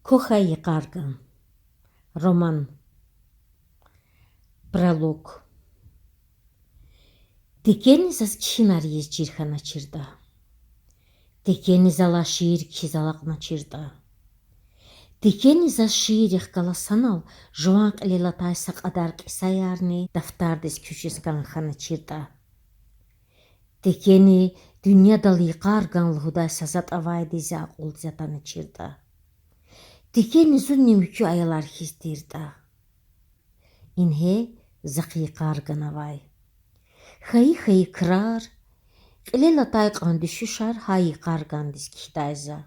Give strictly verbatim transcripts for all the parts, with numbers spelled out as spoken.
Квахьай йикъарган. Роман. Пролог. Текени заз кхьинар ийиз чир хьаначиртӀа. Текени залай шиир кхьиз алакьначиртӀа. Текени заз шииррихъ галаз санал жуван кьилел атай са кьадар кьисаярни дафтардиз куьчиз кӀан хьаначиртӀа. Текени дуьньядал йикъарган лугьудай са затӀ авайди зи акьулдиз атаначиртӀа. Текени зунни муькуь аялар хьиз тиртӀа. Ингье захъ йикъарган авай. Хьайи-хьайи крар, кьилел атай кьван дуьшуьшар гьа йикъаргандиз кхьидай за.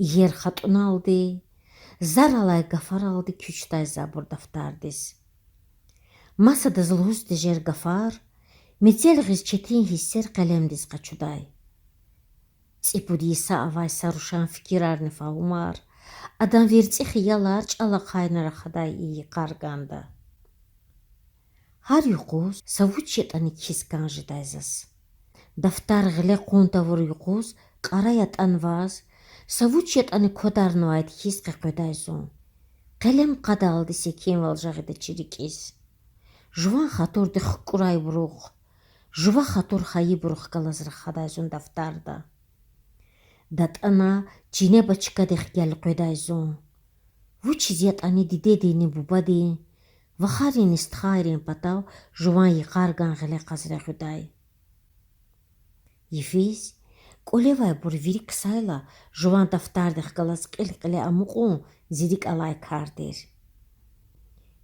Иер хатӀуналди, заралай гафаралди куьчдай за абур дафтардиз. Масадаз лугьуз тежер гафар, мецел гъиз четин гьиссер къелемдиз къачудай. ЦӀипуд йиса авай са рушан фикирарни фагьумар адан верцӀи хиялар чӀал ахъайна рахадай и йикъарганда. Гьар юкъуз са вуч ятӀани кхьиз кӀан жедай заз. Дафтар гъиле кьун тавур юкъуз кьарай атӀанваз, са вуч ятӀани квадарнавайди хьиз къекъведай зун. Къелем кьадалди секинвал жагъидачир рикӀиз. Жуван хатурдик хкӀурайбурухъ, жува хатур хайибурухъ галаз рахадай зун дафтарда. ДатӀана чинеба чкадихъ гелкъведай зун. Вучиз ятӀани дидединни бубадин, вахаринни стхайрин патав жуван йикъарган гъиле кьаз регъуьдай. Йифиз, кӀвалевайбур вири ксайла, жуван дафтардихъ галаз кьил-кьиле амукьун зи рикӀ алай кар тир.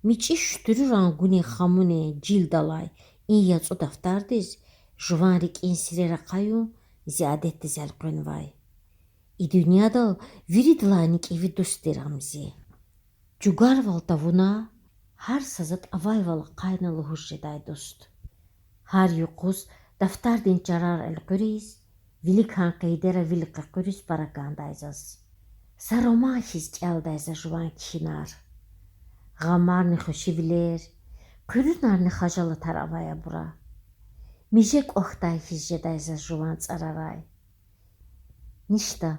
МичӀи шуьтуьруьран гунин хамунин жилдалай и яцӀу дафтардиз жуван рикӀин сирер ахъаюн зи адетдиз элкъвенвай. И дуьньядал виридалайни кӀеви дуст тир ам зи. Чугварвал тавуна, гьар са затӀ авайвал ахъайна лугьуз жедай дуст. Гьар юкъуз дафтардин чарар элкъуьриз, виликан къейдера вил къекъуьриз пара кӀандай заз. Са роман хьиз кӀелдай за жуван кхьинар. Гъамарни хвешивилер, хъуьруьнарни хажалатар авай абура. Миже кӀвахьдай хьиз жедай заз жуван цӀарарай. Ништа,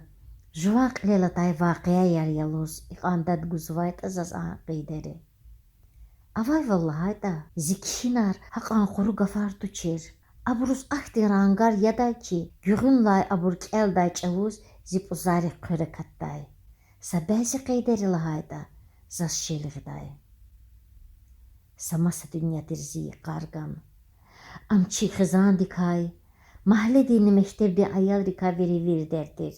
жуван кьилел атай вакъиаяр ялуз икьван дад гузвайтӀа заз а къейдери. Авайвал лагьайтӀа, зи кхьинар гьакьван къуру гафар тушир. Абуруз ахьтин рангар ядай хьи, гуьгъуьнлай абур кӀелдай чӀавуз зи пӀузаррик хъвер акатдай. Са бязи къейдери лагьайтӀа, заз шел гъидай. Са маса дуьнья тир зи йикъарган. Ам чи хизандикай, магьлединни мектебдин аялрикай веревирдер тир.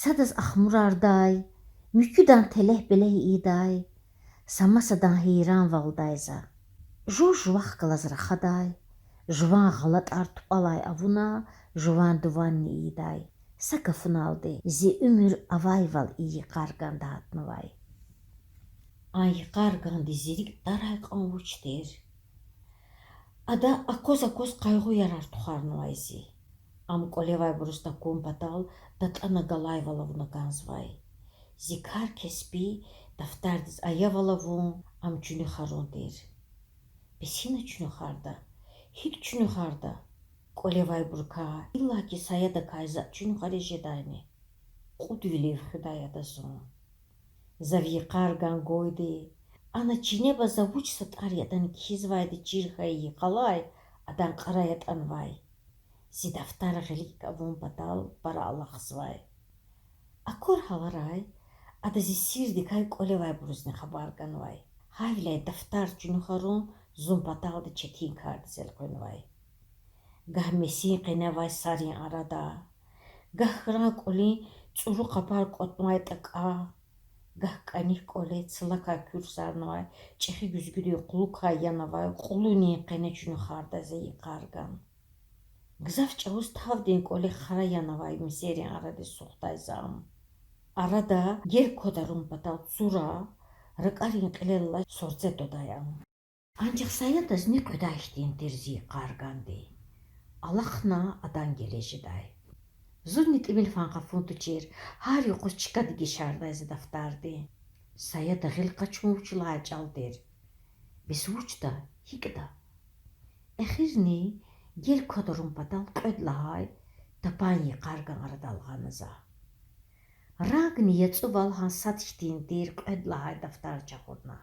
Садаз ахмурардай, муькуьдан телегь-белегь ийидай, са масадан гьейранвалдай за. Жув-жувахъ галаз рахадай, жуван гъалатӀар тупӀалай авуна, жуван дуванни ийидай. Са гафуналди, зи уьмуьр авайвал и йикъарганда гьатнавай. А йикъарганди зи рикӀ тӀарай кьван вуч тир. Ада акваз-акваз къайгъу ярар тухванвай зи. Ам кӀвалевайбуруз такун патал датӀана галайвал авуна кӀанзавай. Зи кар-кеспи дафтардиз аявал авун, ам чуьнуьхарун тир. Бес гьина чуьнуьхарда, гьикӀ чуьнуьхарда? КӀвалевайбурукай, иллаки Саядакай затӀ чуьнуьхариз жедайни? Кьуд вилив хуьдай ада зун. За ви йикъарган гвайди, ана чинеба за вуч са тӀвар ятӀани кхьизвайди чир хьайи йикъалай адан кьарай атӀанвай. Зи дафтар гъилик авун патал пара алахъзавай. Акур гьаларай, ада зи сирдикай кӀвалевайбурузни хабар ганвай. Гьавиляй дафтар чуьнуьхарун зун паталди четин кардиз элкъвенвай. Гагь месин къене авай сарин арада, гагь хьран кӀвалин цӀуру къапар кӀватӀнавай тӀакӀа, гагь кӀаник кӀвале цлакай куьрсарнавай чӀехи гуьзгуьдин кьулухъай янавай кьулунин къене чуьнуьхардай за йикъарган. Гзаф чӀавуз тавдин кӀвалихъ хра янавай месерин арадиз сухдай за ам. Арада гел квадарун патал цура, ракӀарин кьилел алай сорце твадай ам. Анжах Саядаз ни къведай хьтин тир зи йикъарганди. Алахъна адан гележедай. Зунни тӀимил фан гъафун тушир, гьар юкъуз чка дегишардай за дафтардин. Саяда гъил къачун вуч лагьай чӀал тир? Бес вучда, гьикӀда? Эхирни гел квадарун патал кьвед лагьай тапан йикъарган арадал гъана за. Рангни яцӀувал гьа сад хьтин тир кьвед лагьай дафтар жагъурна.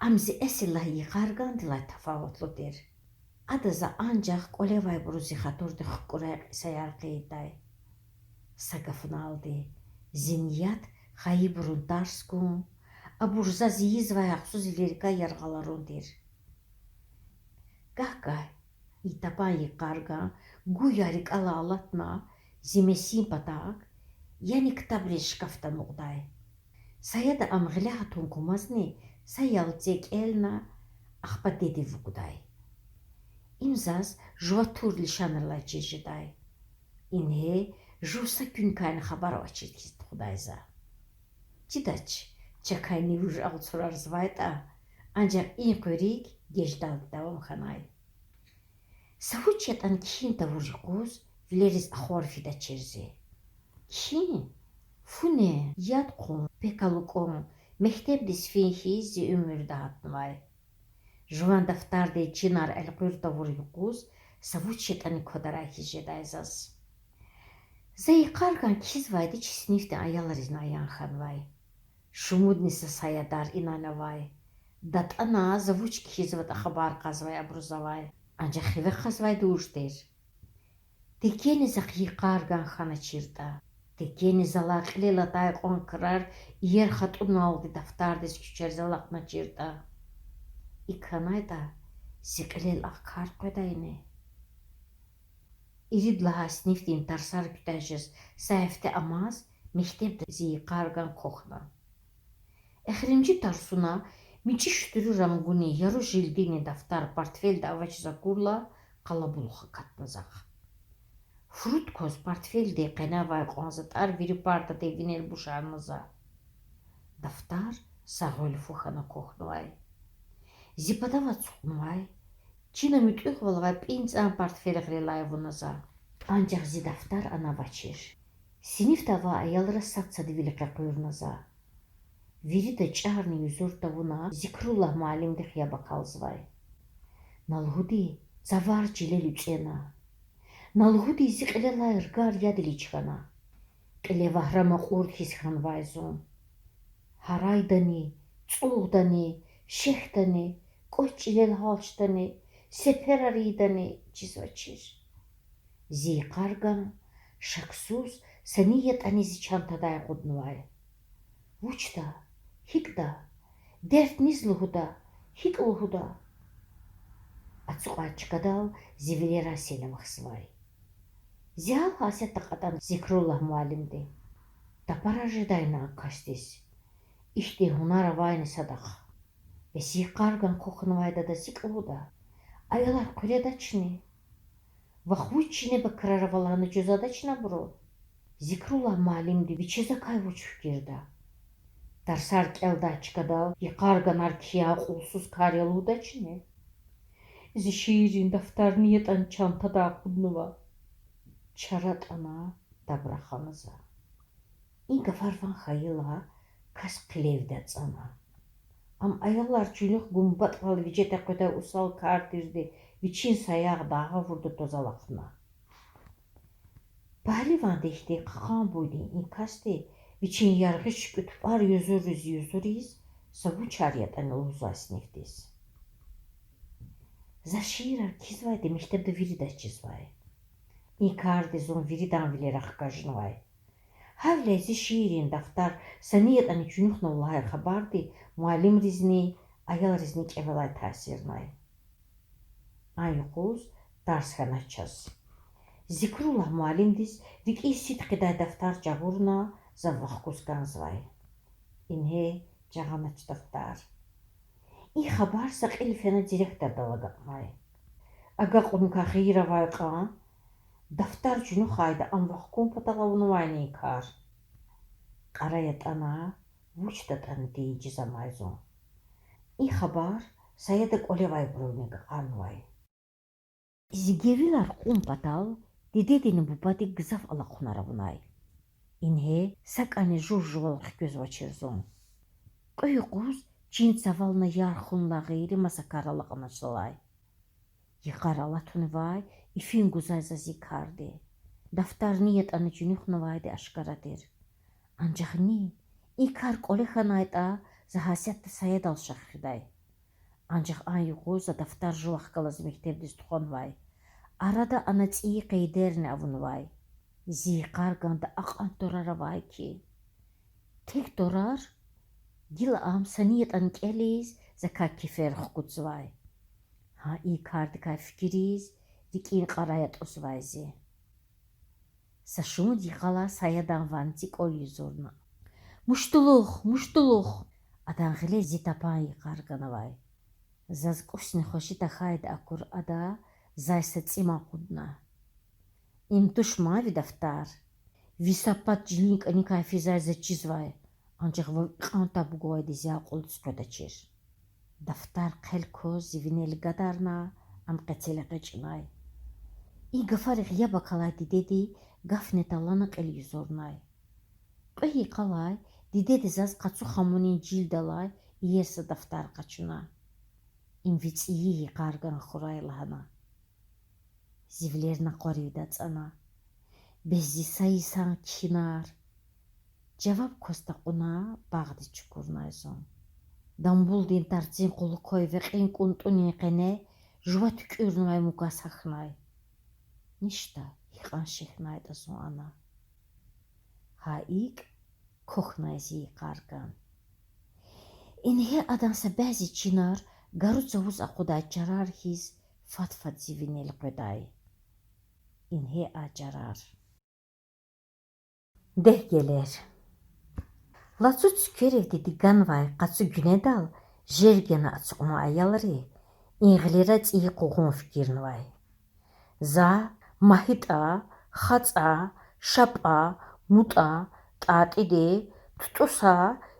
Ам зи эсил лагьай йикъаргандилай тафаватлу тир. Ада за анжах кӀвале авайбуруз зи хатурдик хкурай кьисаяр хъийидай. Са гафуналди, зи ният хайибурун тарс гун, абур заз ийизвай гьахъсуз вилерикай яргъаларун тир. Гагь-гагь и тапан йикъарган гуя рикӀелай алатна зи месин патав, яни ктабриз шкафда амукьдай. Саяда ам гъиле гьатун кумазни са ялце кӀелна, ахпа дедив вугудай. Им заз жува тур лишанрилай чир жедай. Ингье жув са куьникайни хабар авачир хьиз тухудай за. Чидач, чакай ни вуж алцурарзавайтӀа, анжах и къуьрик геждалди давам хьанай. Са вуч ятӀани кхьин тавур юкъуз вилериз ахвар фидачир зи. Кхьин? Фу не, яд хъун, пек алукӀун, мектебдиз фин хьиз зи уьмуьрда гьатнавай. Жуван дафтардин чинар элкъуьр тавур юкъуз са вуч ятӀани квадарай хьиз жедай заз. За йикъарган кхьизвайди чи синифдин аялризни аян хьанвай. Шумудни са Саядар инай авай. ДатӀана за вуч кхьизватӀа хабар кьазвай абурузавай. Анжах хиве кьазвайди вуж тир? Текени захъ йикъарган хьаначиртӀа, текени залай кьилел атай кьван крар иер хатӀуналди дафтардиз куьчерзал акъначиртӀа. ИкӀ хьанайтӀа, зи кьилел ахъ кар къведайни? Ирид лагьай синифдин тарсар куьтягь жез са гьафте амаз мектебда зи йикъарган квахьна. Эхиримжи тарсуна мичӀи шуьтуьру рангунин, яру жилдинин дафтар портфелда авачиз акурла, къалабулух акатна захъ. Фруд кваз портфелдин къене авай кьван затӀар вири партадин винел бушарна за. Дафтар са гъвел фу хьана квахьнавай. Зи патав ацукьнавай, чина муьтӀуьгъвал авай пӀинцӀан портфел гъилелай авуна за. Анжах зи дафтар ана авачир. Синифда авай аялраз сад-садвилихъ къекъуьрна за. Вирида чӀарни юзур тавуна Зикруллагь муаллимдихъ яб акалзавай. На лугьуди, цавар чилел уьцӀена. На лугьуди, зи кьилелай ргар ядилиз хьана. Кьиле вагьра макьур хьиз хьанвай зун. Гьарайдани, цӀугъдани, шехьдани, кӀвач чилел гьалчдани, сеперар ийидани чизвачир. Зи йикъарган, шаксуз, са ни ятӀани зи чантадай акъуднавай. Вучда? ГьикӀда? Дерт низ лугьуда? ГьикӀ лугьуда? Ацукьай чкадал зи вилерай сел авахьзавай. Зи гьал-гьасятда кьатӀана Зикруллагь муаллимди. Тапарар жедайни а касдиз? Ихьтин гьунар авайни садахъ? Бес йикъарган квахьнавайдаз икӀ лугьуда? Аялар хъуьредачни? Вахъ вуч чинеба крар ава лагьана жузадачни абуру? Зикруллагь муаллимди вичи закай вуч фикирда? Тарсар кӀелдай чкадал йикъарганар кхьин акьулсуз кар я лугьудачни? Зи шиирин дафтар ни ятӀани чантадай акъуднава. Чара атӀана, таб рахана за. И гафар ван хьайила, кас хъилевди ацӀана. Ам аялар чуьнуьх гумбатӀвал вижеда къведай усал кар тирди вичин саягъ дагъ авурда тваз алахъна. Пагьливандин ихьтин кьакьан буйдин и касди вичин яргъи чуькьуь тупӀар юзуриз-юзуриз са вучар ятӀани лугьузвай синифдиз. За шиирар кхьизвайди мектебда виридаз чизвай. И карди зун виридан вилера хкажнавай. Гьавиляй зи шиирин дафтар са ни ятӀани чуьнуьхнава лагьай хабарди муаллимризни, аялризни кӀевелай таъсирнай. А юкъуз тарс хьанач чаз. Зикруллагь муаллимдиз рикӀин сидкьидай дафтар жагъурна, зав вахкуз кӀанзавай. Ингье жагъанач дафтар. И хабар са кьил фена директордал агакьнай. Агакьуникай хийир авай кьван, дафтар чуьнуьхайди ам вахкун патал авунвайни и кар? Кьарай атӀана, вучдатӀани тийижиз амай зун. И хабар Саяда кӀвалевайбурувни агакьарнавай. Зи гевилар кьун патал дидедини бубади гзаф алахъунар авунай. Ингье сакӀани жув-жувал хквезвачир зун. Кьве юкъуз чин цавална ярх хьунилай гъейри маса кар алакьнач залай. Йикъар алатунивай, ифин гузвай за зи карди. Дафтар ни ятӀани чуьнуьхнавайди ашкара тир. Анжах ни, и кар кӀвале хьанайтӀа, за гьасятда саядал шак хъийидай. Анжах а юкъуз за дафтар жувахъ галаз мектебдиз тухванвай. Арада ана цӀийи къейдерни авунвай. Зи йикъарганда акьван тӀварар авай хьи, тек тӀварар, гила ам са ни ятӀани кӀелиз, закай кефер хкудзавай. Гьа и кардикай фикириз, рикӀин кьарай атӀузвай зи. Са шумуд йикъалай саядан ванци кӀвал юзурна. Муштулух, муштулух! Адан гъиле зи тапан йикъар ганавай. Заз кӀусни хвеши тахьайди акур ада зай са цӀиман акъудна. Им туш ман ви дафтар? Ви са пад чилин кӀаникай физвай заз чизвай, анжах вав икьван таб гвайди зи акьулдиз къведачир. Дафтар хъел кваз зи винел гадарна, ам къецел экъечӀнай. И гафарихъ яб акалай дидеди гафни талгьана кьил юзурнай. Кьве йикъалай дидеди заз къацу хамунин жилдалай иер са дафтар къачуна. Им ви цӀийи йикъарган хьурай лагьана. Зи вилер накъваривди ацӀана. Бес зи са йисан кхьинар? Жаваб кваз такьуна багъдиз чукурнай зун. Дамбулдин тарцин кьулухъай векьин кӀунтӀунин къене жува туькӀуьрнавай мукас гьахьнай. Ништа, гьикьван шехьнайтӀа зун ана. Гьа икӀ квахьнай зи йикъарган. Ингье адан са бязи чинар гару цавуз акъудай чарар хьиз фад-фад зи винел къведай. Ингье а чарар. Дегьгелер. Лацу цуькверивди диганвай къацу гуьнедал жергена ацукьнавай аялри и гъилера цӀийи къугъун фикирнавай. За, МагьитӀа, ХацӀа, ШапӀа, МутӀа, ТӀатӀиди, ТутӀуса,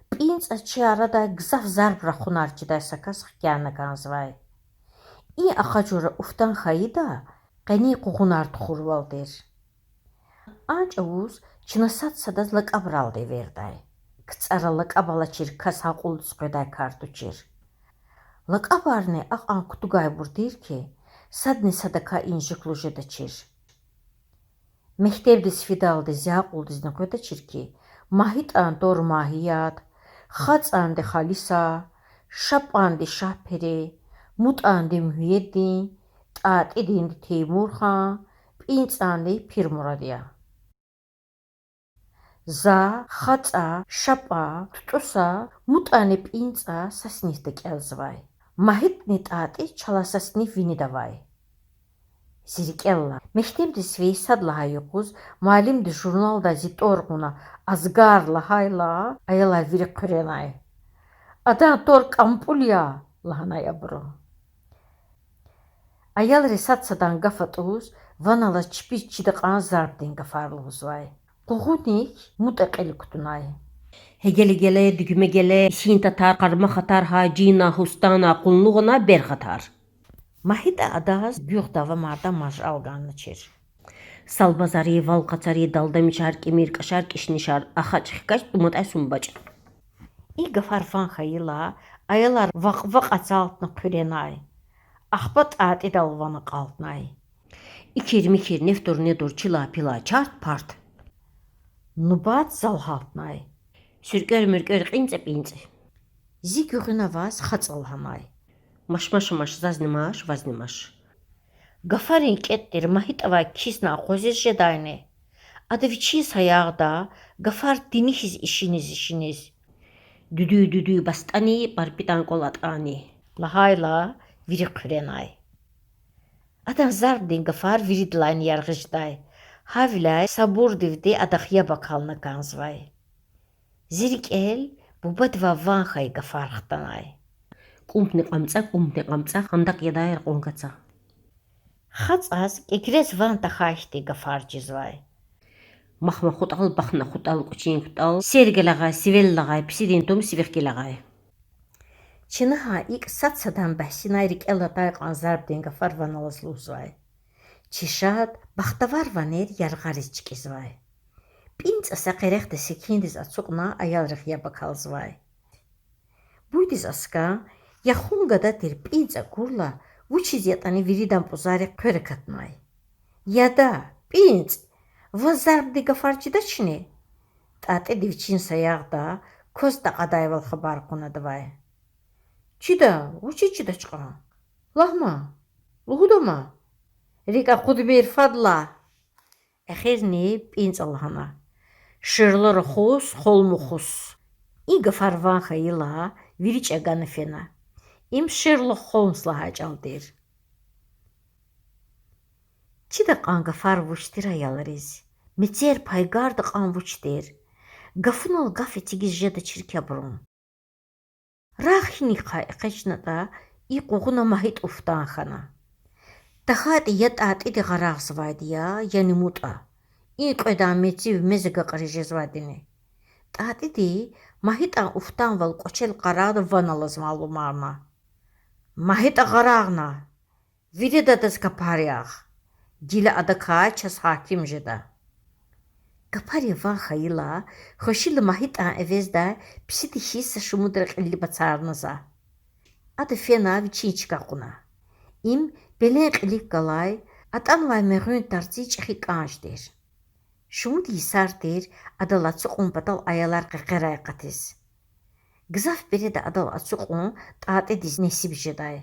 ПӀинцӀа чи арадай гзаф зарб рахунар чидай са кас хкяна кӀанзавай. И акъажура уфтан хьайида, къенин къугъунар тухурвал тир. А чӀавуз чна сад садаз лакӀабралди эвердай. КцӀара лакӀаб алачир кас акьулдиз къведай кар тушир. ЛакӀабарни акьван кутугайбур тир хьи, садни садакай инжиклу жедачир. Мектебдиз фидалди зи акьулдизни къведачир хьи, МагьитӀан тӀвар Магьият, ХацӀанди Халиса, ШапӀанди Шагьпери, МутӀанди Муьгьуьддин, ТӀатӀидинди Теймурхан, ПӀинцӀанди Пирмурад я. За, ХацӀа, ШапӀа, ТутӀуса, МутӀани ПӀинцӀа са синифда кӀелзавай. МагьитӀни ТӀатӀи чалай са синиф винида авай. Зи рикӀелай, мектебдиз фейи сад лагьай юкъуз муаллимди журналдай зи тӀвар кьуна Азгар лагьайла, аялар вири хъуьренай. Адан тӀвар КӀампӀул я лагьанай абуру. Аялри сад садан гаф атӀуз, ван алаз чпиз чида кьван зарбдин гафар лугьузвай. Къугъуник МутӀа кьил кутунай. Гьегели геле, дуьгме геле, исин татар, къарма хатар, гьажина, гьустана, къуллугъна, берхатар. МагьитӀа адаз гуьгъ давамарда мажал ганначир. Салбазари, вал къацари, далдамишар, кӀимир кӀашар, кӀишнишар, ахачӀ-хкачӀ, тӀуматӀай сумбачӀ. И гафар ван хьайила, аялар вакъ-вакъ ацалтна хъуьренай. Ахпа ТӀатӀидал ван акьалтнай. Икир-микир, нефтур-недур, чила-пила, чарт-парт. Нубат зал гьалтнай. СуьркӀвер-муьркӀвер, кьинцӀа-пӀинцӀ. Зи гуьгъуьна аваз ХацӀа лагьанай. Машмашамаш, зазни маш, вазни маш. Гафарин кӀетӀ тир МагьитӀавай кисна акъвазиз жедайни? Ада вичин саягъда гафар тини хьиз ишиниз-ишиниз. Дуьдуь-дуьдуь бастӀани, парпитӀан кӀвал атӀани лагьайла, вири хъуьренай. Адан зарбдин гафар виридалайни яргъи жедай. Гьавиляй сабурдивди адахъ яб акална кӀанзавай. Зи рикӀел бубадивай ван хьайи гафар хтанай. КӀумпни кьамцӀа, кӀумпни кьамцӀа, хандакь ядай ракьун каца. ХацӀаз кӀекрез ван тахьай хьтин гафар чизвай. Мах-махутӀал, бахна хутӀал, кӀучин кутӀал, сергелагъай, сивеллагъай, писидин тум сивихъ гелагъай. Чна гьа икӀ сад садан бяхсинай рикӀел атай кьван зарбдин гафар ван алаз лугьузвай. Чи шад, бахтавар ванер яргъариз чкӀизвай. ПӀинцӀа са къерехда секиндиз ацукьна аялрихъ яб акалзавай. Буйдиз аскӀан, яхун гада тир ПӀинцӀ акурла, вучиз ятӀани виридан пӀузаррик хъвер акатнай. Яда, ПӀинцӀ, ваз зарбдин гафар чидачни? ТӀатӀиди вичин саягъда кваз такьадайвал хабар кьунадавай. Чида, вучиз чидач кьван? Лагь ман, лугьуда ман. РикӀ акъудмир, фадлай. Эхирни пӀинцӀ лагьана: Ширла рахус, холм ухус. И гафар ван хьайила, вири чӀагана фена. Им ширла холмс лагьай чӀал тир. Чида кьван гафар вуч тир аялриз, мецер пайгарда кьван вуч тир. Гафунал гаф эцигиз жедачир хьи абурун. Рагъ гьиникай экъечӀнатӀа, и къугъуна МагьитӀ уфтан хьана. ТахьайтӀа я ТӀатӀиди къарагъзавайди я, яни МутӀа. И кьведан мецив мез агакьариз жезвайдини. ТӀатӀиди МагьитӀан уфтанвал кӀвачел къарагъна ван алаз малумарна: МагьитӀа къарагъна! Вирида адаз капар ягъ. Гила адакай чаз гьаким жеда. Капарин ван хьайила, хвешила МагьитӀан эвездай писиди хьиз са шумудра кьилди бацарна за. Ада фена вичин чка кьуна. Им пелен кьилик галай, атӀанвай мегъуьн тарцин чӀехи кӀанж тир. Шумуд йисар тир адал ацукьун патал аялар къекъерай акъатиз. Гзаф береда адал ацукьун ТӀатӀидиз несиб жедай.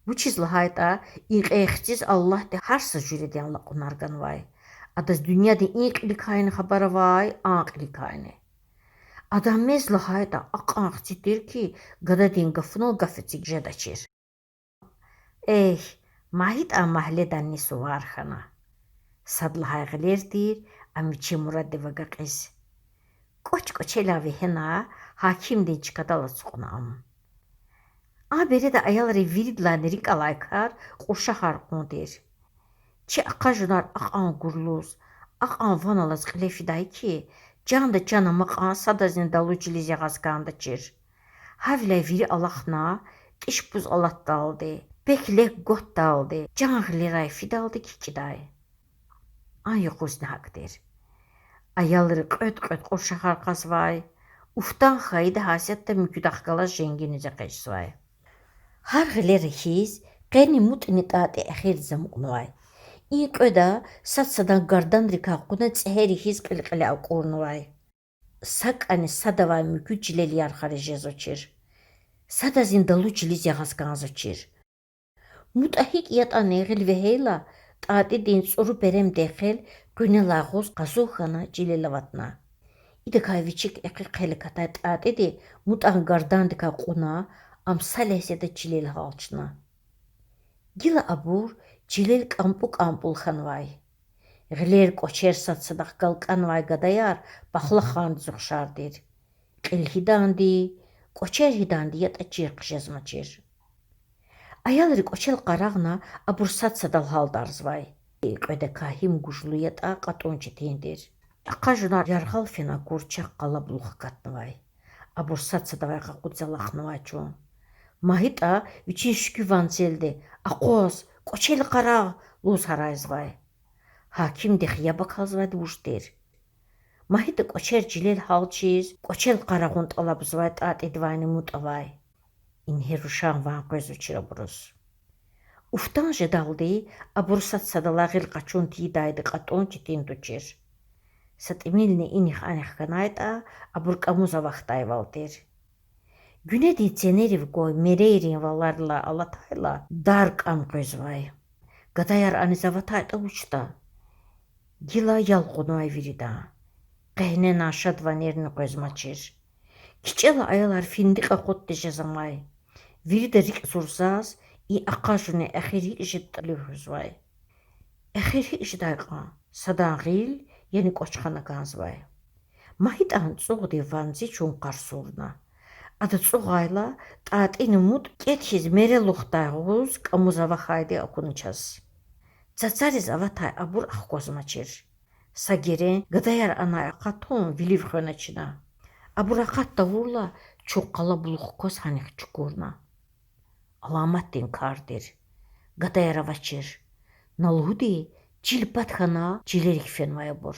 Вучиз лагьайтӀа и кьей хциз Аллагьди гьар са жуьредин алакьунар ганвай. Адаз дуьньядин и кьиликайни хабар авай, а кьиликайни. Адан мез лагьайтӀа акьван хци тир хьи, гададин гафунал гаф эцигиз жедачир. Эхь, МагьитӀан магьледани сувар хьана. Сад лагьай гъилер тир ам вичин мураддив агакьиз. КӀвач-кӀвачелай вегьена, гьакимдин чкадал ацукьна ам. А береда аялри виридалайни рикӀ алай кар кьуршахар кьун тир. Чи акъажунар акьван гурлуз, акьван ван алаз кьиле фидай хьи, чанда чан амакьван садазни далу чилиз ягъаз кӀандачир. Гьавиляй вири алахъна, тӀиш-пуз алатдалди, пек-лек гватдалди, чан гъилерай фидалди кичӀедай. А юкъузни гьакӀ тир. Аялри кьвед-кьвед кьуршахар кьазвай, уфтан хьайиди гьасятда муькуьдахъ галаз женгиниз экъечӀзавай. Гьар гъилера хьиз, къени МутӀни ТӀатӀи эхирдиз амукьнавай. И кьведа сад садан гарданрикай кьуна цӀегьери хьиз кьил-кьиле акӀурнавай. СакӀани садавай муькуьд чилел ярхариз жезвачир. Садазни далу чилиз ягъаз кӀанзавачир. МутӀа гьикӀ ятӀани гъил вегьейла, ТӀатӀидин цӀуру перемдин хъел къуьнелай агъуз къазун хьана чилел аватна. Идакай вичик экъи хъел акатай ТӀатӀиди МутӀан гардандикай кьуна, ам са легьзеда чилел гьалчна. Гила абур чилел кӀампӀу-кӀампӀул хьанвай. Гъилер, кӀвачер сад садахъ галкӀанвай гадаяр пахлахандиз ухшар тир. Кьил гьиданди, кӀвачер гьиданди ятӀа чир хъжезмачир. Аялри кӀвачел къарагъна, абур сад садал гьалдарзавай. И кьведакай гьим гужлу ятӀа кьатӀун четин тир. Акъажунар яргъал фена акур чахъ къалабулух акатнавай. Абур сад садавай къакъудиз алахънавай чун. МагьитӀа вичин шуькӀуь ванцелди: Акъваз, кӀвачел къарагъ! лугьуз гьарайзавай. Гьакимдихъ яб акалзавайди вуж тир. МагьитӀа кӀвачер чилел гьалчиз, кӀвачел къарагъун тӀалабзавай ТӀатӀидивайни МутӀавай. Ингье рушан ван къвезвачир абуруз. Уфтан жедалди абуру сад садалай гъил къачун тийидайди кьатӀун четин тушир. Са тӀимилни инихъ-анихъ хьанайтӀа, абур кӀамуз авахьдайвал тир. Гуьнедин ценерив гвай мерейрин валарилай алатайла, дар кӀам къвезвай. Гадаяр аниз аватайтӀа вучда? Гила ял кьунвай виридан. Къегьнена шад ванерни къвезмачир. КичӀела аялар финдикь акъудиз жез амай. Вирида рикӀ зурзаз, и акъажуни эхир гьикӀ жедатӀа лугьузвай. Эхир гьикӀ жедай кьван? Садан гъил, яни кӀвач хана кӀанзавай. МагьитӀан цӀугъдин ванци чун къарсурна. Ада цӀугъайла, ТӀатӀини МутӀ кӀед хьиз мере лугьудай агъуз кӀамуз авахьайди акуна чаз. Цацариз аватай абур ахквазмачир. Са герен гадаяр анай акъатун вилив хвена чна. Абур акъат тавурла, чун къалабулух кваз гьанихъ чукурна. Аламатдин кар тир. Гадаяр авачир. На лугьуди, чил пад хьана, чилерик фенвай абур.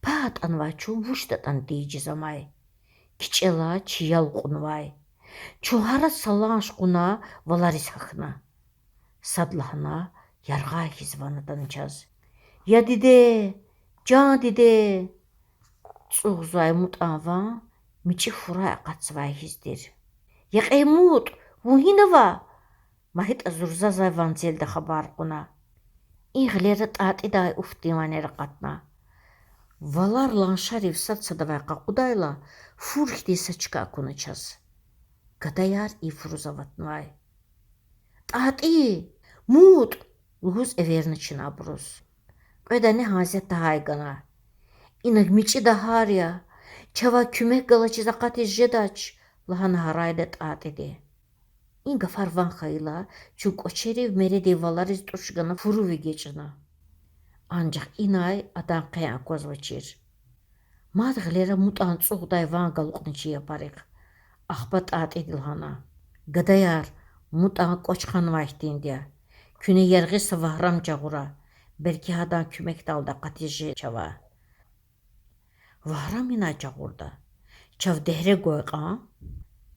Пагь атӀанвай чун вучдатӀани тийижиз амай. КичӀела чи ял кьунвай. Чун гьарад саланш кьуна, валариз гьахьна. Садлагьана, яргъай хьиз ван атана чаз: Я диде! Чан диде! ЦӀугъзавай МутӀан ван мичӀи фурай акъатзавай хьиз тир. Я кьей МутӀ, вун гьинава? МагьитӀа зурзазвай ванцелди хабар кьуна. И гъилера ТӀатӀидай уфтин ванер акъатна. Валар ланшарив сад-садавай къакъудайла, фур хьтин са чка акуна чаз. Гадаяр и фуруз аватнавай. ТӀатӀи! МутӀ! лугьуз эверна чна абуруз. Кьведани гьасятда гьай гана. Инаг мичӀи дагьар я, чавай куьмек галачиз акъатиз жедач,— лагьана гьарайна ТӀатӀиди. И гафар ван хьайила, чун кӀвачерив мередин валариз тӀуш гана фурув эгечӀна. Анжах инай адан къен аквазвачир. Мад гъилера МутӀан цӀугъдай ван галукьна чи япарихъ. Ахпа ТӀатӀиди лагьана: Гадаяр, МутӀан кӀвач ханвай хьтинди я. Куьне яргъи са вагьрам жагъура, белки гьадан куьмекдалди акъатиз жеда чавай. Вагьрам инай жагъурда? Чав дегьре гвай кьван?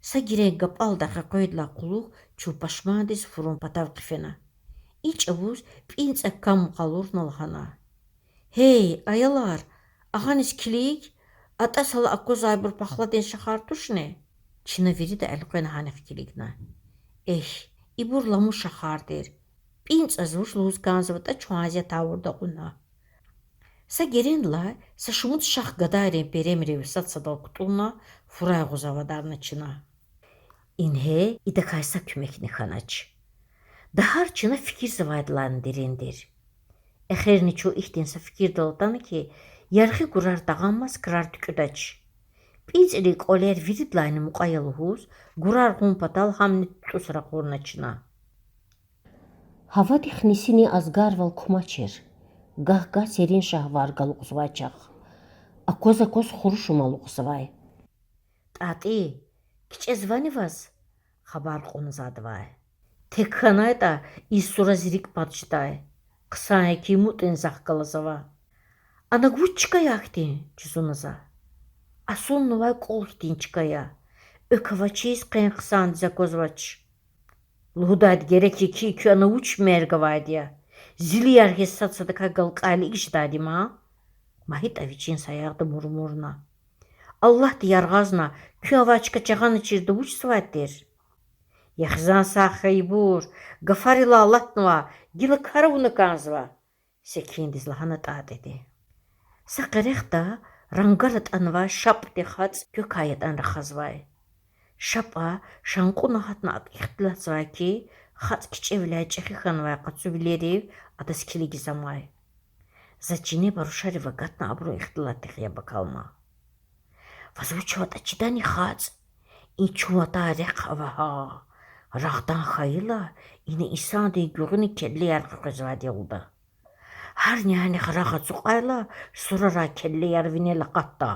Са герен гапӀалдай къекъвейдалай кьулухъ чун пашмандиз фурун патав хъфена. И чӀавуз ПӀинцӀа кам къалурна лагьана: Гьей, аялар, агъаниз килиг, атӀа сала аквазвайбур пахладин шахар тушни? Чна вирида элкъвена гьанихъ килигна. Эхь, ибур ламу шахар тир. ПӀинцӀаз вуч лугьуз кӀанзаватӀа чун азият тавурда акьуна. Са герендилай са шумуд шахъ гадайрин перемрив сад-садал кутӀунна, фурай гъуз авадарна чна. Ингье идакай са куьмекни хьанач. Дагьар чна фикирзавайдалайни дерин тир. Эхирни чун ихьтин са фикирдал атана хьи, яргъи гурар тагъамаз крар туькӀуьдач. ПӀинцӀрин кӀвалер виридалайни мукьва я лугьуз, гурар гъун патал гьамни ТутӀус ракъурна чна. Гьавадихъ нисинин азгарвал кумачир. Гагь-гагь серин шагьвар галукьзавай чахъ. Акваз-акваз хурушум алукьзавай. ТӀатӀи, кичӀезвани ваз? хабар кьуна за адавай. Тек хьанайтӀа, и сура зи рикӀ пад жедай. Хъсан я хьи, МутӀни захъ галаз ава. Ана вуч чка я ахьтин? жузуна за. Асуннавай кӀул хьтин чка я. Экв авачиз къен хъсандиз аквазвач. Лугьудайди герек я хьи, куьн ана вуч мерг авайди я? Зили яргъиз сад-садакай галкӀайла икӀ жедайди я ман? МагьитӀа вичин саягъда мурмурна: Аллагьди яргъазна, куьн авай чка жагъаначиртӀа вучзавайди тир? Я хизан, сагъ хьайибур, гафарилай алатнава, гила кар авуна кӀанзава,— секиндиз лагьана ТӀатӀиди. Са къерехда рангар атӀанвай ШапӀдин хацӀ квекай ятӀани рахазвай. ШапӀа шанкьуна гьатна акӀ ихтилатзавай хьи, хацӀ кичӀевиляй чӀехи хьанвай къацу вилерив адаз килигиз амай. За чинеба рушарив агатна абурун ихтилатдихъ яб акалма. Ваз вуч аватӀа чидани хацӀ? И чун атай рехъ ава гьа. Рагъдан хьайила, ина инсандин гуьгъуьна келлеяр къекъвезвайди я лугьуда. Гьар нянихъ рагъ ацукьайла, сурарай келлеяр винел акъатда.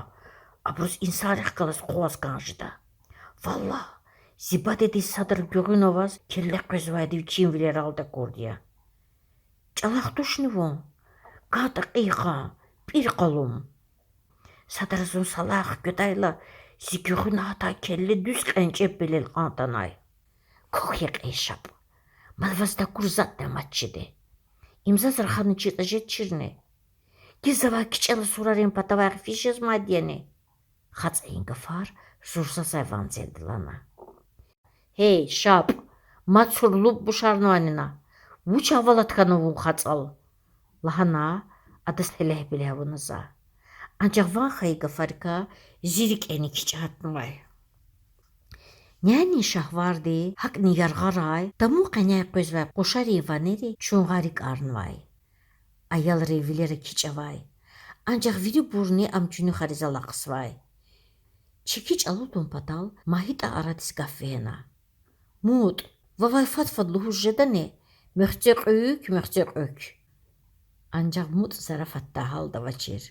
Абуруз инсанрихъ галаз хъваз кӀан жеда. Валлагь, зи бадедиз садра гуьгъуьна аваз келле къвезвайди вичин вилералди акурди я. ЧӀалахъ тушни вун? КӀантӀа кьин йикъан, пӀир къалун. Садра зун салай хкведайла, зи гуьгъуьна гьатай келле дуьз кьенчӀеб белел кьан атанай. Квахь, я кьей ШапӀ. Мад ваз такур затӀни амачиди. Им заз рахана чиртӀа жедачирни? Гила завай кичӀела сурарин патавай гъвечӀи жезмайди яни? ХацӀа и гафар зурзазвай ванцелди лагьана. Гьей, ШапӀ, мад сур луб бушарнавани на? Вуч авалат хьана вун хацӀал? лагьана, адаз гьелегьбиле авуна за. Анжах ван хьайи гафарикай зи рикӀени кичӀе гьатнавай. Нянин шагьварди, гьакӀни яргъарай, тамун къеняй къвезвай къушарин ванери чун гъарикӀарнавай. Аялрин вилера кичӀ авай. Анжах вирибурни ам чуьнуьхариз алахъзавай. Чи кичӀ алудун патал МагьитӀа арадиз гаф вегьена: МутӀ, вавай фад-фад лугьуз жедани: мехцекьуьк, мехцекьуьк? Анжах МутӀ зарафатдай гьалда авачир.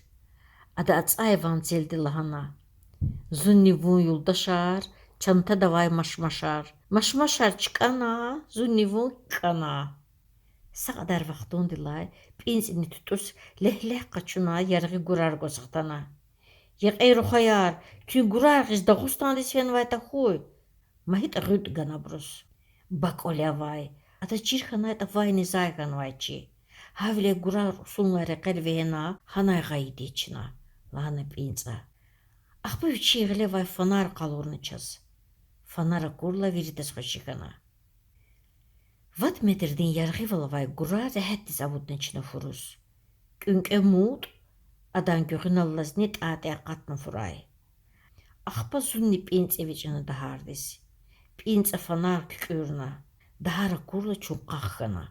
Ада ацӀай ванцелди лагьана: Зунни вун юлдашар, чантада авай машмашар. Машмашар чкӀана, зунни вун кӀана. Са кьадар вахтундилай ПӀинцӀни ТутӀус легь-легь къачуна яргъи гурар гваз хтана. Я кьей рухваяр, куьн гурар гъиз Дагъустандиз фенвай тахьуй? МагьитӀа гъуьтӀ гана абуруз. Ба кӀвале авай. Адаз чир хьанайтӀа вайни зай хьанвай чи. Гьавиляй гурар усунлай рекьел вегьена, гьанай гъайиди я чна,— лагьана ПӀинцӀа. Ахпа вичин гъиле авай фонар къалурна чаз. Фонар акурла виридаз хвеши хьана. Вад метрдин яргъивал авай гурар регьятдиз авудна чна фуруз. КӀуьнкӀве МутӀ, адан гуьгъуьналлазни ТӀатӀи акъатна фурай. Ахпа зунни пӀинцӀ эвичӀна дагьардиз. ПӀинцӀа фонар куькӀуьрна. Дагьар акурла чун къах хьана.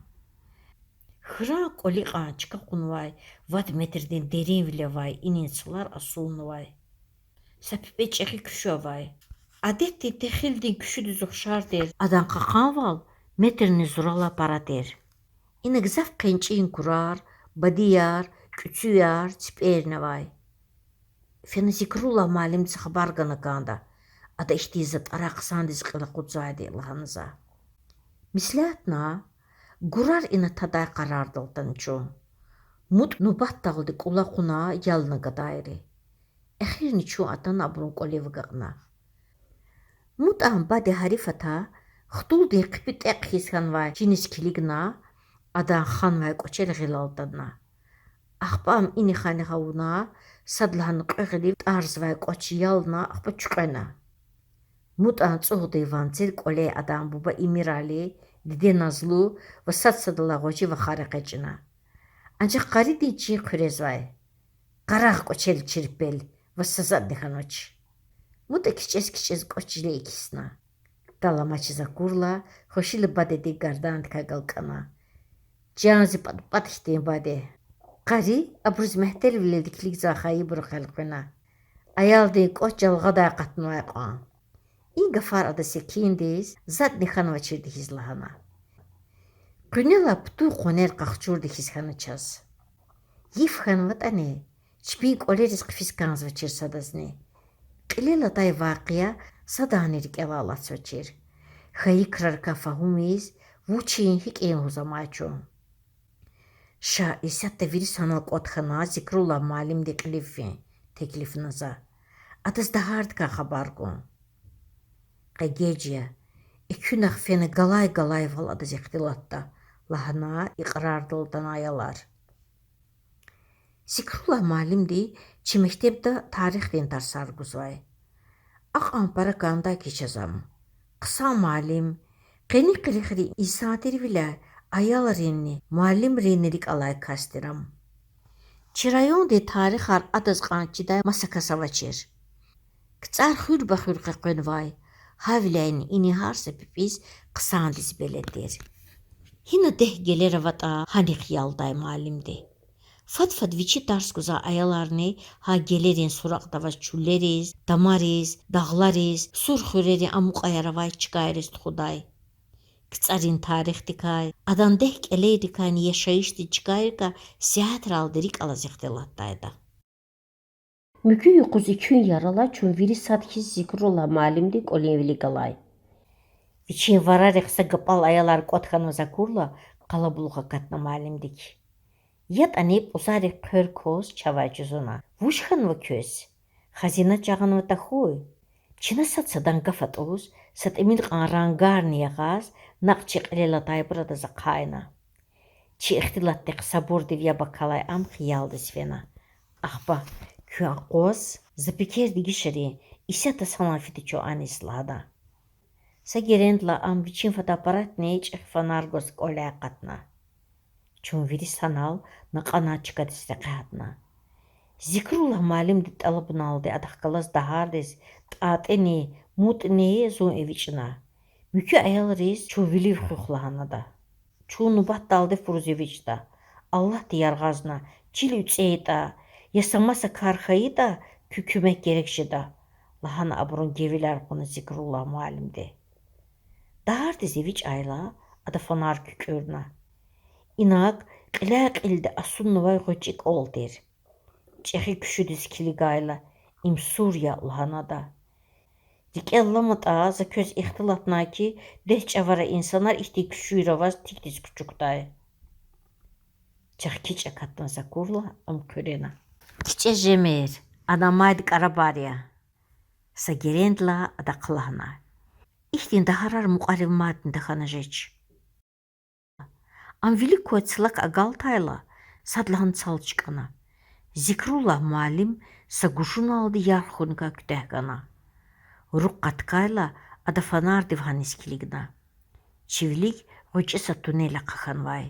Хьран кӀвалин кьван чка кьунвай, вад метрдин деринвиле авай инин цлар асуннавай. Са пипӀе чӀехи куьшуь авай. Адетдин техилдин куьшуьдиз ухшар тир, адан кьакьанвал метрни зуралай пара тир. Ина гзаф хъенчӀин курар, бадияр, кӀуьцуьяр, ципӀерни авай. Фена Зикруллагь муаллимдиз хабар гана кӀанда, ада ихьтин затӀарай хъсандиз кьил акъудзавайди лагьана за. Меслятна, гурар ина тадай къарардал атана чун. МутӀ нубатдалди кӀула кьуна ялна гадайри. Эхирни чун атана абурун кӀвалив агакьна. МутӀан баде Гьарифата хтулдин хъипи тӀекь хьиз хьанвай чиниз килигна, адан ханвай кӀвачел гъилалда атана. Ахпа ам инихъ-анихъ авуна, садлагьана кьве гъилив тӀарзавай кӀвач ялна, ахпа чуькьвена. МутӀан цӀугъдин ванцел кӀваляй адан буба Эмирали, диде Назлу ва сад-садалай гъвечӀи вахар экъечӀна. Анжах къаридин чин хъуьрезвай. Къарагъ кӀвачел, чирпел, ваз са затӀни хьанвач. МутӀа кичӀез-кичӀез кӀвач жиле экисна. ТӀал амачиз акурла, хвешила бадедин гардандикай галкӀана. Чан зи пӀатӀ-пӀатӀ хьтин баде. Къари абуруз мягьтелвилелди килигзавай хайибурухъ элкъвена. Аялдин кӀвач жалгъадай акъатнавай кьван. И гафар ада секиндиз, затӀни хьанвачирди хьиз лагьана. Къуьнелай пуд къванер къахчурди хьиз хьана чаз. Йиф хьанватӀани, чпин кӀвалериз хъфиз кӀанзавачир садазни. Кьилел атай вакъия садани рикӀелай алатзавачир. Хьайи крарикай фагьумиз, вучин, гьикӀин лугьуз амай чун. Ша, исятда вири санал кӀватӀ хьана Зикруллагь муаллимдин кьилив фин, теклифна за. Адаз дагьардикай хабар гун. Къе геж я, экуьнахъ фена галай-галайвал адаз ихтилатда, лагьана икьрардал атана аялар. Зикруллагь муаллимди чи мектебда тарихдин тарсар гузвай. Акьван пара кӀандай хьи чаз ам. Хъсан муаллим, къени кьилихрин инсан тирвиляй аялринни муаллимринни рикӀ алай кас тир ам. Чи райондин тарихар адаз кьван чидай маса кас авачир. КцӀар хуьр-бахуьр къекъвенвай, гьавиляйни ина гьар са пипӀиз хъсандиз белед тир. Гьина дегь гелер аватӀа, гьанихъ ялдай муаллимди. Фад-фад вичи тарс гузвай аяларни гьа гелерин суракьда аваз чуьллериз, тамариз, дагълариз, сур хуьрерин амукьаяр авай чкайриз тухудай. КцӀарин тарихдикай, адан дегь кӀелейрикайни яшайишдин чкайрикай сятералди рикӀ алаз ихтилатдайда. Муькуь юкъуз экуьнар алай чун вири сад хьиз Зикруллагь муаллимдин кӀвалин вилик галай. Вичин варарихъ са гапӀал аялар кӀватӀ хьанваз акурла, къалабулух акатна муаллимдик. ЯтӀани пӀузарик хъвер кваз чавай жузуна: Вуж хьанва квез? Хазина жагъанва тахьуй? Чна сад садан гаф атӀуз, са тӀимил кьван рангарни ягъиз, накь чи кьилел атайбур адаз ахъайна. Чи ихтилатдихъ сабурдив яб акалай ам хиялдиз фена. Ахпа: Куьн акъваз, за пекер дегишарин, исятда санал фида чун аниз, лагьана. Са герендилай ам вичин фотоаппаратни чӀехи фонар гваз кӀваляй акъатна. Чун вири санал накьана чкадиз рекье гьатна. Зикруллагь муаллимдин тӀалабуналди адахъ галаз дагьардиз ТӀатӀини, МутӀни зун эвичӀна. Муькуь аялриз чун вилив хуьх лагьана ада. Чун нубатдалди фуруз эвичӀда. Аллагьди яргъазна, чил уьцӀейтӀа, я са маса кар хьайитӀа, куь куьмек герек жеда, лагьана абурун гевилар кьуна Зикруллагь муаллимди. Дагьардиз эвичӀайла, ада фонар куькӀуьрна. Инаг кьиляй-кьилди асуннавай гъвечӀи кӀвал тир. ЧӀехи куьшуьдиз килигайла, им сур я, лагьана ада. РикӀел аламатӀа, за квез ихтилатнай хьи, дегь чӀавара инсанар ихьтин куьшуьр аваз тикдиз кучукдай. Чахъ кичӀ акатна Зикруллагь, ам хъуьрена. КичӀе жемир, ана майди кӀарабар я. Са герендилай ада хълагьна. Ихьтин дагьарар мукьварив мадни тахьана жеч. Ам вилик квай цлак агалтайла, садлагьана цал чкӀана. Зикруллагь муаллим са гужуналди ярх хьуникай куьтягь гана. Руг къаткайла, ада фонардив гьаниз килигна. Чи вилик гъвечӀи са туннел ахъа хьанвай.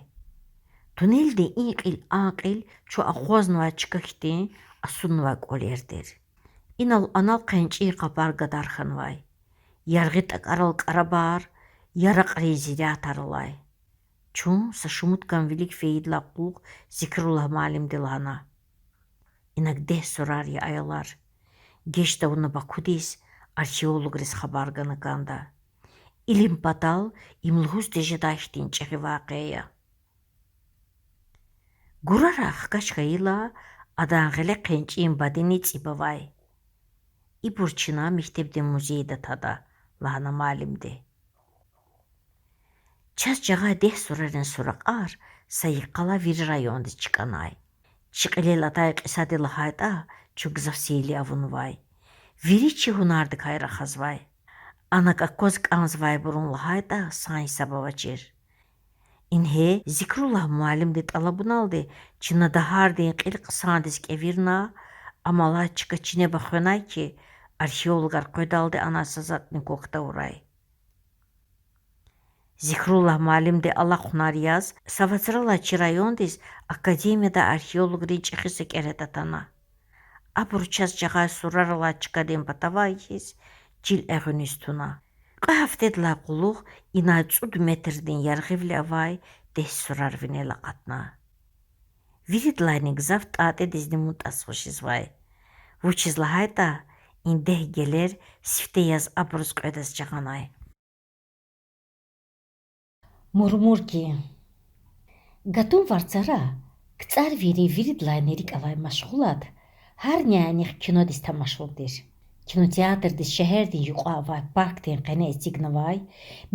Туннелдин и кьил, а кьил чун акъвазнавай чка хьтин асуннавай кӀвалер тир. Инал-анал хъенчӀин къапар гадар хьанвай. Яргъи тӀакӀарал кӀарабар, яракьрин зиратар алай. Чун са шумуд кам вилик фейидалай кьулухъ Зикруллагь муаллимди лагьана: Инаг дегь сурар я, аялар. Геж тавуна Бакудиз, археологриз хабар гана кӀанда. Илим патал им лугьуз тежедай хьтин чӀехи вакъиа я. Гурарай хкаж хьайила, адан гъиле хъенчӀин бадени цӀиб авай. Ибур чна мектебдин музейда тада,— лагьана муаллимди. Чаз жагъай дегь сурарин суракьар са йикъалай вири райондиз чкӀанай. Чи кьилел атай кьисади лагьайтӀа, чун гзаф сейли авунвай. Вири чи гьунардикай рахазвай. Анаг акваз кӀанзавайбурун лагьайтӀа, сан-гьисаб авачир. Ингье Зикруллагь муаллимдин тӀалабуналди чна дагьардин кьил хъсандиз кӀевирна, ам алай чка чинеба хвенай хьи, археологар къведалди анай са затӀни квахь тавурай. Зикруллагь муаллимди алахъунар яз, са вацралай чи райондиз академиядай археологрин чӀехи са кӀеретӀ атана. Абуру чаз жагъай сурар алай чкадин патавай хьиз чил эгъуьниз туна. Кьве гьафтедилай кьулухъ инай цӀуд метрдин яргъивиле авай дегь сурар винел акъатна. Виридалайни гзаф ТӀатӀидизни МутӀаз хуш жезвай. Вучиз лагьайтӀа и дегь гелер сифте яз абуруз кьведаз жагъанай. Мурмурги. Гатун варцара КцӀарвийрин виридалайни рикӀ алай машгъулат гьар нянихъ кинодиз тамашун тир. Кинотеатрдиз шегьердин юкьва авай паркдин къене эцигнавай,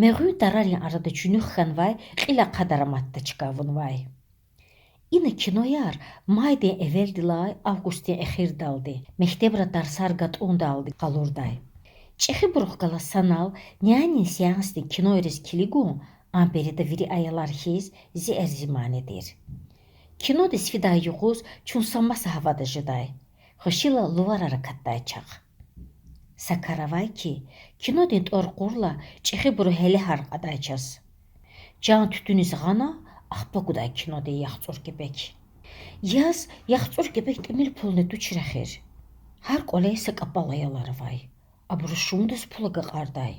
мегъуьн тарарин арада чуьнуьх хьанвай кьил ахъа дараматда чка авунвай. Ина кинояр майдин эвелдилай августдин эхирдалди, мектебра тарсар гатӀундалди къалурдай. ЧӀехибурухъ галаз санал нянин сеансдин кинойриз килигун, ам береда вири аялар хьиз, зи эрзимани тир. Кинодиз фидай юкъуз чун са маса гьавада жедай. Хвешила луварар акатдай чахъ. Са кар авай хьи, кинодин тӀвар кьурла, чӀехибуру гьелегьар кьадай чаз. Чан туьтуьниз гъана, ахпа гудай кинодин яхцӀур кепек. Яз яхцӀур кепек тӀимил пулни тушир эхир. Гьар кӀвале са кӀапӀал аялар авай. Абуру шумудаз пул агакьардай.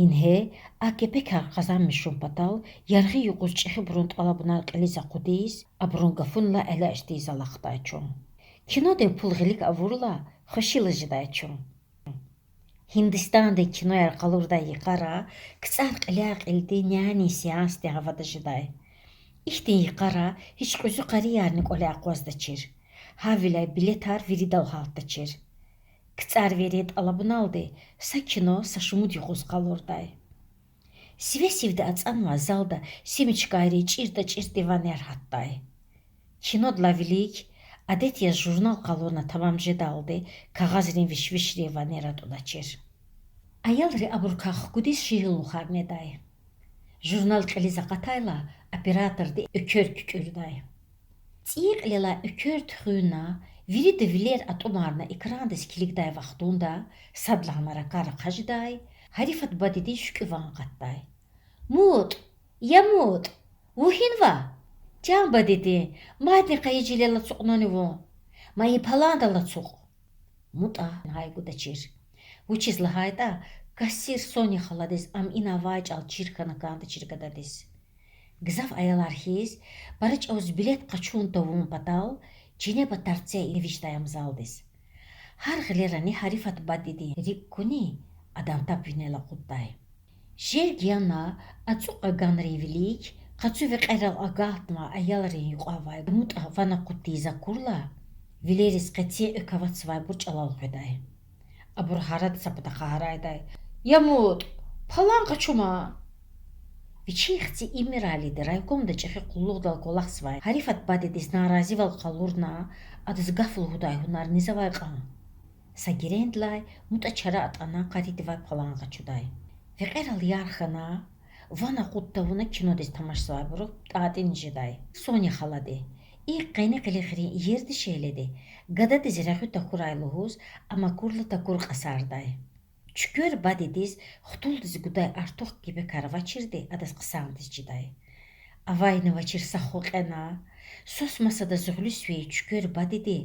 Ингье а кепекар къазанмишун патал яргъи юкъуз чӀехибурун тӀалабунар кьилиз акъудиз, абурун гафунилай элячӀ тийиз алахъдай чун. Кинодин пул гъилик авурла, хвешила жедай чун. Гьиндистандин кинояр къалурдай йикъара КцӀар кьиляй-кьилди нянин сеансдин гьавада жедай. Ихьтин йикъара гьич кьуьзуь къариярни кӀвале акъваздачир. Гьавиляй билетар виридал гьалтдачир. КцӀарвийрин тӀалабуналди са кино са шумуд юкъуз къалурдай. Сиве-сивди ацӀанвай залда симичкайрин чӀиртӀа-чӀиртӀи ванер гьатдай. Кинодилай вилик, адет яз, журнал къалурна тамам жедалди кагъазрин виш-вишрин ванер атӀудачир. Аялри абурукай хкудиз шиирвилер недай. Журнал кьилиз акъатайла, операторди эквер куькӀуьрдай. ЦӀийи кьилелай эквер туьхуьнна, вирида вилер атӀумарна экрандиз килигдай вахтунда, садлагьана ракӀар ахъа жедай, Гьарифат бадедин шуькӀуь ван акъатдай. МутӀ! Я МутӀ! Вун гьинва? Чан бадедин, мадни къайи чилел ацукьнани вун? Ма и паландал ацукь! МутӀа гьай гудачир. Вучиз лагьайтӀа кассир Соня халадиз ам ина авай чӀал чир хьана кӀандачир гададиз. Гзаф аялар хьиз, пара чӀавуз билет къачун тавун патал, чинеба тарцел эвичӀдай ам залдиз. Гьар гъилерани Гьарифат бадедин рикӀ куни, адан таб винел акъуддай. Жерге яна, ацукь аганрин вилик, къацу векьерал агалтнавай аялрин юкьва авай МутӀа ван акъуд тийиз акурла, вилериз къецин экв аватзавайбур чӀалал къведай. Абур гьарада са патахъ гьарайдай: Я МутӀ, палан къачу ман! Вичин хци Имиралиди райкомда чӀехи къуллугъдал кӀвалахзавай Гьарифат бадедиз наразивал къалурна, адаз гаф лугьудай гьунар низавай кьван. Са герендилай МутӀа чара атӀана къаридивай палан къачудай. Векьерал ярх хьана, ван акъуд тавуна кинодиз тамашзавайбуру ТӀатӀини жедай, Соня халади. И къени къилихрин иер дишегьлиди гададиз регъуь такурай лугьуз, ам акурла такур кьасардай. Чуьквер бадедиз хтулдиз гудай артух гебекар авачирди адаз хъсандиз чидай. Авайни-авачир са хва кьена, свас масадаз гъуьлуьз фейи Чуьквер бадеди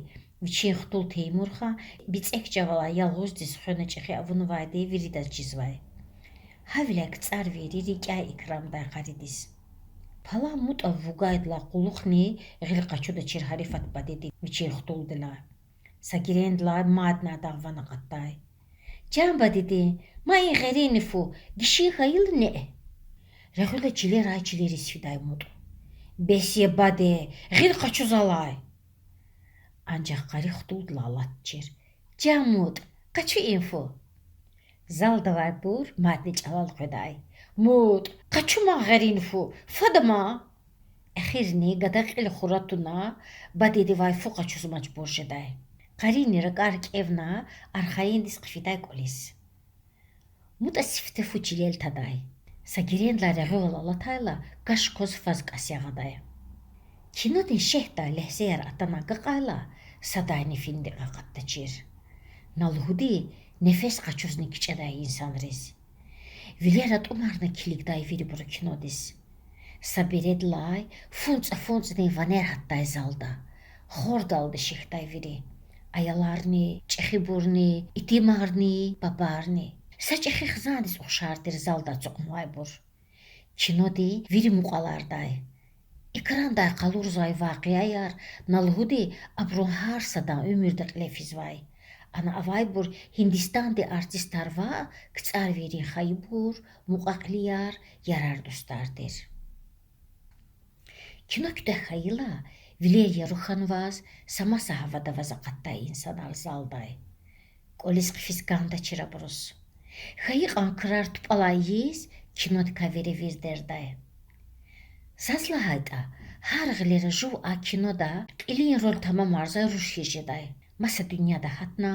вичин хтул Теймурхан бицӀек чӀавалай ялгъуздиз хвена чӀехи авунвайди виридаз чизвай. Гьавиляй КцӀарвийри рикӀяй икрамдай къаридиз. Палан МутӀа вугайдалай кьулухъни гъил къачудачир Гьарифат бадеди вичин хтулдилай. Са герендилай мадни адан ван акъатдай. Чан бадеди, ма и гъерини фу, гишин хьайила неъ. Регъуьла чилерай чилериз фидай МутӀ. Бес я, баде, гъил къачу залай. Анжах къари хтулдилай алатчир. Чан МутӀ, къачу и фу. Залдавайбур мадни чӀалал къведай. МутӀ, къачу ман гъерини фу, фада ман. Эхирни гада кьил хура туна, бадедивай фу къачуз мажбур жедай. Къарини ракӀар кӀевна, архайиндиз хъфидай кӀвализ. МутӀа сифте фу чилел тадай. Са герендилай регъуьвал алатайла, каш кваз фаз кӀас ягъадай. Кинодин шехьдай легьзеяр атана агакьайла, садайни финдик акъатдачир. На лугьуди, нефес къачузни кичӀедай инсанриз. Вилер атӀумарна килигдай вирибуру кинодиз. Са бередилай фунцӀа-фунцӀдин ванер гьатдай залда. Хордалди шехьдай вири: аяларни, чӀехибурни, итимарни, папарни. Са чӀехи хизандиз ухшар тир залда ацукьнавайбур. Киноди вири мукьвалардай. Экрандилай къалурзавай вакъиаяр, на лугьуди, абурун гьар садан уьмуьрда кьиле физвай. Ана авайбур Гьиндистандин артистар ваъ, КцӀарвийрин хайибур, мукьва-кьилияр, ярар-дустар тир. Кино куьтягь хьайила, вилер яру хьанваз, са маса гьавада аваз акъатдай инсанар залдай. КӀвализ хъфиз кӀандачир абуруз. Хьайи кьван крар тупӀалай ийиз, кинодикай веревирдердай. Заз лагьайтӀа, гьар гъилера жув а кинода кьилин роль тамамарзавай руш хьиз жедай. Маса дуьньяда гьатна,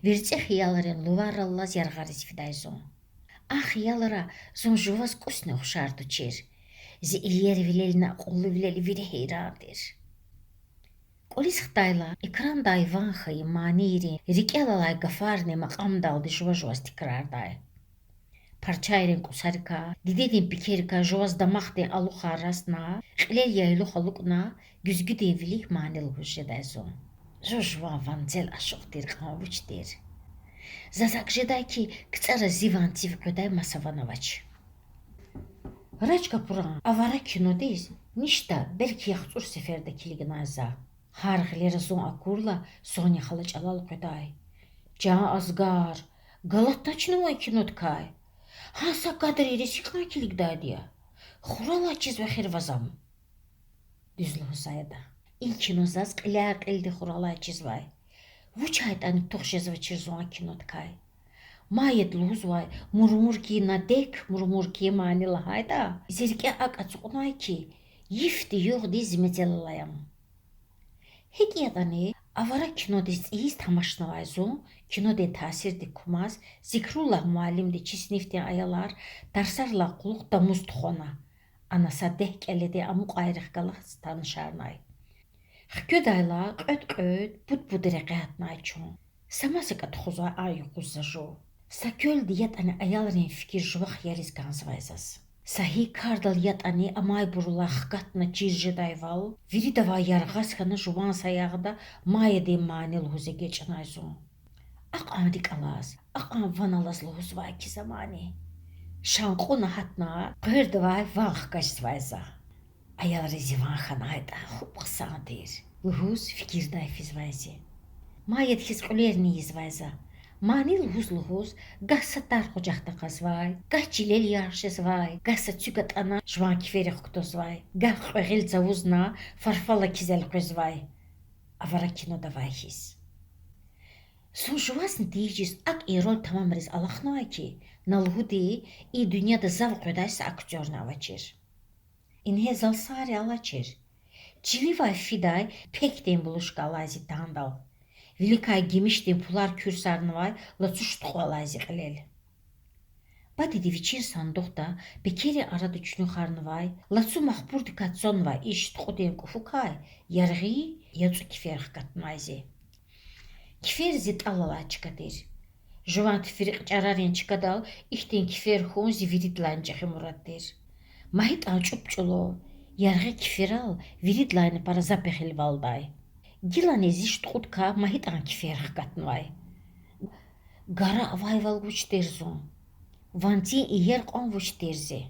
верцӀи хиялрин луваррал алаз яргъариз фидай зун. А хиялра зун жуваз кӀусни ухшар тушир. Зи иервилелни акьуллувилел вири гьейран тир. КӀвализ хтайла, экрандай ван хьайи манийрин рикӀел алай гафарни макьамдалди жува-жуваз тикрардай. Парчайрин кӀусарикай, дидедин пекерикай жуваз дамахдин алухар расна, кьилел яйлух алукӀна, гуьзгуьдин вилик мани лугьуз жедай зун. Жув жуван ванцел ашукь тир кьван вуч тир? Заз акӀ жедай хьи, КцӀара зи ванцив къведай маса ван авач. Рач Капуран авара кинодиз ништа, белки яхцӀур сеферда килигнай за. Гьар гъилера зун акурла, Соня хала чӀалал къведай: Чан Азгар, галатначни вун кинодикай? Гьа са кадрийриз гьикьван килигдайди я? Хуралай чизва эхир ваз ам. Дуьз лугьузвай ада. И кино заз кьиляй-кьилди хуралай чизвай. ВучайтӀани тух жезвачир зун а кинодикай. Майяд лугьузвай: мурмурки на дек, мурмурки мани лагьайтӀа, зи рикӀе акӀ ацукьнавай хьи, йифди-югъди зи мецел алай ам. ГьикӀ ятӀани, авара кинодиз цӀийиз тамашнавай зун, кинодин таъсирдик кумаз, Зикруллагь муаллимди чи синифдин аялар тарсарилай кьулухъ тамуз тухвана. Ана са дегь кӀеледин амукьайрихъ галаз танишарнай. Хкведайла кьвед-кьвед, пуд-пуд рекье гьатнай чун. Са масакӀа тухузвай а юкъуз за жув. Са квелди ятӀани аялрин фикир жувахъ яриз кӀанзавай заз. Са гьи кардал ятӀани амайбурулай хкатна чир жедайвал, виридавай яргъаз хьана жуван саягъда Майядин мани лугьуз эгечӀнай зун. Акьван рикӀ алаз, акьван ван алаз лугьузвай хьи за мани. Шан кьуна гьатна, къвердавай ван хкажзавай за. Аялриз зи ван хьанайтӀа, хупӀ хъсан тир, лугьуз фикирдай физвай зи. Майяд хьиз кьуьлерни ийизвай за. Мани лугьуз-лугьуз, гагь са тар къужахда акъазвай, гагь чилел ярх жезвай, гагь са цуьк атӀана жуван киферихъ кутазвай, гагь кьве гъил цавузна фарфалла кизел къвезвай. Авара кинода авай хьиз. Зун жувазни тийижиз акӀ и роль тамамариз алахънавай хьи, на лугьуди, и дуьньяда зав къведай са актёрни авачир. Ингье залсарри алачир. Чиливай фидай пекдин булушка алай зи тандал, виликай гимишдин пулар куьрсарнавай лацу шуткьу алай зи кьилел. Бадеди вичин сандухда пекерин арада чуьнуьхарнавай, лацу махпурдикай цанвай иш-тукьудин кӀуфукай яргъи, яцӀу кифер хкатнавай зи. Кифер зи тӀал алай чка тир. Жуван тфирикь чӀарарин чкадал ихьтин кифер хьун зи виридалайни чӀехи мурад тир. МагьитӀан чӀуп-чӀулав, яргъи киферал виридалайни пара за пехилвалдай. Гилани зи иш-тукьудикай МагьитӀан кифер хкатнавай. Гара авайвал вуч тир зун? Ванцин иер кьван вуч тир зи?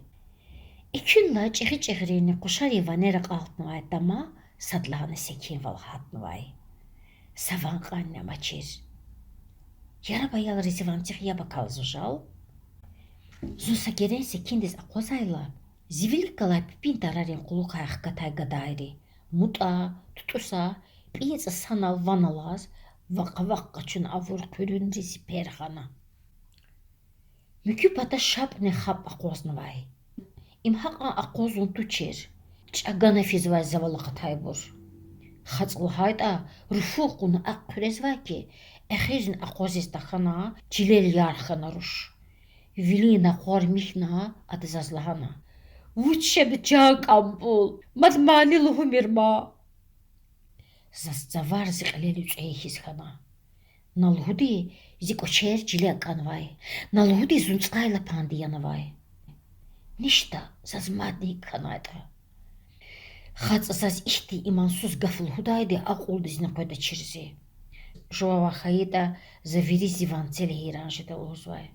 Экуьнлай чӀигъи-чӀигъринни къушарин ванер акьалтнавай тама садлагьана секинвал гьатнавай. Са ван кьванни амачир. Яраб аялри зи ванцихъ яб акалзава жал. Зун са герен секиндиз акъвазайла, зи вилик галай пипӀин тарарин кьулухъай хкатай гадайри, МутӀа, ТутӀуса, пӀинцӀа санал ван алаз, вакъа-вакъа къачуна авур хъуьруьнри зи пер хана. Муькуь пата шапӀни хапӀ акъвазнавай. Им гьакьван акъвазун тушир. ЧӀагана физвай завал акъатайбур. ХацӀ лагьайтӀа, руфун кьуна акӀ хъуьрезвай хьи, эхирни акъвазиз тахьана, чилел ярх хьана руш. Вилин накъвар михьна, ада заз лагьана: Вуч жеда, чан КӀампӀул? Мад мани лугьумир ма. Заз цавар зи кьилел уьцӀей хьиз хьана. На лугьуди, зи кӀвачер чиле акӀанвай, на лугьуди, зун цӀайлапанди янавай. Ништа, заз мадни икӀ хьанайтӀа. ХацӀ заз ихьтин имансуз гаф лугьудайди акьулдизни къведачир зи. Жувавай хьайитӀа, за вири зи ванцел гьейран жеда лугьузвай.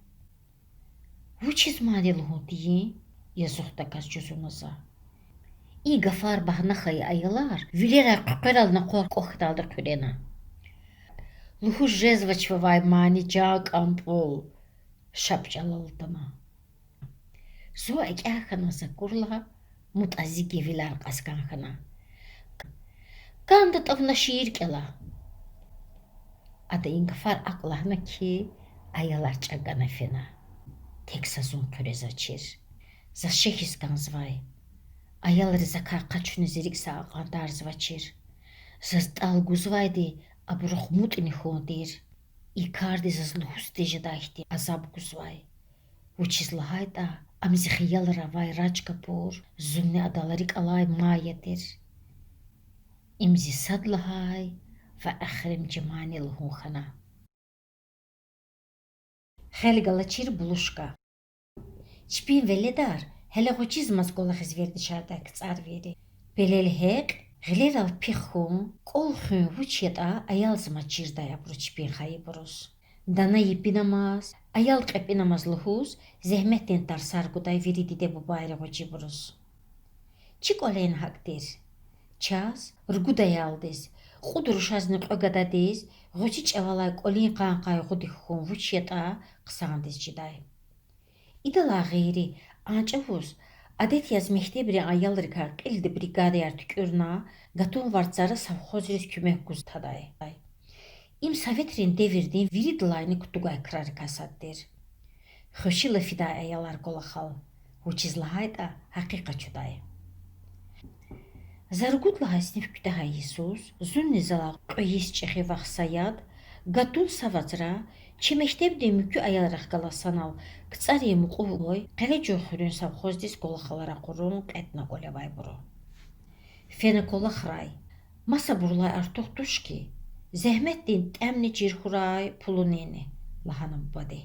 Вучиз мани лугьун тийин? Язухдаказ жузуна за. И гафар багьна хьайи аялар вилерай хъуькъверал накъвар кӀвахьдалди хъуьрена. Лугьуз жезвач вавай мани, чан КӀампӀул, шапӀ чӀалал атана. Зун экӀя хьана, за акурла, МутӀа зи гевилар кьаз кӀан хьана. КӀанда тӀавуна шиир кӀела. Ада и гафар акӀ лагьана хьи, аялар чӀагана фена. Тек са зун хъуьрезвачир. Заз шехьиз кӀанзавай. Аялри закай къачуна зи рикӀ са акьван тарзавачир. Заз тӀал гузвайди абурухъ МутӀни хьун тир. И карди заз лугьуз тежедай хьтин азаб гузвай. Вучиз лагьайтӀа ам зи хиялра авай Радж Капур, зунни адал рикӀ алай Майя тир. Им зи сад лагьай ва эхиримжи мани лугьун хьана. Хел галачир булушка. Чпин веледар гьеле гъвечӀизмаз кӀвалахиз вердишардай КцӀарвийри. Пелел гьекь, гъилерал пихъ хьун, кӀвал хуьн вуч ятӀа аялзамаз чирдай абуру чпин хайибуруз. Дана епинамаз, аял кьепӀинамаз лугьуз, зегьметдин тарсар гудай вири диде-бубайри гъвечӀибуруз. Чи кӀвалени гьакӀ тир. Чаз, ругуд аялдиз, кьуд рушазни кьве гададиз, гъвечӀи чӀавалай кӀвалин къан-къайгъудик хьун вуч ятӀа хъсандиз чидай. Идалай гъейри, а чӀавуз адет яз мектебрин аялрикай кьилди бригадаяр туькӀуьрна, гатун варцара совхозриз куьмек гуз тадай. Им советрин девирдин виридалайни кутугай крарикай сад тир. Хвешила фидай аялар кӀвалахал, вучиз лагьайтӀа гьакъи къачудай. За ругуд лагьай синиф куьтягьай йисуз, зунни залай кьве йис чӀехи вах Саяд, гатун са вацра, чи мектебдин муькуь аялрихъ галаз санал КцӀарин мукьув гвай Къележугъ хуьруьн совхоздиз кӀвалахал ракъурун кьетӀна кӀвале авайбуру. Фена кӀвалахрай, масабурулай артух туш хьи, зегьметдин тӀямни чир хьурай, пулунини,— лагьана бубади.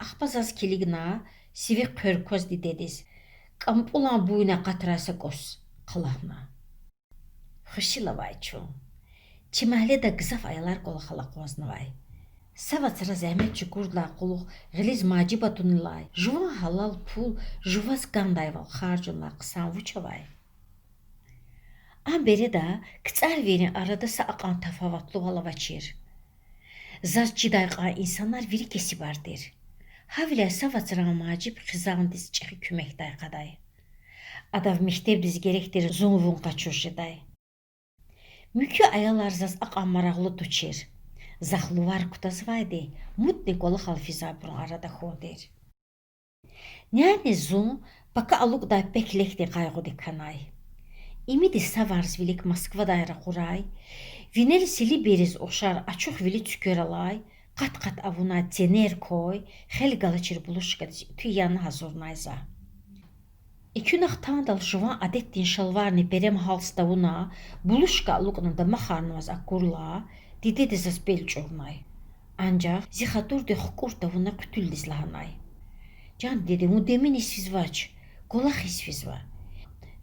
Ахпа заз килигна, сиве хъвер кваз дидедиз: КӀампӀулан буйни акъатрай са кӀус,— хълагьна. Хвешила авай чун. Чи магьледа гзаф аялар кӀвалахал акъвазнавай. Са вацра зегьмет чукурдалай кьулухъ гъилиз мажиб атунилай, жуван гьалал пул жуваз кӀандайвал харжунилай хъсан вуч авай? А береда КцӀарвийрин арада са акьван тафаватлувал авачир. Заз чидай кьван инсанар вири кесибар тир. Гьавиляй са вацран мажиб хизандиз чӀехи куьмекдай кьадай. Адав мектебдиз герек тир зун-вун къачуз жедай. Муькуь аялар заз акьван марагълу тушир. Захъ лувар кутазвайди МутӀни кӀвалахал физвайбурун арада хьун тир. Няниз зун пака алукӀдай пек-лекьдин къайгъудик хьанай. Имиди са варз вилик Москвадай ракъурай, винел Селибейриз ухшар ачух вили цуьквер алай, Къат-къат авунвай ценер квай, хел галачир булушкадиз итуь яна гьазурнай за. Экуьнахъ тандал жуван адетдин шалварни перем гьалс тавуна, булушка алукӀна дамахарнаваз акурла, дидеди заз пел чӀурнай. Анжах зи хатурдик хкӀур тавуна хъуьтуьлдиз лагьанай: Жан дидеди, вун деминиз физвач, кӀвалахиз физва.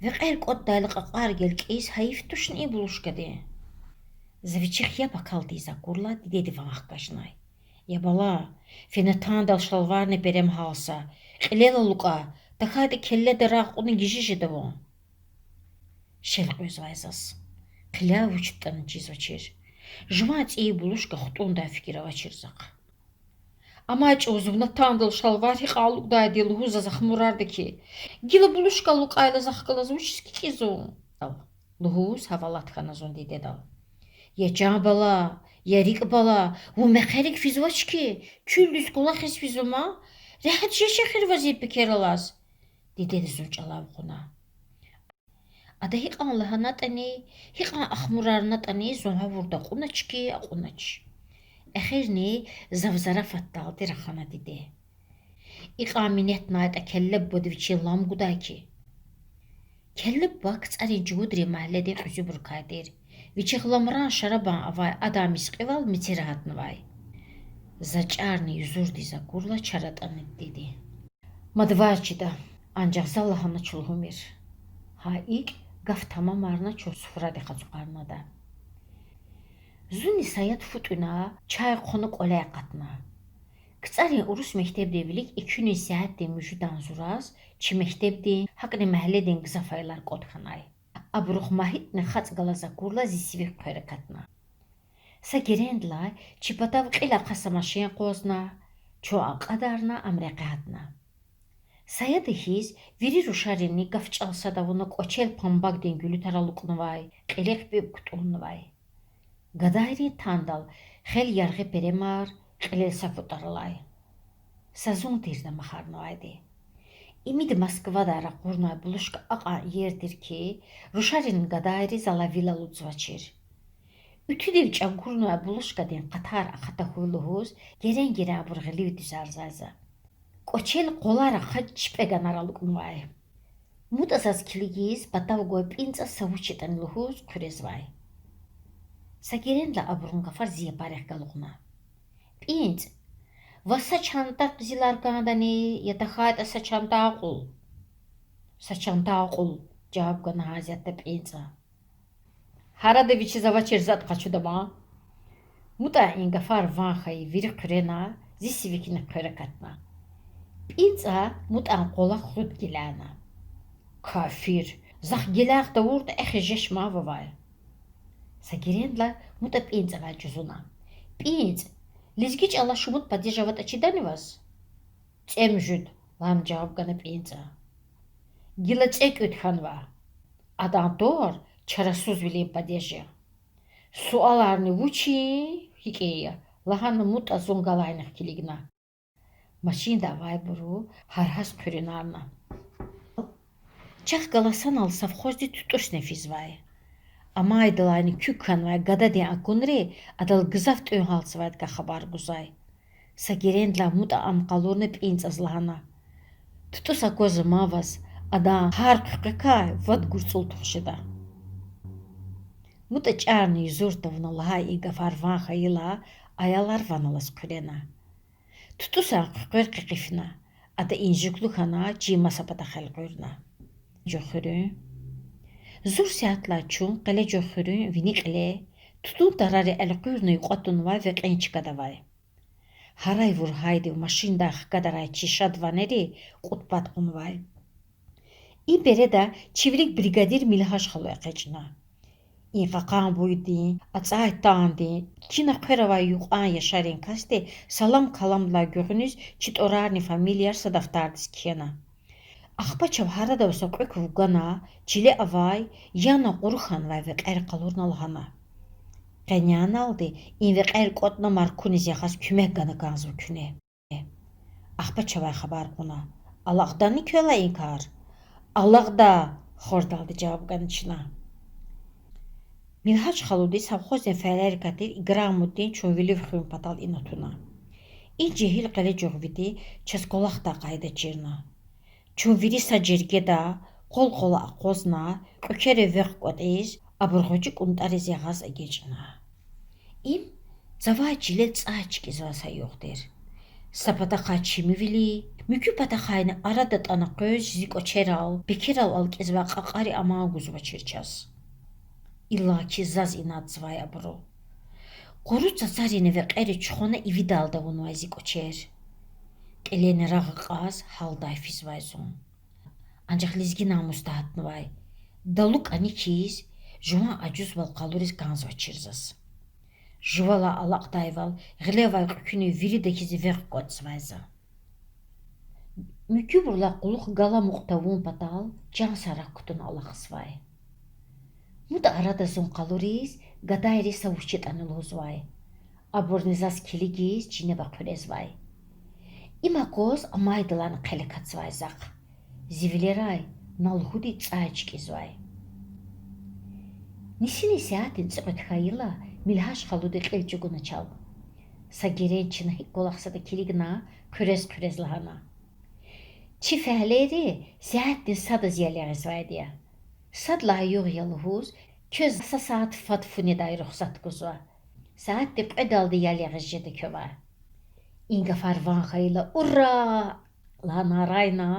Векьер кӀватӀдайла кьакьар гелкӀиз, гьайиф тушни и булушкадин? За вичихъ яп акал тийиз акурла, дидеди ван хкажнай: Я бала, фена тандал шалварни перем гьалса, кьилел алукӀа, тахьайтӀа келледа рагъ кьуна гижи жеда вун. Шел къвезвай заз. Хъиляй вуч ятӀани чизвачир. Жуван цӀийи булушка хтӀундай фикир авачир захъ. Амай чӀавуз вуна тандал шалвар гьикьван алукӀдайди лугьуз заз ахмурарда хьи. Гила булушка алукӀайла, захъ галаз вучиз кикӀизва вун? Лугьуз гьавалат хьана зун дидедал. Я чан бала, я рикӀ бала, вун мехъерик физвач хьи, чуьлдиз кӀвалахиз физва ман, регьят жеч эхир ваз и пекер алаз. Дидеди зун чӀалав кьуна. Ада гьикьван лагьанатӀани, гьикьван ахмурарнатӀани зун гъавурда акьунач хьи, акьунач. Эхирни зав зарафатдалди рахана диде. Икьван минетнайтӀа келлеббуди вичин лам гудай хьи. Келлебба КцӀарин Чувудрин магьледин кьуьзуьбурукай тир. Вичихъ ламран шарабан авай адан мискьивал мецера гьатнавай. За чӀарни юзурдиз акурла чара атӀана диде. Мад ваз чида, анжах за лагьанач лугьумир. Гьа икӀ гаф тамамарна чун суфрадихъ ацукьарнада. Зунни Саяд фу тӀуьна, чай хъвана кӀваляй акъатна. КцӀарин урус мектебдин вилик экуьнин сятдин муьжуьдан зураз чи мектебдин, гьакӀни магьледин гзаф аялар кӀватӀ хьанай. Абурухъ МагьитӀни хацӀ галаз акурла зи сивик хъвер акатна. Са герендилай чи патав кьил ахъа са машин акъвазна, чун акьадарна, ам рекье гьатна. Саяда хьиз, вири рушаринни гаф-чӀал сад авуна кӀвачел памбагдин гуьлуьтар алукӀнавай, кьилихъ пӀипӀ кутӀуннавай. Гадайрин тандал хел яргъи перемар, кьилел са футӀар алай. Са зун тир дамахарнавайди. Имид Москвадай ракъурнавай булушка акьван иер тир хьи, рушарин гадайри залай вил алудзавачир. Уьтуьдив чӀагурнавай булушкадин къатар ахъа тахьуй лугьуз, герен-герен абур гъиливди зарзай за. КӀвачел къвалар ахъа чпӀеганар алукӀнавай. МутӀа заз килигиз, патав гвай ПӀинцӀаз са вуч ятӀани лугьуз хъуьрезвай. Са герендилай абурун гафар зи япарихъ галукьна. ПӀинцӀ, ваз са чанта къизилар кӀандани, я тахьайтӀа са чанта акьул? Са чанта акьул,— жаваб гана гьасятда ПӀинцӀа. Гьарада вичиз авачир затӀ къачуда ман. МутӀан и гафар ван хьайи вири хъуьрена, зи сивикни хъвер акатна. ПӀинцӀа МутӀан къвалахъ гъуд геляна. Кафир, захъ геляй тавуртӀа, эхиз жеч ман вавай. Са герендилай МутӀа ПӀинцӀавай жузуна: ПӀинцӀ, лезги чӀала шумуд падеж аватӀа чидани ваз? ЦӀемуьжуьд,— лагьана жаваб гана ПӀинцӀа. Гила цӀекӀуьд хьанва. Адан тӀвар чарасузвилин падеж я. Суаларни вучин, гьикӀ я,— лагьана МутӀа зун галайнихъ килигна. Машинда авайбуру гьар гьаз хъуьруьнарна. Чахъ галаз санал совхоздиз ТутӀусни физвай. Амайдалайни куьк хьанвай гададин акунри адал гзаф тӀуьн гьалцӀзавайдакай хабар гузвай. Са герендилай МутӀа ам къалурна ПӀинцӀаз лагьана: ТутӀус аквазва ман ваз, адан гьар хъуькъвекай вад гурцӀул тух жеда. МутӀа чӀарни юзур тавуна лагьай и гафар ван хьайила, аялар ван алаз хъуьрена. ТутӀусан хъуькъвер къекъифна. Ада инжиклу хьана, чин маса патахъ элкъуьрна. Жугъуьруьн. Зур сятлай чун къеле Жугъуьруьн вини кьиле, тутун тарари элкъуьрна юкьва тунвай векьин чкада авай. Гьарайвур гьайидив машиндай хкадарай чи шад ванери кьуд пад кьунвай. И береда чи вилик бригадир Милгьаж халу экъечӀна. И кьакьан буйдин, ацӀай тандин, чина хъвер авай юкьван яшарин касди салам-каламдилай гуьгъуьниз чи тӀварарни фамилияр са дафтардиз кхьена. Ахпа чав гьарадав са кьуьк вугана, чиле авай, яна кьуру хьанвай векьер къалурна лагьана: Къеняналди и векьер кӀватӀна Маркуниз ягъаз куьмек гана кӀанзава куьне. Ахпа чавай хабар кьуна: Алакьдани квелай и кар? Алакьда,— хордалди жаваб гана чна. Милгьаж халуди совхоздин фялерикай тир Играмуддин чун вилив хуьн патал ина туна. И жегьил къеле жугъвиди чаз кӀвалахдай къайда чирна. Чун вири са жергеда, къвал-къвала акъвазна, кьуькере векь кӀватӀиз, абур гъвечӀи кӀунтӀариз ягъаз эгечӀна. Им завай чилел цӀай чкӀизвай са югъ тир. Са патахъай чимивили, муькуь патахъайни ара датӀана къвез зи кӀвачерал, пекерал алкӀизвай кьакьари аман гузвачир чаз. Иллаки заз инадзавай абуру. Къуру цацарини векьери чухвана ивидалди авунвай зи кӀвачер. Кьилени рагъ акьаз гьалдай физвай зун. Анжах лезги намусда гьатнавай. Далу кӀаник хьиз, жуван ажузвал къалуриз кӀанзавачир заз. Жувалай алакьдайвал, гъиле авай кьуькуьни вирида хьиз векь кӀватӀзавай за. Муькуьбурулай кьулухъ гала-мукь тавун патал чан сарак кутуна алахъзавай. Муд арада зун къалуриз, гадайри са вуч ятӀани лугьузвай. Абурни заз килигиз чинеба хъуьрезвай. Им акваз амайдалайни хъел акатзавай захъ. Зи вилерай на лугьуди цӀай чкӀизвай. Нисини сятдин цӀикьвед хьайила, Милгьаж халуди кьил чӀугуна чал. Са герен чна гьикӀ кӀвалахзаватӀа килигна, хъуьрез-хъуьрез лагьана: Чи фялейри сятдин садаз ял ягъизвайди я. Сад лагьай югъ я лугьуз, квез са сят фад фу недай рухсат гузва. Сятда кьведалди ял ягъиз жеда квевай. И гафар ван хьайила, ура! лагьана арайна,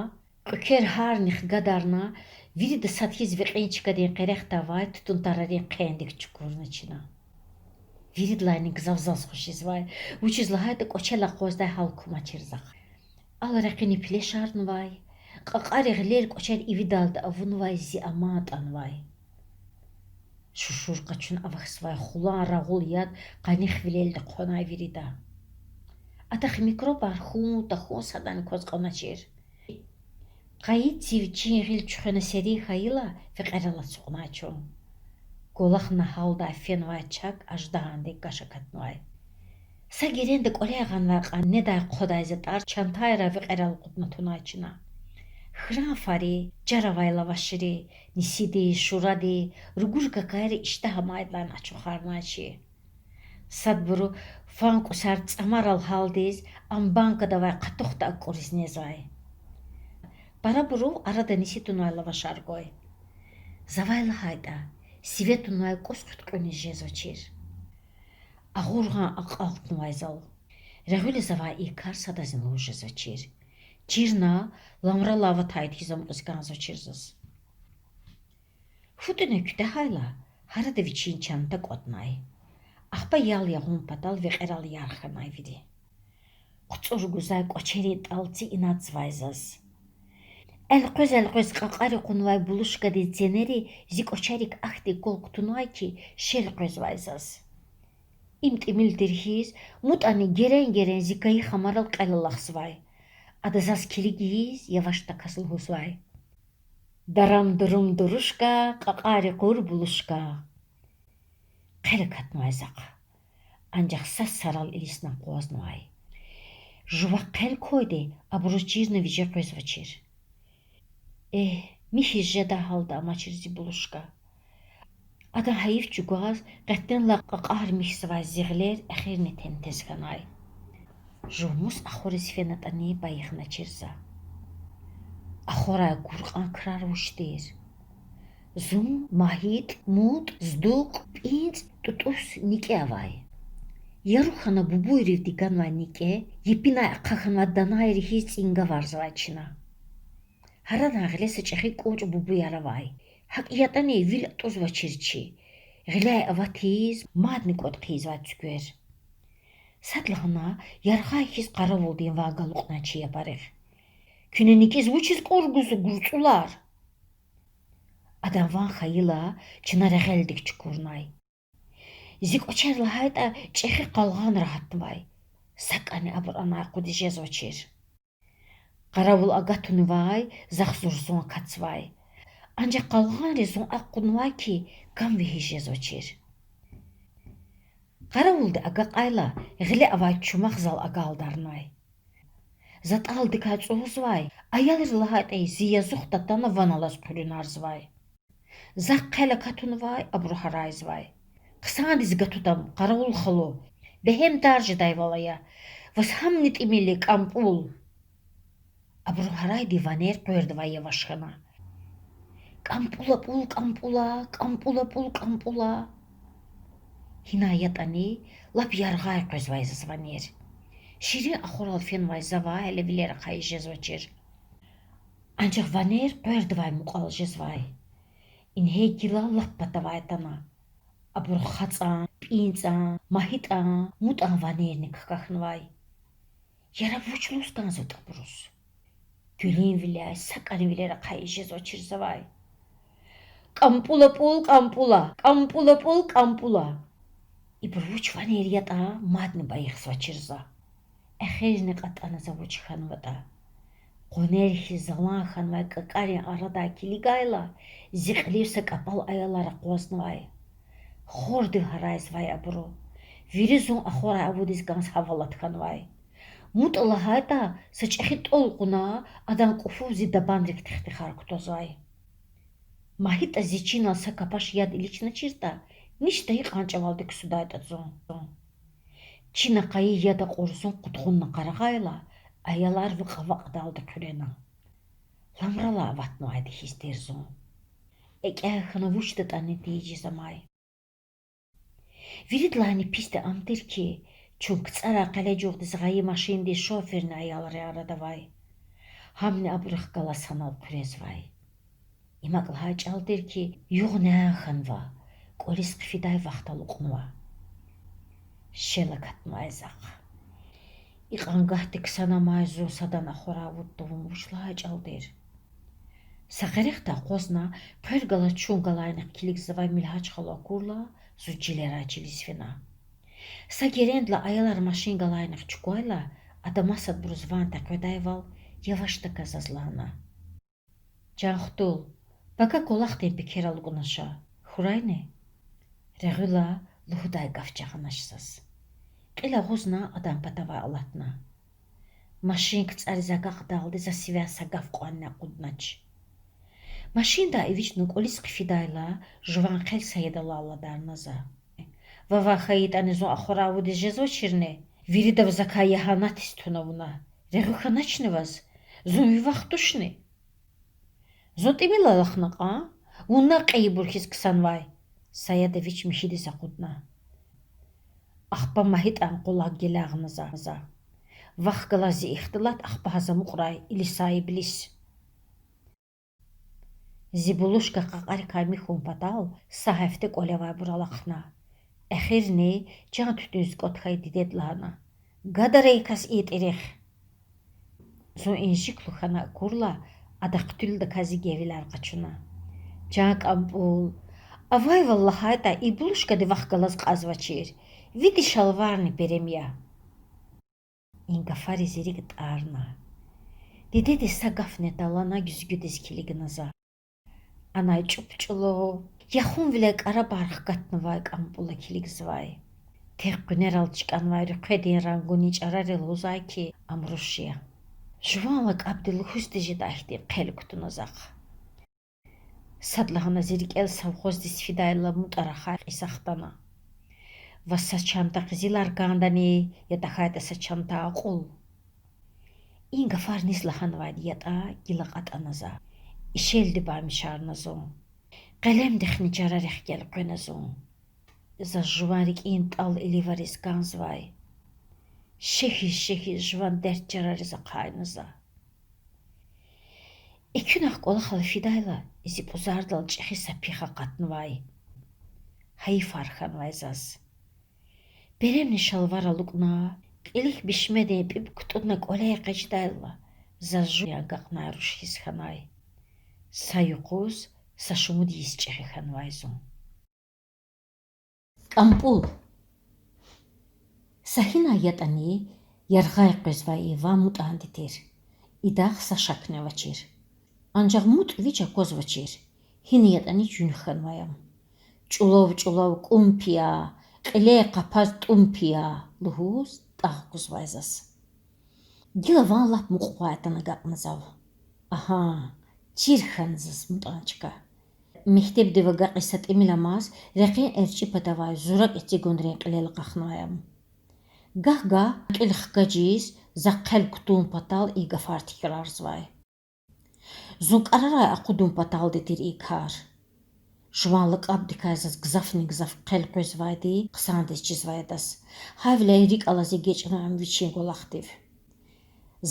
кьуькер гьарнихъ гадарна, вирида сад хьиз векьин чкадин къерехда авай тутун тарарин хъендик чукурна чна. Виридалайни гзаф заз хушизвай, вучиз лагьайтӀа кӀвачел акъваздай гьал кумачир захъ. Ал ракъини пелешарнавай, кьакьари гъилер-кӀвачер ивидалди авунвай зи аман атӀанвай. Шушур къачуна авахьзавай хулан рагъул яд къаних вилелди хъванай вирида. Адахъ микробар хьун-тахьун садани кваз кьуначир. Къайи цив чин гъил чуьхвена серин хьайила, векьерал ацукьнай чун. КӀвалахна гьалдай фенвай чак аждагьандин гаш акатнавай. Са геренда кӀваляй гъанвай кьван недай-хъвадай затӀар чантайрай векьерал акъудна туна чна. Хьран фари, чар авай лавашри, нисиди, шуради, ругур какайри иштягь амайдалайни ачухарнай чи. Садбуру фан кӀусар цӀамарал гьалдиз, ам банкада авай къатухда акӀуриз незвай. Парабуру арада ниси тунвай лавашар гвай. Завай лагьайтӀа, сиве тунвай кӀус хъуьткьуьниз жезвачир. Агъургъан акьалтнавай зал. Регъуьлиз авай и кар садазни лугьуз жезвачир. Чирна, ламралай аватайди хьиз амукьиз кӀанзавачир заз. Фу тӀуьна куьтягьайла, гьарада вичин чанта кӀватӀнай. Ахпа ял ягъун патал векьерал ярх хьанай вири. ХъуцӀур гузвай кӀвачерин тӀалци инадзавай заз. Элкъвез-элкъвез кьакьари кьунвай булушкадин ценери зи кӀвачерик ахьтин кӀвал кутунвай хьи, шел къвезвай заз. Им тӀимил тир хьиз, мутӀани герен-герен зи кайи хамарал кьел алахзавай. Ада заз килигиз, яваш-такас лугьузвай: Дарам-дурум дурушка, кьакьари кьур булушка. Хъел акатнавай захъ. Анжах са сарал илисна акъвазнавай. Жувахъ хъел квайди абуруз чирна виже къвезвачир. Эгь, михьиз жедай гьалда амачир зи булушка. Адан гьайиф чӀугваз, къетденлай кьакьар михьзавай зи гъилер эхирни тентез хьанай. Жув мус ахвариз фенатӀани байихначир за. Ахварай гур кьван крар вуч тир? Зун, МагьитӀ, МутӀ, ЗдукӀ, ПӀинцӀ, ТӀутӀус никӀе авай. Яру хьана бубуйривди ганвай никӀе, епинай ахъа хьанвай данайри хьиз цӀингаварзавай чна. Гьарадан гъиле са чӀехи кӀунчӀ бубуяр авай. ГьакӀ ятӀани вил атӀузвачир чи. Гъиляй аватиз, мадни кӀватӀ хъийизвай цуьквер. Садлагьана яргъай хьиз къаравулдин ван галукьнай чи япарихъ. Куьне никӀиз вучиз кӀур гузва, гурцӀулар? Адан ван хьайила, чна регъелдик чукурнай. Зи кӀвачер лагьайтӀа, чӀехи къалгъанра гьатнавай. СакӀани абур анай акъудиз жезвачир. Къаравул агатунвай, захъ зурзун акатзавай. Анжах къалгъанриз зун акьунвай хьи, кам вегьиз жезвачир. Къаравулди агакьайла, гъиле авай чумахъ зал агалдарнай. ЗатӀалдикай цӀугъзавай, аялри лагьайтӀа зи язух татана ван алаз хъуьруьнарзавай. Захъ хъел акатунвай, абуру гьарайзавай. Хъсандиз гатуда ам, къаравул халу. Бегьем тар жедайвал ая. Ваз гьамни тӀимил я, КӀампӀул. Абурун гьарайди ванер къвердавай яваш хьана. КӀампӀул апӀул, КӀампӀула, КӀампӀул апӀул, КӀампӀула. Гьинай ятӀани, лап яргъай къвезвай заз ванер. Ширин ахварал фенвай завай гьеле вилер ахъайиз жезвачир. Анжах ванер къвердавай мукьвал жезвай. Ингье гила лап патавай атана. Абур ХацӀан, ПӀинцӀан, МагьитӀан, МутӀан ванерни какахьнавай. Яраб вуч лугьуз кӀанзаватӀа абуруз? Гуьлуьнвиляй, сакӀанвилер ахъайиз жезвачир завай. КӀампӀул апӀул, КӀампӀула, КӀампӀул апӀул, КӀампӀула. Ибур вуч ванер ятӀа мадни байихзавачир за. Эхирни кьатӀана за вуч хьанватӀа. Къванер хьиз залан хьанвай кӀакӀарин арадай килигайла, зи кьилив са кӀапӀал аялар акъвазнавай. Хордив гьарайзавай абуру. Вири зун ахварай авудиз кӀанз гьавалат хьанвай. МутӀа лагьайтӀа, са чӀехи тӀвал кьуна, адан кӀуфув зи дабанрик тихтихар кутазвай. МагьитӀа зи чинал са капаш яд иличначиртӀа, ништа икьван чӀавалди ксудайтӀа зун. Чина къайи яд акьур зун къудгъунна къарагъайла, аялар вакьа-вакьадалди хъуьрена. Ламралай аватнавайди хьиз тир зун. ЭкӀя хьана вучдатӀани тийижиз амай. Виридалайни писди ам тир хьи, чун КцӀарай Къележугъдиз гъайи машиндин шоферни аялрин арада авай. Гьамни абурухъ галаз санал хъуьрезвай. Им акӀ лагьай чӀал тир хьи, югъ нян хьанва, кӀвализ хъфидай вахт алукьнава. Шел акатнавай захъ. Икьван гагьди ксан амай зун садан ахварай авуд тавун вуч лагьай чӀал тир? Са къерехда акъвазна, хъвер галаз чун галайнихъ килигзавай Милгьач халу акурла, зун чилерай чилиз фена. Са герендилай аялар машин галайнихъ чуквайла, ада масадбуруз ван текъведайвал, явашдаказ заз лагьана: Чан хтул, пака кӀвалахдин пекер алукӀнач, хьурайни? Регъуьла лугьудай гаф жагъанач заз. Кьил агъузна адан патавай алатна. Машин КцӀариз агакьдалди за сивяй са гаф кьванни акъуднач. Машиндай эвичӀна кӀвализ хъфидайла, жуван хъел Саедал аладарна за. Вавай хьайитӀани зун ахварай авудиз жезвачирни? Виридав закай ягьанатиз туна вуна. Регъуь хьаначни ваз? Зун ви вах тушни? Зун тӀимил алахъна кьван, вун на кьейибур хьиз ксанвай,— Саеда вич михьидиз акъудна. Ахпа МагьитӀан къулаг гелягъна за. Вахъ галаз зи ихтилат, ахпа гьаз амукьрай Илисай иблис. Зи булушка къакъарикай михьун патал са гьафте кӀвале авайбур алахъна. Эхирни чан туьтуьниз кӀватӀ хьайи дидеди лагьана: Гадарай и кас итӀирихъ! Зун инжиклу хьана акурла, ада хъуьтуьлдаказ зи гевилар къачуна. Чан КӀампӀул, авайвал лагьайтӀа, и булушкади вахъ галаз кьазвачир. Види шалварни перем я. И гафари зи рикӀ тӀарна. Дидеди са гафни талгьана гуьзгуьдиз килигна за. Анай чӀуп-чӀулав, яхунвиляй кӀарабар хкатнавай КӀампӀула килигзавай. Тек къуьнерал чкӀанвай руьхъведин рангунин чӀарари лугьузвай хьи, ам руш я. Жуван лакӀабди лугьуз тежедай хьтин хъел кутуна захъ. Садлагьана зи рикӀел совхоздиз фидайла МутӀа рахай кьиса хтана. Ваз са чанта къизилар кӀандани, я тахьайтӀа са чанта акьул? И гафар низ лагьанвайди ятӀа, гила кьатӀана за. Ишелди бамишарна зун. Къелемдихъни чарарихъ гелкъвена зун. Заз жуван рикӀин тӀал иливариз кӀанзавай. Шехьиз-шехьиз жуван дерт чарариз ахъайна за. Экуьнахъ кӀвалахал фидайла, зи пӀузардал чӀехи са пихъ акъатнавай. Гьайифар хьанвай заз. Перемни шалвар алукӀна, кьилихъ бишмедин пӀипӀ кутӀунна кӀвале экъечӀдайла, заз жув агакьнай руш хьиз хьанай. Са юкъуз са шумуд йис чӀехи хьанвай зун. КӀампӀул. Са гьинай ятӀани, яргъай къвезвай и ван МутӀанди тир. Идахъ са шакни авачир. Анжах МутӀ вич аквазвачир, гьина ятӀани чуьнуьх хьанвай ам. ЧӀулав-чӀулав: КӀумпи я, кьиле къапаз тӀумпи я,— лугьуз, тӀагъ гузвай заз. Гила ван лап мукьвай атана агакьна зав. Агьа, чир хьана заз МутӀан чка. Мектебдив агакьиз са тӀимил амаз рекьин эрчӀи патавай зуракӀ эцигунрин кьилел акьахнавай ам. Гагь-гагь кьил хкажиз, за хъел кутун патал и гафар тикрарзавай. Зун кӀарарай акъудун паталди тир и кар. Жуван лакӀабдикай заз гзафни-гзаф хъел къвезвайди хъсандиз чизвай адаз. Гьавиляй рикӀ алаз эгечӀнавай ам вичин кӀвалахдив.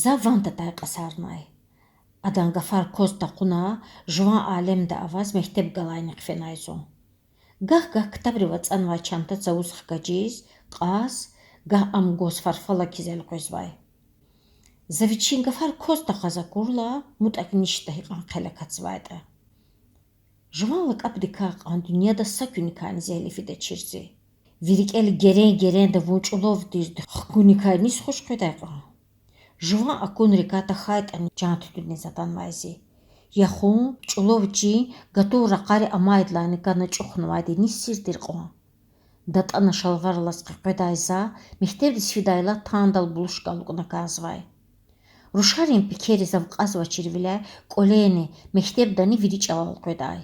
За ван татай кьасарнай. Адан гафар кваз такьуна, жуван алемда аваз мектеб галайнихъ фенай зун. Гагь-гагь ктабрив ацӀанвай чанта цавуз хкажиз, кьаз, гагь ам гваз фарфалаг хьиз элкъвезвай. За вичин гафар кваз такьаз акурла, МутӀак ништа гьикьван хъел акатзавайтӀа. Жуван лакӀабдикай кьван дуьньяда са куьникайни зегьле фидачир зи. Ви рикӀел герен-геренда вун чӀулав тирди хкуникай низ хуш къведай кьван? Жуван акунрикай тахьайтӀани чан туьтуьниз атанвай зи. Яхун, чӀулав чин гатун ракъари амайдалайни кана чӀухнавайди низ сир тир кьван? ДатӀана шалвар алаз къекъведай за, мектебдиз фидайла тандал булушка алукӀна кӀанзавай. Рушарин пекери зав кьазвачирвиляй кӀваленни, мектебдани вири чӀалал къведай.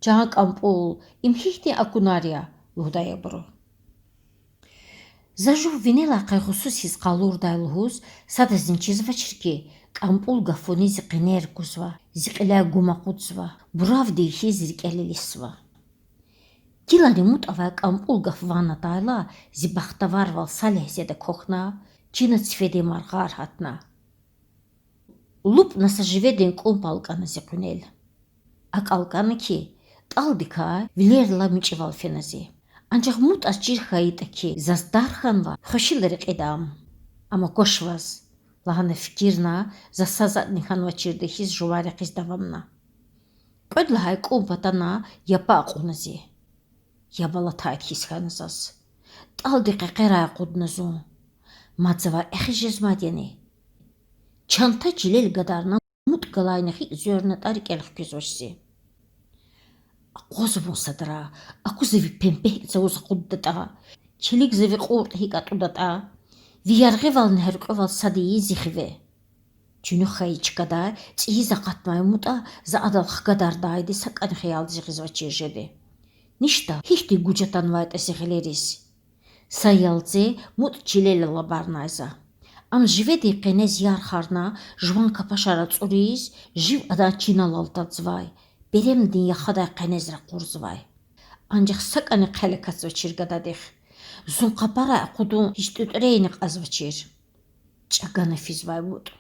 Чан КӀампӀул, им гьихьтин акунар я? лугьудай абуру. За жув винелай къайгъусуз хьиз къалурдай лугьуз, садазни чизвачир хьи, КӀампӀул гафуни зи къенер кузва, зи кьиляй гум акъудзава, буравди хьиз рикӀел илисзава. Гилани МутӀавай КӀампӀул гаф ван атайла, зи бахтаварвал са легьзеда квахьна, чина цифедин маргъар гьатна. ЛупӀна са живедин кӀумпӀ алкӀана зи къуьнел. АкӀ алкӀана хьи, тӀалдикай вилерилай мичӀивал фена зи. Анжах МутӀаз чир хьайитӀа хьи, заз дар хьанва, хвешила рекьида ам. Амма кваш ваз,— лагьана фикирна, за са затӀни хьанвачирди хьиз жуван рекьиз давамна. Кьвед лагьай кӀумпӀ атана, япа акьуна зи. Яб алатайди хьиз хьана заз. ТӀалди къекъерай акъудна зун. Мад завай эхиз жезмайди яни? Чанта чилел гадарна, МутӀ галайнихъ икӀ звернатӀа рикӀел хкизвач зи. Акъваз вун садра, аку за ви пемпе гьикӀ цавуз акъуддатӀа, килиг за ви кьуртӀ гьикӀ атӀудатӀа, ви яргъивални гьяркьуьвал сад ийин зи хиве. Чуьнуьх хьайи чкадай цӀийиз акъатнавай МутӀа за адал хкадардайди сакӀани хиялдиз гъизвачир жеди. Ништа гьихьтин гуж атанвайтӀа зи гъилериз. Са ялце МутӀ чилел алабарнай за. Ам живедин къенез ярхарна, жуван капашар ацӀуриз, жив адан чинал алтадзавай, беремдин яхадай къенез ракъурзавай. Анжах сакӀани хъел акатзавачир гададихъ. Зун къапарай акъудун гьич тӀуьтӀрейни кьазвачир. ЧӀагана физвай МутӀ.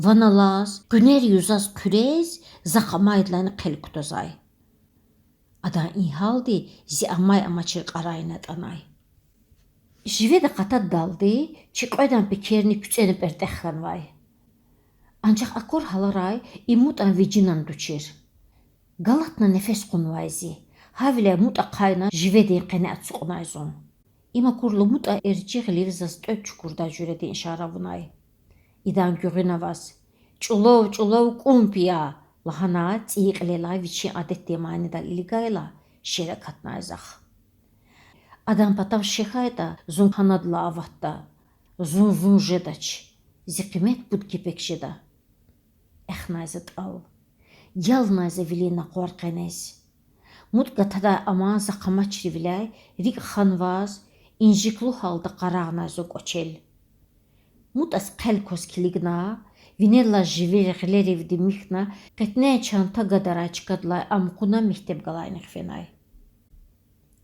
Ван алаз, къуьнер юзаз хъуьрез, захъ амайдалайни хъел кутазвай. Адан и гьалди зи амай-амачир кьарайни атӀанай. Живеда къатадалди чи кьведан пекерни куьцӀена пӀертӀех хьанвай. Анжах акур гьаларай и МутӀан вижинан тушир. Галатна нефес кьунвай зи, гьавиляй МутӀ ахъайна живедин къене ацукьнай зун. Им акурла МутӀа эрчӀи гъилив заз тӀвед чукурдай жуьредин ишара авунай. Идан гуьгъуьна аваз, ЧӀулав, чӀулав кӀумпӀ я! лагьана, цӀийи кьилелай вичин адетдин манидал илигайла, шел акатнай захъ. Адан патав шехьайтӀа, зун гьанадилай аватда, зун зун жедач, зи къимет пуд кепек жеда. Эхнай за тӀал. Ялнай за вилин накъвар къенез. МутӀ гатадай аман захъ амачирвиляй рикӀ ханваз, инжиклу гьалда къарагънай зун кӀвачел. МутӀаз хъел кваз килигна, винеллай живер гъилеривди михьна, къетнен чанта гадарай чкадилай ам кьуна мектеб галайнихъ фенай.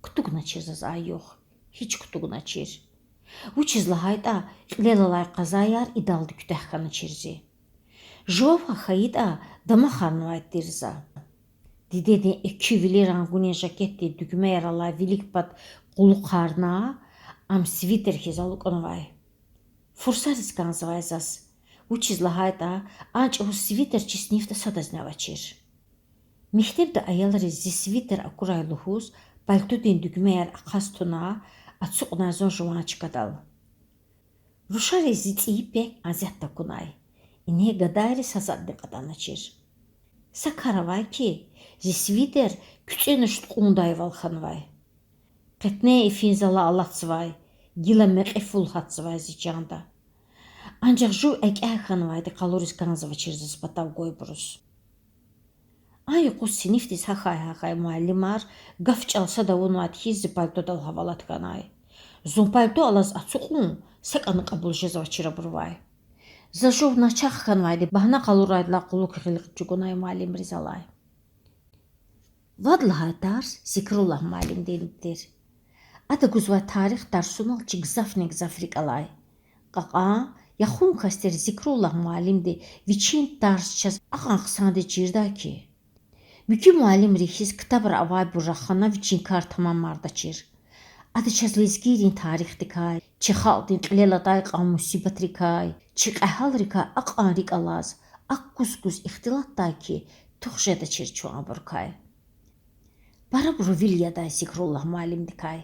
Кутугначир заз а югъ, гьич кутугначир. Вучиз лагьайтӀа кьилел алай къазаяр идалди куьтягь хьаначир зи. Жував гьахьайитӀа, дамахарнавайди тир за. Дидедин экуь вили рангунин жакетдин дуьгмеяр алай вилик пад кьулухъарна, ам свитер хьиз алукӀнавай. Фурсариз кӀанзавай заз, вучиз лагьайтӀа а чӀавуз свитер чи синифда садазни авачир. Мектебда аялриз зи свитер акурай лугьуз, пальтодин дуьгмеяр ахъаз туна, ацукьнай зун жуван чкадал. Рушариз зи цӀийи пек азят такунай. Ингье гадайри са затӀни кьатӀаначир. Са кар авай хьи, зи свитер куьцӀена шуткьундайвал хьанвай. Къетнен ифин залай алатзавай, гила мекьи фул гьатзавай зи чанда. Анжах жув экӀя хьанвайди къалуриз кӀанзавачир заз патав гвайбуруз. А юкъуз синифдиз гьахьай-гьахьай муаллимар гаф-чӀал сад авунвайди хьиз зи пальтодал гьавалат хьанай. Зун пальто алаз ацукьун сакӀани кьабул жезвачир абурувай. За жув начагъ хьанвайди багьна къалурайдалай кьулухъ гъил чӀугунай муаллимриз алай. Вад лагьай тарс Зикруллагь муаллимдин тир. Ада гузвай тарих тарсунал чи гзафни-гзаф рикӀ алай. Кьакьан, яхун кас тир Зикруллагь муаллимди вичин тарс чаз акьван хъсандиз чирдай хьи, муькуь муаллимри хьиз ктабра авайбур рахана вичин кар тамамардачир. Ада чаз лезгийрин тарихдикай, чи халкьдин кьилел атай кьван мусибатрикай, чи кьегьалрикай акьван рикӀ алаз, акӀ гуз-гуз ихтилатдай хьи, тух жедачир чун абурукай. Парабуру вил ядай Зикруллагь муаллимдикай.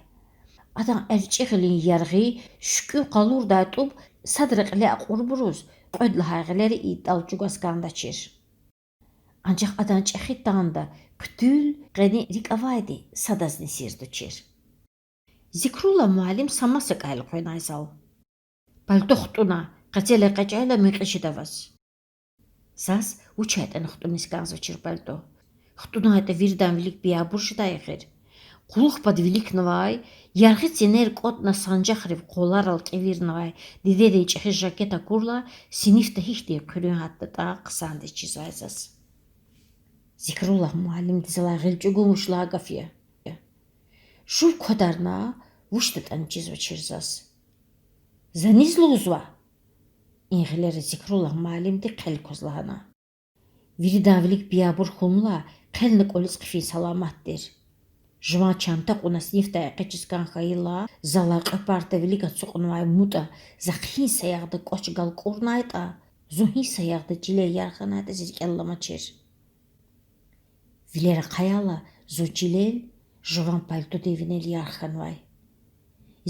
Адан эрчӀи гъилин яргъи, шуькӀуь къалурдай тӀуб садра кьиле акьурбуруз кьвед лагьай гъилера и тӀал чӀугваз кӀандачир. Анжах адан чӀехи танда хъуьтуьл, къени рикӀ авайди садазни сир тушир. Зикруллагь муаллим са масакӀал элкъвенай зал. Пальто хтӀуна, къецел экъечӀайла мекьи жеда ваз. Заз вучайтӀани хтӀуниз кӀанзавачир пальто. ХтӀунайтӀа виридан вилик биябур жедай эхир. Кьулухъ пад виликнавай, яргъи ценер кӀватӀна санжахрив къваларал кӀевирнавай дидедин чӀехи жакет акурла, синифда гьихьтин хъуьруьн гьатдатӀа хъсандиз чизвай заз. Зикруллагь муаллимди залай гъил чӀугун вуч лагьай гаф я? Жув квадарна, вучдатӀани чизвачир заз. За низ лугьузва? И гъилера Зикруллагь муаллимди хъел кваз лагьана. Виридан вилик биябур хьунлай хъелни кӀвализ хъфин саламат тир. Жуван чанта кьуна синифдай экъечӀиз кӀан хьайила, залай кьве парта вилик ацукьнавай МутӀа за хин саягъда кӀвач галкӀурнайтӀа, зун гьи саягъда чилел ярх хьанайтӀа зи рикӀел аламачир. Вилер ахъаяйла, зун чилел жуван пальтодин винел ярх хьанвай.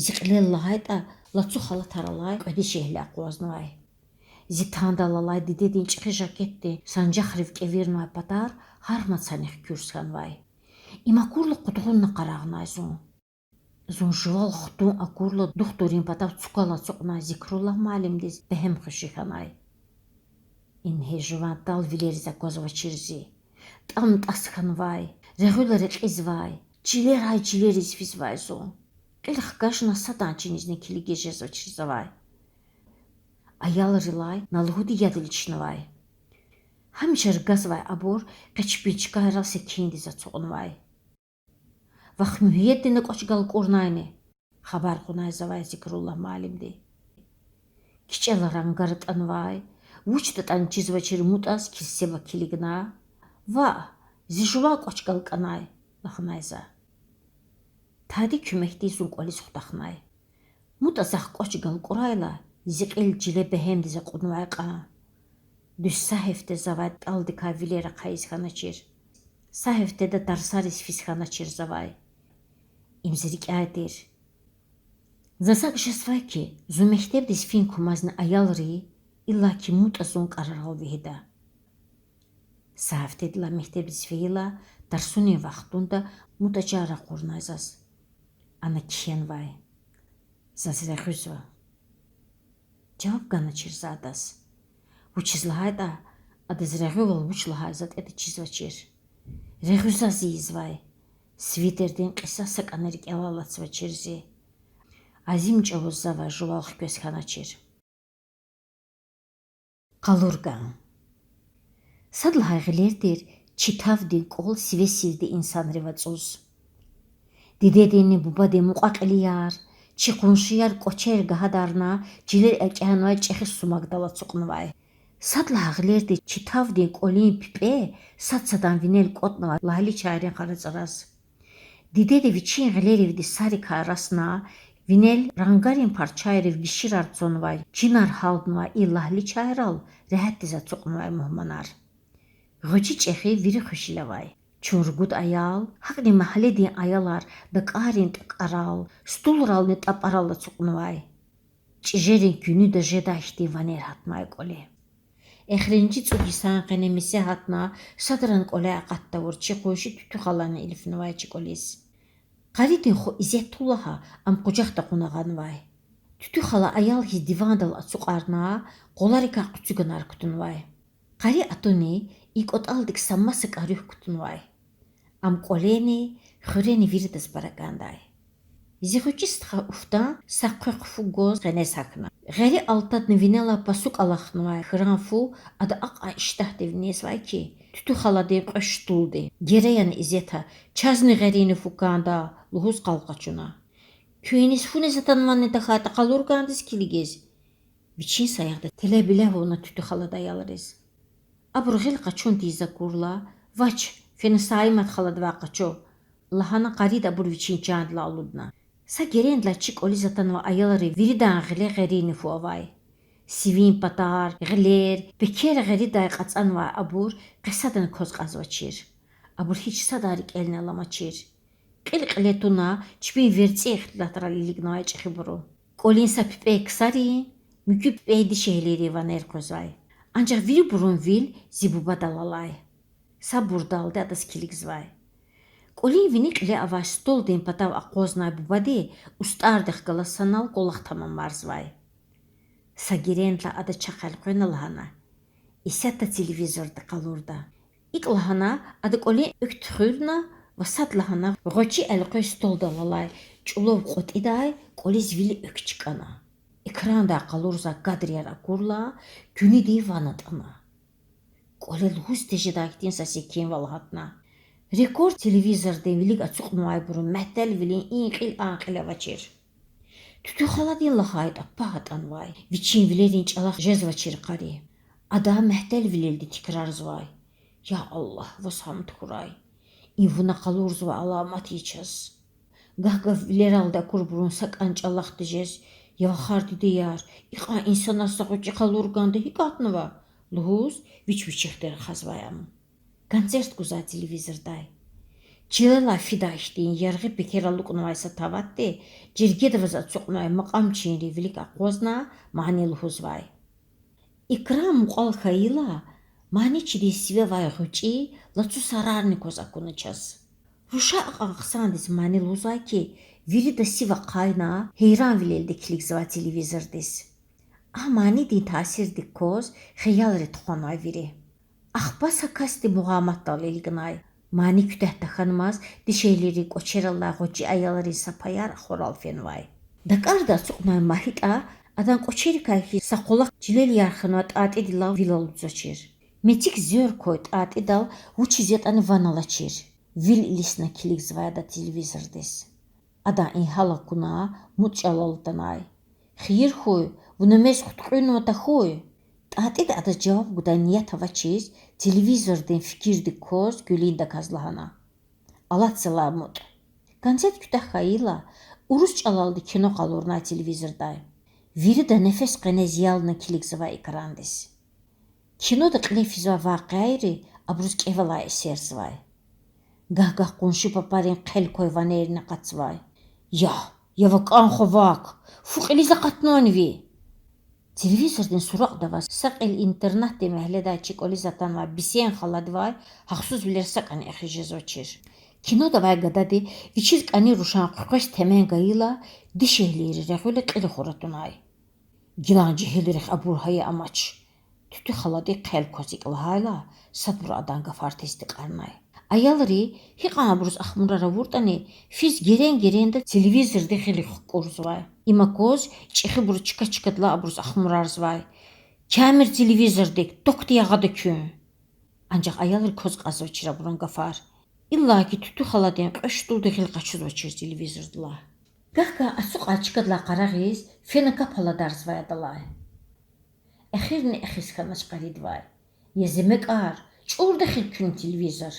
Зи кьилел лагьайтӀа, лацу халатар алай кьве дишегьли акъвазнавай. Зи тандал алай дидедин чӀехи жакетдин санжахрив кӀевирнавай патар гьар мацанихъ куьрс хьанвай. Им акурла къудгъунна къарагънай зун. Зун жувал хтун акурла духтурин патав цуквал ацукьнавай Зикруллагь муаллимдиз бегьем хвеши хьанай. Ингье жуван тӀал вилериз аквазвачир зи. ТӀам-тӀас хьанвай, регъуьла рекьизвай, чилерай чилериз физвай зун. Кьил хкажна садан чинизни килигиз жезвачир завай. Аялрилай на лугьуди яд иличнавай. Гьамиша ргазвай абур къе чпин чкайрал секиндиз ацукьнавай. Вахъ Муьгьуьддина кӀвач галкӀурнайни? Хабар кьунай завай Зикруллагь муаллимди. КичӀела рангар атӀанвай, вучдатӀани чизвачир МутӀаз кирсеба килигна. Ваъ, зи жуван кӀвач галкӀанай,— лагьанай за. Тади куьмекдиз зун кӀвализ хутахнай. МутӀа захъ кӀвач галкӀурайла, зи кьил чиле бегьемдиз акьуднавай кьван. Дуьз са гьафте завай тӀалдикай вилер ахъайиз хьаначир. Са гьафтеда тарсариз физ хьаначир завай. Им зи рикӀяй тир. Заз акӀ жезвай хьи, зун мектебдиз фин кумазни аялри, иллаки МутӀа зун кӀарарал вегьида. Са гьафтедилай мектебдиз фейила, тарсунин вахтунда МутӀа чан ракъурнай заз. Ана кхьенвай: Заз регъуьзва. Жаваб ганачир за адаз. Вучиз лагьайтӀа адаз регъуьвал вуч лагьай затӀ ятӀа чизвачир. Регъуь заз ийизвай. Свитердин кьиса сакӀани рикӀелай алатзавачир зи. Азим чӀавуз завай жувал хквез хьаначир. Къалурган. Сад лагьай гъилер тир чи тавдин кӀвал сиве-сивди инсанрив ацӀуз. Дидединни бубадин мукьва-кьилияр, чи къуншияр кӀвачер гагьадарна, чилел экӀянавай чӀехи сумагдал ацукьнавай. Сад лагьай гъилер тир чи тавдин кӀвалин пипӀе сад-садан винел кӀватӀнавай лагьличайрин къарацӀараз. Дидеди вичин гъилеривди сарикай расна, винел рангарин парчайрив гиширар цванвай, чинар гьалднавай и лагьличайрал регьятдиз ацукьнавай мугьманар. Гъвечӏи-чӏехи вири хвешила авай. Чун ругуд аял, гьакӏни магьледин аялар дакӏарин тӏакӏарал, стулрални тӏапӏарал ацукьнавай. Чӏижерин куьнуьда жедай хьтин ванер гьатнавай кӏвале. Эхиримжи цӏуд йисан къене месе гьатна, садрани кӏваляй акъат тавур чи къунши Туьтуь халани илифнавай чи кӏвализ. Къаридин хва Изет тул лагьа, ам къужахда кьуна гъанвай. Туьтуь хала аял хьиз дивандал ацукьарна, къваларикай къуьцуьганар кутунвай. Къари атуни и кӀватӀалдик са маса кӀарик кутунвай. Ам кӀвалени, хуьрени виридаз пара кӀандай. Зи гъвечӀи стха Уфдан са хъве-хъфу гваз къенез гьахьна. Гъери алтадни винелай пасук алахнавай хьран фу ада акьван иштягьдив незвай хьи, Туьтуь халадин кьве штулди: Гераян, Изета, чазни гъерини фу кӀанда,— лугьуз къал къачуна. Куьн иниз фу нез атанвани тахьайтӀа къалур кӀандиз килигиз? Вичин саягъда телевилев авуна Туьтуь халади аялриз. Абур гъил къачун тийиз акурла, Вач, фена Саимат халадивай къачу,— лагьана къариди абур вичин чандилай алудна. Са герендилай чи кӀвализ атанвай аялри виридан гъиле гъерини фу авай. Сивин патар, гъилер, пекер гъеридай кьацӀанвай абур къе садани кваз кьазвачир. Абур гьич садан рикӀелни аламачир. Кьил кьиле туна, чпин верцӀи ихтилатрал илигнавай чӀехибуру. КӀвалин са пипӀе ксарин, муькуь пипӀе дишегьлийрин ванер къвезвай. Анжах вирибурун вил зи бубадал алай. Сабурдалди адаз килигзавай. КӀвалин вини кьиле авай столдин патав акъвазнавай бубади устӀардихъ галаз санал кӀвалах тамамарзавай. Са герендилай ада чахъ элкъвена лагьана: Исятда телевизорди къалурда. ИкӀ лагьана ада кӀвалин экв туьхуьрна ва садлагьана гъвечӀи элкъвей столдал алай чӀулав кьватӀидай кӀвализ вили экв чкӀана. Экрандай къалурзавай кадрияр акурла, куьнидин ван атӀана. КӀвале лугьуз тежедай хьтин са секинвал гьатна. Рекорд телевизордин вилик ацукьнавайбурун мягьтелвилин и кьил а кьил авачир. Туьтуь халадин лагьайтӀа пагь атӀанвай, вичин вилерин чӀалахъ жезвачир къари. Ада мягьтелвилелди тикрарзавай: Я Аллагь, ваз гьамд хьурай! И вуна къалурзавай аламат я чаз. Гагь-гагь вилералди акурбурун сакӀани чӀалахъ тежез: Я вахар дидеяр, икьван инсанар са гъвечӀи къалур кӀанда гьикӀ атанва? лугьуз вич-вичихъди рахазвай ам. Концерт гузвай телевизордай. Чилелай фидай хьтин яргъи пекер алукӀнавай са таватди жергеда аваз ацукьнавай макьамчийрин вилик акъвазна мани лугьузвай. Экран мукьвал хьайила, маничидин сиве авай гъвечӀи, лацу сарарни кваз акуна чаз. Руша акьван хъсандиз мани лугьузвай хьи, вирида сив ахъайна, гьейранвилелди килигзавай телевизордиз. А манидин таъсирдик кваз хиялри тухванвай вири. Ахпа са касди мугъаматдал илигнай. Мани куьтягь тахьанмаз дишегьлийрин кӀвачерал алай гъвечӀи аялрин са паяр ахварал фенвай. ДакӀарда ацукьнавай МагьитӀа адан кӀвачерикай хьиз са къвалахъ чилел ярх хьанвай ТӀатӀидилай вил алудзавачир. Мецик зверь квай ТӀатӀидал вучиз ятӀани ван алачир. Вил илисна килигзавай ада телевизордиз. Адан и гьал акуна, МутӀ чӀалал атанай: Хийир хьуй, вуна мез хъуткьуьнва тахьуй? ТӀатӀиди адаз жаваб гудай ният авачиз, телевизордин фикирдик кваз гуьлуьндаказ лагьана: Алад залай, МутӀ. Концерт куьтягь хьайила, урус чӀалалди кино къалурнай телевизордай. Вирида нефес къене зиялна килигзавай экрандиз. Кинода кьиле физвай вакъиайри абуруз кӀевелай эсерзавай. Гагь-гагь къунши папарин хъел квай ванерни акъатзавай. Я, я вакӀан хва вак! Фу кьилиз акъатнавани ви? Телевизордин суракьда аваз са кьил интернатдин мягьледай чи кӀвализ атанвай Бисен халадивай гьахъсузвилер сакӀани эхиз жезвачир. Кинода авай гадади вичиз кӀани рушан хъуькъвез темен гайила, дишегьлийри регъуьла кьил ахвара тунай. Гилан жегьилрихъ абур гьая амач. Туьтуь халади хъел кваз икӀ лагьайла, садбуру адан гафар тестикьарнай. Аялри, гьикьван абуруз ахмурар авуртӀани, физ герен-геренда телевизордин гъилик хкӀурзавай. Им акваз чӀехибуру чка-чкадилай абуруз ахмурарзавай: Камер телевизордик, токди ягъада куьн! Анжах аялри кваз кьазвачир абурун гафар. Иллаки Туьтуь халадин кьве штулди гъил къачузвачир телевизордилай. Гагь-гагь ацукьай чкадилай къарагъиз, фена кап аладарзавай адалай. Эхирни эхиз хьанач къаридивай: Я зи мекӀар, чӀурди эхир куьн телевизор!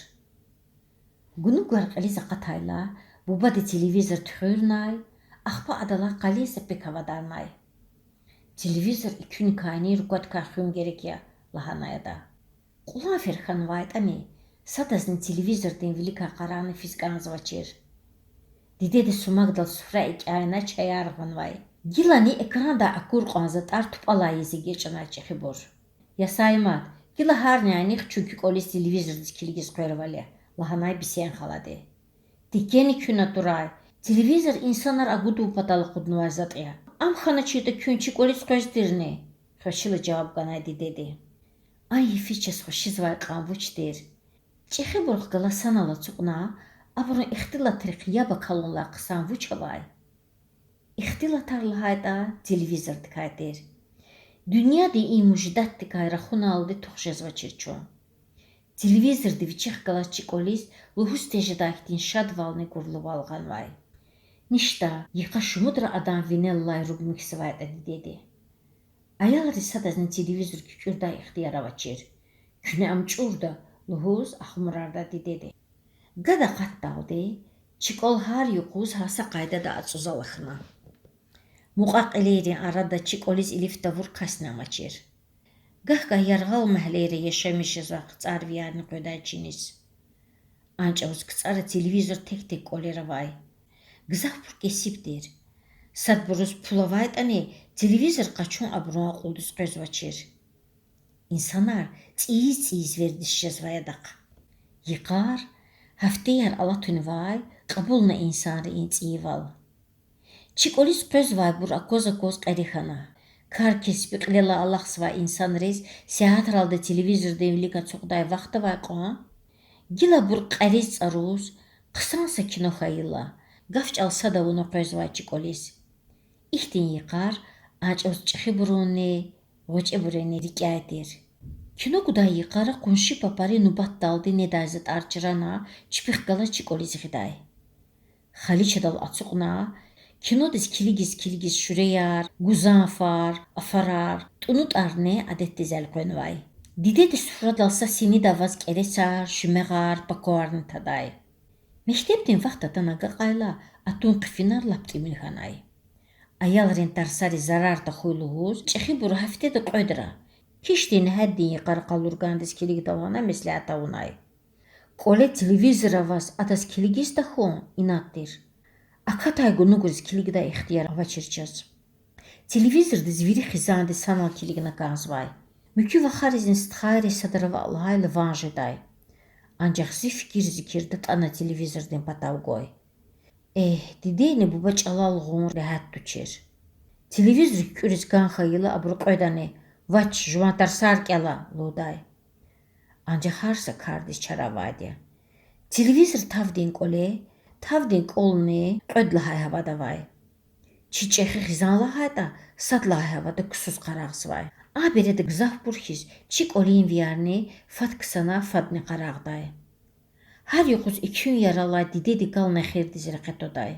Гунугвар кьилиз акъатайла, бубади телевизор туьхуьрнай, ахпа адалай къалин са пек авадарнай. Телевизор экуьникайни руквадикай хуьн герек я,— лагьанай ада. Кьулан фер хьанвайтӀани, садазни телевизордин виликай къарагъна физ кӀанзавачир. Дидеди сумагдал суфра экӀяйна чаяр гъанвай. Гилани экрандай акур кьван затӀар тупӀалай ийиз эгечӀнай чӀехибур. Я Саимат, гила гьар нянихъ чун куь кӀвализ телевизордиз килигиз къвервал я,— лагьанай Бисен халади. Текени куьн атурай, телевизор инсанар агудун патал акъуднавай затӀ я. Ам хьаначиртӀа куьн чи кӀвализ къвездирни? Хвешила жаваб ганай дидеди. Ан йифиз чаз хвешизвай кьван вуч тир? ЧӀехибурухъ галаз санал ацукьна, абурун ихтилатрихъ яб акалунлай хъсан вуч авай? Ихтилатар лагьайтӀа, телевизордикай тир. Дуьньядин и муждатдикай рахуналди тух жезвачир чун. Телевизорди вичихъ галаз чи кӀвализ лугьуз тежедай хьтин шадвални гурлувал гъанвай. Ништа, йикъа шумудра адан винел алай руг михьзавайтӀа дидеди. Аялриз садазни телевизор куькӀуьрдай ихтияр авачир. Куьне ам чӀурда,— лугьуз ахмурарда дидеди. Гад акъатдалди чи кӀвал гьар юкъуз гьа са къайдада ацӀузал хьана. Мукьва-кьилийрин арада чи кӀвализ илиф тавур касни амачир. Гагь-гагь яргъал магьлейра яшамиш жезвай КцӀарвиярни къведай чиниз. Анжах КцӀара телевизор тек-тек кӀвалера авай. Гзафбур кесиб тир. Садбуруз пул авайтӀани, телевизор къачун абурун акьулдиз къвезвачир. Инсанар цӀийиз-цӀийиз вердиш жезвай адахъ. Йикъар, гьафтеяр алатунвай, кьабулна инсанри и цӀийивал. Чи кӀвализ къвезвайбур акваз-акваз кьери хьана. Кар-кеспи кьилелай алахъзавай инсанриз сятералди телевизордин вилик ацукьдай вахт авай кьван? Гила абур кьериз цӀаруз, хъсан са кино хьайила, гаф-чӀал сад авуна къвезвай чи кӀвализ. Ихьтин йикъар анжах чӀехибурунни, гъвечӀибурунни рикӀяй тир. Кино гудай йикъара къунши папари нубатдалди недай затӀар чрана, чпихъ галаз чи кӀвализ гъидай. Халичадал ацукьна, кинодиз килигиз-килигиз шуьреяр, гузанфар, афарар, тӀунутӀарни адетдиз элкъвенвай. Дидеди суфрадал са синида аваз кӀерецар, шуьмягъар, пакварни тадай. Мектебдин вахт атана агакьайла, атун хъфинар лап тӀимил хьанай. Аялрин тарсариз зарар тахуй лугьуз, чӀехибуру гьафтеда кьведра, гьихьтин негьеддин йикъара къалургандиз килигда лагьана меслят авунай. КӀвале телевизор аваз адаз килигиз тахьун инад тир. Акатай гунугриз килигдай ихтияр авачир чаз. Телевизордиз вири хизандиз санал килигна кӀанзавай. Муькуь вахаризни стхайриз садра ваъ лагьайла ван жедай. Анжах зи фикир-зикир датӀана телевизордин патав гвай. Эгь, дидейни буба чӀалал гъун регьят тушир. Телевизор куькӀуьриз кӀан хьайила абуру кьведани: Вач, жуван тарсар кӀела,— лугьудай. Анжах гьар са кардиз чара авайди я. Телевизор тавдин кӀвале, тавдин кӀвални кьвед лагьай гьавада авай. Чи чӀехи хизан лагьайтӀа, сад лагьай гьавада ксуз къарагъзавай. А береда гзафбур хьиз чи кӀвалинвиярни фад ксана, фадни къарагъдай. Гьар юкъуз экуьнар алай дидеди кал нехирдиз рекье твадай.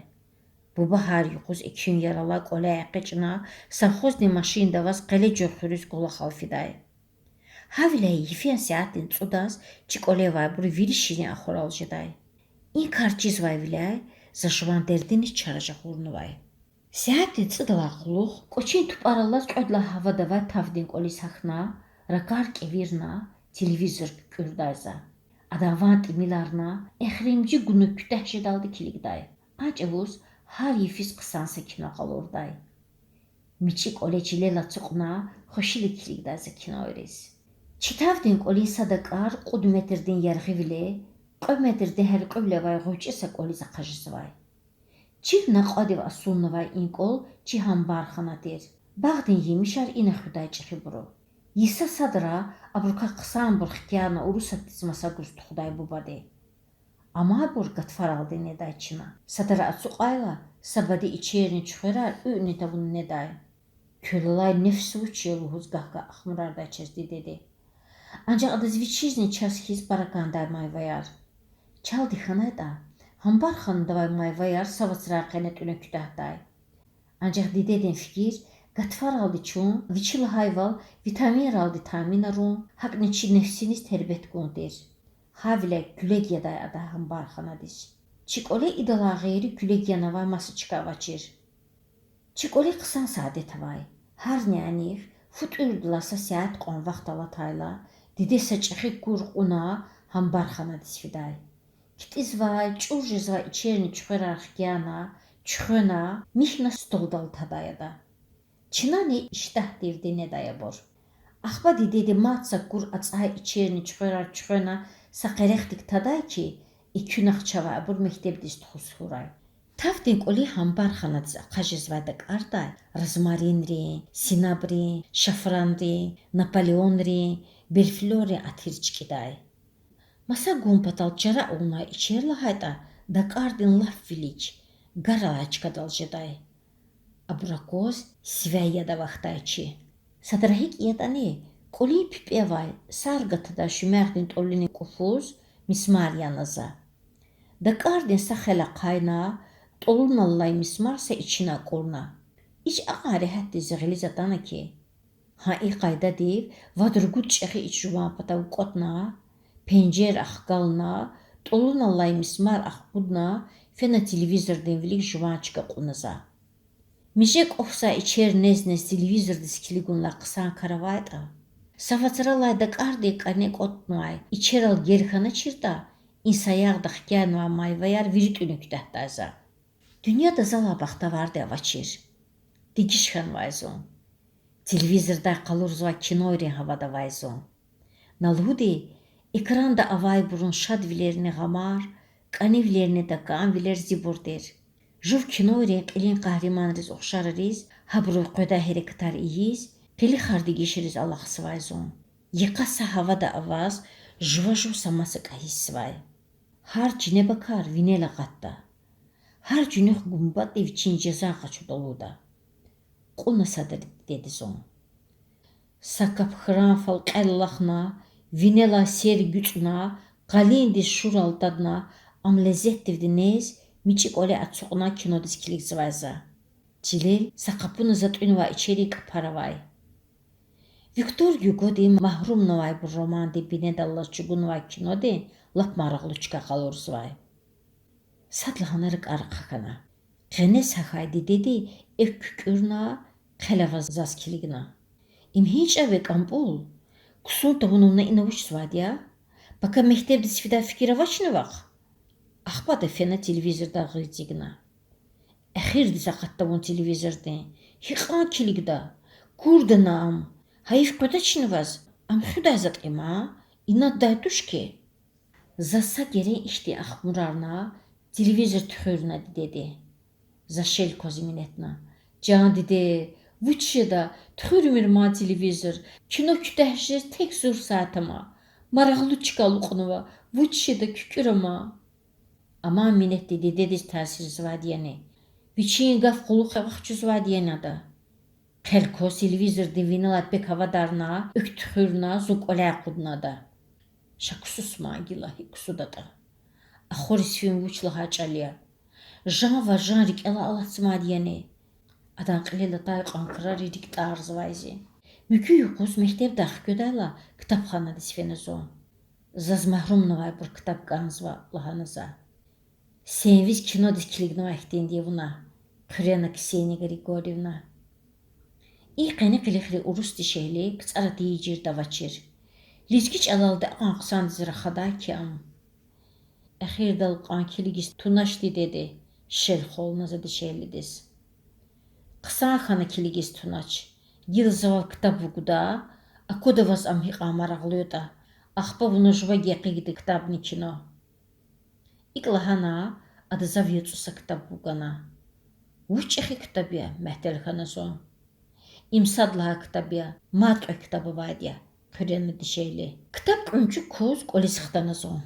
Буба гьар юкъуз экуьнар алай кӀваляй экъечӀна, совхоздин машинда аваз къеле жуьр хуьруьз кӀвалахал фидай. Гьавиляй йифен сятдин цӀудаз чи кӀвале авайбур вири ширин ахварал жедай. И кар чизвайвиляй за жуван дердиниз чара жагъурнавай. Сятдин цӀудалай кьулухъ кӀвачин тупӀар алаз кьвед лагьай гьавада авай тавдин кӀвализ гьахьна, ракӀар кӀевирна, телевизор куькӀуьрдай за. Адан ван тӀимиларна, эхиримжи гунуг куьтягь жедалди килигдай. А чӀавуз гьар йифиз хъсан са кино къалурдай. МичӀи кӀвале чилел ацукьна, хвешила килигдай за кинойриз. Чи тавдин кӀвалин са дакӀар кьуд метрдин яргъивиле, кьве метрдин гьяркьуьвиле авай гъвечӀи са кӀвализ ахъа жезвай. Чил накьвадив асуннавай и кӀвал чи гьамбархана тир. Багъдин емишар ина хуьдай чӀехибуру. Йиса садра абурукай хъсанбур хкяна Урусатдиз маса гуз тухудай бубади. Амайбур гатфаралди недай чна. Садра ацукьайла, са баде ичерни чуьхверар уьнни тавуна недай. Квел алай нефс вуч я лугьуз гагь-гагь ахмурардай чаз дидеди. Анжах адаз вичизни чаз хьиз пара кӀандай майваяр. Чалди хьанайтӀа, гьамбарханадавай майваяр са вацран къене тӀуьна куьтягьдай. Анжах дидедин фикир, гатфаралди чун, вичи лагьайвал, витаминралди таъминарун, гьакӀни чи нефсиниз тербет гун тир. Гьавиляй куьлег ядай ада гьамбарханадиз. Чи кӀвале идалай гъейри куьлег янавай маса чка авачир. Чи кӀвале хъсан са адет авай. Гьар нянихъ фу тӀуьрдалай са сят кьван вахт алатайла, диде са чӀехи кур кьуна гьамбарханадиз фидай. КтӀизвай, чӀур жезвай ичерни чуьхверар хкяна, чуьхвена, михьна столдал тадай ада. Чнани иштагь тирди недай абур. Ахпа дидеди мад са кур ацӀай ичерни чуьхверар чуьхвена са къерехдик тадай хьи, экуьнахъ чавай абур мектебдиз тухуз хьурай. Тавдин кӀвалин гьамбарханадиз ахъа жезвай дакӀардай розмаринрин, синабрин, шафранрин, наполеонрин, белфлёррин атир чкӀидай. Маса гун патал чара авунвай ичер лагьайтӀа, дакӀардин лап вилик, гар алай чкадал жедай. Абур акваз сивяй яд авахьдай чи. Садра гьикӀ ятӀани, кӀвалин пипӀе авай, сар гатадай шуьмягъдин тӀвалунин кӀуфуз мисмар яна за. ДакӀардин са хел ахъайна, тӀвалуналлай мисмар са ичина акӀурна. Ич акьван регьятдиз гъилиз атана хьи. Гьа и къайдадив вад ругуд чӀехи ич жуван патав кӀватӀна, пенжер ахгална, тӀвалуналлай мисмар ахкъудна, фена телевизордин вилик жуван чка кьуна за. Миже кӀвахьзавай ичер нез-нез телевизордиз килигунлай хъсан кар авайтӀа, са вацралай дакӀардин кӀане кӀватӀнавай ичерал гел хьаначиртӀа, и саягъда хкянавай майваяр вири тӀуьна куьтягьдай за. Дуьньяда залай бахтаварди авачир. Дегиш хьанвай зун. Телевизордай къалурзавай кинойрин гьавада авай зун. На лугьуди, экранда авайбурун шадвилерни гъамар, кӀанивилерни такӀанвилер зи бур тир. Жув кинойрин кьилин къагьриманриз ухшариз, гьабурув къведай гьерекатар ийиз, къилихар дегишариз алахъзавай зун. Йикъа са гьавада аваз, жува-жув са масакӀа гьиссзавай. Гьар чинебокар винел акъатда. Гьар жуьнуьх гумбатӀди вичин жазан къачуда лугьуда. Кьуна садра дидеди зун. Са кап хьран фал кьел алахна, винелай сер гуьцӀна, къалиндиз шур алтадна, ам лезетдивди нез, мичӀи кӀвале ацукьна кинодиз килигзавай за. Чилел са къапуна за тӀуьнвай ичерин кӀапар авай. Виктор Гюгодин Магьрумнавайбур романдин бинедаллаз чӀугунвай кинодин лап марагълу чка къалурзавай. Садлагьана ракӀар ахъа хьана. Къенез гьахьай дидеди экв куькӀуьрна, хъел аваз заз килигна. Им гьи чӀав я, КӀампӀул? Ксун тавуна вуна ина вучзавайди я? Пака мектебдиз фидай фикир авачни вахъ? Ахпа ада фена телевизордал гъил эцигна. Эхирдиз акъатда вун телевизордин. Гьикьван килигда? Курдана ам. Гьайиф къведачни ваз? Ам хуьдай затӀ я ман, инаддай туш хьи. Заз са герен ихьтин ахмурарна, телевизор туьхуьрна дидеди. За шел кваз минетна. Жан диде, вуч жеда, туьхуьрмир ман телевизор, кино куьтягь жез тек зур сят ама. Марагълу чка алукьнава, вуч жеда, куькӀуьра ман. Аман минетди дидедиз таъсирзавайди яни, вичин гаф кьулухъ авахчузвайди яни ада? Хъел кваз телевизордин винелай пек гьавадарна, экв туьхуьрна, зун кӀваляй акъудна ада. Ша ксус ман, гила гьикӀ ксудатӀа. Ахвариз фин вуч лагьай чӀал я? Жан ваз жан рикӀелай алатзамайди яни? Адан кьилел атай кьван крари рикӀ тӀарзавай зи. Муькуь юкъуз мектебдай хкведайла ктабханадиз фена зун. Заз Магьрумнавайбур ктаб кӀанзава, лагьана за. Сенвиз кинодиз килигнавай хьтинди я вуна,— хъуьрена Ксения Григорьевна. И къенекъилихри урус дишегьли КцӀара тийижирда авачир. Лезги чӀалалди акьван хъсандиз рахадай хьи ам. Эхирдал кьван килигиз тунач, дидеди,— шел хвална за дишегьлидиз. Хъсан хьана килигиз тунач. Гила завай ктаб вугуда, аквада ваз ам гьикьван марагълу ятӀа. Ахпа вуна жуваз гекъигда ктабни кино. ИкӀ лагьана, ада зав яцӀу са ктаб вугана. Вуч чӀехи ктаб я,— мягьтел хьана зун. Им сад лагьай ктаб я, мад кьве ктаб авайди я,— хъуьрена дишегьли. Ктаб кьунчӀук кваз кӀвализ хтана зун.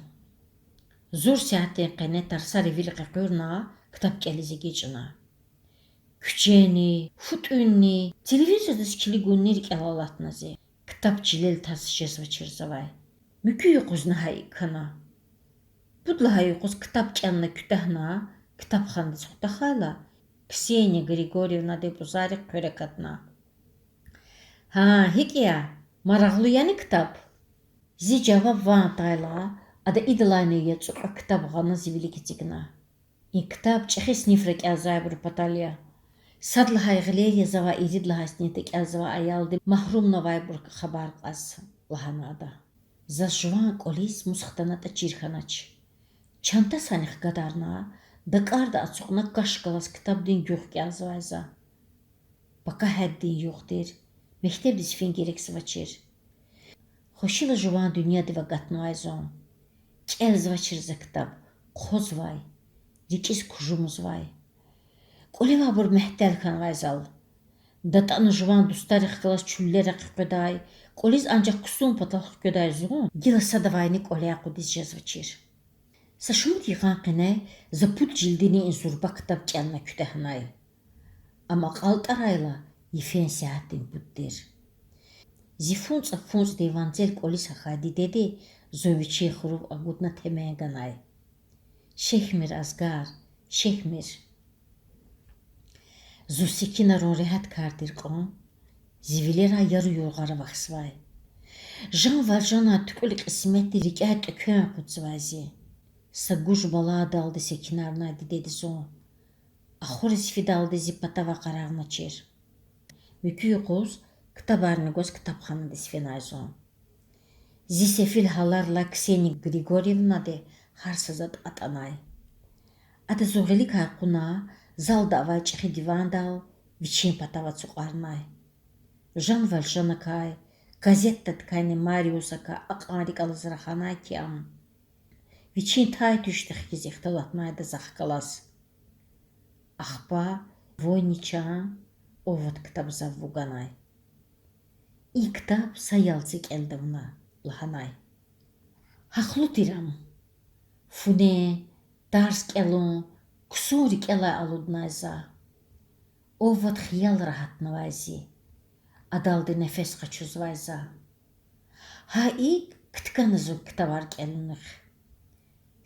Зур сятдин къене тарсари вил къекъуьрна, ктаб кӀелиз эгечӀна. Куьчени, фу тӀуьнни, телевизордиз килигунни рикӀелай алатна зи. Ктаб чилел таз жезвачир завай. Муькуь юкъузни гьа икӀ хьана. Пуд лагьай юкъуз ктаб кӀелна куьтягьна, ктабханадиз хутахайла, Ксения Григорьевнадин пӀузаррик хъвер акатна. Гьа, гьикӀ я? Марагълу яни ктаб? Зи жаваб ван атайла, ада идалайни яцӀу кьве ктаб гъана зи вилик эцигна. И ктаб чӀехи синифра кӀелзавайбурун патал я. Сад лагьай гъилер я завай ирид лагьай синифда кӀелзавай аялди Магьрумнавайбур хабар кьаз,— лагьана ада. Заз жуван кӀвализ мус хтанатӀа чир хьанач. Чантасани хкадарна, дакӀарда ацукьна каш галаз ктабдин гуьгъ кӀелзавай за. Пакагьаддин югъ тир, мектебдиз фин герекзавачир. Хвешила жуван дуьньядив агатнавай зун. КӀелзавачир за ктаб, хъвазвай, рикӀиз кужумзавай. КӀвале авайбур мягьтел хьанвай зал. ДатӀана жуван дустарихъ галаз чуьллера къекъведай, КӀвализ анжах ксун патал хкведай зун гила садавайни кӀваляй акъудиз жезвачир. Са шумуд йикъан къене за пуд жилдини и зурба ктаб кӀелна куьтягьнай. Ам акьалтӀарайла, йифен сятдин пуд тир. Зи фунцӀа-фунцӀдин ванцел кӀвализ гьахьай дидеди зун вичин хурув агудна темен ганай. Шехьмир, Азгар, шехьмир. Зун секинарун регьят кар тир кьван, зи вилерай яру-юргъар авахьзавай. Жан Валжанан туькьуьл кьисметди рикӀяй тӀеквен акъудзавай зи. Са гуж баладалди секинарнай дидеди зун. Ахвариз фидалди зи патавай къарагъначир. Муькуь юкъуз ктабарни гваз ктабханадиз фенай зун. Зи сефил гьаларилай Ксения Григорьевнади гьар са затӀ атӀанай. Ада зун гъиликай кьуна, залда авай чӀехи дивандал вичин патав ацукьарнай. Жан Валжанакай, газетдикайни Мариусакай акьван рикӀ алаз раханай хьи ам. Вичин тай-туьшдихъ хьиз ихтилатнай адаз ахкалаз. Ахпа вун, ни чан, овод ктаб зав вуганай. И ктаб са ялце кӀелда вуна, лагьанай. Гьахълу тир ам. Фунен, тарс кӀелун, ксун рикӀелай алуднай за. Овод хиялра гьатнавай зи. Адалди нефес къачузвай за. Гьа икӀ кткана зун ктабар кӀелунихъ.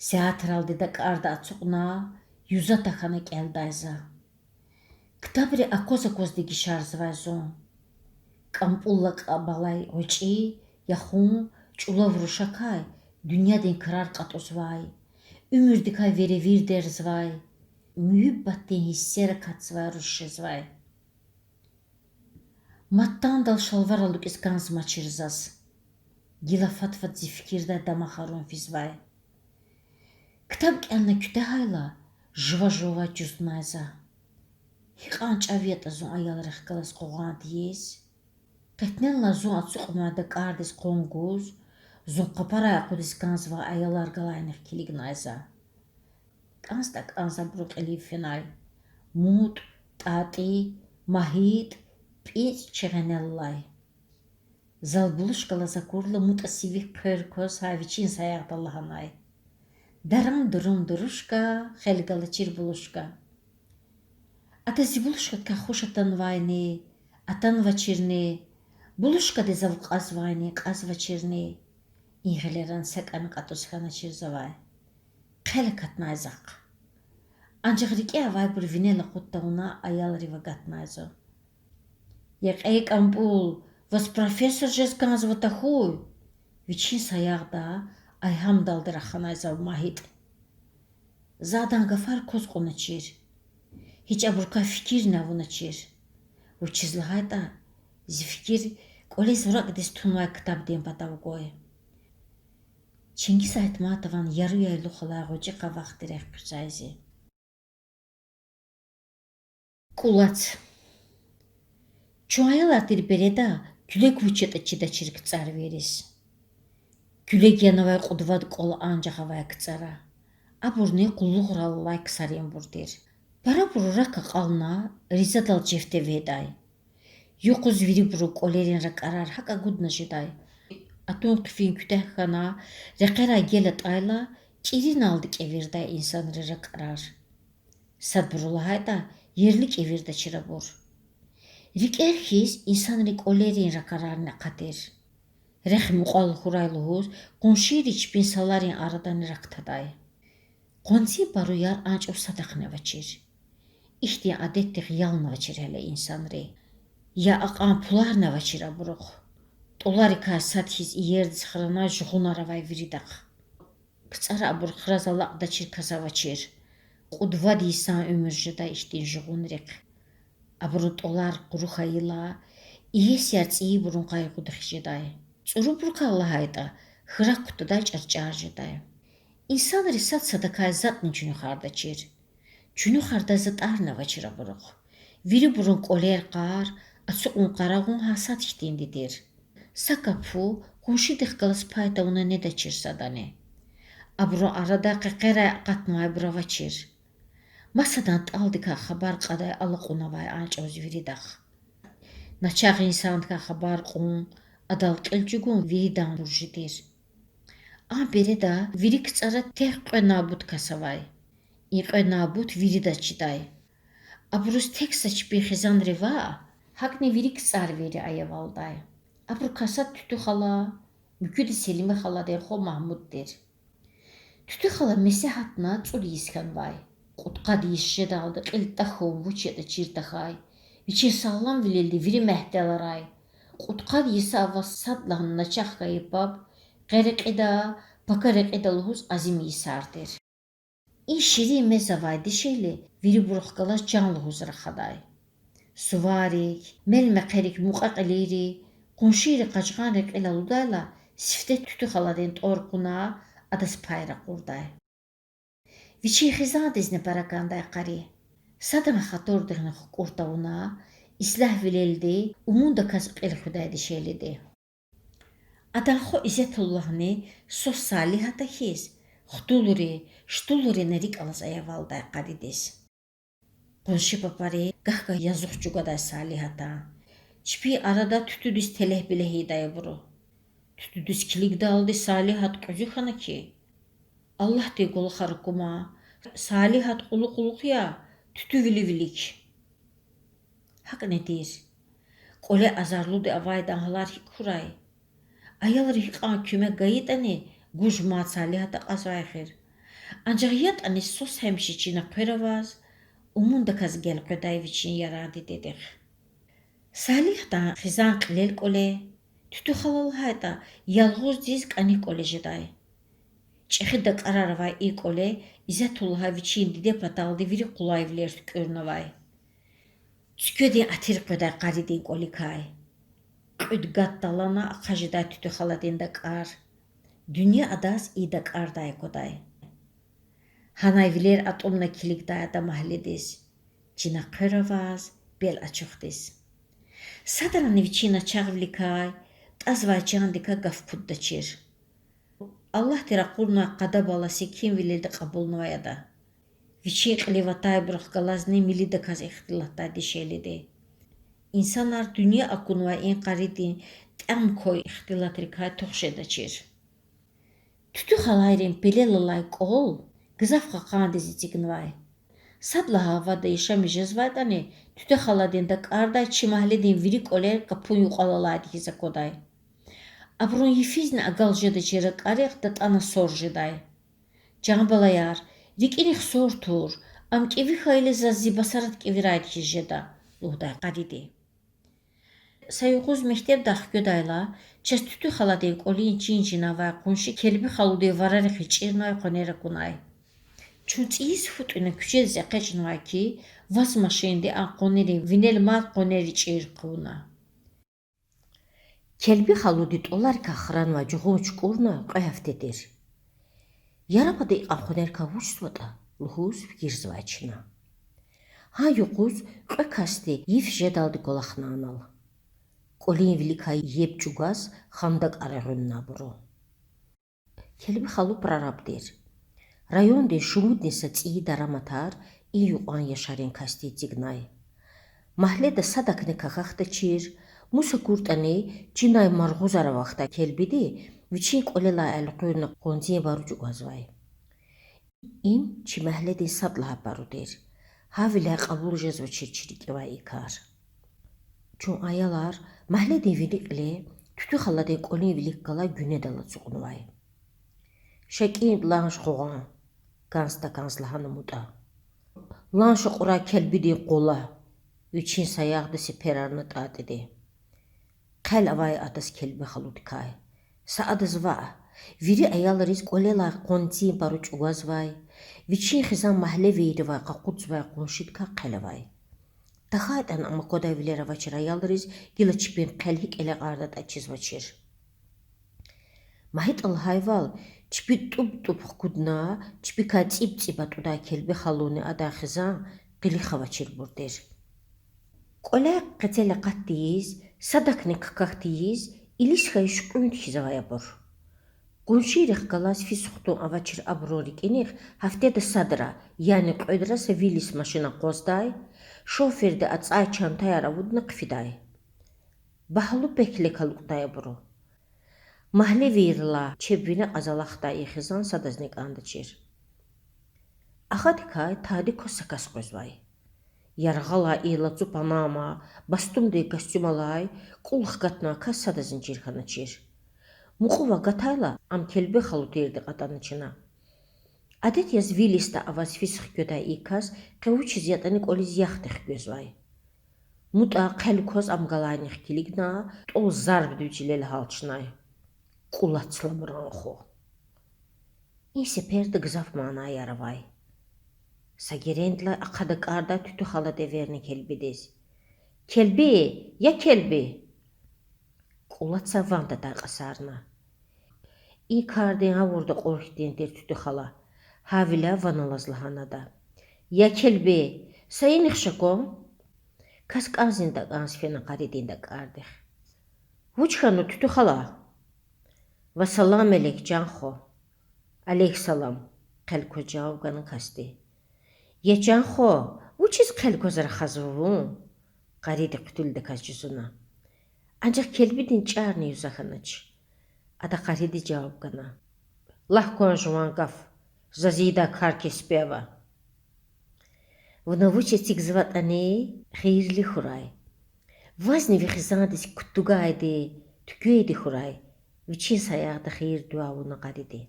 Сятералди дакӀарда ацукьна, юза тахьана кӀелдай за. Ктабри акваз-акваз дегишарзавай зун. КӀампӀул лакӀаб алай гъвечӀи, яхун, чӀулав рушакай дуьньядин крар кьатӀузвай, уьмуьрдикай веревирдерзавай, муьгьуьббатдин гьиссер акатзавай руш жезвай. Мад тандал шалвар алукӀиз кӀанзмачир заз. Гила фад-фад зи фикирдай дамахарун физвай. Ктаб кӀелна куьтягьайла, жува-жувавай чузнай за. Гьикьван чӀав ятӀа зун аялрихъ галаз къугъвад ийиз. Къетнелай зун ацукьнавай дакӀардиз къван гуз, зун къапарай акъудиз кӀанзавай аялар галайнихъ килигнай за. КӀанзтӀа-кӀанзтӀа абуру кьилив фенай: МутӀ, ТӀатӀи, МагьитӀ, ПӀинцӀ, Чегъенел алай. Зал булушка алаз акурла, МутӀа сивик хъвер кваз гьа вичин саягъда лагьанай: Даран-дурун дурушка, хел галачир булушка. Ада зи булушкадикай хуш атанвайни, атанвачирни, булушкадиз ав кьазвайни, кьазвачирни, и гъилеран са кӀан кьатӀуз хьаначир завай. Хъел акатнай захъ. Анжах рикӀе авайбур винел акъуд тавуна аялрив агатнай зун. Я кьей КӀампӀул, ваз профессор жез кӀанзава тахьуй? Вичин саягъда, айгьамдалди раханай зав МагьитӀ. За адан гафар кваз кьуначир. Гьич абурукай фикирни авуначир. Вучиз лагьайтӀа зи фикир кӀвализ уракьдиз тунвай ктабдин патав гвай. Чингиз Айтматован яру яйлух алай гъвечӀи къавахъ тирехъ хъуьцай зи. КӀулац. Чун аялар тир береда куьлег вуч ятӀа чидачир КцӀарвийриз. Куьлег янавай кьуд-вад кӀвал анжах авай КцӀара. Абурни къуллугърал алай ксаринбур тир. Парабуру рак акьална, ризадал жеф теведай. Юкъуз вирибурун кӀвалерин ракӀарар гьакӀ агудна жедай. Атун-хъфин куьтягь хьана, рекьерай гел атӀайла, кӀириналди кӀевирдай инсанрин ракӀарар. Садбуру лагьайтӀа, ерли кӀевирдачир абур. РикӀер хьиз инсанрин кӀвалерин ракӀарарни акъа тир. Рехъ мукьвал хьурай лугьуз, къуншийри чпин саларин арадани рак тадай. Къванцин паруяр анчӀуз садахъни авачир. Ихьтин адетдихъ ялнавачир гьеле инсанри. Я акьван пуларни авачир абурухъ. ТӀуларикай сад хьиз иердиз хранай жугъунар авай виридахъ. КцӀара абур храз алакьдачир кас авачир. Кьуд-вад йисан уьмуьр жедай ихьтин жугъунрихъ. Абурун тӀвалар къуру хьайила, иесияр цӀийибурун къайгъудихъ жедай. ЦӀурубурукай лагьайтӀа, хьрак кутадай чӀарчӀар жедай. Инсанри сад садакай затӀни чуьнуьхардачир. Чуьнуьхардай затӀарни авачир абурухъ. Вирибурун кӀвалер-къар, ацукьун-къарагъун гьа сад хьтинди тир. Са капу къуншидихъ галаз пай тавуна недачир садани. Абурун арада къекъерай акъатнавайбур авачир. Масадан тӀалдикай хабар кьадай алакьун авай анчӀуз виридахъ. Начагъ инсандикай хабар кьун, Адал кьил чӀугун виридан буржи тир. А береда вири КцӀара тек кьве набут кас авай. И кьве набут виридаз чидай. Абуруз тек са чпин хизанри ваъ, гьакӀни вири КцӀарвийри аявалдай. Абурукай сад Туьтуь хала, муькуьди Селиме халадин хва Магьмуд тир. Туьтуь хала месе гьатна цӀуд йис хьанвай. Кьудкъад йис жедалди кьил тахьун вуч ятӀа чир тахьай. Вичин сагъламвилелди вири мягьтеларай. Кьудкъад йиса аваз садлагьана начагъ хьайи паб, къе рекьида, пака рекьида лугьуз азим йисар тир. И ширин мез авай дишегьли вирибурухъ галаз чан лугьуз рахадай. Суварик, мел-мехъерик мукьва-кьилийри, къуншийри къажгъанрин кьил алудайла, сифте Туьтуь халадин тӀвар кьуна, адаз пай ракъурдай. Вичин хизандизни пара кӀандай къари. Садран хатурдихъни хкӀур тавуна, ислягьвилелди умундаказ кьил хуьдай дишегьлиди. Адан хва Изетуллагьни свас Салигьата хьиз, хтулри, штулрини рикӀ алаз аявалдай къаридиз. Къунши папари гагь-гагь язух чӀугвадай Салигьатан. Чпин арада Туьтуьдиз телегь-билегь ийидай абуру. Туьтуьдиз килигдалди Салигьат кьуьзуь хьана хьи, Аллагьдин кӀвалахар акума, Салигьат кьулухъ-кьулухъ я, Туьтуь вили вилик. ГьакӀни тир. КӀвале азарлуди авайдан гьалар гьикӀ хьурай? Аялри гьикьван куьмек гайитӀани, гуж мад Салигьат акьазвай эхир. Анжах ятӀани свас гьамиша чина хъвер аваз, умундаказ гелкъведай вичин яран дидедихъ. Салигьатан хизан кьилел кӀвале, Туьтуь хала лагьайтӀа, ялгъуздиз кӀаник кӀвале жедай. ЧӀехи дакӀарар авай и кӀвале Изетуллагьа вичин диде паталди вири къулайвилер туькӀуьрнавай. Цуькведин атир къведай къаридин кӀваликай. Кьуьд гад талгьана ахъа жедай Туьтуь халадин дакӀар. Дуьнья адаз и дакӀардай аквадай. Гьанай вилер атӀумна килигдай ада магьледиз. Чина хъвер аваз, бел ачухдиз. Садрани вичин начагъвиликай, тӀазвай чандикай гаф куддачир. Аллагьди ракъурнавай къада-бала секинвилелди кьабулнавай ада. Вичин кьилив атайбурухъ галазни милидаказ ихтилатдай дишегьлиди. Инсанар дуьнья акунвай и къаридин тӀям квай ихтилатрикай тух жедачир. Туьтуь халайрин пелел алай кӀвал гзаф кьакьандиз эцигнавай. Сад лагьай вада яшамиш жезвайтӀани, Туьтуь халадин дакӀардай чи магьледин вири кӀвалер капун юкьвал алайди хьиз аквадай. Абурун йифизни агал жедачир ракӀарихъ датӀана сор жедай. Жан балаяр, рикӀирихъ сор тур, ам кӀеви хьайила заз зи басарат кӀевирайди хьиз жеда,— лугьудай къариди. Са юкъуз мектебдай хкведайла, чаз Туьтуь халадин кӀвалин чин-чинавай къунши Келби халудин варарихъ ичӀирнавай къванер акунай. Чун цӀийиз фу тӀуьна куьчедиз экъечӀнавай хьи, ваз машинди а къванерин винел мад къванер ичӀир хъувуна. Келби халуди тӀваларикай хранвай жугъун чукӀурна кьве гьафте тир. Яраб ада икьван къванерикай вучзаватӀа лугьуз фикирзавай чна. Гьа юкъуз кьве касди йиф жедалди кӀвалахна анал. КӀвалин виликай еб чӀугваз хандакӀар эгъуьнна абуру. Келби халу прораб тир. Райондин шумудни са цӀийи дараматар и юкьван яшарин касди эцигнай. Магьледа садакни какахьдачир, мус акуртӀани, чинай маргъузар авахьдай Келбиди вичин кӀвалелай элкъуьрна къванцин бару чӀугвазвай. Им чи магьледин сад лагьай бару тир. Гьавиляй кьабул жезвачир чи рикӀивай и кар. Чун, аялар, магьледин вини кьиле Туьтуь халадин кӀвалин вилик галай гуьнедал ацукьнавай. Ша кӀинтӀ ланш къугъван,— кӀанз-такӀанз лагьана МутӀа. Ланш акьурай Келбидин къвала,— вичин саягъда сеперар атӀайтӀиди. Хъел авай адаз Келби халудикай. Са адаз ваъ, вири аялриз кӀвалелай къванцин бару чӀугвазвай, вичин хизан магьлевийривай къакъудзавай къуншидикай хъел авай. ТахьайтӀани ам аквадай вилер авачир аялриз гила чпин хъел гьикӀ элекьардатӀа чизвачир. МагьитӀа лагьайвал, чпи тӀуб-тӀуб хкудна, чпикай цӀиб-цӀиб атӀудай Келби халуни адан хизан къилих авачирбур тир. КӀваляй къецел акъат тийиз, садакни какахь тийиз, илис хьайи шуькьуьнди хьиз авай абур. Къуншийрихъ галаз физ-хтун авачир абурун рикӀиникь гьафтеда садра, яни кьведра са вил йис машин акъваздай, шоферди ацӀай чантаяр авудна хъфидай. Багьлу пеклек алукӀдай абуру. Магьлевийрилай чеб вине кьаз алахьдай и хизан садазни кӀандачир. Ахадикай тади кваз са кас къвезвай. Яргъалай и лацу панама, бастундин костюм алай, кӀул хкатнавай кас садазни чир хьаначир. Мукьув гатайла, ам Келби халу тирди кьатӀана чна. Адет яз вил йиста аваз физ хкведай и кас къе вучиз ятӀани кӀвализ яхди хквезвай. МутӀа хъел кваз ам галайнихъ килигна, тӀвал зарбдив чилел гьалчнай. КӀулац ламран хва. И сеперда гзаф манаяр авай. Са герендилай ахъа дакӀардай Туьтуь халади эверна Келбидиз: Келби! Я Келби! КӀулаца ван тадай кьасарна. И кардин гъавурда кьур хьтин тир Туьтуь хала. Гьавиляй ван алаз лагьана ада: Я Келби, са инихъ ша кван. Кас кӀанзни такӀанз фена къаридин дакӀардихъ. Вуч хьанва, Туьтуь хала? Ва салам алейк, чан хва. Алейк салам,— хъел кваз жаваб гана касди. Я чан хва, вучиз хъел кваз рахазва вун? къариди хъуьтуьлдаказ жузуна. Анжах Келбидин чӀарни юза хьанач. Ада къаридиз жаваб гана: Лагь кван жуван гаф, заз ийидай кар-кеспи ава. Вуна вуч эцигзаватӀани, хийирлу хьурай. Вазни ви хизандиз кутугайди, туькӀуьрди хьурай,— вичин саягъда хийир-дуьа авуна къариди.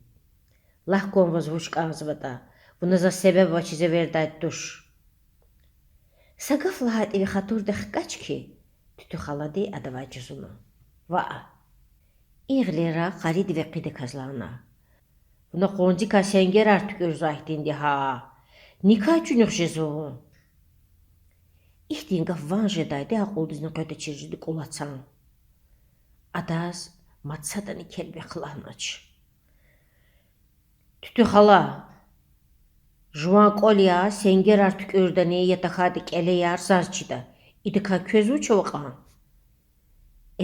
Лагь кван ваз вуч кӀанзаватӀа, вуна заз себеб авачиз эвердайди туш. Са гаф лагьайтӀа ви хатурдихъ хкаж хьи,— Туьтуь халади адавай жузуна. Ваъ. И гъилера къариди векъидаказ лагьана: Вуна къванцикай сенгерар туькӀуьрзавай хьтинди я гьа. Никай чуьнуьх жезва вун? Ихьтин гаф ван жедайди акьулдизни къведачир жеди КӀулацан. Адаз мад садани Келби хълагьнач. Туьтуь хала, жуван кӀвал я сенгерар туькӀуьрдани, я тахьайтӀа кӀелеяр заз чида. Идакай квез вуч ава кьван?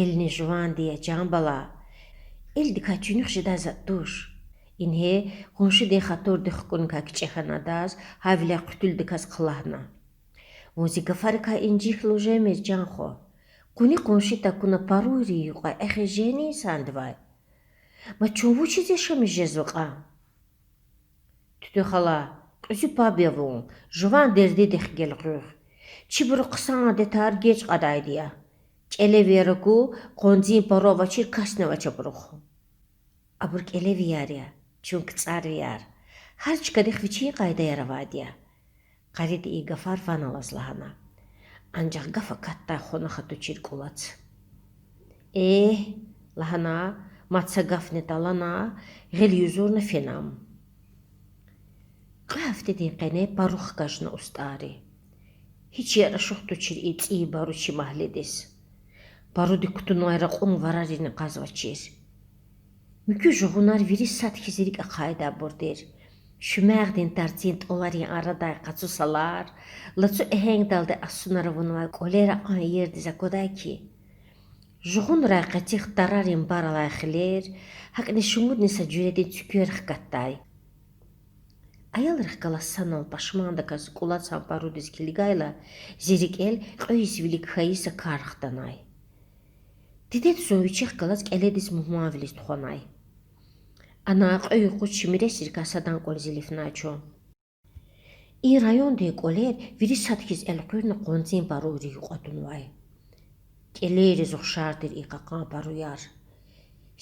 Элни жуванди я, чан бала. Элдикай чуьнуьх жедай затӀ туш. Ингье къуншидин хатурдихъ хкуникай кичӀе хьана адаз, гьавиляй хъуьтуьлдаказ хълагьна: Вун зи гафарикай инжиклу жемир, чан хва. Къуни къунши такуна паруйрин юкьва эхиз жени инсандивай? Ма чун вучиз яшамиш жезва кьван? Туьтуь хала, кьуьзуь паб я вун, жуван дердидихъ гелкъуьгъ. Чибуру хъсан адетар геж кьадайди я. КӀелевияр аку, къванцин пару авачир касни авач абурухъ. Абур кӀелевияр я, чун кцӀарвияр. Гьар чкадихъ вичин къайдаяр авайди я. Къариди и гафар ван алаз лагьана. Анжах гаф акатдай хвана хатучир КӀулац. Э, лагьана, мад са гафни талгьана, гъил юзурна фена ам. Кьве гьафтедин къене пару хкажна устӀарри. Гьич ярашух тушир и цӀийи бару чи магьледиз. Паруди кутунвай ракьун варарини кьазвачир. Муькуь жугъунар вири сад хьиз рикӀ ахъайдайбур тир. Шуьмягъдин тарцин тӀваларин арадай къацу салар, лацу эгьендалди асунар авунвай кӀвалера кьван иердиз аквадай хьи, жугъунрай къецихъ тарарин бар алай хилер, гьакӀни шумудни са жуьредин цуьквер хкатдай. Аялрихъ галаз санал пашмандаказ КӀулацан парудиз килигайла, зи рикӀел кьве йис вилик хьайи са кар хтанай. Дидеди зун вичихъ галаз кӀеледиз мугьманвилиз тухванай. Ана кьве юкъуз чи миресрикай садан кӀвализ илифнай чун. И райондин кӀвалер вири сад хьиз элкъуьрна къванцин паруйрин юкьва тунвай. КӀелейриз ухшар тир и кьакьан паруяр.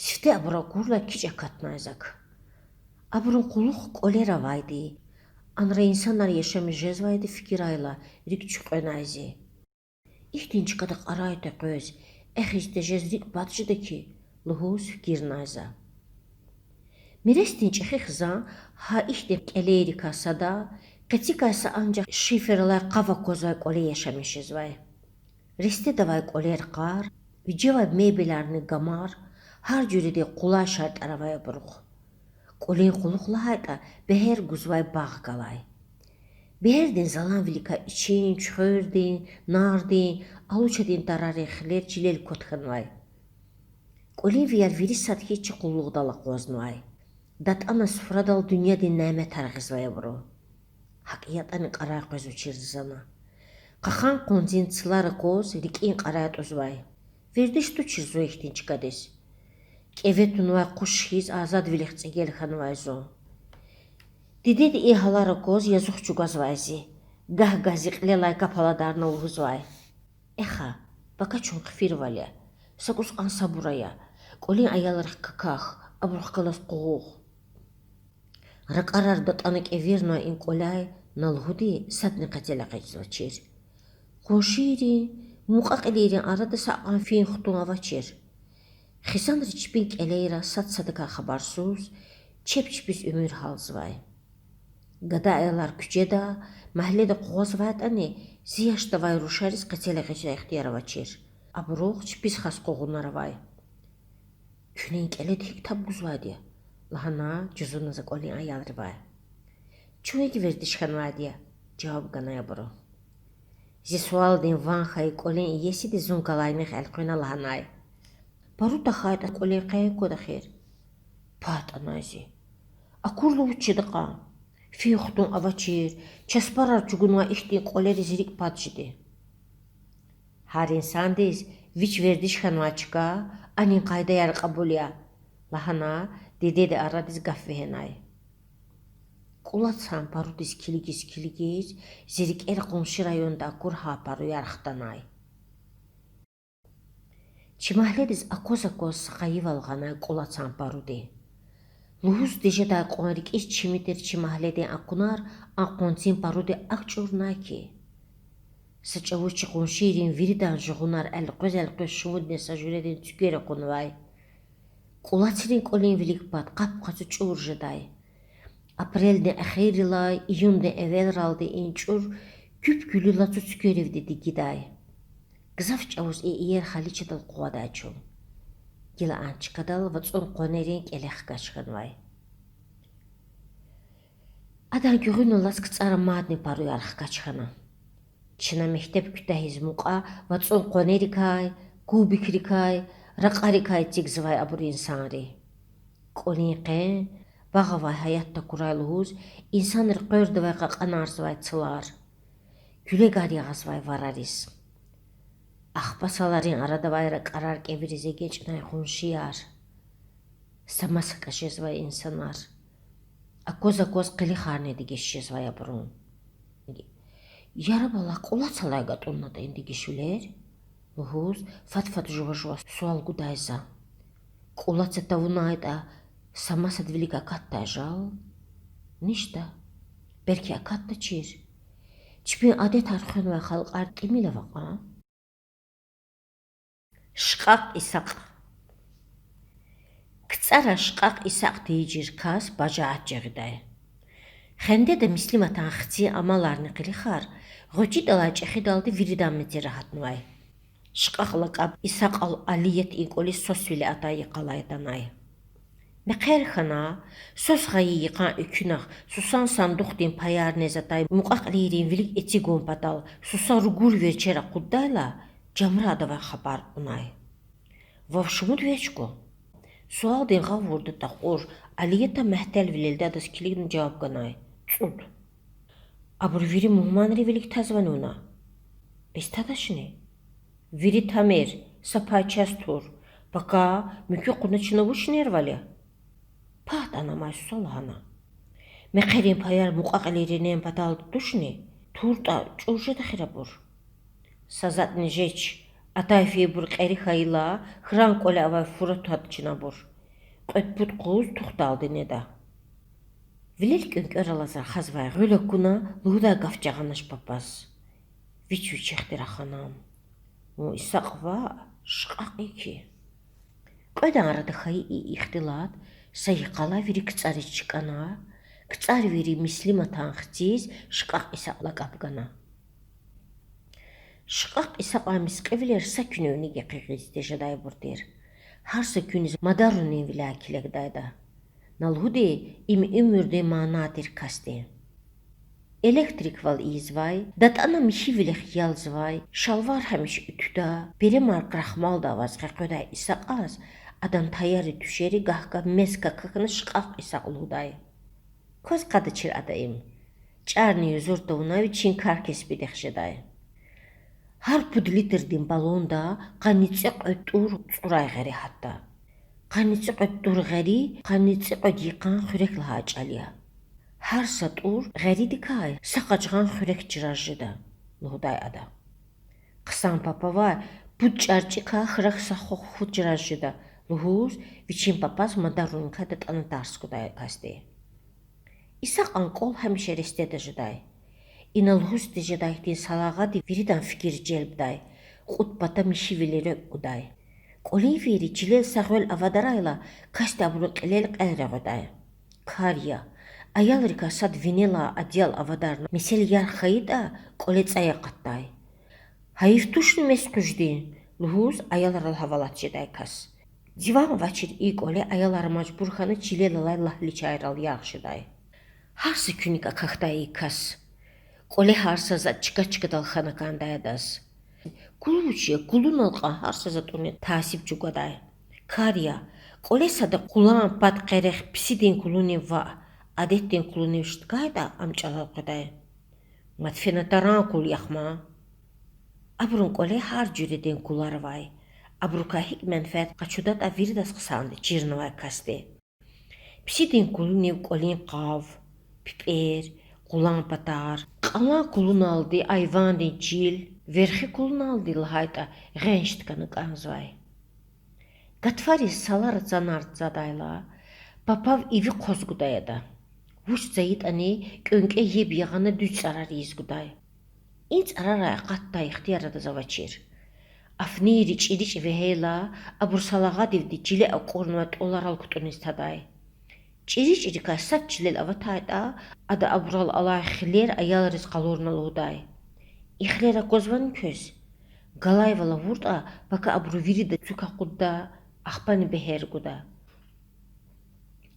Сифте абур акурла кичӀ акатнай зак. Абурун кьулухъ кӀвалер авайди, анра инсанар яшамиш жезвайди фикирайла рикӀ чуькьвенай зи. Ихьтин чкада кьарай текъвез, эхиз тежез рикӀ пад жеда хьи, лугьуз фикирнай за. Миресдин чӀехи хизан гьа ихьтин кӀелейрикай сада, къецикай са анжах шифер алай къав аквазвай кӀвале яшамиш жезвай. Рестедавай кӀвалер кьар, вижевай мебеларни гамар, гьар жуьредин къулай шартӀар авай абурухъ. КӀвалин кьулухъ лагьайтӀа, бегьер гузвай багъ галай. Бегьердин заланвиликай ичин, чуьхвердин, нардин, алучадин тарарин хилер чилел кват хьанвай. КӀвалинвияр вири сад хьиз чи къуллугъдал акъвазнавай. ДатӀана суфрадал дуьньядин няметар гъизвай абуру. ГьакӀ ятӀани кьарай къвезвачир зана. Кьакьан къванцин цлар акваз рикӀин кьарай тӀузвай. Вердиш тушир зун ихьтин чкадиз. КӀеве тунвай къуш хьиз азадвилихъ цӀигел хьанвай зун. Дидеди и гьалар акваз язух чӀугвазвай зи. Гагь-гагь зи кьилелай кап аладарна лугьузвай: Эхъа, пака чун хъфирвал я. Са кӀус кьван сабур ая. КӀвалин аялрихъ какахь, абурухъ галаз къугъугъ. РакӀарар датӀана кӀевирнавай и кӀваляй на лугьуди садни къецел экъечӀзавачир. Къуншийрин, мукьва-кьилийрин арада сакьван фин-хтун авачир. Хизанри чпин кӀелейра сад садакай хабарсуз, чеб чпиз уьмуьр гьалзавай. Гада аялар куьчеда, магьледа къугъвазвайтӀани, зи яшда авай рушариз къецел экъечӀдай ихтияр авачир. Абурухъ чпиз хас къугъунар авай. Куьне и кӀеледи гьикӀ таб гузвайди я? Лагьана жузуна за кӀвалин аялривай. Чун икӀ вердиш хьанвайди я,— жаваб ганай абуру. Зи суалдин ван хьайи кӀвалин иесиди зун галайнихъ элкъвена лагьанай: Пару тахьайтӀа кӀвалин къен квада эхир. Пагь атӀанай зи. Акурла вуч жеда кьван? Фин-хтун авачир, часпарар чӀугунвай ихьтин кӀвалериз рикӀ пад жеди. Гьар инсандиз вич вердиш хьанвай чка, анин къайдаяр кьабул я,— лагьана дидеди арадиз гаф вегьенай. КӀулацан парудиз килигиз-килигиз, зи рикӀера къунши районда акур гьа паруяр хтанай. Чи магьледиз акваз-акваз са къайивал гъанай кӀулацан паруди. Лугьуз тежедай кьван рикӀиз чими тир чи магьледин акунар а къванцин паруди акӀ чӀурнай хьи. Са чӀавуз чи къуншийрин виридан жугъунар элкъвез-элкъвез шумудни са жуьредин цуьквер акъуднавай. КӀулацрин кӀвалин вилик пад къап-къацу чӀур жедай. Апрелдин эхиррилай июндин эвелралди и чӀур куьп-куьлуьла цуькверивди дигидай. Гзаф чӀавуз и иер халичадал къугъвадай чун. Гила а чкадал вацӀун къванерин кӀеле хкаж хьанвай. Адан гуьгъуьна алаз КцӀара мадни паруяр хкаж хьана. Чна мектеб куьтягьиз мукьва вацӀун къванерикай, кубикрикай, ракьарикай эцигзавай абуру инсанри. КӀвалин къен, багъ авай гьаят такурай лугьуз, инсанри къвердавай кьакьанарзавай цлар, куьлегар ягъазвай варариз. Ахпа саларин арада авай ракӀарар кӀевириз эгечӀнай къуншияр, са маса кӀан жезвай инсанар, акваз-акваз къилихарни дегиш жезвай абурун. Яраб Аллагь, кӀулацалай гатӀуннатӀа и дегишвилер? Лугьуз, фад-фад жува-жуваз суал гудай за. КӀулаца тавунайтӀа, са масад вилик акатдай жал? Ништа. Белки акатдачир. Чпин адетар хвенвай халкьар тӀимил ава кьван. Шкьакь Исакь. КцӀара Шкьакь Исакь тийижир кас бажагьат жагъидай. Хендеда Мислиматан хцин амаларни къилихар гъвечӀидалай чӀехидалди виридан мецера гьатнавай. Шкьакь лакӀаб Исакьал Алият и кӀвализ свасвиле атай йикъалай атанай. Мехъер хьана, свас гъайи йикъан экуьнахъ сусан сандухдин паяр нез атай мукьва-кьилийрин вилик эцигун патал сусан ругур верчер акъуддайла, жамра адавай хабар кьунай. Вав шумуд верч гва? Суалдин гъавурда такьур Алията мягьтелвилелди адаз килигна жаваб ганай: ЦӀуд. Абуру вири мугьманрин вилик тазвани вуна? Бес тадачни? Вири тамир, са пай чаз тур. Пака, муькуь кьуна чна вучнервал я? Пагь атӀана амай суса лагьана: Мехъерин паяр мукьва-кьилийри нен паталди тушни? ТуртӀа, чӀур жеда эхир абур. Са затӀни жеч, атай-фейибур кьери хьайила, хьран кӀвале авай фура твада чна абур. Кьвед-пуд къуз тухдалди неда. Вилел кӀвенкӀвер алаз рахазвай гъуьл акуна, лугьудай гаф жагъанач папаз. Вич вичихъди рахана ам: Вун Исакь ваъ, Шкьакь я хьи. Кьведан арада хьайи и ихтилат са йикъалай вири КцӀариз чкӀана, КцӀарвийри Мислиматан хциз Шкьакь Исакь лакӀаб гана. Шкьакь Исакьан мискьивилер са куьнивни гекъигиз тежедайбур тир. Гьар са куьниз мадарунин виляй килигдайда. На лугьуди, им уьмуьрдин мана тир касди. Электриквал ийизвай, датӀана михьивилихъ ялзавай, шалвар гьамиша уьтуьда, перемар крахмалда аваз къекъведай Исакьаз адан таяри-туьшери гагь-гагь мез какахьна Шкьакь Исакь лугьудай. Кваз кьадачир ада им. ЧӀарни юзур тавуна вичин кар-кеспидихъ жедай. Гьар пуд литрдин баллонда къанни цӀикьвед тӀур цӀурай гъери гьатда. Къанни цӀикьвед тӀур гъери къанни цӀикьвед йикъан хуьрек лагьай чӀал я. Гьар са тӀур гъеридикай са къажгъан хуьрек чраз жеда,— лугьудай ада. Хъсан папавай пуд чӀарчӀикай хьрак са хва-хва чраз жеда,— лугьуз, вичин папаз мадаррикай датӀана тарс гудай касди. Исакьан кӀвал гьамиша рестеда жедай. Ина лугьуз тежедай хьтин салагъади виридан фикир желбдай, кьуд пата михьивили рекӀв гудай. КӀвалин вири чилел са гъвел авадарайла, касди абурун кьилел кьел регъведай. Кар я, аялрикай сад винелай адиял авадарна месел ярх хьайитӀа, кӀвале цӀай акъатдай. Гьайиф тушни мес къуждин,— лугьуз, аялрал гьавалат жедай кас. Диван авачир и кӀвале аялар мажбур хьана чилел алай лагьличайрал ярх жедай. Гьар са куьник акахьдай и кас. КӀвале гьар са затӀ чка-чкадал хьана кӀандай адаз. Кулу вуч я, кулунал кьван гьар са затӀуни тасиб чӀугвадай. Кар я, кӀвале сада къулан пад къерех писидин кулунив ваъ, адетдин кулунив шткайтӀа, ам чӀалал къведай. Мад фена таран кул яхъ ман. Абурун кӀвале гьар жуьредин кулар авай. Абурукай гьикӀ менфят къачудатӀа виридаз хъсанди чирнавай касди. Писидин кулунив кӀвалин къав, пипӀер, къулан патар, кьалан кулуналди айвандин чил, верхи кулуналди лагьайтӀа гъен шткана кӀанзавай. Гатфариз салара цанар цадайла, папав иви хъваз гудай ада. Вуч цайитӀани, кӀвенкӀве еб ягъана дуьз цӀарар ийиз гудай. И цӀарарай акъатдай ихтияр адаз авачир. Афнийри чӀиричӀ вегьейла, абур салагъадивди чиле акӀурнавай тӀваларал кутӀуниз тадай. ЧӀиричӀрикай сад чилел аватайтӀа, ада абурал алай хилер аялриз къалурна лугьудай: И хилер аквазвани квез? Галайвал авуртӀа, пака абуру вирида цуьк акъудда, ахпани бегьер гуда.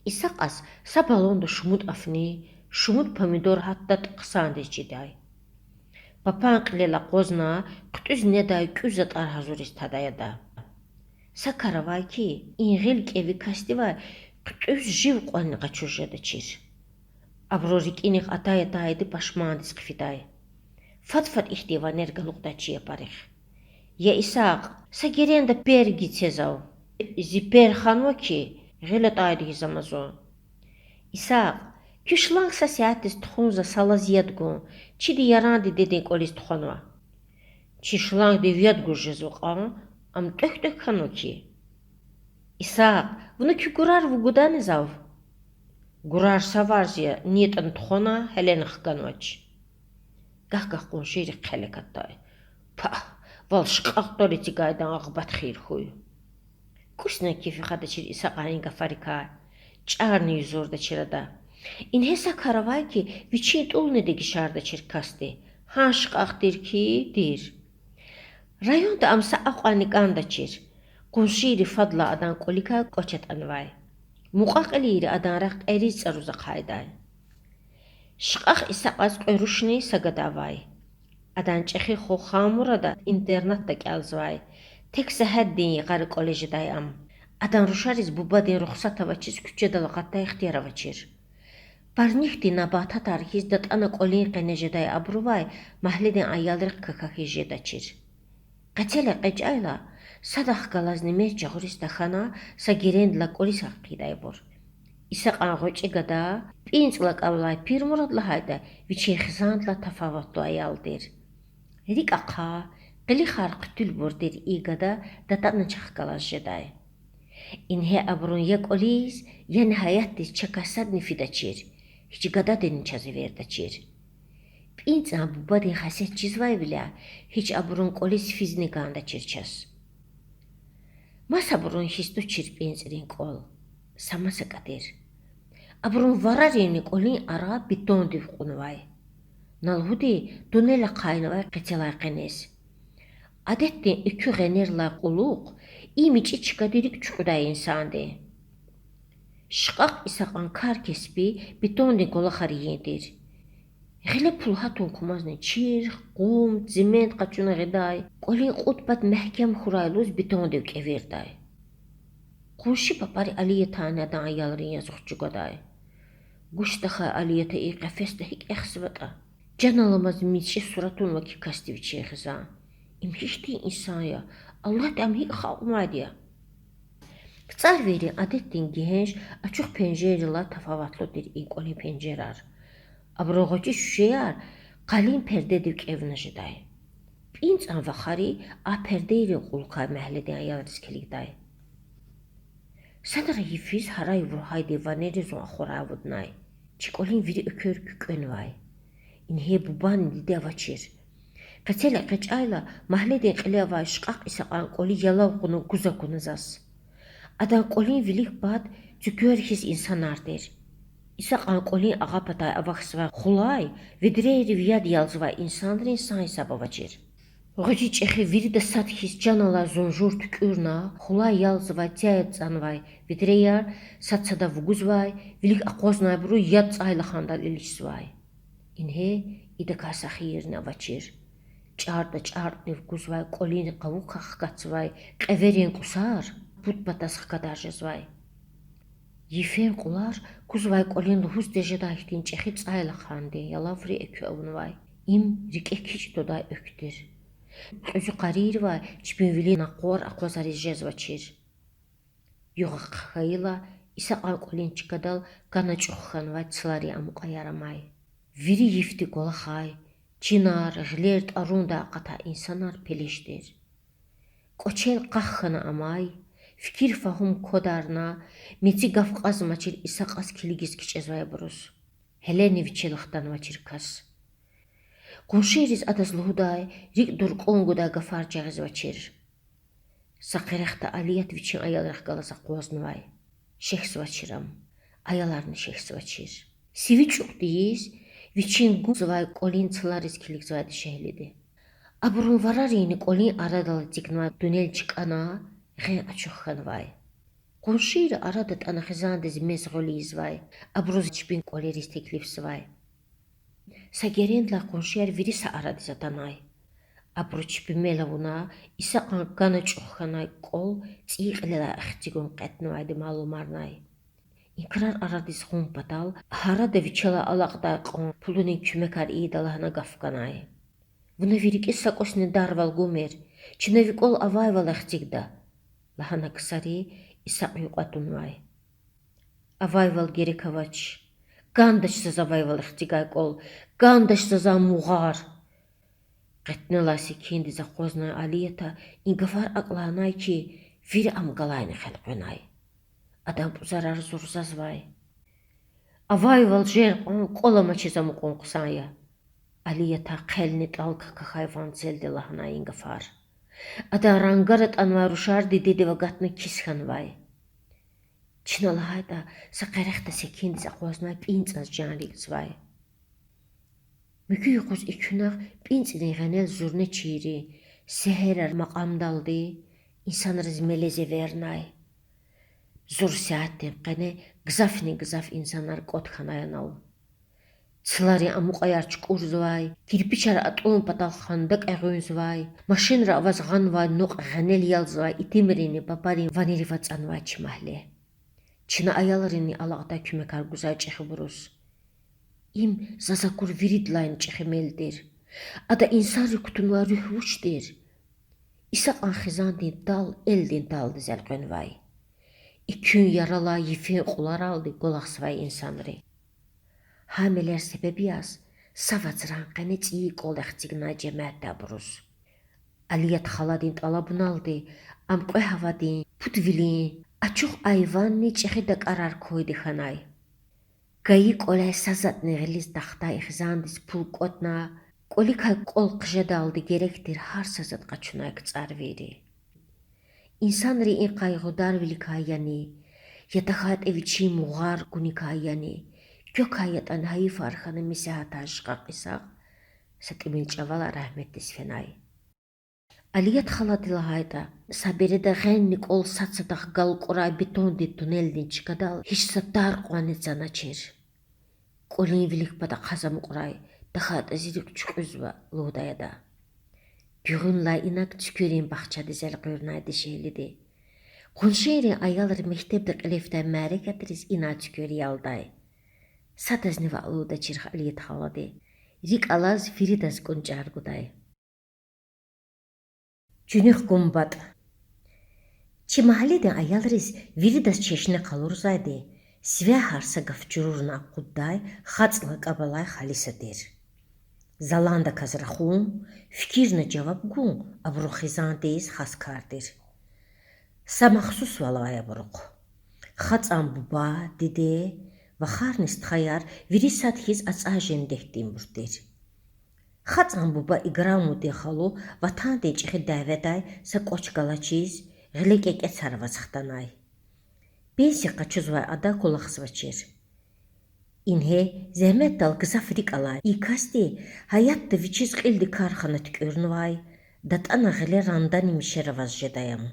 Исакьаз са баллонда шумуд афни, шумуд помидор гьатдатӀа хъсандиз чидай. Папан кьилел акъвазна, хъуьтӀуьз недай кӀуьз затӀар гьазуриз тадай ада. Са кар авай хьи, и гъил кӀеви касдивай хъуьтӀуьз жив кьванни къачуз жедачир. Абурун рикӀиник атай-атайди пашмандиз хъфидай. Фад-фад ихьтин ванер галукьдай чи япарихъ. Я Исакь, са геренда пер гице зав. Зи пер ханва хьи, гъил атӀайди гьизама зун. Исакь, куь шланг са сятдиз тухун за салаз яд гун, чиди яран дидедин кӀвализ тухванва. Чи шлангдив яд гуз жезва кьван, ам тӀвек-тӀвек хьанва хьи. Исакь, вуна куь гурар вугудани зав? Гурар са варз я, ни ятӀани тухвана, гьелени хканвач. Гагь-гагь къуншийрик хъел акатдай. Пагь, вал шкьакь тӀвал эцигайдан агъбат хийир хьуй. КӀусни кефи хадачир Исакьан и гафарикай. ЧӀарни юзурдачир ада. Ингье са кар авай хьи, вичин тӀулни дегишардачир касди. Гьа шкьакь тир хьи, тир. Районда ам са акьванни кӀандачир. Къуншийри фадлай адан кӀваликай кӀвач атӀанвай. Мукьва-кьилийри адан рехъ кьериз-цӀаруз ахъайдай. Шкьакь Исакьаз кьве рушни са гада авай. Адан чӀехи хва Ханмурада интернатда кӀелзавай. Тек са гьяддин йикъара кӀвале жедай ам. Адан рушариз бубадин рухсат авачиз куьчедал акъатдай ихтияр авачир. Парникдин набататар хьиз датӀана кӀвалин къене жедай абурувай магьледин аялрихъ какахьиз жедачир. Къецел экъечӀайла, садахъ галазни мез жагъуриз тахьана, са герендилай кӀвализ гьахьдайбур. Исакьан гъвечӀи гада, ПӀинцӀ лакӀаб алай Пирмурад лагьайтӀа, вичин хизандилай тафаватлу аял тир. РикӀ ахъа, къилихар хъуьтуьлбур тир и гада датӀана чахъ галаз жедай. Ингье абурун я кӀвализ, я гьаятдиз чакай садни фидачир, гьич гададини чаз эвердачир. ПӀинцӀан бубадин хесет чизвайвиляй гьич абурун кӀвализ физни кӀандачир чаз. Масабурун хьиз тушир ПӀинцӀрин кӀвал. Са масакӀа тир. Абурун вараринни кӀвалин ара бетондив кьунвай. На лугьуди, туннель ахъайнавай къецелай къенез. Адетдин экуь гъенерилай кьулухъ и мичӀи чкади рикӀ чуькьуьдай инсандин. Шкьакь Исакьан кар-кеспи бетондин кӀвалахар ийин тир. Гъиле пул гьатун кумазни чирх, къум, цемент къачуна гъидай, кӀвалин кьуд пад мягькем хьурай лугьуз бетондив кӀевирдай. Къунши папари Алиятанни адан аялрин язух чӀугвадай. Гуж тахьай Алията и къефесда гьикӀ эхзаватӀа. Чан аламаз мичӀи сура тунва хьи касди вичин хизан. Им гьихьтин инсан я? Аллагьди ам гьикӀ халкьнавайди я? КцӀарвийрин адетдин гегьенш ачух пенжеррилай тафаватлу тир и кӀвалин пенжерар. Абурун гъвечӀи шуьшеяр къалин пердедив кӀевна жедай. ПӀинцӀан вахари а пердейрин кьулухъай мягьледин аялриз килигдай. Санра йифиз гьарай-вургьайдин ванери зун ахварай авуднай. Чи кӀвалин вири эквер куькӀвенвай. Ингье бубани диде авачир. Къецел экъечӀайла, магьледин кьиле авай шкьакь Исакьан кӀвали ялав кьуна гуз акуна заз. Адан кӀвалин вилик пад цуьквер хьиз инсанар тир. Исакьан кӀвалин агъа патай авахьзавай хулай, ведрейрив яд ялзавай инсанрин сан-гьисаб авачир. Гъвечӏи чӏехи вирида сад хьиз чан алай зунжур туькӏуьрна, хулай ялзавай цяй ацӏанвай ведреяр сад-садав вугузвай, вилик акъвазнавайбуру яд цӏайлахандал иличзавай. Ингье идакай са хийирни авачир. Чӏарда-чӏардни вугузвай кӏвалин къавукай хкатзавай кьеверин кӏусар пуд патаз хкадар жезвай. Йифен кьулар кузвай кӏвалин лугьуз тежедай хьтин чӏехи цӏайлахандин ялаври экуь авунвай. Им рикӏе кичӏ твадай экв тир. Кьуьзуь къарийривай чпин вилин накъвар акъвазариз жезвачир. Югъ ахъа хьайила, Исакьан кӏвалин чкадал кана чӏух хьанвай цларин амукьаяр амай. Вири йифди кӏвалахай, чинар, гъилер тӏарундай акъатай инсанар пелеш тир. Кӏвачел къах хьана амай, фикир-фагьум квадарна, меци гаф кьазмачир Исакьаз килигиз кичӏезвайбуруз. Гьелени вичел хтанвачир кас. Къуншийриз адаз лугьудай, рикӏ дуркӏун гудай гафар жагъизвачир. Са къерехда Алият вичин аялрихъ галаз акъвазнавай. Шехьзавачир ам. Аяларни шехьзавачир. Сиви чӏукь тийиз, вичин гузвай кӏвалин цлариз килигзавай дишегьлиди. Абурун вараринни кӏвалин арадал эцигнавай туннел чкӏана, гъен ачух хьанвай. Къуншийри ара датӏана хизандиз мез гъвел ийизвай, абуруз чпин кӏвалериз теклифзавай. Са герендилай къуншияр вири са арадиз атанай. Абуру чпин мел авуна, Исакьан кана чӏух хьанвай кӏвал цӏийи кьилелай эцигун кьетӏнавайди малумарнай. И крар арадиз гъун патал, гьарада вичелай алакьдай кьван пулунин куьмекар ийида лагьана гаф ганай. Вуна ви рикӏиз са кӏусни дарвал гумир, чна ви кӏвал авайвал эцигда,— лагьана ксари Исакь юкьва тунвай. Авайвал герек авач. Кӏандач заз авайвал эцигай кӏвал, кӏандач заз а мугъар! Кьетӏнелай секиндиз акъвазнавай Алията и гафар акӏ лагьанай хьи, вири ам галайнихъ элкъвенай. Адан пӏузарар зурзазвай. Авайвал жер кьван кӏвал амачиз амукьун хъсан я. Алията хъелни тӏал какахьай ванцелди лагьанай и гафар. Адан рангар атӏанвай рушар дидедив агатна кис хьанвай. Чна лагьайтӏа, са къерехда секиндиз акъвазнавай пӏинцӏаз жан рикӏзавай. Муькуь юкъуз экуьнахъ пӏинцӏрин гъенел зурне чирин сегьерар макьамдалди инсанриз мелез эвернай. Зур сятдин къене гзафни-гзаф инсанар кӏватӏ хьанай анал. Цларин амукьаяр чукӏурзавай, кирпичар атӏун патал хандакӏ эгъуьнзавай, машинра аваз гъанвай нукь гъенел ялзавай итимринни папарин ванерив ацӏанвай чи магьле. Чна аялрини алакьдай куьмекар гузвай чӏехибуруз. Им заз акур виридалайни чӏехи мел тир. Ада инсанрик кутунвай руьгь вуч тир? Исакьан хизандин тӏал элдин тӏалдиз элкъвенвай. Экуьн яралай йифен кьуларалди кӏвалахзавай инсанри. Гьа мелер себеб яз са вацран къене цӏийи кӏвал эцигнай жемятди абуруз. Алият халадин тӏалабуналди ам кьве гьавадин, пуд вилин, ачух айванни чӏехи дакӏарар квайди хьанай. Кайи кӏваляй са затӏни гъилиз тахтай и хизандиз пул кӏватӏна, кӏваликай кӏвал хъжедалди герек тир гьар са затӏ къачунай кцӏарвийри. Инсанрин и къайгъударвиликай яни, я тахьайтӏа вичин мугъар гуникай яни, квекай ятӏани гьайифар хьана месягьатай шкьакь Исакь са тӏимил чӏавалай рагьметдиз фенай. Алият халади лагьайтӏа, са береда гъенни кӏвал сад-садахъ галкӏурай бетондин туннелдин чкадал гьич са тар кьванни цаначир. Кӏвалин вилик пад ахъаз амукьрай, тахьайтӏа зи рикӏ чуькьуьзва,— лугьудай ада. Гуьгъуьнлай инаг цуькверин бахчадиз элкъуьрнай дишегьлиди. Къуншийрин аялри мектебда кьиле фидай мярекатриз инай цуьквер ялдай. Садазни ваъ лугьудачир Алият халади. Рикӏ алаз виридаз кӏунчӏар гудай. Чуьнуьх гун батӀ. Чи магьледин аялриз виридаз чешне къалурзавайди, сивягьар са гаф чурурна акъуддай ХацӀ лакӀаб алай Халиса тир. Заландаказ рахун, фикирна жаваб гун абурун хизандиз хас кар тир. Са махсусвал авай абурухъ. ХацӀан буба, диде, вахарни стхаяр вири сад хьиз ацӀай жендекдинбур тир. ХацӀан буба Играмудин халу ватандин чӀехи дяведай са кӀвач галачиз, гъиле кӀекӀецар аваз хтанай. Пенсия къачузвай ада кӀвалахзавачир. Ингье зегьметдал гзаф рикӀ алай и касди гьаятда вичиз кьилди кархана туькӀуьрнавай, датӀана гъиле рандани мишер аваз жедай ам.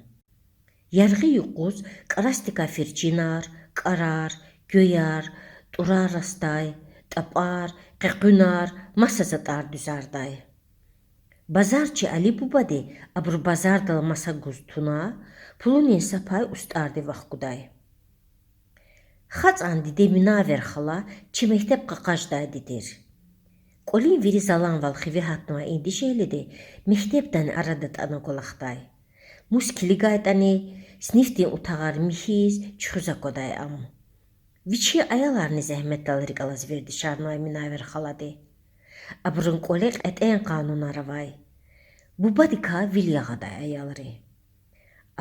Яргъи юкъуз кӀарасдикай фирчинар, кӀарар, гвеяр, тӀурар расдай, тӀапӀар, къекъуьнар, маса затӀар дуьзардай. Базарчи Али бубади абуру базардал маса гуз туна, пулунин са пай устӀарди вахкудай. ХацӀан диде Минавер хала чи мектеб къакъаждайди тир. КӀвалин вири заланвал хиве гьатнавай и дишегьлиди мектебдани ара датӀана кӀвалахдай. Мус килигайтӀани, синифдин утагъар михьиз, чуьхуьз аквадай ам. Вичин аяларни зегьметдал рикӀ алаз вердишарнавай Минавер халади. Абурун кӀвале кьетӀен къанунар авай. Бубадикай вил ягъадай аялри.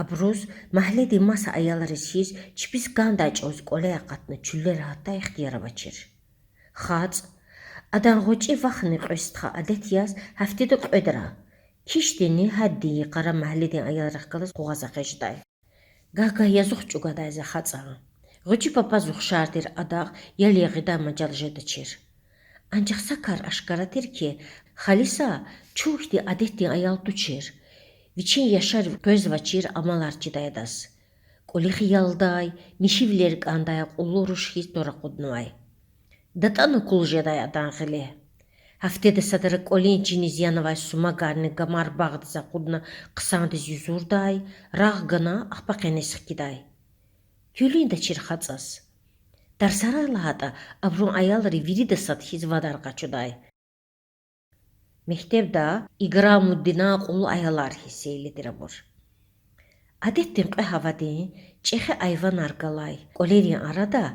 Абуруз магьледин маса аялриз хьиз чпиз кӀандай чӀавуз кӀвале акъатна чуьллера гьатдай ихтияр авачир. ХацӀ, адан гъвечӀи вахни кьве стха адет яз гьафтеда кьведра, кишдинни гьаддин йикъара магьледин аялрихъ галаз къугъваз экъечӀдай. Гагь-гагь язух чӀугвадай за ХацӀан. ГъвечӀи папаз ухшар тир адахъ ял ягъидай мажал жедачир. Анжах са кар ашкара тир хьи, Халиса чун хьтин адетдин аял тушир. Вичин яшари къвезвачир амалар чидай адаз. КӀвалихъ ялдай, михьивилер кӀандай акьуллу руш хьиз тӀвар акъуднавай. ДатӀана кул жедай адан гъиле. Гьафтеда садра кӀвалин чиниз янавай сумагарни гамар багъдиз акъудна хъсандиз юзурдай, рагъ гана ахпа къенез хкидай. Гуьлуьндачир ХацӀаз. Тарсарай лагьайтӀа, абурун аялри вирида сад хьиз вадар къачудай. Мектебда Играмуддинан кьулу аялар хьиз сейли тир абур. Адетдин кьве гьавадин, чӀехи айванар галай кӀвалерин арада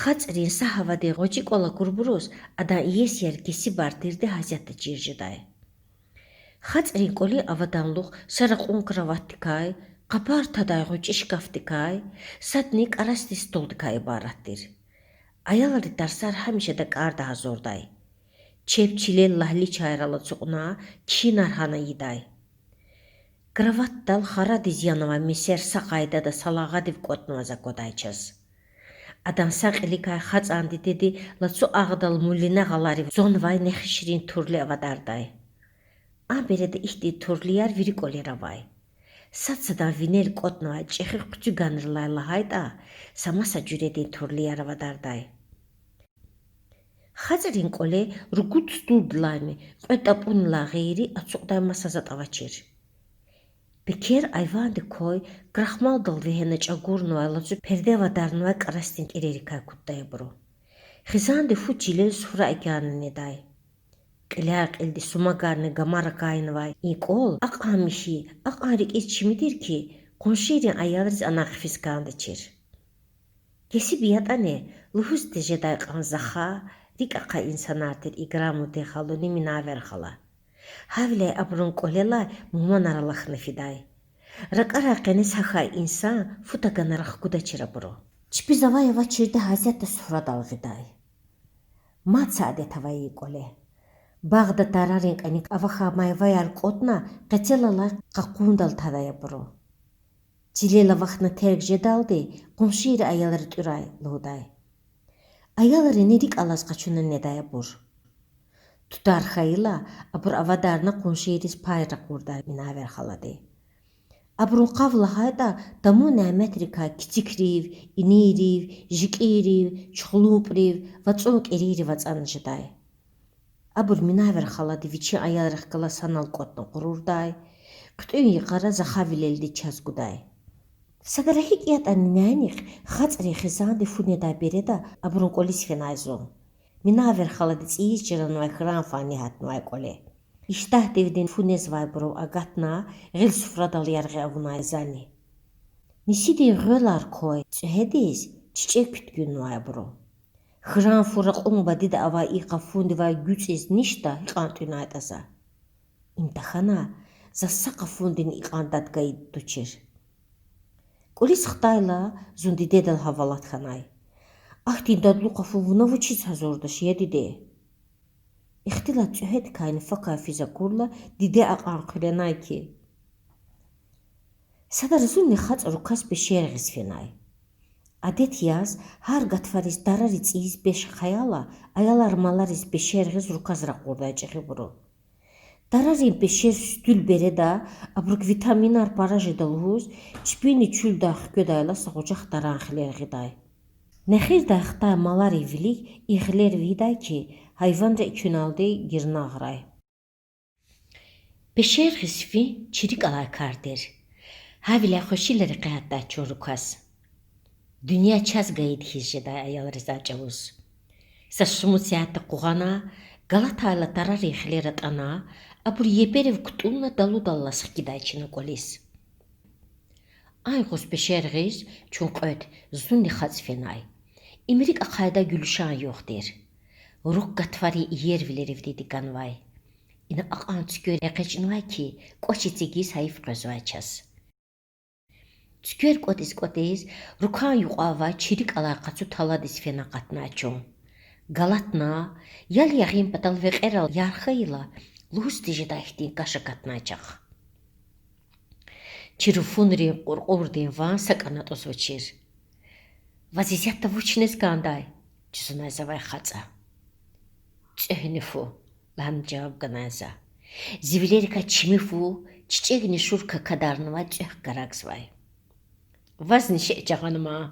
ХацӀрин са гьавадин гъвечӀи кӀвал акурбуруз адан иесияр кесибар тирди гьасятда чир жедай. ХацӀрин кӀвалин аваданлух са ракьун кроватьдикай, къапар тадай гъвечӀи шкафдикай, садни кӀарасдин столдикай ибарат тир. Аялри тарсар гьамиша дакӀарда гьазурдай. Чеб чилел лагьли чайрал ацукьна, кхьинар гьана ийидай. Кроватьдал харадиз янавай месер са къайдада салагъадив кӀватӀнаваз аквадай чаз. Адан са кьиликай ХацӀан дидеди лацу агъдал муллина гъаларив цванвай нехишрин турли авадардай. А береда ихьтин турлияр вири кӀвалера авай. Сад-садан винел кӀватӀнавай чӀехи хъуьцуьганрилай лагьайтӀа, са маса жуьредин турлияр авадардай. ХацӀрин кӀвале ругуд стулдилайни кьве тӀапӀунилай гъейри ацукьдай маса затӀ авачир. Пекер айвандик квай крахмалдал вегьена чӀагурнавай лацу перде авадарнавай кӀарасдин тӀирерикай куддай абуру. Хизанди фу чилел суфра агакьна недай. Кьиляй-кьилди сумагарни гамар акайнавай и кӀвал акьван михьи, акьван рикӀиз чими тир хьи, къуншийрин аялриз анай хъфиз кӀандачир. Кесиб ятӀани, лугьуз тежедай кьван захари, рикӀ ахъай инсанар тир Играмуддин халуни Минавер хала. Гьавиляй абурун кӀвалелай мугьманар алахьна фидай. РакӀарай къенез гьахьай инсан фу тагана рахкудачир абуру. Чпиз авай-авачирди гьасятда суфрадал гъидай. Мад са адет авай и кӀвале. Багъда тарарин кьиник авахьай майваяр кӀватӀна, къецел алай къакъундал тадай абуру. Чилел авахьна терг жедалди къуншийри аялри тӀуьрай лугьудай. Аялрини рикӀ алаз къачуна недай абур. Тутар хьайила, абур авадарна къуншийриз пай ракъурдай Минавер халади. Абурун къав лагьайтӀа, тамун няметрикай кицикрив, инийрив, жикӀийрив, чухлумпӀрив, вацӀун кӀерийрив ацӀана жедай. Абур Минавер халади вичин аялрихъ галаз санал кӀватӀна къурурдай, хъуьтӀуьн йикъара захавилелди чаз гудай. Садра гьикӀ ятӀани нянихъ ХацӀрин хизанди фу недай береда абурун кӀвализ фенай зун. Минавер халади цӀийиз чранвай хьран фани гьатнавай кӀвале. Иштягьдивди фу незвайбурув агатна, гъил суфрадал яргъи авунай зани. Нисидин гъвелар квай цӀуьгьедиз чичӀек куьтгуьннавайбуру. Хьран фу ракьун бадеда авай и къафундивай гуьцӀиз ништа гьикьван тӀуьнайтӀа за. Им тахьана, заз са къафундини икьван дад гайиди тушир. КӀвализ хтайла, зун дидедал гьавалат хьанай. Ахьтин дадлу къафун вуна вучиз гьазурдач, я диде? Ихтилат цӀуьгьедикайни факай физ акурла, диде акьван хъуьренай хьи. Садра зунни хацӀа руказ пешер гъиз фенай. Адет яз, гьар гатфариз тарари цӀийиз пеш хъаяйла, аялар малариз пешер гъиз руказ ракъурдай чӀехибуру. Тарарин пешер суьтуьл береда, абурук витаминар пара жеда лугьуз, чпини чуьлдай хкведайла са гъужах таран хилер гъидай. Нехирдай хтай маларин вилик и хилер вегьидай хьи, гьайванри экуьналди гирнагърай. Пешер гъиз фин чи рикӀ алай кар тир. Гьавиляй хвешила рекье гьатдай чун руказ. Дуьнья чаз гайиди хьиз жедай аялриз а чӀавуз. Са шумуд сятда къугъвана, галатайла тарарин хилер атӀана, абур еперив кутӀунна далудаллаз хкидай чна кӀвализ. Айгъуз пешер гъиз чун кьвед, зунни хацӀ фенай. Им рикӀ ахъайдай Гуьлуьшан югъ тир. Руг гатфарин иервилеривди диганвай. Ина акьван цуьквер экъечӀнавай хьи, кӀвач эцигиз гьайиф къвезвай чаз. Цуьквер кӀватӀиз-кӀватӀиз, рукан юкьван авай чи рикӀ алай къацу таладиз фена акъатнай чун. Галатна, ял ягъин патал векьерал ярх хьайила, лугьуз тежедай хьтин каш акатнай чахъ. Чи руфунрин кьуркьурдин ван сакӀани атӀузвачир. Ваз исятда вуч нез кӀандай? жузунай завай хацӀа. ЦӀегьни фу,— лагьана жаваб ганай за. Зи вилерикай чими фу, чичӀегни шур какадарнавай цӀвехъ гарагзавай. Вазни шей жагъана ман.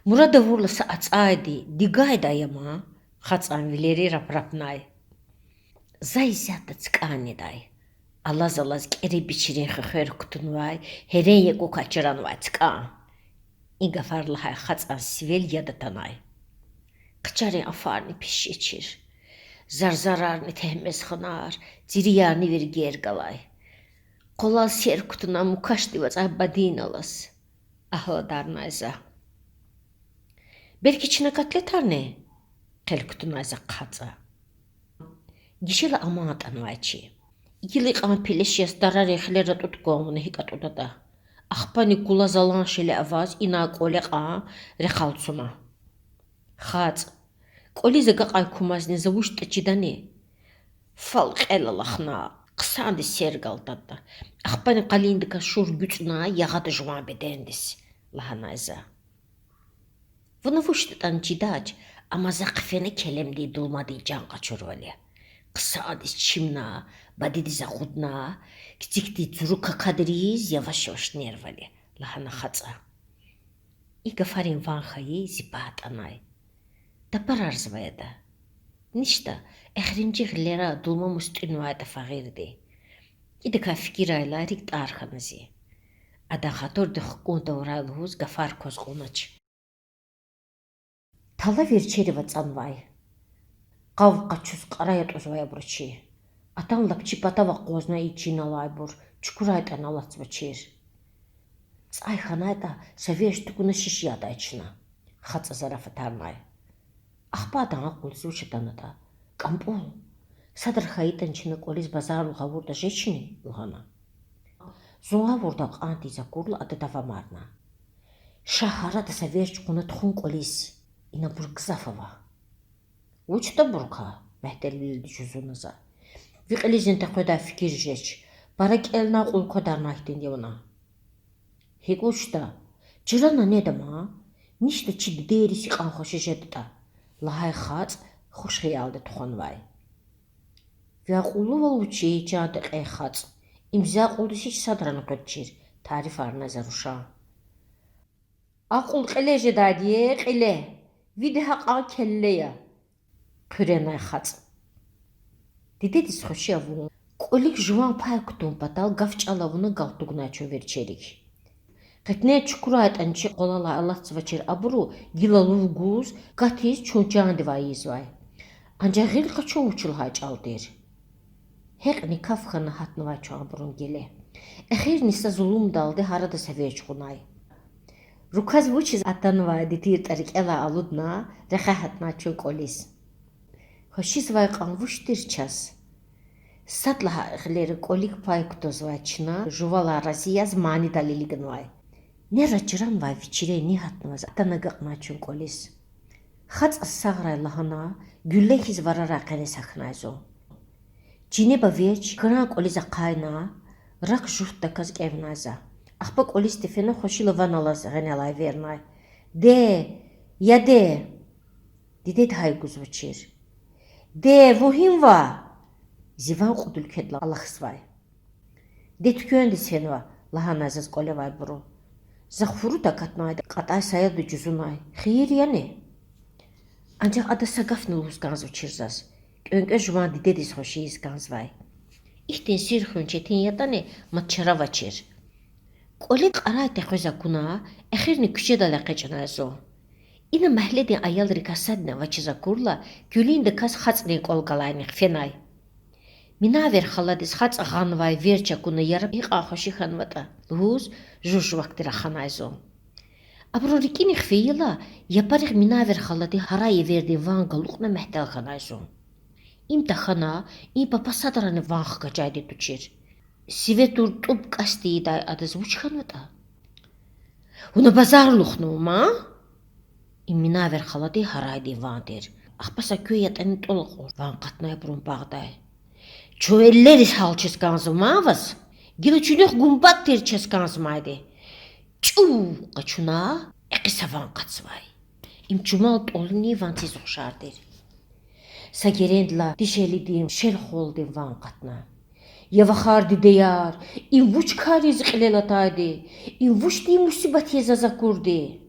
Мурад авурла са ацӀайди, дигайди ая ман,— хацӀан вилери рапрапнай. За исятда цкӀан недай. Алаз-алаз кӀере-бичирин хуьхвер кутунвай, гьерен якӀукай чранвай цкӀан. И гафар лагьай хацӀан сивел яд атанай. Хъчарин афарни пис жечир. Зарзарарни тегьмез ханар, цирияр нивир гер галай. Къвалал сер кутуна мукашдив ацӀай бадин алаз,— агьладарнай за. Белки чна котлетарни? хъел кутунай за хацӀа. Гишила аман атӀанвай чи. Гила икьван пелеш яз тарарин хилер атӀуд кван вуна гьикӀ атӀудатӀа. Ахпани кула залан шеле аваз ина кӀвале кьван рехъ алцума. ХацӀ, кӀвализ агакьай кумазни за вучтӀа чидани? Фал кьел алахна, хъсандиз сергал татӀа. Ахпани къалиндикай шур гуьцӀна ягъада жуван бедендиз,— лагьанай за. Вуна вучтӀа ятӀани чидач, амма за хъфена келемдин дулмадин чан къачурвал я. Хъсандиз чимна, бадедиз акъудна, кицӀикди цуру какадриз яваш-яваш нервал я,— лагьана хацӀа. И гафарин ван хьайи зи пагь атӀанай. Тапарарзавай ада. Ништа, эхиримжи гъилера дулма мус тӀуьнвайтӀа фагъирди. Идакай фикирайла рикӀ тӀар хьана зи. Адан хатурди хкӀун тавурай лугьуз гафар кваз кьунач. Тала верчерив ацӀанвай. Къав къачуз кьарай атӀузвай абуру чи. Атан лап чи патав акъвазна и чин алайбур, чукурайтӀани алатзавачир. ЦӀай хьанайтӀа, са верч тукӀуна шиш ядай чна,— хацӀа зарафатарнай. Ахпа адан акьулдиз вуч атанатӀа? КӀампӀул. Садра хьайитӀани чна кӀвализ базарлугъ авуртӀа жечни,— лагьана. Зун гъавурда акьван тийиз акурла ада давамарна. Ша гьарада са верч кьуна тухун кӀвализ. Ина абур гзаф ава. Вучда абурукай? мягьтелвилелди жузуна за. Ви кьилизни текъведай фикир жеч. Пара кӀелна акьул квадарнай хьтинди я вуна. ГьикӀ вучда? Чрана неда ман. Ништа чи дидейриз икьван хвеши жедатӀа,— лагьай хацӀ хуш хиялди тухванвай. Ви акьуллувал вучи, чан текьей хацӀ. Им зи акьулдиз гьич садрани къведачир,— тарифарнай за рушан. Акьул кьиле жедайди я, кьиле. Види гьакьван келле я,— хъуьренай хацӀ. Дидедиз хвеши авун, кӀвалик жуван пай кутун патал гаф-чӀал авуна галтугнай чун верчерик. Къетнен чукурайтӀани чи къвалалай алатзавачир абуру гила лув гуз, катиз чун чандивай ийизвай. Анжах гъил къачун вуч лагьай чӀал тир. Гьекьни каф хьана гьатнавай чун абурун геле. Эхирни са зулумдалди гьарада са верч кьунай. Рукваз вучиз атанвайди тиртӀа рикӀелай алудна, рехъ гьатнай чун кӀвализ. Хвешизвай кьван вуч тир чаз? Сад лагьай гъилера кӀвалик пай кутазвай чна жувалай рази яз манидал илигнавай. Нера чранвай вичирен ни гьатнаваз атана агакьнай чун кӀвализ. ХацӀаз сагърай лагьана, гуьлле хьиз варарай къенез гьахьнай зун. Чинеба верч кран кӀвализ ахъайна, рак жуфтдаказ кӀевнай за. Ахпа кӀвализди фена хвешила ван алаз гъенелай эвернай: Де! Я де! Дидеди гьай гузвачир. Де, вун гьинва? Зи ван кьуд уьлкведилай алахьзавай. Де туьквендиз фенва,— лагьанай заз кӀвалевайбуру. За хуруда акатнайди кьатӀай саялди жузунай: Хийир яни? Анжах ада са гафни лугьуз кӀанзавачир заз. КӀвенкӀве жуван дидедиз хвеши ийиз кӀанзавай. Ихьтин сир хуьн четин ятӀани, мад чара авачир. КӀвале кьарай текъвез акуна, эхирни куьчедал экъечӀнай зун. Ина мягьледин аялрикай садни авачиз акурла, куьлуьндаказ хацӀрин кӀвал галайнихъ фенай. Минавер халадиз хацӀа гъанвай верч акуна, яраб гьикьван хвеши хьанватӀа лугьуз, жув-жувакди раханай зун. Абурун рикӀинихъ фейила, япарихъ Минавер халади гьарай эвердин ван галукьна мягьтел хьанай зун. Им тахьана, и папа садрани ван хкажайди тушир. Сиве тур тӀуб кӀас тийидай адаз вуч хьанватӀа? Вуна базарлухнава ман? Им Минавер халади гьарайдин ван тир. Ахпа са куь ятӀани тӀвал акьур ван акъатнай абурун багъдай. Чун эллериз гьалчиз кӀанзава ман ваз? Гила чуьнуьх гумбатдиз чаз кӀанзамайди. ЧӀув къачуна, экъиса ван акъатзавай. Им чумал тӀвалунин ванциз ухшар тир. Са герендилай дишегьлидин шел-хвалдин ван акъатна. Я вахар дидеяр, им вуч кар я зи кьилел атайди? Им вучтин мусибат я заз акурди?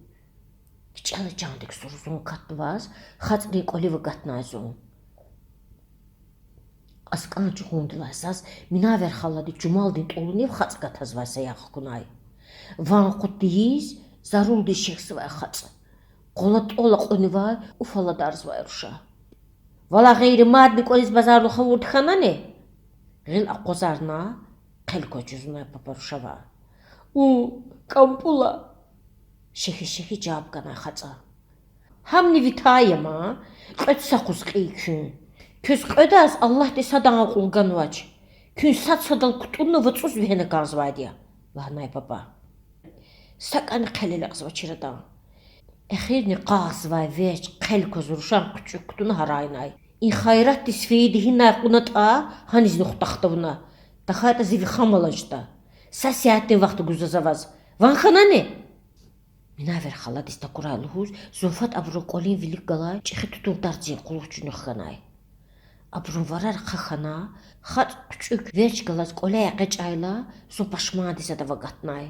КичӀела жандик сурзун акатнаваз, хацӀрин кӀвалив агатнай зун. КьаскӀан чугъундилай заз Минавер халади чумалдин тӀвалунив хацӀ гатазвай саягъ хкунай. Ван акъуд тийиз, зарулдиз шехьзавай хацӀ. Къвалав тӀвал акьунвай, уф аладарзавай руша. Валай гъейри мадни кӀвализ базарлух авурди хьанани? Гъил акъвазарна, хъел кваз жузунай папа рушавай. У, КӀампӀул я,— шехьиз-шехьиз жаваб ганай хацӀа. Гьамни ви тай я ман, кьвед са юкъуз кьий куьн. Квез кьведаз Аллагьди садан акьул ганвач. Куьн сад-садал кутӀунна вацӀуз вегьена кӀанзавайди я,— лагьанай папа. СакӀани хъел алекьзавачир адан. Эхирни къакъзавай верч хъел кваз рушан хъуьчӀуьк кутуна гьарайнай. И хайратдиз фейиди гьинай кьунатӀа, гьанизни хутах тавуна. ТахьайтӀа зи ви хам алажда. Са сятдин вахт гузва за ваз. Ван хьанани? Минавер халадиз такурай лугьуз, зун фад абурун кӀвалин вилик галай чӀехи тутун тарцин кьулухъ чуьнуьх хьанай. Абурун варар ахъа хьана, хацӀ хъуьчӀуьк верч галаз кӀваляй экъечӀайла, зун пашмандиз адав агатнай.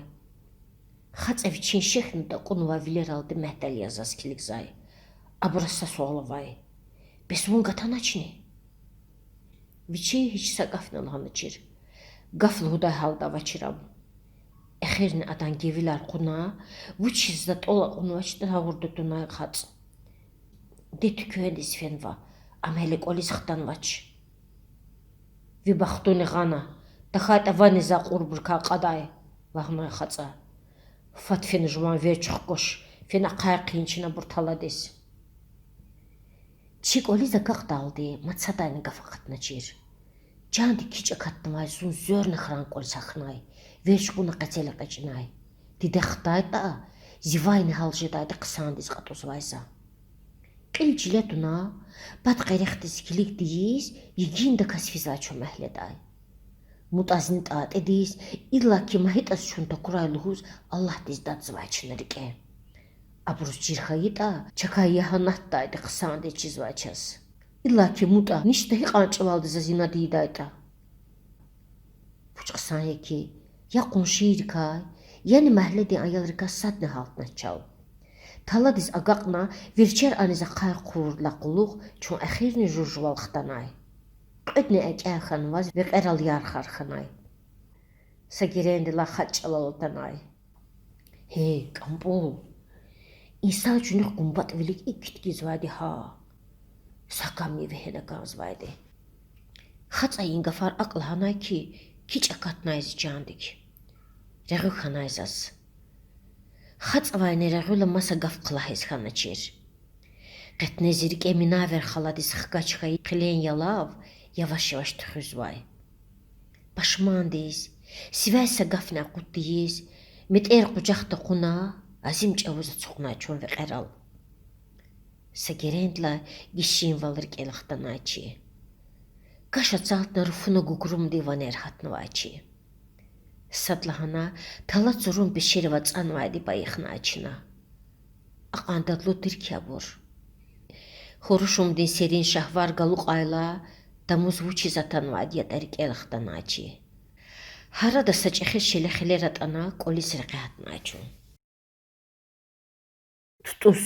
ХацӀа вичин шехьна такьунвай вилералди мягьтел яз заз килигзай. Абуруз са суал авай: Бес вун гатаначни? Вичи гьич са гафни лагьаначир. Гаф лугьудай гьалда авачир ам. Эхирни адан гевилар кьуна, вучиз за тӀвал акьунвачтӀа гъавурда тунай хацӀ. Де туьквендиз фенва, ам гьеле кӀвализ хтанвач. Ви бахтуни гъана, тахьайтӀа ванни за акьурбурукай кьадай,— лагьанай хацӀа. Фад фена жуван верч хкваш, фена ахъай хъийин чна абур таладиз. Чи кӀвализ агакьдалди мад садани гаф акъатначир. Жандик кичӀ акатнавай зун зверна кран кӀвализ гьахьнай, верч кьуна къецел экъечӀнай. Диде хтайтӀа, зи вайни гьал жедайди хъсандиз кьатӀузвай за. Кьил чиле туна, пад къерехдиз килиг тийиз, йигиндаказ физвай чун мягьледай. МутӀазни ТӀатӀидиз, иллаки МагьитӀаз чун такурай лугьуз, Аллагьдиз дадзавай чна рикӀе. Абуруз чир хьайитӀа, чакай ягьанатдайди хъсандиз чизвай чаз. Иллаки МутӀа ништа гьикьван чӀавалди заз инад ийидайтӀа. Вуч хъсан я хьи, я къуншийрикай, яни мягьледин аялрикай садни гьалтнач чал. Таладиз агакьна, верчер аниз ахъай хъувурдалай кьулухъ чун эхирни жув-жувал хтанай. Кьведни экӀя хьанваз векьерал ярхар хьанай. Са герендилай хатӀ чӀалал атанай: Гьей, КӀампӀул! Инсан чуьнуьх гумбатӀвилик икӀ киткизвайди гьа. Са камни вегьена кӀанзавайди. ХацӀай и гафар акӀ лагьанай хьи, кичӀ акатнай зи чандик. Регъуь хьанай заз. ХацӀавайни регъуьла маса гаф хълагьиз хьаначир. Къетне зи рикӀе Минавер халадиз хкаж хьайи хъилен ялав яваш-яваш туьхуьзвай. Пашмандиз, сивяй са гафни акъуд тийиз, метӀер къужахда кьуна, азим чӀавуз ацукьнай чун векьерал. Са герендилай гишинвал рикӀел хтанай чи. Каш ацалтна руфуна гугрумдин ванер гьатнавай чи. Садлагьана тала цурун пешерив ацӀанвайди байихнай чна. Акьван дадлу тир хьи абур. Хурушумдин серин шагьвар галукьайла, тамуз вучиз атанвайди ятӀа рикӀел хтанай чи. Гьарада са чӀехи шеле хилер атӀана кӀвализ рекье гьатнай чун. ТутӀус.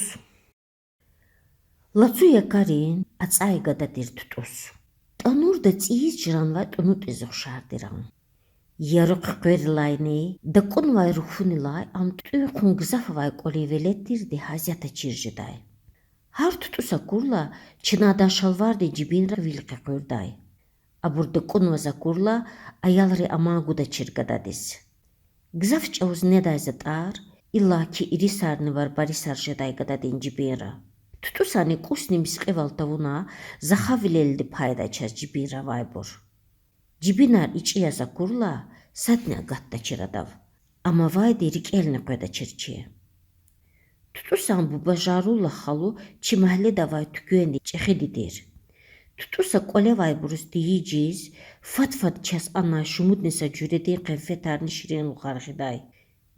Лацу якӀарин ацӀай гада тир ТутӀус. ТӀанурда цӀийиз чранвай тӀунутӀиз ухшар тир ам. Яру хъуькъверилайни дакӀунвай руфунилай ам тӀуьн-хъун гзаф авай кӀвалин велед тирди гьасятачир жедай. Гьар ТутӀус акурла, чна адан шалвардин жибинра вил къекъуьрдай. Абур дакӀунваз акурла, аялри аман гудачир гададиз. Гзаф чӀавуз недай затӀар, иллаки ирисарни барбарисар жедай гададин жибинра. ТутӀусанни кӀусни мискьивал тавуна, за гьавилелди пайдай чаз жибинра авайбур. Жибинар ичӀи яз акурла, садни агатдачир адав. Ам авайди рикӀелни къведачир чи. ТутӀусан буба Жарула халу чи магьледа авай туьквендин чӀехиди тир. ТутӀуса кӀвале авайбуруз тийижиз, фад-фад чаз анай шумудни са жуьредин къенфетарни ширинлухар гъидай.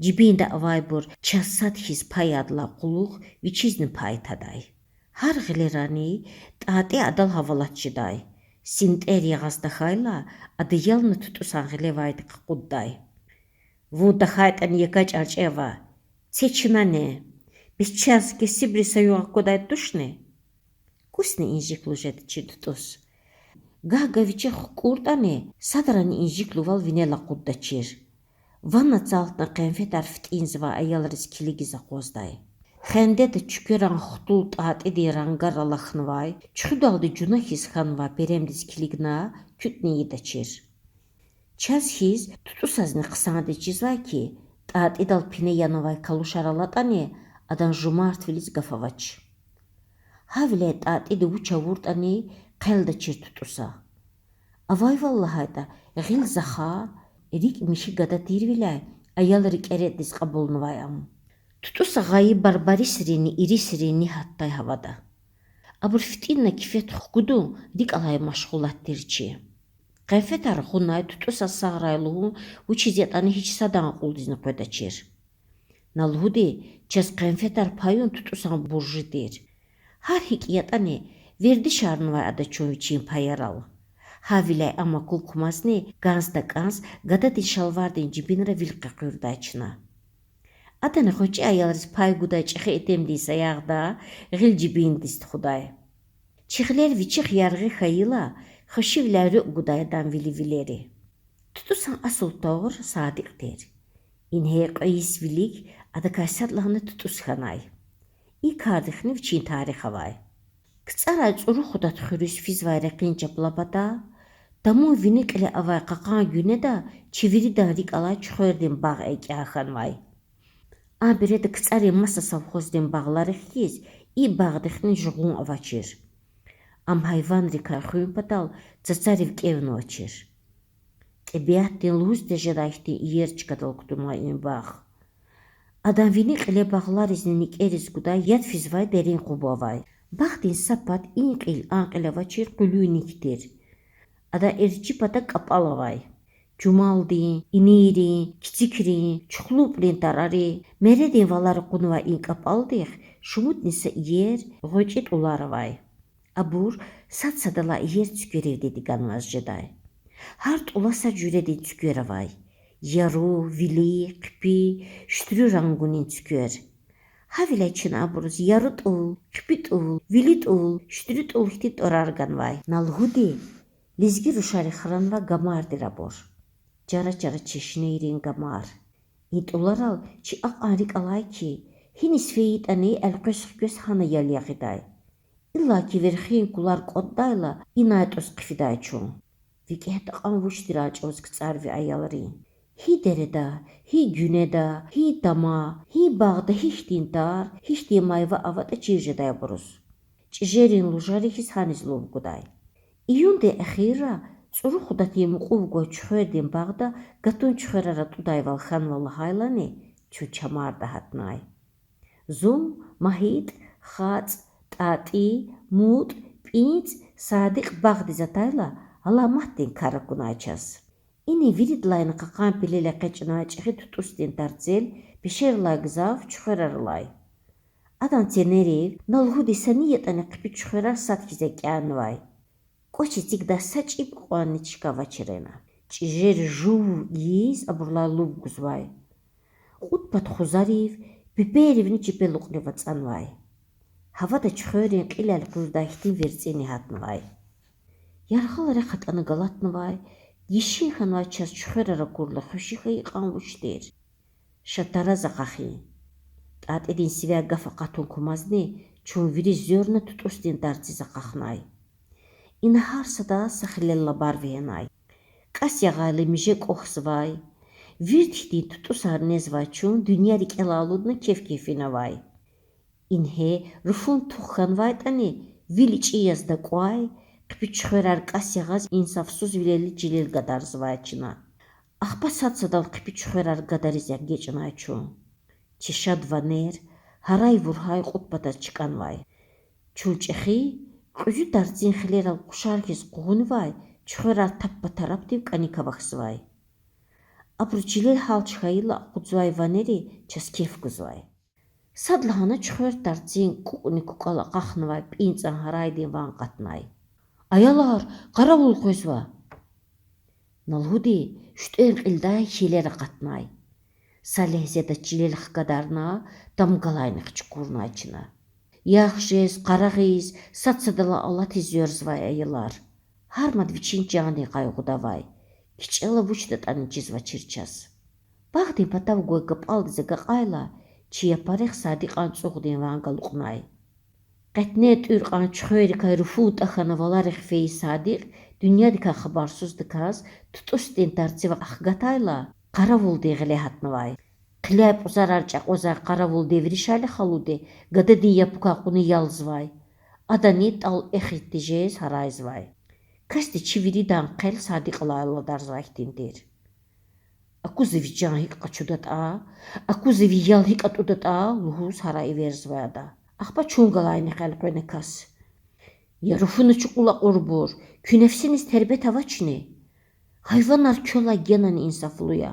Жибинда авайбур чаз сад хьиз пай ядлай кьулухъ вичизни пай тадай. Гьар гъилерани ТӀатӀи адал гьавалат жедай. СинтӀер ягъаз тахьайла, ада ялна ТутӀусан гъилевайди къакъуддай. Вун тахьайтӀани, якӀа чӀарчӀи ава. Це чна ни. Бес чаз кесибриз са югъ аквадай тушни? КӀусни инжиклу жедачир ТутӀус. Гагь-гагь вичи хкӀуртӀани, садрани инжиклувал винел акъуддачир. Ван ацалтна къенфетар фитӀинзавай аялриз килигиз акъваздай. Хендеда чуькверан хтул ТӀатӀидин рангар алахьнавай, чуьхуьдалди жуна хьиз хьанвай перемдиз килигна, куьтӀни ийидачир. Чаз хьиз ТутӀусазни хъсандиз чизвай хьи, ТӀатӀидал пине янавай калушар алатӀани, адан жумартвилиз гаф авач. Гьавиляй ТӀатӀиди вуч авуртӀани, хъелдачир ТутӀуса. Авайвал лагьайтӀа, гъил заха, рикӀ михьи гада тирвиляй аялри кӀеретӀдиз кьабулнавай ам. ТутӀуса гъайи барбарисринни ирисринни гьатдай гьавада. Абур фитӀинна кифет хкудун рикӀ алай машгъулат тир чи. Къенфетар гъунай ТутӀусаз сагърай лугьун вучиз ятӀани гьич садан акьулдизни къведачир. На лугьуди, чаз къенфетар паюн ТутӀусан буржи тир. Гьар гьикӀ ятӀани, вердишарнавай ада чун вичин паярал. Гьавиляй ам акун кумазни, кӀанз-такӀанз гададин шалвардин жибинра вил къекъуьрдай чна. Адани гъвечӀи аялриз пай гудай чӀехи итимдин саягъда гъил жибиндиз тухудай. Чи гъилер вичихъ яргъи хьайила, хвешивиляй руьгь гудай адан вили вилери. ТутӀусан асул тӀвар Садикь тир. Ингье кьве йис вилик адакай садлагьана ТутӀус хьанай. И кардихъни вичин тарих авай. КцӀарай ЦӀуру Худат хуьруьз физвай рекьин чапла пата, тамун вини кьиле авай кьакьан гуьнеда чи виридан рикӀ алай чуьхвердин багъ экӀя хьанвай. А береда КцӀарин маса совхоздин багъларихъ хьиз и багъдихъни жугъун авачир. Ам гьайванрикай хуьн патал цацарив кӀевнавачир. ТӀебиатдин лугьуз тежедай хьтин иер чкадал кутунвай и багъ. Адан вини кьиле багъларизни никӀериз гудай яд физвай дерин къубу авай. Багъдин са пад и кьил а кьил авачир къуьлуьн ник тир. Адан эрчӀи пата кӀапӀал авай. Чумалдин, инийрин, кицикрин, чухлупӀрин тарари, мередин валари кьунвай и кӀапӀалдихъ шумудни са иер, гъвечӀи тӀулар авай. Абур сад-садалай иер цуькверивди диганваз жедай. Гьар тӀула са жуьредин цуьквер авай: яру, вили, хъипи, шуьтруь рангунин цуьквер. Гьавиляй чна абуруз яру тӀул, хъипи тӀул, вили тӀул, шуьтруь тӀул хьтин тӀварар ганвай. На лугьуди, лезги рушари хранвай гамар тир абур. Чара-чара чешнейрин гамар. И тӀуларал чи акьван рикӀ алай хьи, гьиниз фейитӀани элкъвез-хквез гьана ял ягъидай. Иллаки верхин кулар кӀватӀдайла, инай тӀуз хъфидай чун. викӀегь такьан вуч тиран чӀавуз кцӀар ви аялрин. Гьи дереда, гьи гуьнеда, гьи тама, гьи багъда гьихьтин тар, гьихьтин майва аватӀа чир жедай абуруз. ЧӀижерин лужари хьиз гьаниз лув гудай. Июндин эхирра ЦӀуру Худатин мукьув гвай чуьхвердин багъда гатун чуьхверар атӀудайвал хьанва лагьайлани, чун чамарда гьатнай. Зун, МагьитӀ, ХацӀ, ТӀатӀи, МутӀ, ПӀинцӀ, Садикь багъдиз атайла, аламатдин кар акунай чаз. Ина виридалайни кьакьан пелел экъечӀнавай чӀехи тутӀусдин тарцел, пешерилай гзаф чуьхверар алай. Адан ценерив, на лугьуди, са ни ятӀани хъипи чуьхверар сад хьиз экӀяннавай. КӀвач эцигдай са чӀиб кьванни чка авачир ина. ЧӀижер жув ийиз абурулай лув гузвай. Кьуд пад хузарив, пеперивни чепелукьрив ацӀанвай. Гьавада чуьхверрин кьил элкъуьрдай хьтин верцӀини гьатнавай. Яргъал рехъ атӀана галатнавай, гишин хьанвай чаз чуьхверар акурла хвеши хьайи кьван вуч тир. Ша тараз акьахин. ТӀатӀидин сивяй гаф акъатун кумазни, чун вири зверна тутӀусдин тарциз акьахнай. Ина гьар сада са хилел лабар вегьенай. КӀас ягъайла миже кӀвахьзавай, вирт хьтин тутӀусар незвай чун дуьнья рикӀелай алудна кеф-кефин авай. Ингье руфун тух хьанвайтӀани, вил ичӀи яз дакӀвай, хъипи чуьхверар кӀас ягъаз инсафсузвилелди чилел гадарзавай чна. Ахпа сад-садал хъипи чуьхверар гадариз эгечӀнай чун. Чи шад ванер гьарай-вургьай кьуд патаз чкӀанвай. Чун чӀехи, кьуьзуь тарцин хилерал къушар хьиз къугъунвай, чуьхверар таппа-тарапдив кӀаник авахьзавай. Абуру чилел гьалч хьайила акъудзавай ванери чаз кеф гузвай. Садлагьана чуьхвер тарцин кӀукӀни кукӀвал акьахнавай ПӀинцӀан гьарайдин ван акъатнай. Аялар, къаравул къвезва! На лугьуди, шуьтӀен кьилдай хьелер акъатнай. Са легьзеда чилел хкадарна, тамгалайнихъ чукурнай чна. Ярх жез, къарагъиз, сад-садалай алатиз зверзавай аялар. Гьар мад вичин чандин къайгъуда авай. КичӀела вучдатӀани чизвачир чаз. Багъдин патав гвай гапӀалдиз агакьайла, чи япарихъ Садикьан цӀугъдин ван галукьнай. Къетне тӀуьр кьван чуьхверрикай руфун тӀа хьана валарихъ фейи Садикь дуьньядикай хабарсуздаказ тутӀусдин тарцив ахгатайла, къаравулдин гъиле гьатнавай. Хъиляй пӀузарар чӀакьвазвай къаравул Девришали халуди гададин япукай кьуна ялзавай. Адани тӀал эхиз тежез гьарайзавай. Касди чи виридан хъел Садикьалай аладарзавай хьтин тир. Аку зи ви чан гьикӀ къачудатӀа, аку зи ви ял гьикӀ атӀудатӀа лугьуз гьарай эверзавай ада. Ахпа чун галайнихъ элкъвена кас. Я руфуна чукьул акьурбур, куь нефсиниз тербет авачни? Гьайванар квелай генани инсафлу я.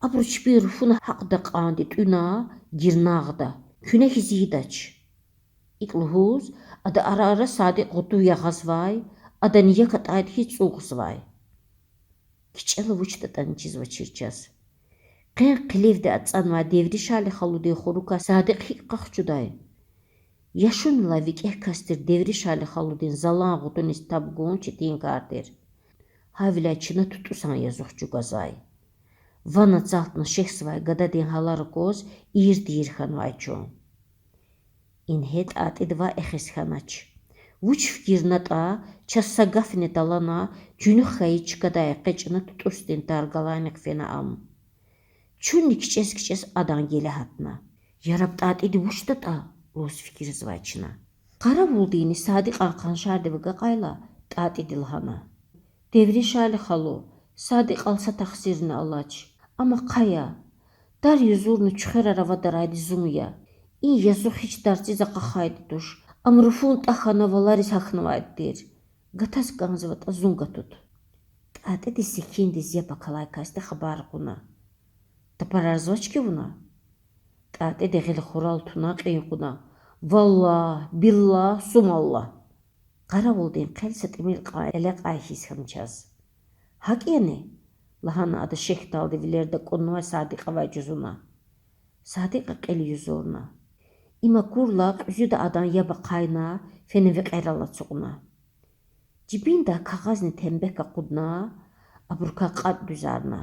Абуру чпин руфуна гьакьда кьванди тӀуьна, гирнагъда. Куьне хьиз ийидач. ИкӀ лугьуз, ада ара-ара Садикь гъутув ягъазвай, адани як атӀайди хьиз цӀугъзавай. КичӀела вучдатӀани чизвачир чаз. Къен хъилевди ацӀанвай Девришали халудин хурукай Садикь гьикӀ къахчудай? Яшунилай викӀегь кас тир Девришали халудин залан гъутуниз таб гун четин кар тир. Гьавиляй чна тутӀусан язух чӀугвазвай. Ван ацалтна шехьзавай гададин гьалар акваз ийир-тийир хьанвай чун. Ингье ТӀатӀиди ваъ эхиз хьанач. Вуч фикирнатӀа, чаз са гафни талгьана, чуьнуьх хьайи чкадай экъечӀна тутӀусдин тар галайнихъ фена ам. Чунни кичӀез-кичӀез адан геле гьатна. Яраб ТӀатӀиди вучдатӀа лугьуз фикирзавай чна. Къаравулдини Садикьан къаншардив агакьайла, ТӀатӀиди лагьана: Девришали халу, Садикьал са тахсирни алач. Ам ахъая. Тар юзурна чуьхверар авадарайди зун я. И язух гьич тарциз акьахайди туш. Ам руфун тӀа хьана валариз гьахьнавайди тир. Гатаз кӀанзаватӀа зун гатут. ТӀатӀиди секиндиз яб акалай касди хабар кьуна: Тапарарзавач хьи вуна? ТӀатӀиди гъил хурал туна кьин кьуна: Валлагь, биллагь, сумаллагь! Къаравулдин хъел са тӀимил кьван элекьай хьиз хьана чаз. ГьакӀ яни? Лагьана ада шехьдалди вилер дакӀуннавай Садикь авай жузуна. Садикьа кьил юзурна. Им акурла кьуьзуьда адан яб ахъайна, фена векьерал ацукьна. Жибиндай кагъазни тембек акъудна, абурукай кьатӀ дуьзарна.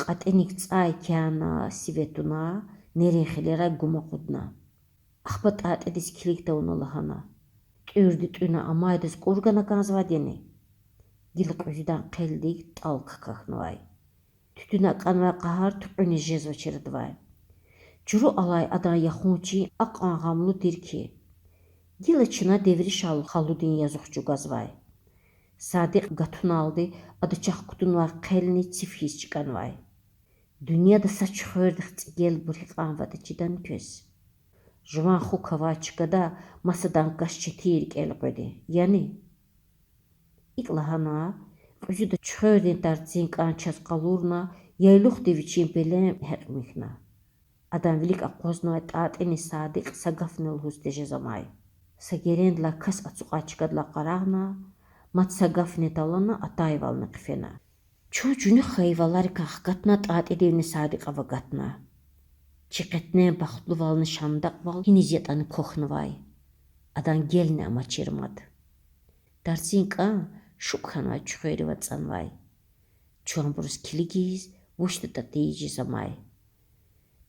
КьатӀиник цӀай кяна, сиве туна, нерин хилерай гум акъудна. Ахпа ТӀатӀидиз килиг тавуна лагьана: ТӀуьрди тӀуьна амайдаз кӀур гана кӀанзавайди яни? Гила кьуьзуьдан хъелдик тӀал какахьнавай. Туьтуьна акӀанвай къагьар туькьуьниз жезвачир адавай. Чуру алай адан яхун чин акьван гъамлу тир хьи, гила чна Девришал халудин язух чӀугвазвай. Садикь гатуналди ада чахъ кутунвай хъелни циф хьиз чкӀанвай. Дуьньяда са чуьхвердихъ цӀигелбур гьикьван вада чидани квез? Жуван хуквай чи гада масадан кас четин рикӀел къведи, яни? ИкӀ лагьана, кьуьзуьда чуьхвердин тарцин кӀан чаз къалурна, яйлухдив вичин пелен гьекь михьна. Адан вилик акъвазнавай ТӀатӀини Садикь са гафни лугьуз тежез амай. Са герендилай кас ацукьай чкадилай къарагъна, мад са гафни талгьана, атайвални хъфена. Чун чуьнуьх хьайи валарикай хкатна ТӀатӀидивни Садикьав агатна. Чи къетнен бахтлувални шандакьвал гьиниз ятӀани квахьнавай. Адан гелни амачир мад. Тарцин кӀан шукӀ хьанвай чуьхверив ацӀанвай. Чун абуруз килигиз, вучдатӀа тийижиз амай.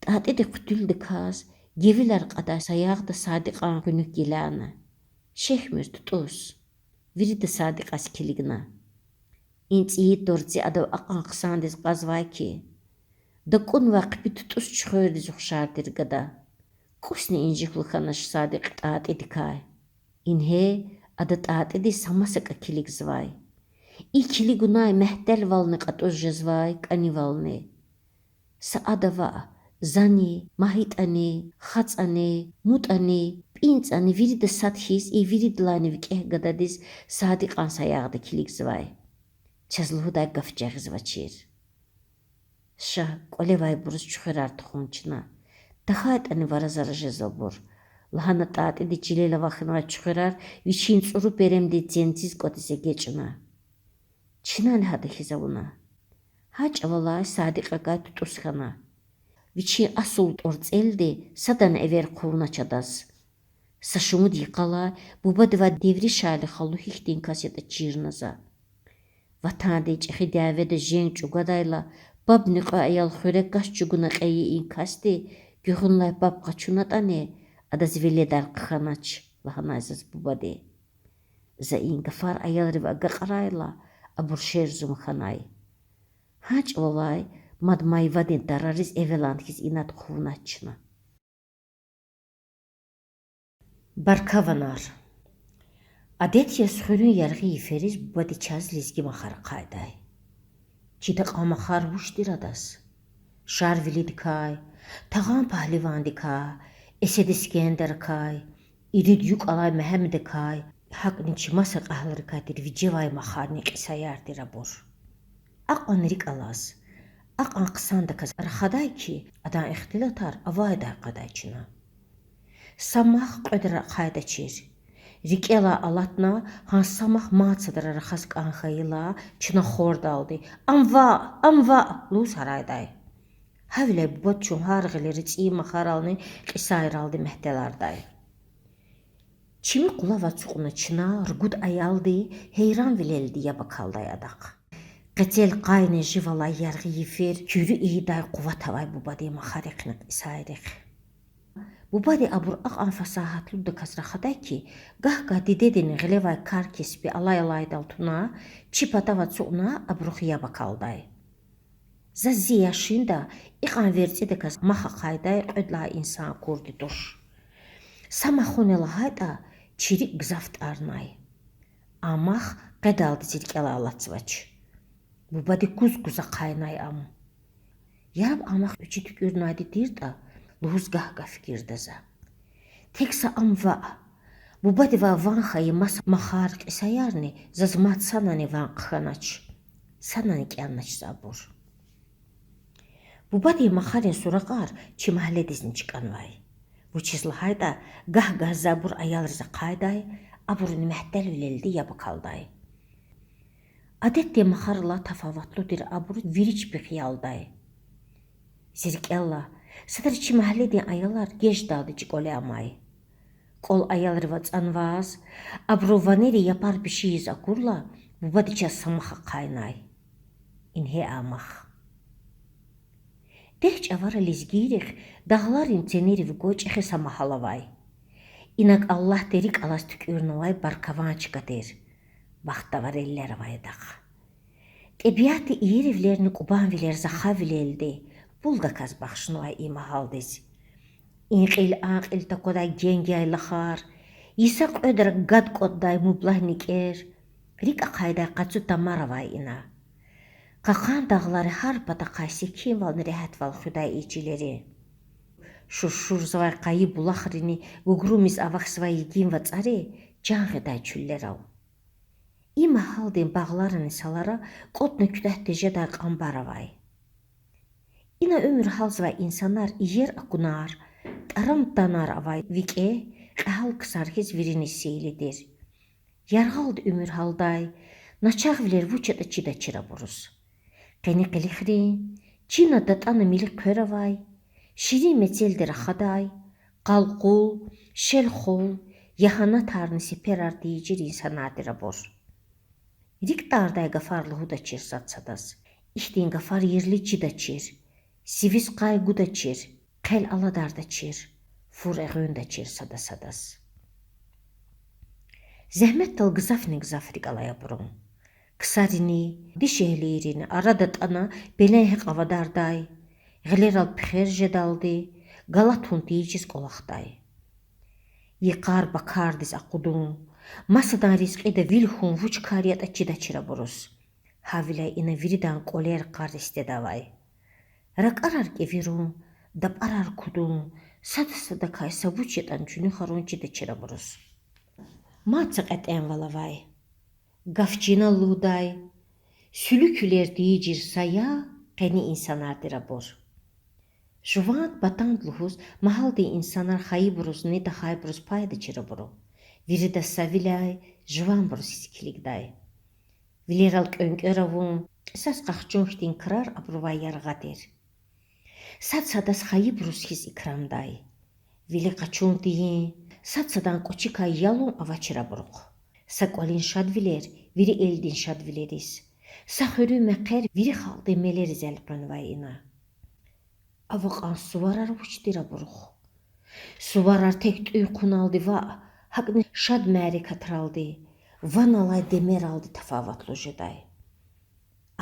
ТӀатӀиди хъуьтуьлдаказ гевилар кьадай саягъда Садикьан гъуьнуьх гилана. Шехьмир тутӀус. Вирида Садикьаз килигна. И цӀийи тӀварци адав акьван хъсандиз кьазвай хьи, дакӀунвай хъипи тутӀус чуьхвердиз ухшар тир гада. КӀусни инжиклу хьанач Садикь ТӀатӀидикай. Ингье, ада ТӀатӀидиз са масакӀа килигзавай. И килигунай мягьтелвални кьатӀуз жезвай, кӀанивални. Са ада ваъ, зани, МагьитӀани, ХацӀани, МутӀани, ПӀинцӀани вирида сад хьиз и виридалайни викӀегь гададиз Садикьан саягъда килигзавай. Чаз лугьудай гаф жагъизвачир. Ша, кӀвалевайбуруз чуьхверар тухун чна. ТахьайтӀани вара-зара жезва абур,— лагьана ТӀатӀиди чилел авахьнавай чуьхверар вичин цӀуру перемдин ценциз кӀватӀиз эгечӀна. Чнани гьада хьиз авуна. Гьа чӀавалай Садикьакай тутӀус хьана. Вичин асул тӀварцӀелди садани эвер хъувунач адаз. Са шумуд йикъалай бубадивай Девришали халу гьихьтин кас ятӀа чирна за. Ватандин чӀехи дяведа женг чӀугвадайла, пабни кьве аял хуьре кас чӀугуна кьейи и касди, гуьгъуьнлай паб къачунатӀани, адаз веледар хъхьанач,— лагьанай заз бубади. За и гафар аялрив агакьарайла, абур шерзум хьанай. Гьа чӀавалай мад майвадин тарариз эвелан хьиз инад хъувунач чна. Баркаванар. Адет яз хуьруьн яргъи йифериз бубади чаз лезги махар ахъайдай. Чида кьван махар вуч тир адаз? Шарвилидикай, Тагъан пагьливандикай, Эсед Искендеракай, ирид юкӀ алай Мегьамедакай, гьакӀни чи маса кьегьалрикай тир вижевай махарни кьисаяр тир абур. Акьван рикӀ алаз, акьван хъсандаказ рахадай хьи, адан ихтилатар авайдай кьадай чна. Са мах кьведра ахъайдачир. РикӀелай алатна, гьа са мах мад садра рахаз кӀан хьайила, чна хордалди: «Ам ваъ! Ам ваъ!» лугьуз гьарайдай. Гьавиляй бубад чун гьар гъилера цӀийи махарални кьисайралди мягьтелардай. Чими къулав ацукьна чна, ругуд аялди, гьейранвилелди яб акалдай адахъ. Къецел къайни жив алай яргъи йифер куьруь ийидай къуват авай бубадин махарихъни кьисайрихъ. Бубади абур акьван фасагьатлудаказ рахадай хьи, гагь-гагь дидедин гъилевай кар-кеспи алай-алайдал туна, чи патав ацукьна абурухъ яб акалдай. Заз зи яшинда икьван верцӀидаказ мах ахъайдай кьвед лагьай инсан акурди туш. Са махуни лагьайтӀа, чи рикӀ гзаф тӀарнай. А мах къедалди зи рикӀелай алатзавач. Бубади куз-куз ахъайнай ам. Яраб а мах вичи туькӀуьрнавайди тиртӀа лугьуз гагь-гагь фикирда за. Тек са ам ваъ, бубадивай ван хьайи маса махар-кьисаярни заз мад санани ван хъхьанач, санани кӀелнач за абур. Бубадин махарин суракьар чи магьледизни чкӀанвай. Вучиз лагьайтӀа, гагь-гагь за абур аялриз ахъайдай, абурни мягьтелвилелди яб акалдай. Адетдин махарилай тафаватлу тир абур вири чпихъ ялдай. Зи рикӀелай, садра чи магьледин аялар геждалди чи кӀвале амай. КӀвал аялрив ацӀанваз, абурун ванери япар бишиз акурла, бубади чаз са мах ахъайнай. Ингье а мах. Дегь чӀавара лезгийрихъ дагъларин ценерив гвай чӀехи са магьал авай. Инаг Аллагьди рикӀ алаз туькӀуьрнавай баркаван чка тир. Бахтавар эллер авай адахъ. ТӀебиатди иеривилерни кӀубанвилер захавилелди, пулдаказ бахшнавай и магьалдиз. И кьил а кьил таквадай генг яйлахар, йиса кьведра гад кӀватӀдай мублагь никӀер, рикӀ ахъайдай къацу тамар авай ина. Кьакьан дагълари гьар патахъай секинвални регьятвал хуьдай и чилери. Шуршурзавай къайи булахрини гугрумиз авахьзавай йигин вацӀари чан гъидай чуьллер ава. И магьалдин багъларани салара кӀватӀна куьтягь тежедай кьамбар авай. Ина уьмуьр гьалзавай инсанар иер акунар, тӀарам танар авай викӀегь, кьегьал ксар хьиз вириниз сейли тир. Яргъалди уьмуьр гьалдай, начагъвилер вуч ятӀа чидачир абуруз. Къени къилихрин, чина датӀана мили хъвер авай, ширин мецелди рахадай, къалкъул, шел-хвал, ягьанатарни сеперар тийижир инсанар тир абур. РикӀ тӀардай гафар лугьудачир сад-садаз. Ихьтин гафар ерли чидачир, сивиз къай гудачир, хъел аладардачир, фур эгъуьндачир сада-садаз. Зегьметдал гзафни-гзаф рикӀ алай абурун. Ксарини, дишегьлийрини ара датӀана белен гьекь авадардай, гъилерал пехер жедалди, галатун тийижиз кӀвалахдай. Йикъар бакардиз акъудун, масадан ризкьида вил хьун вуч кар ятӀа чидачир абуруз. Гьавиляй ина виридан кӀвалер къар истеда авай. РакӀарар кӀевирун, дапӀарар кудун, сада-садакай са вуч ятӀани чуьнуьхарун чидачир абуруз. Мад са кьетӀенвал авай. Гаф чинал лугьудай, суьлуьквилер тийижир сая, къени инсанар тир абур. Жуванд-патанд лугьуз магьалдин инсанар хайибурузни тахайбуруз пайдачир абуру. Виридаз савиляй жуванбуруз хьиз килигдай. Вилерал кӀвенкӀвер авун, кьисас къахчун хьтин крар абурувай яргъа тир. Сад-садаз хайибуруз хьиз икрамдай. Вили къачун тийин, сад-садан кӀвачикай ялун авачир абурухъ. Са кӀвалин шадвилер вири элдин шадвилериз, са хуьруьн мехъер вири халкьдин мелериз элкъвенвай ина. Авакьан суварар вуч тир абурухъ? Суварар тек тӀуьн-хъуналди ваъ, гьакӀни шад мярекатралди, ван алай демералди тафаватлу жедай.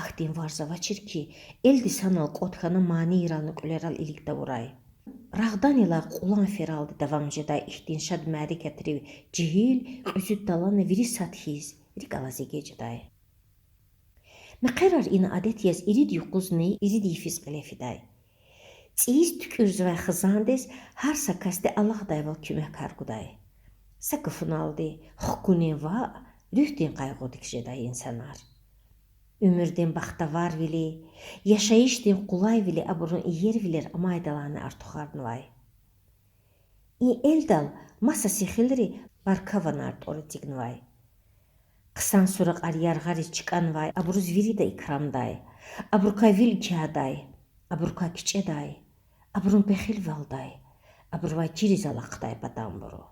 Ахьтин варз авачир хьи, элди санал кӀватӀ хьана манийрални кьуьлерал илик тавурай. Рагъданилай кьулан фералди давам жедай ихьтин шад мярекатри жегьил, кьуьзуьд талгьана вири сад хьиз, рикӀ алаз эгечӀдай. Мехъерар ина адет яз ирид юкъузни ирид йифиз кьиле фидай. ЦӀийиз туькӀуьрзавай хизандиз гьар са касди алакьдайвал куьмекар гудай. Са гафуналди, хкунин ваъ, руьгьдин къайгъудик жедай инсанар. Уьмуьрдин бахтаварвили, яшайишдин къулайвили абурун иервилер амайдалайни артухарнавай. И элдал маса сихилри баркаванар тӀвар эцигнавай. Хъсан суракьар яргъариз чкӀанвай абуруз вирида икрамдай, абурукай вил кядай, абурукай кичӀедай, абурун пехилвалдай, абурувай чириз алахъдай патанбуру.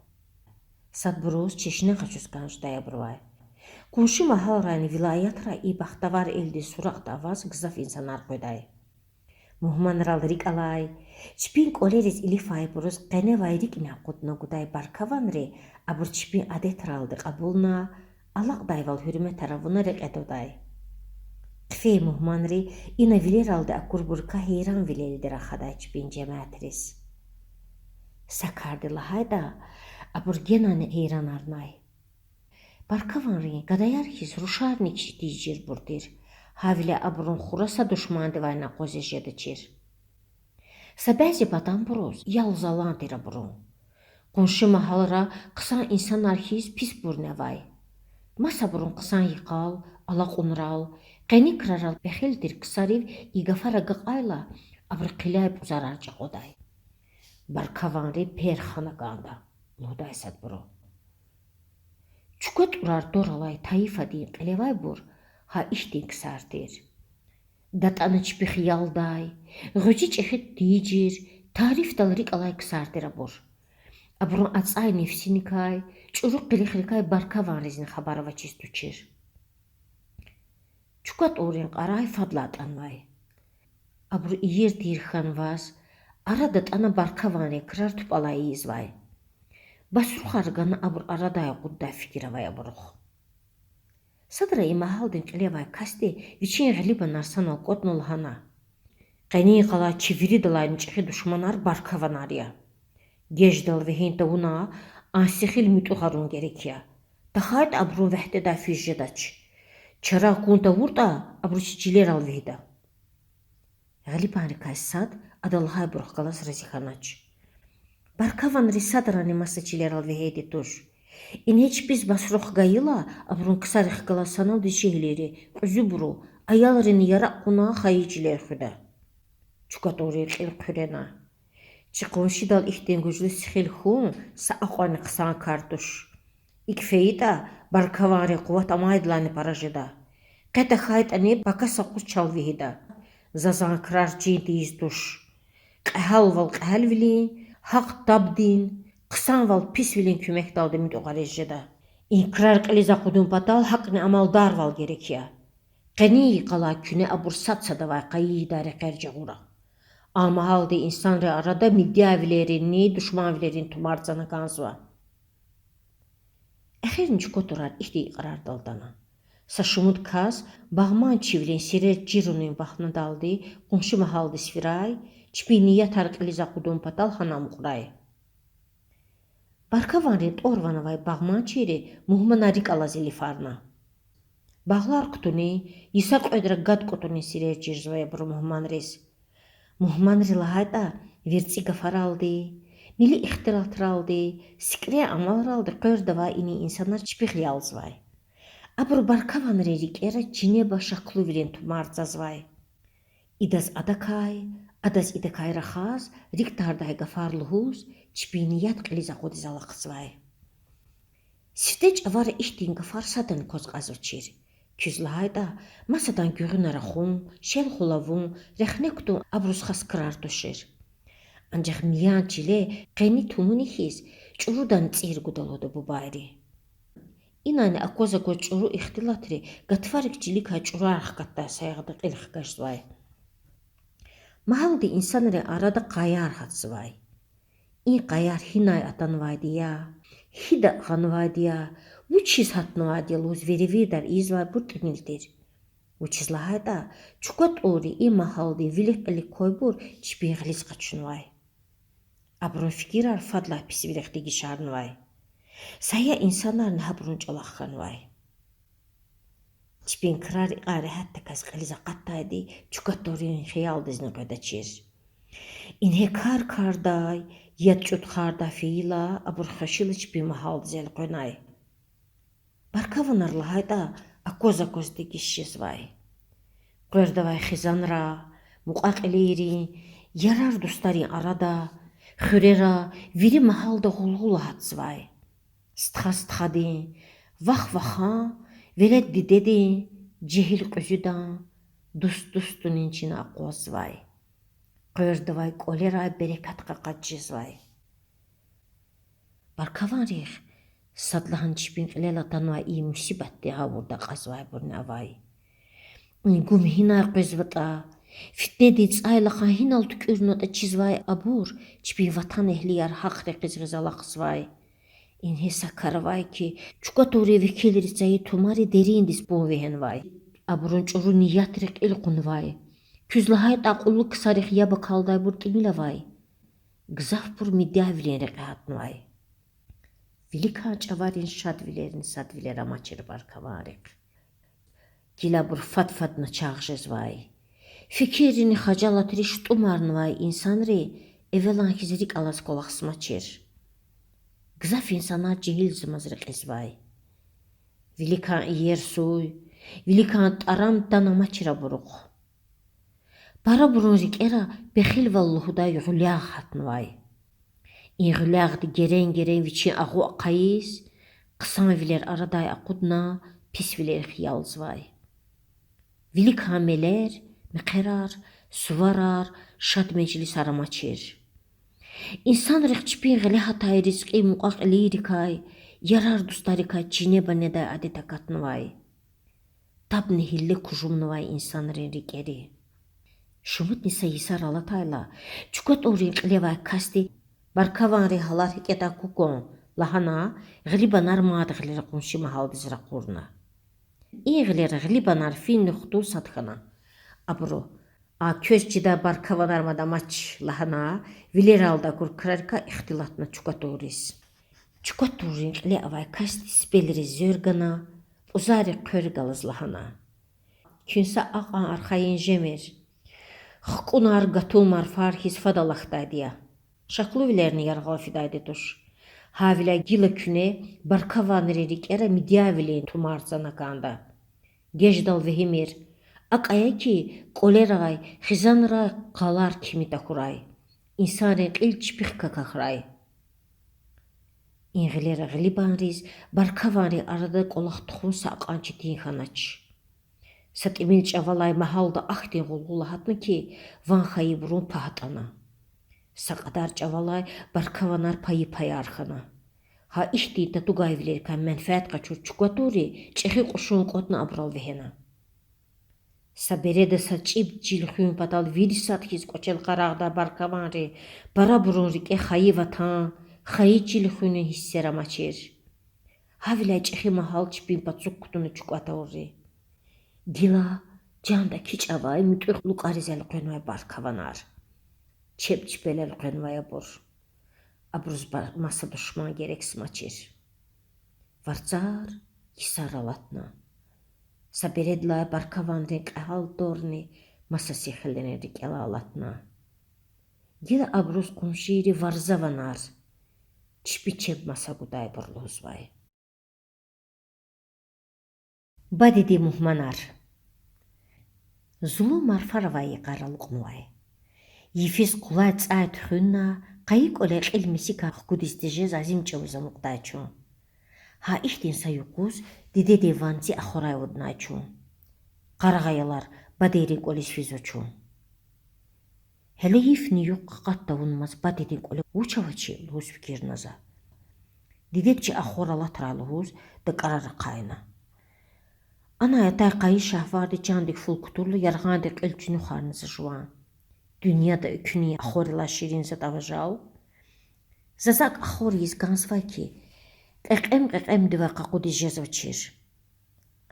Садбуруз чешне къачуз кӀан жедай абурувай. Къунши магьалрайни вилаятрай и бахтавар элдин суракьда аваз гзаф инсанар къведай. Мугьманрал рикӀ алай, чпин кӀвалериз илифайбуруз къеневай рикӀни акъудна гудай баркаванри абур чпин адетралди кьабулна, алакьдайвал гьуьрметар авуна рекье твадай. Хъфей мугьманри ина вилералди акурбурукай гьейранвилелди рахадай чпин жемятриз. Са карди лагьайтӀа, абур генани гьейранарнай. Баркаванри гадаяр хьиз рушарни кичӀе тийижирбур тир, гьавиляй абурун хура са душмандивайни акъвазиз жедачир. Са бязи патанбуруз ял-залан тир абурун. Къунши магьалра хъсан инсанар хьиз писбурни авай. Масабурун хъсан йикъал, алакьунрал, къени крарал пехил тир ксарив и гафар агакьайла, абуру хъиляй пӀузарар чӀакьвадай. Баркаванри пер хана кӀанда, лугьудай садбуру. ЧукатӀурар тӀвар алай тайифадин кьилевайбур гьа ихьтин ксар тир. ДатӀана чпихъ ялдай, гъвечӀи-чӀехи тийижир, тарифдал рикӀ алай ксар тир абур. Абурун ацӀай нефсиникай, чӀуру къилихрикай баркаванризни хабар авачиз тушир. ЧукатӀуррин кьарай фадлай атӀанвай. Абуру иер-тир хьанваз, ара датӀана баркаванрин крар тупӀ алай ийизвай. Басрухар гана абур арадай акъуддай фикир авай абурухъ. Садра и магьалдин кьиле авай касди вичин гъилибанар санал кӀватӀна лагьана: Къенин къалай чи виридалайни чӀехи душманар баркаванар я. Геждал вегьин тавуна, а сихил муьтӀуьгъарун герек я. ТахьайтӀа абурун вегьдедай физ жедач. Чара акун тавуртӀа, абуру чи чилерал вегьида. Гъилибанрикай сад ада лагьайбурухъ галаз рази хьанач. Баркаванри садрани маса чилерал вегьейди туш. Ингье чпиз масрухъ гайила, абурун ксарихъ галаз санал дишегьлийри, кьуьзуьбуру, аялрини яракь кьуна хайи чилер хуьда. ЧукатӀунрин кьил хъуьрена. Чи къуншидал ихьтин гужлу сихил хьун са акьванни хъсан кар туш. ИкӀ фейитӀа, баркаванрин къуват амайдалайни пара жеда. Къе тахьайтӀани, пака са къуз чал вегьида. Заз а крар чин тийиз туш. Кьегьалвал кьегьалвилин, гьахъ табдин, хъсанвал писвилин куьмекдалди муьтӀуьгъариз жеда. И крар кьилиз акъудун патал гьакӀни амалдарвал герек я. Къенин йикъалай куьне абур сад-садавай къайи йидай рекьер жагъура. А магьалдин инсанрин арада мидявилеринни душманвилерин тумар цана кӀанзава. Эхирни чукотурар ихьтин икьрардал атана. Са шумуд кас багъманчивилин сирер чирунин багьнадалди къунши магьалдиз фирай, чпин ниятар кьилиз акъудун патал гьана амукьрай. Баркаванрин тӀвар-ван авай багъманчийри мугьманар рикӀ алаз илифарна. Багълар кутунин, йиса кьведра гад кӀутӀунин сирер чирзавай абуру мугьманриз. Мугьманри лагьайтӀа, верцӀи гафаралди, мили ихтилатралди, сикӀрен амалралди къвердавай ини инсанар чпихъ ялзавай. Абуру баркаванрин рикӀера чинеба шаклувилин тумар цазвай. Идаз адакай, адаз идакай рахаз, рикӀ тардай гафар лугьуз, чпин ният кьилиз акъудиз алахъзавай. Сифте чӀавара ихьтин гафар садани кваз кьазвачир. Куьз лагьайтӀа, масадан гуьгъуьна рахун, шел-хул авун, рехне кутун абуруз хас крар тушир. Анжах миян чиле къени тумуни хьиз, чӀурудани цӀир гудалуда бубайри. Инани акваз-акваз чӀуру ихтилатри гатфарик чиликай чӀурар хкатдай саягъда кьил хкажзавай. Магьалдин инсанрин арада къаяр гьатзавай. И къаяр гьинай атанвайди я, гьида гъанвайди я, вучиз гьатнавайди я лугьуз веревирдал ийизвайбур тӀимил тир. Вучиз лагьайтӀа, чукотӀунри и магьалдин вилик-кьилик квайбур чпин гъилиз къачунвай. Абурун фикирар фадлай писвилихъ дегишарнавай. Сая инсанарни гьабурун чӀалахъ хьанвай. Чпин крар икьван регьятдаказ кьилиз акъатдайди чукотӀунрин хиялдизни къведачир. Ингье кар-кардай, яд чӀутхардай фейила, абур хвешила чпин магьалдиз элкъвенай. Баркаванар лагьайтӀа, акваз-акваз дегиш жезвай. Къвердавай хизанра, мукьва-кьилийрин, ярар-дустарин арада, хуьрера, вири магьалда гъулгъула гьатзавай. Стха стхадин, вах вахан, велед дидедин, жегьил кьуьзуьдан, дуст дустунин чина акъвазвай. Къвердавай кӀвалерай берекат къакъат жезвай. Баркаванрихъ садлагьана чпин кьилел атанвай и мусибатдин гъавурда акьазвайбурни авай. Гум гьинай къвезватӀа, фитнедин цӀайлахъан гьинал туькӀуьрнаватӀа чизвай абур чпин ватанэгьлияр гьахъ рекьиз гъиз алахъзавай. Ингье са кар авай хьи, чукотӀунрин векилриз цайи тумари дериндиз пун вегьенвай. Абурун чӀуру ниятри кьил кьунвай. Куьз лагьайтӀа, кьуллу ксарихъ яб акалдайбур тӀимил авай. Гзафбур мидявилин рекье гьатнавай. Виликан чӀаварин шадвилерни садвилер амачир баркаванрихъ. Гила абур фад-фад начагъ жезвай. Фикиррини хажалатри шутӀумарнавай инсанри эвелан хьиз рикӀ алаз кӀвалахзамачир. Гзаф инсанар жегьилзамаз рекьизвай. Виликан иер суй, виликан тӀарам тан амачир абурухъ. Парабурун рикӀера пехилвал лугьудай гъуьлягъ гьатнавай. И гъуьлягъди герен-герен вичин агъу ахъайиз, хъсанвилер арадай акъудна, писвилерихъ ялзавай. Виликан мелер, мехъерар, суварар, шад межлисар амачир. Инсанрихъ чпин гъиле гьатай ризкьи мукьва-кьилийрикай, ярар-дустарикай чинеба недай адет акатнавай. Табни гьилле кужумнавай инсанрин рикӀери. Шумудни са йисар алатайла, чукотӀунрин кьиле авай касди, баркаванрин гьалар гьикӀ ятӀа акун кван лагьана, гъилибанар мад гъилера къунши магьалдиз ракъурна. И гъилера гъилибанар финни хтун сад хьана. Абуру: А квез чидай баркаванар мад амач,— лагьана, вилералди акур крарикай ихтилатна чукватурриз. Чукватуррин кьиле авай касди сипелриз зверг гана, пӀузаррик хъвер галаз лагьана: Куьн са акьван архайин жемир. ХкӀунар гатун марфар хьиз фад алахьдайди я. Шаклувилерни яргъал фидайди туш. Гьавиляй гила куьне баркаванрин рикӀера мидявилин тумар цана кӀанда. Геждал вегьимир. АкӀ ая ки, кӀвалерай, хизанрай къалар кими тахьурай, инсанрин кьил чпихъ какахьрай. И гъилера гъилибанриз баркаванрин арада кӀвалах тухун са акьван четин хьанач. Са тӀимил чӀавалай магьалда ахьтин гъулгъула гьатна ки, ван хьайибурун пагь атӀана. Са кьадар чӀавалай баркаванар пайи-паяр хьана. Гьа ихьтин татугайвилерикай менфят къачур чукватурри чӀехи кьушун кӀватӀна абурал вегьена. Са береда са чӀиб чил хуьн патал вири сад хьиз кӀвачел къарагъдай баркаванри парабурун рикӀе хайи ватан, хайи чил хуьнин гьиссер амачир. Гьавиляй чӀехи магьал чпин пацук кутуна чукӀва тавурри. Гила чанда кичӀ авай муьтӀуьгъ лукӀариз элкъвенвай баркаванар. Чеб чпел элкъвенвай абур. Абуруз ба-, маса душман герексмачир. Варцар, кисар алатна. Са бередилай баркаванрин кьегьал тӀварни маса сихилрин рикӀелай алатна. Гила абуруз къуншийри варзаванар, чпи чеб маса гудайбур лугьузвай. Бадедин мугьманар. Зулун марфар авай йикъар алукьнавай. Йифиз къулай цӀай туьхуьнна, къайи кӀвале кьил месикай хкудиз тежез азим чӀавуз амукьдай чун. Гьа ихьтин са юкъуз дидедин ванци ахварай авуднай чун. Къарагъ, аялар, бадейрин кӀвализ физва чун. Гьеле йифни югъ къакъат тавунмаз бадедин кӀвале вуч авачир лугьуз фикирна за. Дидеди чи ахвар алатрай лугьуз дакӀарар ахъайна. Анай-атай къайи шагьварди чандик фул кутурла яргъандин кьил чуьнуьхарна за жуван. Дуьньяда экуьнин ахварилай ширин затӀ ава жал? Заз акӀ ахвар ийиз кӀанзавай хьи, кьекьем-кьекьемдивай къакъудиз жезвачир.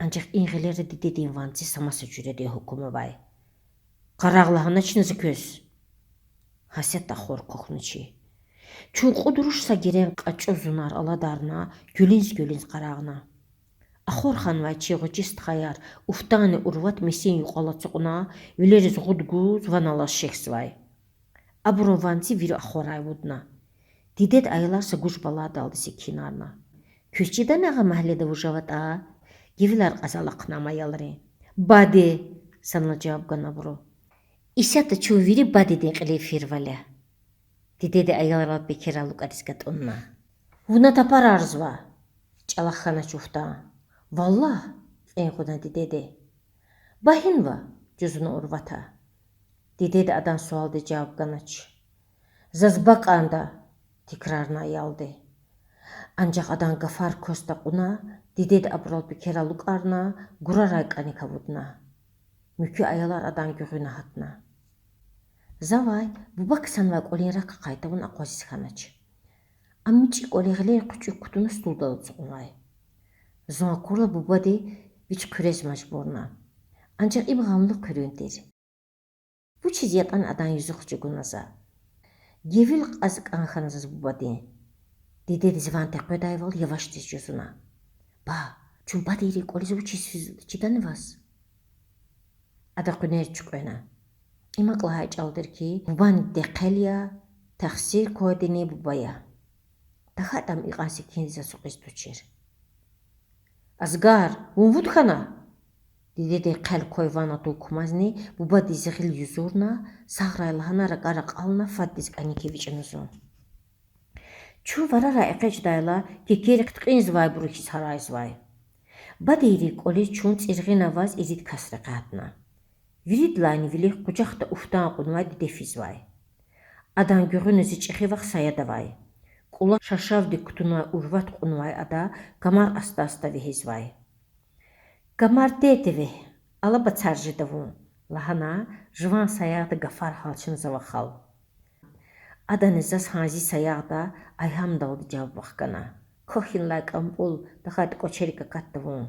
Анжах и гъилера дидедин ванци са маса жуьредин гьукум авай. Къарагъ лагьаначни за квез? Гьасятда ахвар квахьна чи. Чун кьуд руш са герен кьачӀу зунар аладарна, гуьлуьнз-гуьлуьнз къарагъна. Ахвар ханвай чи гъвечӀи стхаяр Уфтани Урват месин юкьвал ацукьна, вилериз гъуд гуз, ван алаз шехьзавай. Абурун ванци вири ахварай авудна. Дидеди аялар са гуж балайдалди секинарна. Квез чидани агъа магьледа вуж аватӀа? Гевилар кьаз алахъна ам аялрин. Баде! Санал жаваб гана абуру. Исятда чун вири бадедин кьилив фирвал я. Дидеди аялрал пекер алукӀариз гатӀунна. Вуна тапарарзава? ЧӀалахъ хьанач Уфтан. Валлагь? кьин кьуна дидеди. Багьинва? жузуна Урвата. Дидеди адан суалдиз жаваб ганач. Заз ба кӀанда, тикрарна аялди. Анжах адан гафар кваз такьуна, дидеди абурал пекер алукӀарна, гурарай кӀаник авудна. Муькуь аялар адан гуьгъуьна гьатна. Завай буба ксанвай кӀвалин рак ахъай тавун акъвазиз хьанач. Ам мичӀи кӀвале гъилер хъуьчӀуьк кутуна стулдал ацукьнавай. Зун акурла бубади вич хъуьрез мажбурна. Анжах им гъамлу хъуьруьн тир. Вучиз ятӀани адан юзух чӀугуна за? Гевил кьаз кӀан хьана заз бубадин. Дидедиз ван текъведайвал явашдиз жузуна. Ба, чун бадейрин кӀвализ вучиз физ чидани ваз? Ада къуьнер чуькьвена. Им акӀ лагьай чӀал тир хьи, бубани дидед хъел я, тахсир квайдини буба я. ТахьайтӀа ам икьван секиндиз ацукьиз тушир. Азгар, вун вуд хьана? Дидедин хъел квай ван атун кумазни бубадиз гъил юзурна, сагърай лагьана ракӀар акьална фаддиз кӀаник эвичӀна зун. Чун варарай экъечӀдайла, кекер хъиткьинзавайбуру хьиз гьарайзавай. Бадейрин кӀвализ чун ЦӀиргъина ваз ирид кас рекье гьатна. Виридалайни вилик къужахда Уфтан кьунвай диде физвай. Адан гуьгъуьна зи чӀехи вах Саяд авай. КӀула шашавдик кутунвай Урват кьунвай ада камар аста-аста вегьизвай. Камар тете вегь, алабацар жеда вун,— лагьана, жуван саягъда гафар гьалчна за вахал. Адани заз гьа зи саягъда айгьамдалди жаваб вахгана: Квахьинлай кӀампӀул, тахьайтӀа кӀвачерик акатда вун.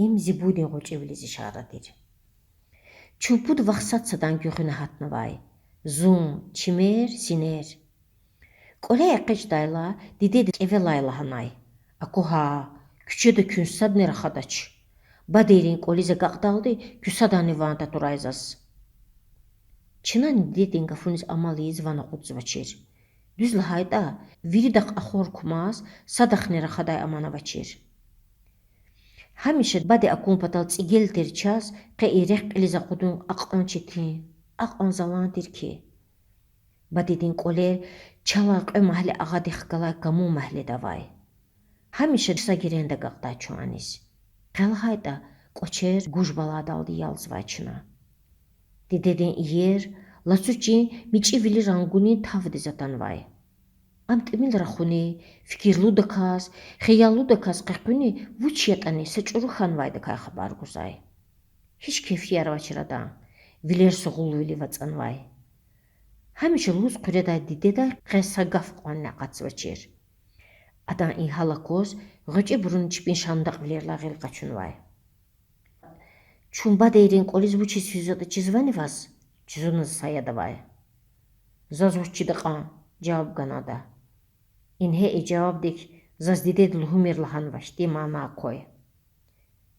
Им зи будин гъвечӀивилиз ишара тир. Чун пуд вах сад-садан гуьгъуьна гьатнавай: зун, чимер, синер. КӀвале экъечӀдайла, дидеди кӀевелай лагьанай: Аку гьа, куьчеда куьн садни рахадач. Бадейрин кӀвализ агакьдалди куь саданни ван татурай заз. Чнани дидедин гафуниз амал ийиз ван акъудзавачир. Дуьз лагьайтӀа, виридахъ ахвар кумаз садахъни рахадай аман авачир. Гьамиша баде акун патал цӀигел тир чаз къе и рехъ кьилиз акъудун акьван четин, акьван залан тир хьи. Бадедин кӀвалер чалай кьве магьле агъадихъ галай Камун магьледа авай. Гьамиша са геренда агакьдай чун аниз. Къе лагьайтӀа, кӀвачер гуж-баладалди ялзавай чна. Дидедин иер, лацу чин мичӀи вилеран гунин тавдиз атанвай. Ам тӀимил рахуни, фикирлудаказ, хиялудаказ къекъуьни вуч ятӀани са чӀуру хьанвайдакай хабар гузвай. Гьич кефияр авачир адан, вилер сугъулвилив ацӀанвай. Гьамиша лугьуз хъуьредай дидедай къе са гаф кьванни акъатзавачир. Адан и гьал акваз, гъвечӀибурун чпин шандакьвилерилай гъил къачунвай. Чун бадейрин кӀвализ вучиз физватӀа чизвани ваз? Чизуна за Саядавай. Заз вуч чида кьван? Жаваб гана ада. Ингье и жавабдик заз дидеди лугьумир лагьанвачтӀи мана аквай.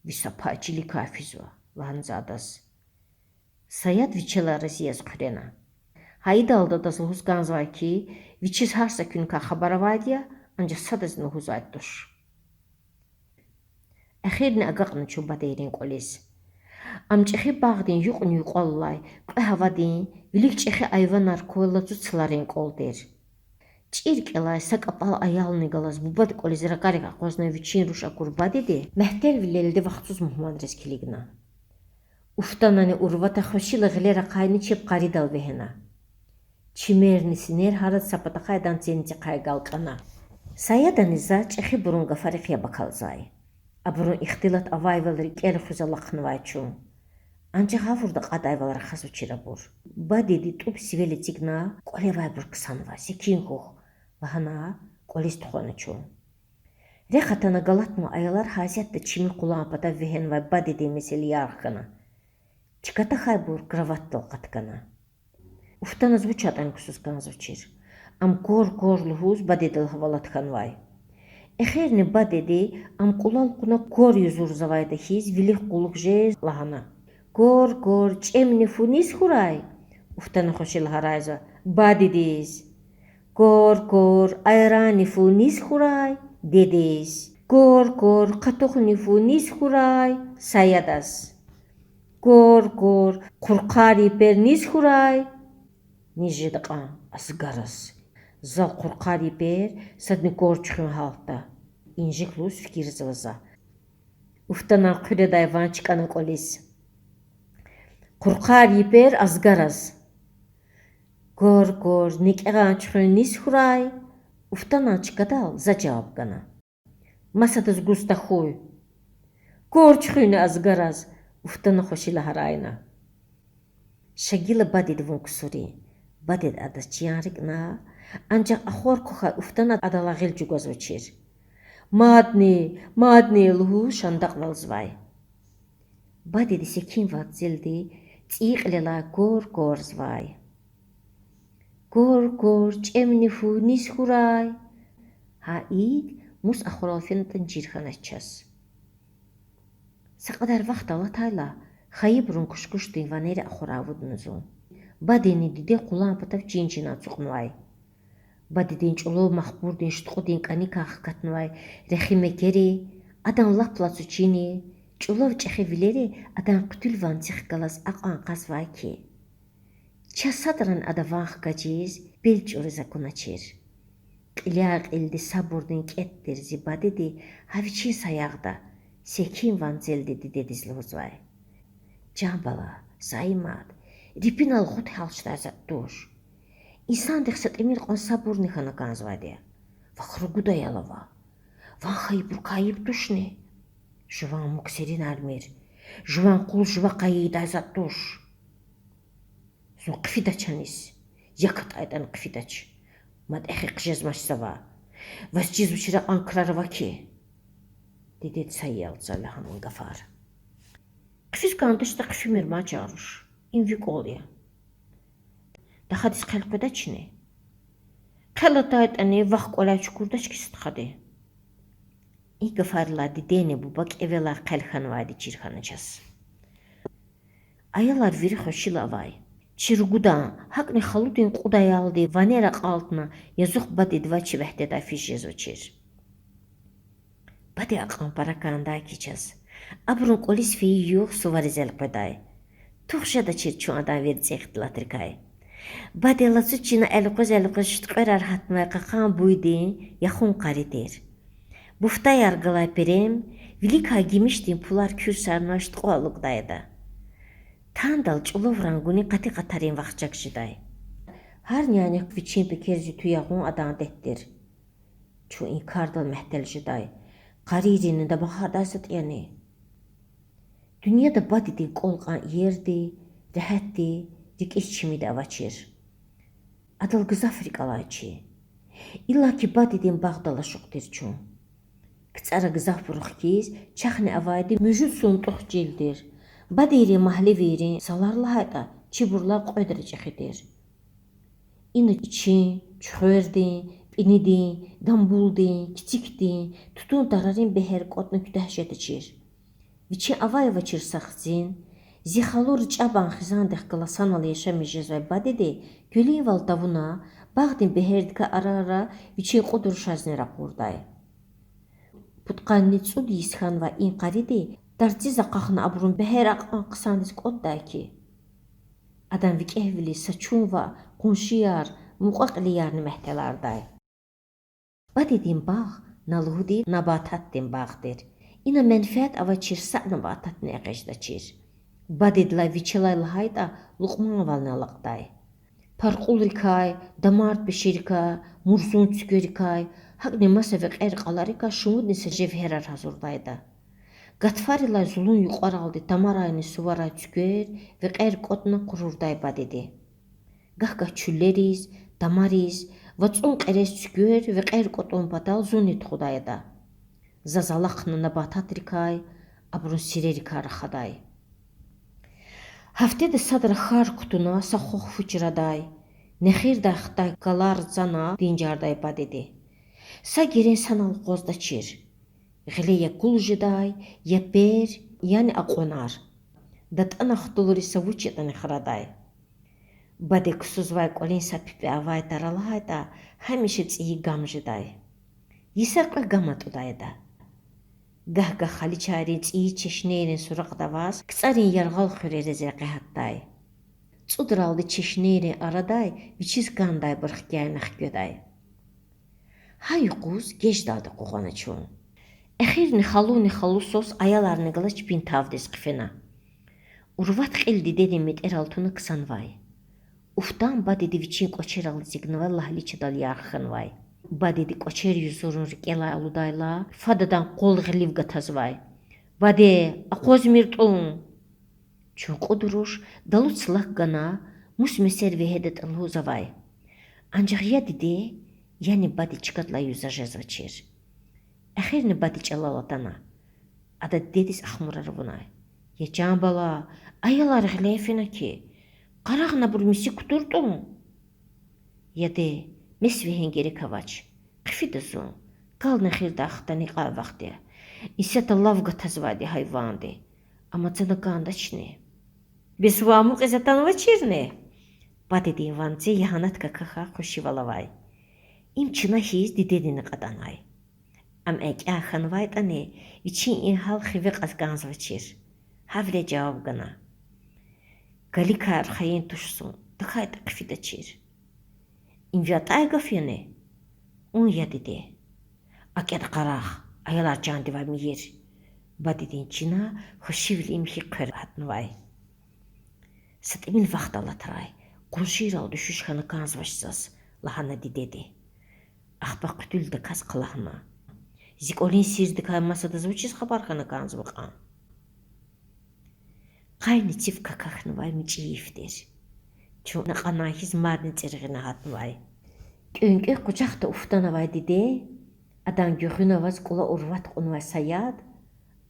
Ви са пай чиликай физва, лагьана за адаз. Саяд вичелай рази яз хъуьрена. Гьа идалди адаз лугьуз кӀанзавай хьи, вичиз гьар са куьникай хабар авайди я, анжах садазни лугьузвайди туш. Эхирни агакьна чун бадейрин кӀвализ. Ам чӀехи багъдин юкьни-юкьвал алай, кьве гьавадин, вилик чӀехи айванар квай лацу цларин кӀвал тир. ЧӀир кӀелай са кӀапӀал аялни галаз бубад кӀвализ ракӀарик акъвазнавай вичин руш акур бадеди мягьтелвилелди вахчуз мугьманриз килигна. Уфтанани Урвата хвешила гъилер ахъайни чеб къаридал вегьена. Чимерни синер гьарад са патахъай адан ценцихъай агалкьана. Саядани за чӀехибурун гафарихъ яб акалзавай. Абурун ихтилат авайвал рикӀел хуьз алахънавай чун. Анжах гъавурда кьадайвал рахазвачир абур. Бадеди тӀуб сивел эцигна, кӀвале авайбур ксанва, секин хьухь, лагьана, кӀвализ тухвана чун. Рехъ атана галатнавай аялар гьасятда чими къулан патав вегьенвай бадедин месел ярх хьана. Чка тахьайбур кроватьдал къаткана. Уфтаназ вучайтӀани ксуз кӀанзавачир. Ам квар-квар лугьуз бадедал гьавалат хьанвай. Эхирни бадеди ам кӀулал кьуна квар юзурзавайда хьиз вилик кьулухъ жез лагьана: Квар-квар, чӀемни фу низ хьурай? Уфтана хвешила гьарайзава: Бадедиз. Квар-квар, айранни фу низ хьурай? Дедиз. Квар-квар, къатухни фу низ хьурай? Саядаз. Квар-квар, хъурхъар йипер низ хьурай? Низ жеда кьван? Азгараз. Зал хъурхъар йипер, садни квар чуьхуьн гьалтда. Инжик лугьуз фикирзава за. Уфтанан хъуьредай ван чкӀана кӀвализ. Хъурхъар йипер азгараз. Квар-квар, некӀегъан чуьхуьн низ хьурай? Уфтанан чкадал за жаваб гана. Масадаз гуз тахьуй. Квар чуьхуьни азгараз, Уфтана хвешила гьарайна. Ша гила бадеди вун ксурин. Бадеди адаз чиян рикӀна, анжах ахвар квахьай Уфтана адалай гъил чӀугвазвачир. Мадни, мадни лугьуз шандакьвалзавай. Бадеди секин ванцелди цӀийи кьилелай квар-кварзавай. Квар-квар, чӀемни фу низ хьурай? Гьа икӀ мус ахварал фенатӀани чир хьанач чаз. Са кьадар вахт алатайла, хайибурун кушкушдин ванери ахварай авудна зун. Бадени диде къулан патав чин-чинан ацукьнавай. Бадедин чӀулав махпурдин шуткьудин кӀаникай хкатнавай рехи мекери, адан лап лацу чини, чӀулав чӀехи вилери адан хъуьтуьл ванцихъ галаз акьван кьазвай хьи, чаз садрани ада ван хкажиз, пел чӀуриз акуначир. Кьиляй-кьилди сабурдин кӀетӀ тир зи бадеди гьа вичин саягъда, секин ванцелди дидедиз лугьузвай: Жан бала, Саимат, рипинал гъуд гьалчдай затӀ туш. Инсандихъ са тӀимил кьван сабурни хьана кӀанзавайди я. Вахъ ругуд аял ава. Ван хайибурукай айиб тушни? Жуван муг серинармир. Жуван къул жува къайи ийидай затӀ туш. Зун хъфидач аниз. Як атӀайтӀани хъфидач. МатӀехъи хъжезмач завай. Ваз чизвачир акьван крар ава хьи. Дидеди са ел цава лагьанвай гафар. Хъфиз кӀандачтӀа хъфимир ман, чан руш. Им ви кӀвал я. Тахадиз хъел къведачни? Хъел атайтӀани, вахъ кӀваляй чукурдач хьи стхади. И гафарилай дидени буба кӀевелай хъел хьанвайди чир хьана чаз. Аялар вири хвешила авай. Чи ругудан, гьакӀни халудин кьуд аялди ванер акьалтна, язух бадедивай чи вегьдедай физ жезвачир. Баде акьван пара кӀандай хьи чаз. Абурун кӀвализ фейи югъ сувариз элкъведай. Тух жедачир чун адан верцӀи ихтилатрикай. Баде лацу чина элкъвез-элкъвез шуьткьверар гьатнавай кьакьан буйдин яхун къари тир. Буфтаяр галай перем, виликай гимишдин пулар куьрсарнавай шуьткьвал алукӀдай ада. Тандал чӀулав рангунин къати къатарин вахчаг жедай. Гьар нянихъ вичин пекер зи туягъун адан адет тир. Чун и кардал мягьтел жедай. Къарийрини дамахардай затӀ яни? Дуьньяда бадедин кӀвал кьван иерди, регьятди, рикӀиз чимиди авачир. Адал гзаф рикӀ алай чи. Иллаки бадедин багъдал ашукь тир чун. КцӀара гзафбуру хкиз, чахъни авайди муьжуьд сунтӀух чил тир. Бадейрин магьлевийрин, салар лагьайтӀа, чибурулай кьвед речӀи хи тир. Ина ичин, чуьхвердин, пӀинидин, дамбулдин, кицикдин, тутун тарарин бегьер кӀватӀна куьтягь жедачир. Вичин авай-авачир са хцин, зи халу ричӀабан хизандихъ галаз санал яшамиш жезвай бадеди куьлуьнвал тавуна, багъдин бегьердикай ара-ара вичин кьуд рушазни ракъурдай. Пудкъанни цӀуд йис хьанвай и къариди тарциз акьахна абурун бегьер акьван хъсандиз кӀватӀдай хьи. Адан викӀегьвилиз са чун ваъ, къуншияр, мукьва-кьилиярни мягьтелардай. Бадедин багъ на лугьуди набататдин багъ тир. Ина менфят авачир са набататни экъечӀдачир. Бадедилай вичелай лагьайтӀа, лукьманвални алакьдай. Паркьулрикай, дамар-пешерикай, мурзун цуькверикай, гьакӀни маса векьер-кьаларикай шумудни са жевгьерар гьазурдайда. Гатфарилай зулун юкьваралди тамарайни суварай цуьквер, векьер кӀватӀна къурурдай бадеди. Гагь-гагь чуьллериз, тамариз, вацӀун кьерез цуьквер, векьер кӀватӀун патал зунни тухудай ада. Заз алахъна набататрикай, абурун сирерикай рахадай. Гьафтеда садра хьар кутуна са хва-хъфу чрадай, нехирдай хтай калар цана динжардай бадеди. Са герен санал акъваздачир. Гъиле я кул жедай, я пер, яни акьванар. ДатӀана хтулриз са вуч ятӀани храдай. Баде ксузвай кӀвалин са пипӀе авай тара лагьайтӀа, гьамиша цӀийи гам жедай. Йиса кьве гам атӀудай ада. Гагь-гагь халичайрин цӀийи чешнейрин суракьда аваз, КцӀарин яргъал хуьрериз рекье гьатдай. ЦӀудралди чешнейрин арадай вичиз кӀандайбур хкяйна хкведай. Гьа юкъуз геждалди къугъвана чун. Эхирни халуни халу свас аяларни галаз чпин тавдиз хъфена. Урват кьил дидедин метӀерал туна ксанвай. Уфтан бадеди вичин кӀвачерал эцигнавай лагьличадал ярх хьанвай. Бадеди кӀвачер юзурун рикӀелай алудайла, фад адан къвал гъилив гатазвай. Баде, акъвазмир тӀун! Чун кьуд руш далу цлак гана, мус месер вегьедатӀа лугьуз авай. Анжах я диде, яни баде чкадилай юза жезвачир. Эхирни баде чӀалал атана. Ада дидедиз ахмурар авунай. Я чан бала, аялар гъиле фена хьи, къарагъна абур миси кутур тӀун. Я де, мес вегьин герек авач. Хъфида зун, кал нехирдай хтана кьван вахт я. Исятда лав гатазвайди гьайванди. Амма цана кӀандачни? Бес ван амукьиз атанвачирни? Бадедин ванце ягьанат какахьай хвешивал авай. Им чна хьиз дидедини кьатӀанай. Ам экӀя хьанвайтӀани, вичин и гьал хиве кьаз кӀанзавачир. Гьавиляй жаваб гана: Галикай архайин туш зун, тахьайтӀа хъфидачир. Им ви атӀай гаф яни? Ун я, диде. АкӀ яда, къарагъ, аялар чандивай мийир. Бадедин чина хвешивилин михьи хъвер гьатнавай. Са тӀимил вахт алатрай, къуншийрал дуьшуьш хьана кӀанзавач заз, лагьана дидеди. Ахпа хъуьтуьлдаказ хълагьна: Зи кӀвалин сирдикай масадаз вучиз хабар хьана кӀанзава кьван? Къайни циф какахьнавай мичӀи йиф тир. Чун накьанай хьиз мадни цӀиргъина гьатнавай. КӀуьнкӀуь къужахда уфтанавай диде, адан гуьгъуьна аваз кӀула урват кьунвай са яд,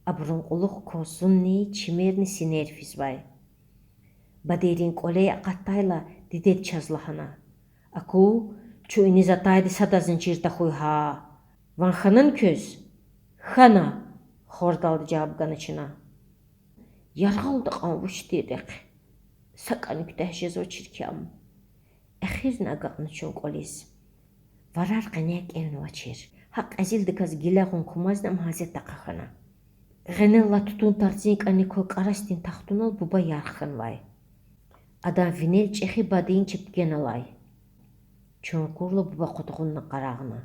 Абурун кьулухъ кваз зунни чимерни синер физвай. Бадейрин кӀвале акъатдайла, дидеди чаз лагьана: Аку, чун иниз атайди садазни чир тахьуй гьа. Ван хьанани квез? Хьана,— хордалди жаваб гана чна. Яргъалди акьван вуч тир рехъ? СакӀани куьтягь жезвачир кам. Эхирни агакьна чун кӀвализ. Варар къене кӀевнавачир. Гьа кьезилдаказ гила гъун кумазни ам гьасятда ахъа хьана. Гъенеллай тутун тарцин кӀаник квай кӀарасдин тахтунал буба ярх хьанвай. Адан винел чӀехи бадейин чепкегьин алай. Чун акурла буба къудгъунна къарагъна.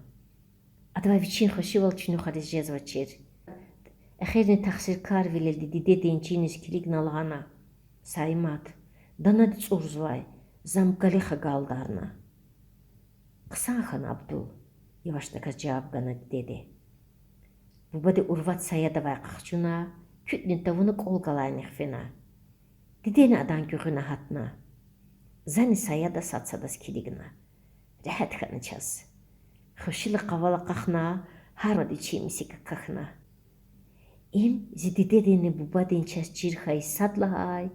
Адавай вичин хвешивал чуьнуьхариз жезвачир. Эхирни тахсиркарвилелди дидедин чиниз килигна лагьана: Саимат, данади цӀурзавай, за ам калих агалдарна. Хъсан хьана, Абдул,— явашдаказ жаваб гана дидеди. Бубади урвад саядавай къахчуна, куьтӀни тавуна кӀвал галайнихъ фена. Дидени адан гуьгъуьна гьатна. Зани саяда сад-садаз килигна. Регьят хьана чаз. Хвешила къавал акьахна, гьарвичин мисик акахьна. Им зи дидединни бубадин чаз чир хьайи сад лагьай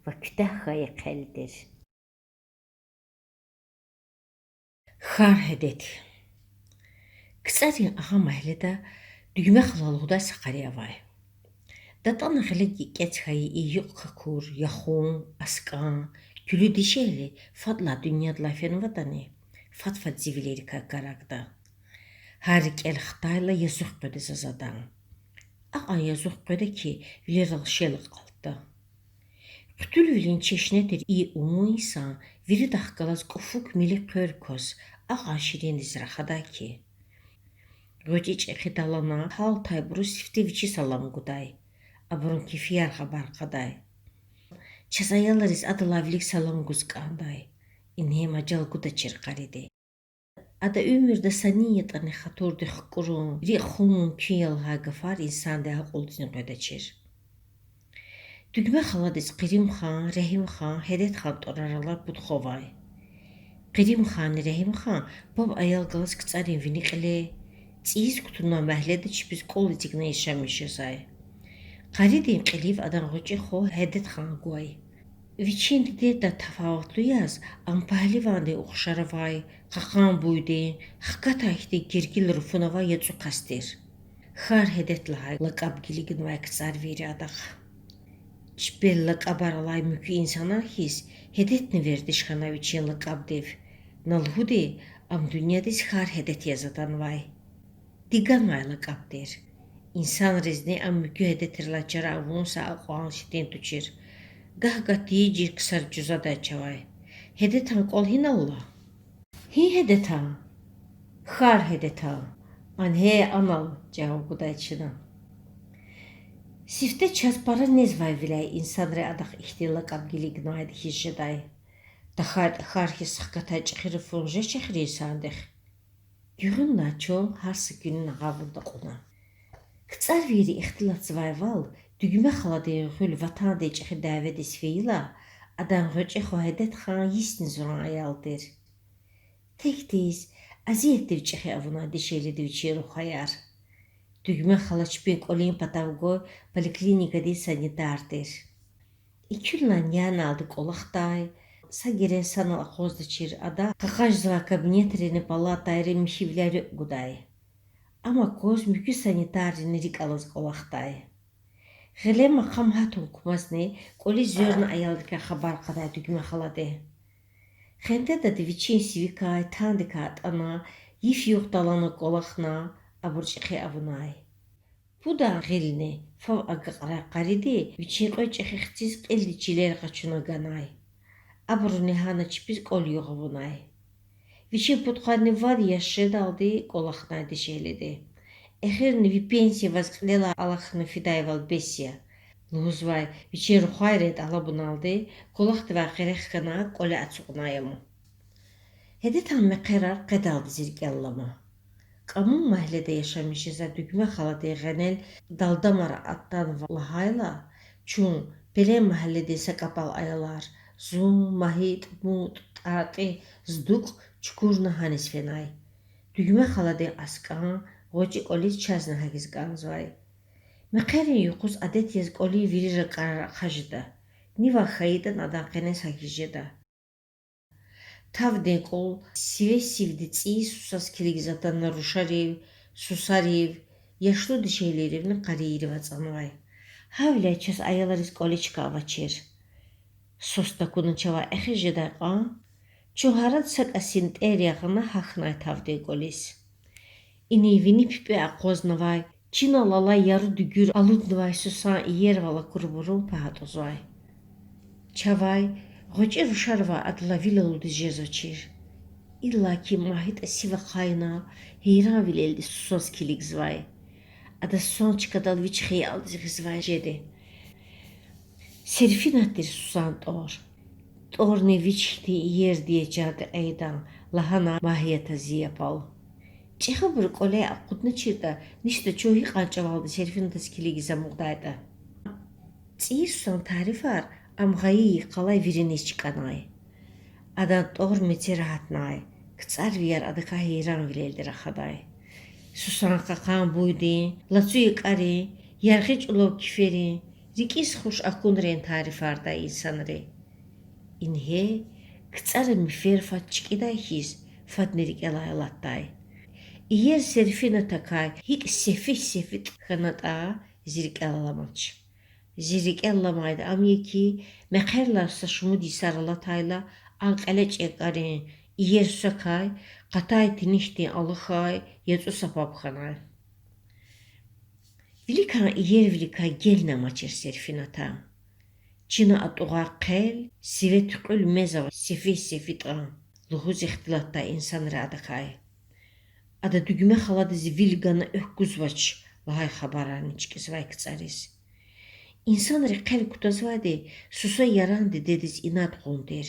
ва куьтягь хьайи хъел тир. Хьар гьедет. КцӀарин агъа магьледа Дуьгме хала лугьудай са къари авай. ДатӀана гъиле кӀекӀец хьайи и юкь какур, яхун, аскӀан, куьлуь дишегьли фадлай дуьньядилай фенватӀани, фад-фад зи вилерикай карагда. Гьар рикӀел хтайла язух къведа заз адан. Акьван язух къведа хьи, вилерал шел акьалтда. Хъуьтуьлвилин чешне тир и умув инсан виридахъ галаз кӀуфук мили хъвер кваз акьван шириндиз рахадай хьи. ГъвечӀи чӀехи далана гьалтайбуруз сифте вичи салам гудай, абурун кефияр хабар кьадай. Чаз аялриз адалай вилик салам гуз кӀандай. Ингье мажал гудачир къариди. Ада уьмуьрда са ни ятӀани хатурдик хкӀурун, рикӀ хун мумкин я лагьай гафар инсандин акьулдизни къведачир. Дуьгме халадиз Къирим хан, Регьим хан, Гьедет хан тӀварар алай пуд хва авай. Къирим ханни Регьим хан паб аял галаз КцӀарин вини кьиле, цӀийиз кутунвай магьледа чпиз кӀвал эцигна яшамиш жезвай. Къаридин кьилив адан гъвечӀи хва Гьедет хан гвай. Вичин дидедай тафаватлу яз, ам пагьливандин ухшар авай, кьакьан буйдин, хкатай хьтин гергил руфун авай яцӀу кас тир. Хьар Гьедет лагьай лакӀаб гилигнавай кцӀарвийри адахъ. Чпел лакӀабар алай муькуь инсанар хьиз, Гьедетни вердиш хьанай вичин лакӀабдив. На лугьуди, ам дуьньядиз Хьар Гьедет яз атанвай. Диганвай лакӀаб тир. Инсанризни ам муькуь Гьедетрилай чара авун са акьван четин тушир. Гагь-гагь тийижир ксари жузадай чавай: Гьедетан кӀвал гьинал ала? Гьи Гьедетан? Хьар Гьедетан. Ангье, анал,— жаваб гудай чна. Сифте чаз пара незвайвиляй инсанри адахъ ихьтин лакӀаб гилигнавайди хьиз жедай. ТахьайтӀа хьар хьиз хкатай чӀехи руфун жеч эхир инсандихъ. Гуьгъуьнлай чун гьар са куьнин агъавурда акьуна. КцӀарвийри ихтилатзавайвал, Дуьгме халадин гъуьл ватандин чӀехи дяведиз фейила, адан гъвечӀи хва Гьедет хан йисни зуран аял тир. Текдиз, азиятдив чӀехи авунай дишегьлиди вичин рухваяр. Дуьгме хала чпин кӀвалин патав гвай поликлиникадин санитар тир. Экуьнлай няналди кӀвалахдай, са герен санал акъваздачир ада къакъажзавай кабинетрини палатайри михьивиляй рекӀв гудай. Ам акваз муькуь санитаррини рикӀ алаз кӀвалахдай. Гъиле макъам гьатун кумазни кӀвализ зверна аялрикай хабар кьадай Дуьгме халади. Хендедалди вичин сивикай, тандикай атӀана, йиф-югъ талгьана кӀвалахна, абур чӀехи авунай. Пудан гъилни фав агакьарай къариди вичин кьве чӀехи хциз кьилди чилер къачуна ганай. Абуруни гьана чпиз кӀвал-югъ авунай. Вичин пудкъанни вад яш жедалди кӀвалахнай дишегьлиди. Эхирни ви пенсия ваз кьилелай алахьна фидайвал бес я,— лугьузвай, вичин рухвайрин тӀалабуналди кӀвалахдивай къерех хьана кӀвале ацукьнай ам. Гьедетан мехъерар къедалди зи рикӀел алама. Кьамун магьледа яшамиш жезвай Дуьгме халадин гъенел далдамар атанва лагьайла, чун, пелен магьледин са кӀапӀал аялар, зун, МагьитӀ, МутӀ, ТӀатӀи, ЗдукӀ чукурна гьаниз фенай. Дуьгме халадин аскӀан, гъвечӀи кӀвализ чазни гьахьиз кӀанзавай. Мехъерин юкъуз адет яз кӀвалин вири ракӀарар ахъа жеда. Нивай хьайитӀани адан къенез гьахьиз жеда. Тавдин кӀвал сиве-сивди цӀийи сусаз килигзавай тана рушарив, сусарив, яшлу дишегьлийривни къарийрив ацӀанвай. Гьавиляй чаз аялриз кӀвале чка авачир. Сус такуна чавай эхиз жедай кьван, чун гьарад са кӀас синтӀер ягъана гьахьнай тавдин кӀвализ. Инин вини пипӀе акъвазнавай, чинал алай яру дуьгуьр алуднавай сусан иервал акурбурун пагь атӀузвай. Чавай, гъвечӀи рушаривай адалай вил алудиз жезвачир. Иллаки МагьитӀа сив ахъайна, гьейранвилелди сусаз килигзавай. Ада сусан чкадал вич хиялдиз гъизвай жеди. Серфинат тир сусан тӀвар. ТӀварни вич хьтин иерди я чарди кьейидан, лагьана Магьията зи япал. ЧӀехибуру кӀвале акъудначиртӀа, ништа чун гьикьван чӀавалди Серфинатаз килигиз амукьдайтӀа. ЦӀийи сусан тарифар ам гъайи йикъалай вириниз чкӀанай. Адан тӀвар-мецера гьатнай, кцӀарвияр адакай гьейранвилелди рахадай. Сусан кьакьан буйдин, лацу якӀарин, яргъи чӀулав киферин, рикӀиз хуш акунрин тарифардай инсанри. Ингье, кцӀара мефер фад чкӀидай хьиз, фадни рикӀелай алатдай. Иер Серфинатакай гьикӀ сефи-сефитӀ хьанатӀа, зи рикӀел аламач. Зи рикӀел аламайди ам я хьи, мехъерилай са шумуд йисар алатайла, а кьелечӀ якӀарин иер сусакай къатай тинихьдин алахьай яцӀу са паб хьанай. Виликан иервиликай гелни амачир Серфината. Чина атӀугъай хъел, сиве туькьуьл мез авай сефи-сефитӀан лугьуз ихтилатдай инсанри адакай. Ада Дуьгме халадиз вил гана экв гузвач лагьай хабарарни чкӀизвай кцӀариз. Инсанри хъел кутазвайди суса Яран дидедиз инад кьун тир.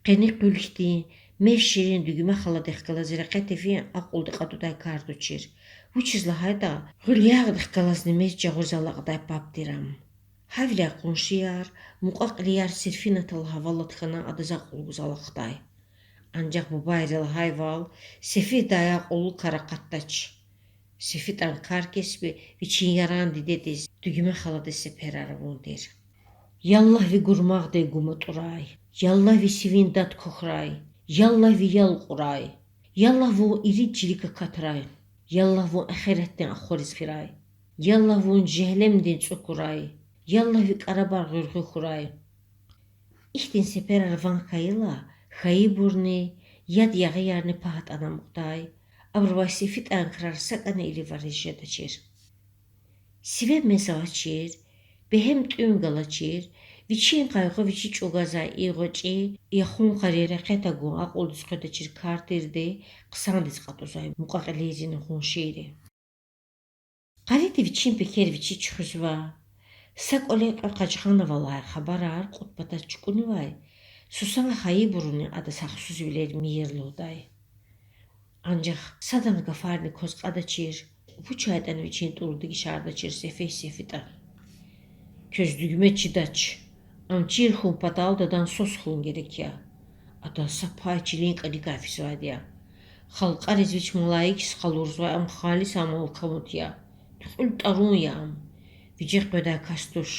Къени къуьл хьтин, мез ширин Дуьгме халадихъ галаз рекье тефин акьулди кьатӀудай кар тушир. Вучиз лагьайтӀа гъуьлягъдихъ галазни мез жагъуриз алакьдай паб тир ам. Гьавиляй къуншияр, мукьва-кьилияр Серфинатал гьавалат хьана адаз акьул гуз алахъдай. Анжах бубайри лагьайвал, сефиддай акьуллу кар акъатдач. СефитӀан кар-кеспи вичин Яран дидедиз, Дуьгме халадиз сеперар авун тир. Яллагь, ви гурмагъдин гум атӀурай, яллагь, ви сивин дад квахьрай, яллагь, ви ял кьурай, яллагь, вун ирид чилик акатрай, яллагь, вун эхиратдин ахвариз фирай, яллагь, вун жегьлемдин цӀу курай, яллагь, ви кӀарабар гъуьргъуь хьурай. Ихьтин сеперар ван хьайила, хьайибурни, яд ягъиярни пагь атӀана амукьдай, абурувай СефитӀан крар сакӀани иливариз жедачир. Сиве мез авачир, бегьем тӀуьн галачир, вичин къайгъу вичи чӀугвазвай и гъвечӀи яхун къари рекье тагун акьулдиз къведачир кар тирди хъсандиз кьатӀузвай мукьва-кьилийрини къуншийри. Къариди вичин пекер вичи чуьхуьзва, са кӀвале кьве къажгъан ава лагьай хабарар кьуд патаз чукӀунивай, сусан хьайибуруни адаз гьахъсузвилер мийир лугьудай. Анжах садан гафарни кваз кьадачир, вучайтӀани вичин тӀурди гишардачир сефи-сефитӀа. Квез Дуьгме чидач. Ам чир хьун паталди адан сус хьун герек я. Адан са пай чилин кӀаникай физвайди я. Халкьариз вич малаикдиз къалурзавай ам халис малкамут я. Туькьуьл тӀарун я ам. Виже къведай кас туш.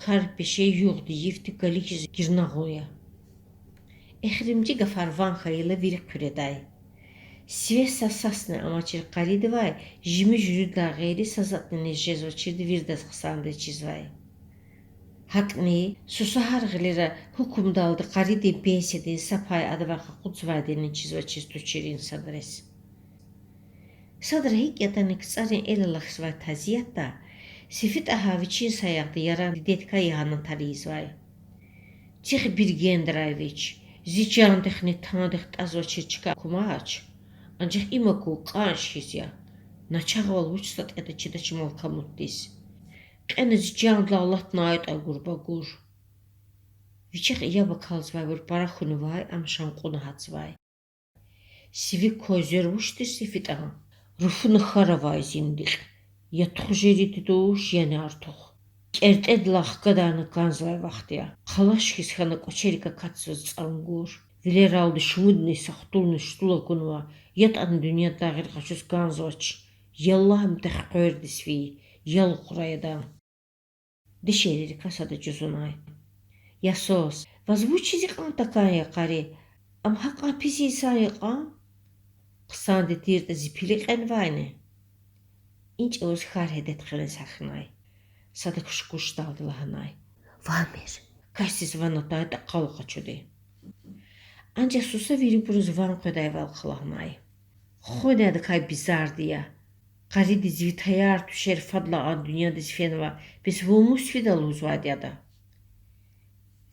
Кар-пеше югъди-йифди кали хьиз гирнагъун я. Эхиримжи гафар ван хьайила вири хъуьредай. Сиве са сасни амачир къаридивай, жими жуьредилай гъейри са затӀни нез жезвачирди виридаз хъсандиз чизвай. ГьакӀни, суса гьар гъилера гьукумдалди къаридин пенсиядин са пай адавай къакъудзавайдини чизвачиз тушир инсанриз. Садра гьикӀ ятӀани кцӀарин эл алахьзавай тазиятда СефитӀа гьа вичин саягъда Яран дидедикай ягьанатар ийизвай. Чехибур гендрай вич, зи жандихъни тандихъ тӀазвачир чка кумач, анжах им аку кӀанш хьиз я, начагъвал вуч сатӀ ятӀа чидач малкамутдиз. Кьена зи жандилай алатнайтӀа гурба гур. Вичехъ яб акалзавайбур пара хьунивай ам шанкьуна гьатзавай. Сивик квай зер вуч тир СефитӀан? Руфуна хьар авай зиндикь. Я тухужери туш, яни артух. КӀертӀедилай хкадарна кӀанзавай вахт я. Хъалаш хьиз хьана кӀвачерик акатзава цӀангур. Вилералди шумудни са хтулни сутул акунва, ятӀани дуьньядилай гъейри къачуз кӀанзавач. Яллагь, мете хъвердиз фейи, ял хурай ада. Дишегьлийрикай сада жузунай: Я сус, ваз вучиз икьван такӀан я, къари? Ам гьакьван пис инсан я кьван? Хъсанди тиртӀа, зи пили кьенвайни? И чӀавуз Хар гьедет хъиниз гьахьнай. Сада кушкушдалди лагьанай: Вамир, касдиз ван атайтӀа къал къачуди. Анжах суса вирибуруз ван къведайвал хълагьнай. Хвена адакай бизарди я. Къаридиз ви таяр тушир фадлай дуьньядиз фенва, бес вун мус фида лугьузвайди ада?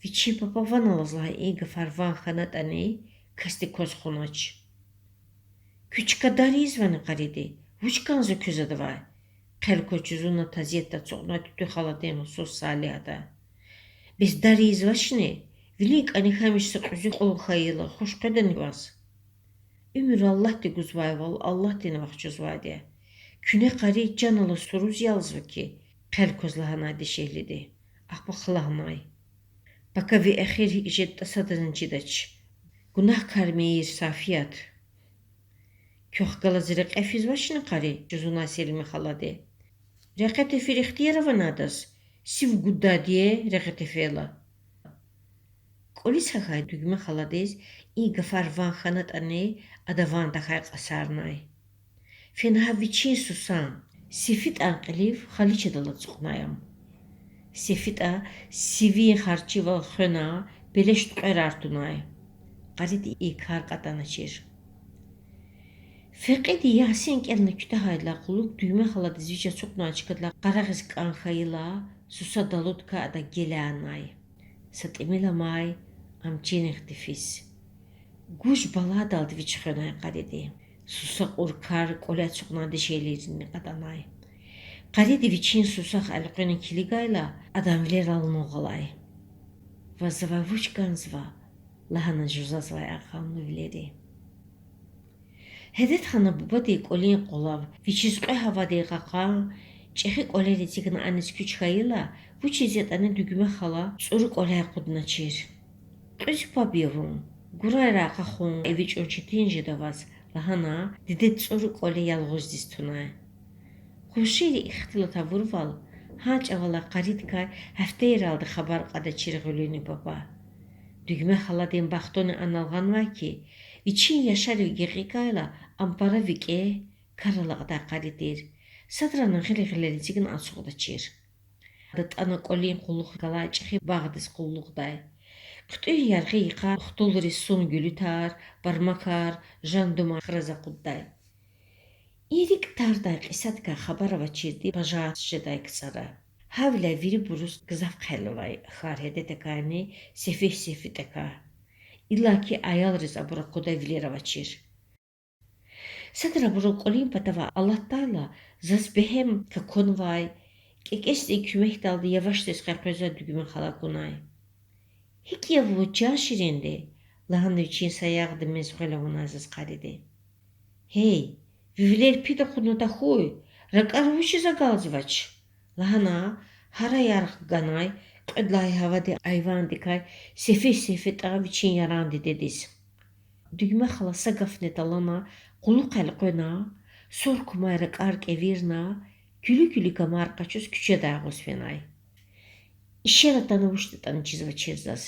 Вичин папа ван алаз лагьай и гафар ван хьанатӀани, касди кваз хъувунач. Куь чка дар ийизвани, къариди? Вуч кӀанзава квез адавай? Хъел кваз жузуна тазиятда ацукьнавай Туьтуь халадин гьусуз Салигь ада. Бес дар ийизвачни? Вилин кӀаник гьамиша са кьуьзуь кьун хьайила, хуш къведани ваз? Уьмуьр Аллагьди гузвайвал, Аллагьдини вахчузвайди я. Куьне къари чан алаз суруз ялзава хьи, хъел кваз лагьанай дишегьлиди. Ахпа хълагьнай: Пака ви эхир гьикӀ жедатӀа садазни чидач. Гунагькар мийир, Сафият. Квехъ галаз рекье физвачни, къари? жузунай Селиме халади. Рекье тефир ихтияр авани адаз? Сив гуддайди я рекье тефейла. КӀвализ гьахьай Дуьгме халадиз и гафар ван хьанатӀани, ада ван тахьай кьасарнай. Фена гьа вичин сусан, СефитӀан кьилив халичадал ацукьнай ам. СефитӀа сивин харчивал хвена, белеш тӀекьверар тунай. Къариди и кар кьатӀаначир. Фекьиди Ясин кӀелна куьтягьайдалай кьулухъ Дуьгме халадиз вич ацукьнавай чкадилай къарагъиз кӀан хьайила, суса далудкай ада гелянай. Са тӀимил амай, ам чинихъди физ. Гуж-баладалди вич хвенай къариди. Суса кьур кар кӀвале ацукьнавай дишегьлийрини кьатӀанай. Къариди вичин сусахъ элкъвена килигайла, адан вилерал нугъ алай. Ваз завай вуч кӀанзава? лагьана жузазвай агъамлу вилери. Гьедетханан бубадин кӀвалин къвалав, вичиз кьве гьавадин кьакьан, чӀехи кӀвалер эцигна аниз куьч хьайила, вучиз ятӀани Дуьгме хала цӀуру кӀваляй акъудначир. Кьуьзуь паб я вун, гурайрай къахун эвичӀун четин жеда ваз,— лагьана, дидед цӀуру кӀвале ялгъуздиз тунай. Къуншийри ихтилат авурвал, гьа чӀавалай къаридикай гьафтейралди хабар кьадачир гъуьлуьни папа. Дуьгме халадин бахтуни анал гъанвай хьи, вичин яшарив гекъигайла, ам пара викӀегь, кар алакьдай къари тир. Садрани гъил-гъилел эцигна ацукьдачир. АдатӀана кӀвалин кьулухъ галай чӀехи багъдиз къуллугъдай. ХъуьтӀуьн яргъи йикъар хтулриз сун гуьлуьтар, бармакар, жандумар храз акъуддай. И рикӀ тардай кьисадикай хабар авачирди бажар жедай КцӀара. Гьавиляй вирибуруз гзаф хъел авай Хар гьедетакайни Сефигь СефитӀакай. Иллаки аялриз абур акъудай вилер авачир. Садра абурун кӀвалин патавай алатдайла, заз бегьем какунвай, кӀекӀецдин куьмекдалди явашдиз къекъвезвай Дуьгме хала акунай. ГьикӀ я вун, чан ширинди? лагьана вичин саягъда мез гъвел авунай заз къариди. Гьей, ви вилер пида кьуна тахьуй, ракӀар вучиз агалзавач? лагьана, гьарай-ярх ганай, кьвед лагьай гьавадин айвандикай Сефигь СефитӀа вичин яран дидедиз. Дуьгме хала са гафни талгьана, кьулухъ элкъвена, сур кумай ракӀар кӀевирна, куьлуь-куьлуь камар къачуз куьчедай агъуз фенай. Ишер атана вучдатӀани чизвачир заз.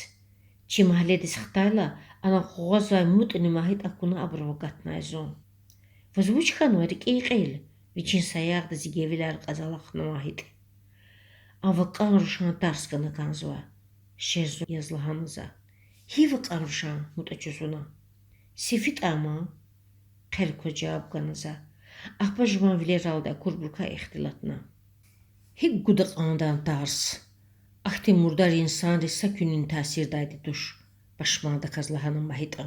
Чи магьледиз хтайла, ана къугъвазвай МутӀни МагьитӀ акуна абурав агатнай зун. Ваз вуч хьанва, рикӀин кьил? вичин саягъда зи гевилар кьаз алахъна МагьитӀ. Ам вакӀан рушан тарс гана кӀанзава,— шерзу яз лагьана за. Гьи вакӀан рушан? МутӀа жузуна. СефитӀа ман,— хъел кваз жаваб гана за. Ахпа жуван вилералди акурбурукай ихтилатна. ГьикӀ гуда кьван адан тарс? Ахьтин мурдар инсанриз са куьнин таъсирдайди туш,— пашмандаказ лагьана МагьитӀа.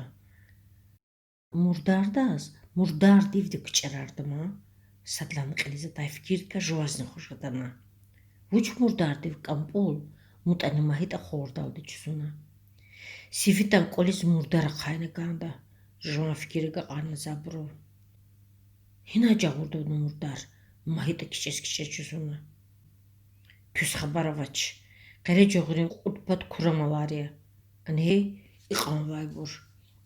Мурдардаз мурдардивди кичӀерарда ман,— садлани кьилиз атай фикирдикай жувазни хуш атана. Вуч мурдардив, КӀампӀул? МутӀани МагьитӀа хурдалди жузуна. СефитӀан кӀвализ мурдар ахъайна кӀанда,— жуван фикире агакьарна за абуру. Гьинай жагъурда вуна мурдар? МагьитӀа кичӀез-кичӀез жузуна. Квез хабар авач. Къележагъурин кьуд пад курамалар я. Ана гьи икьванвайбур.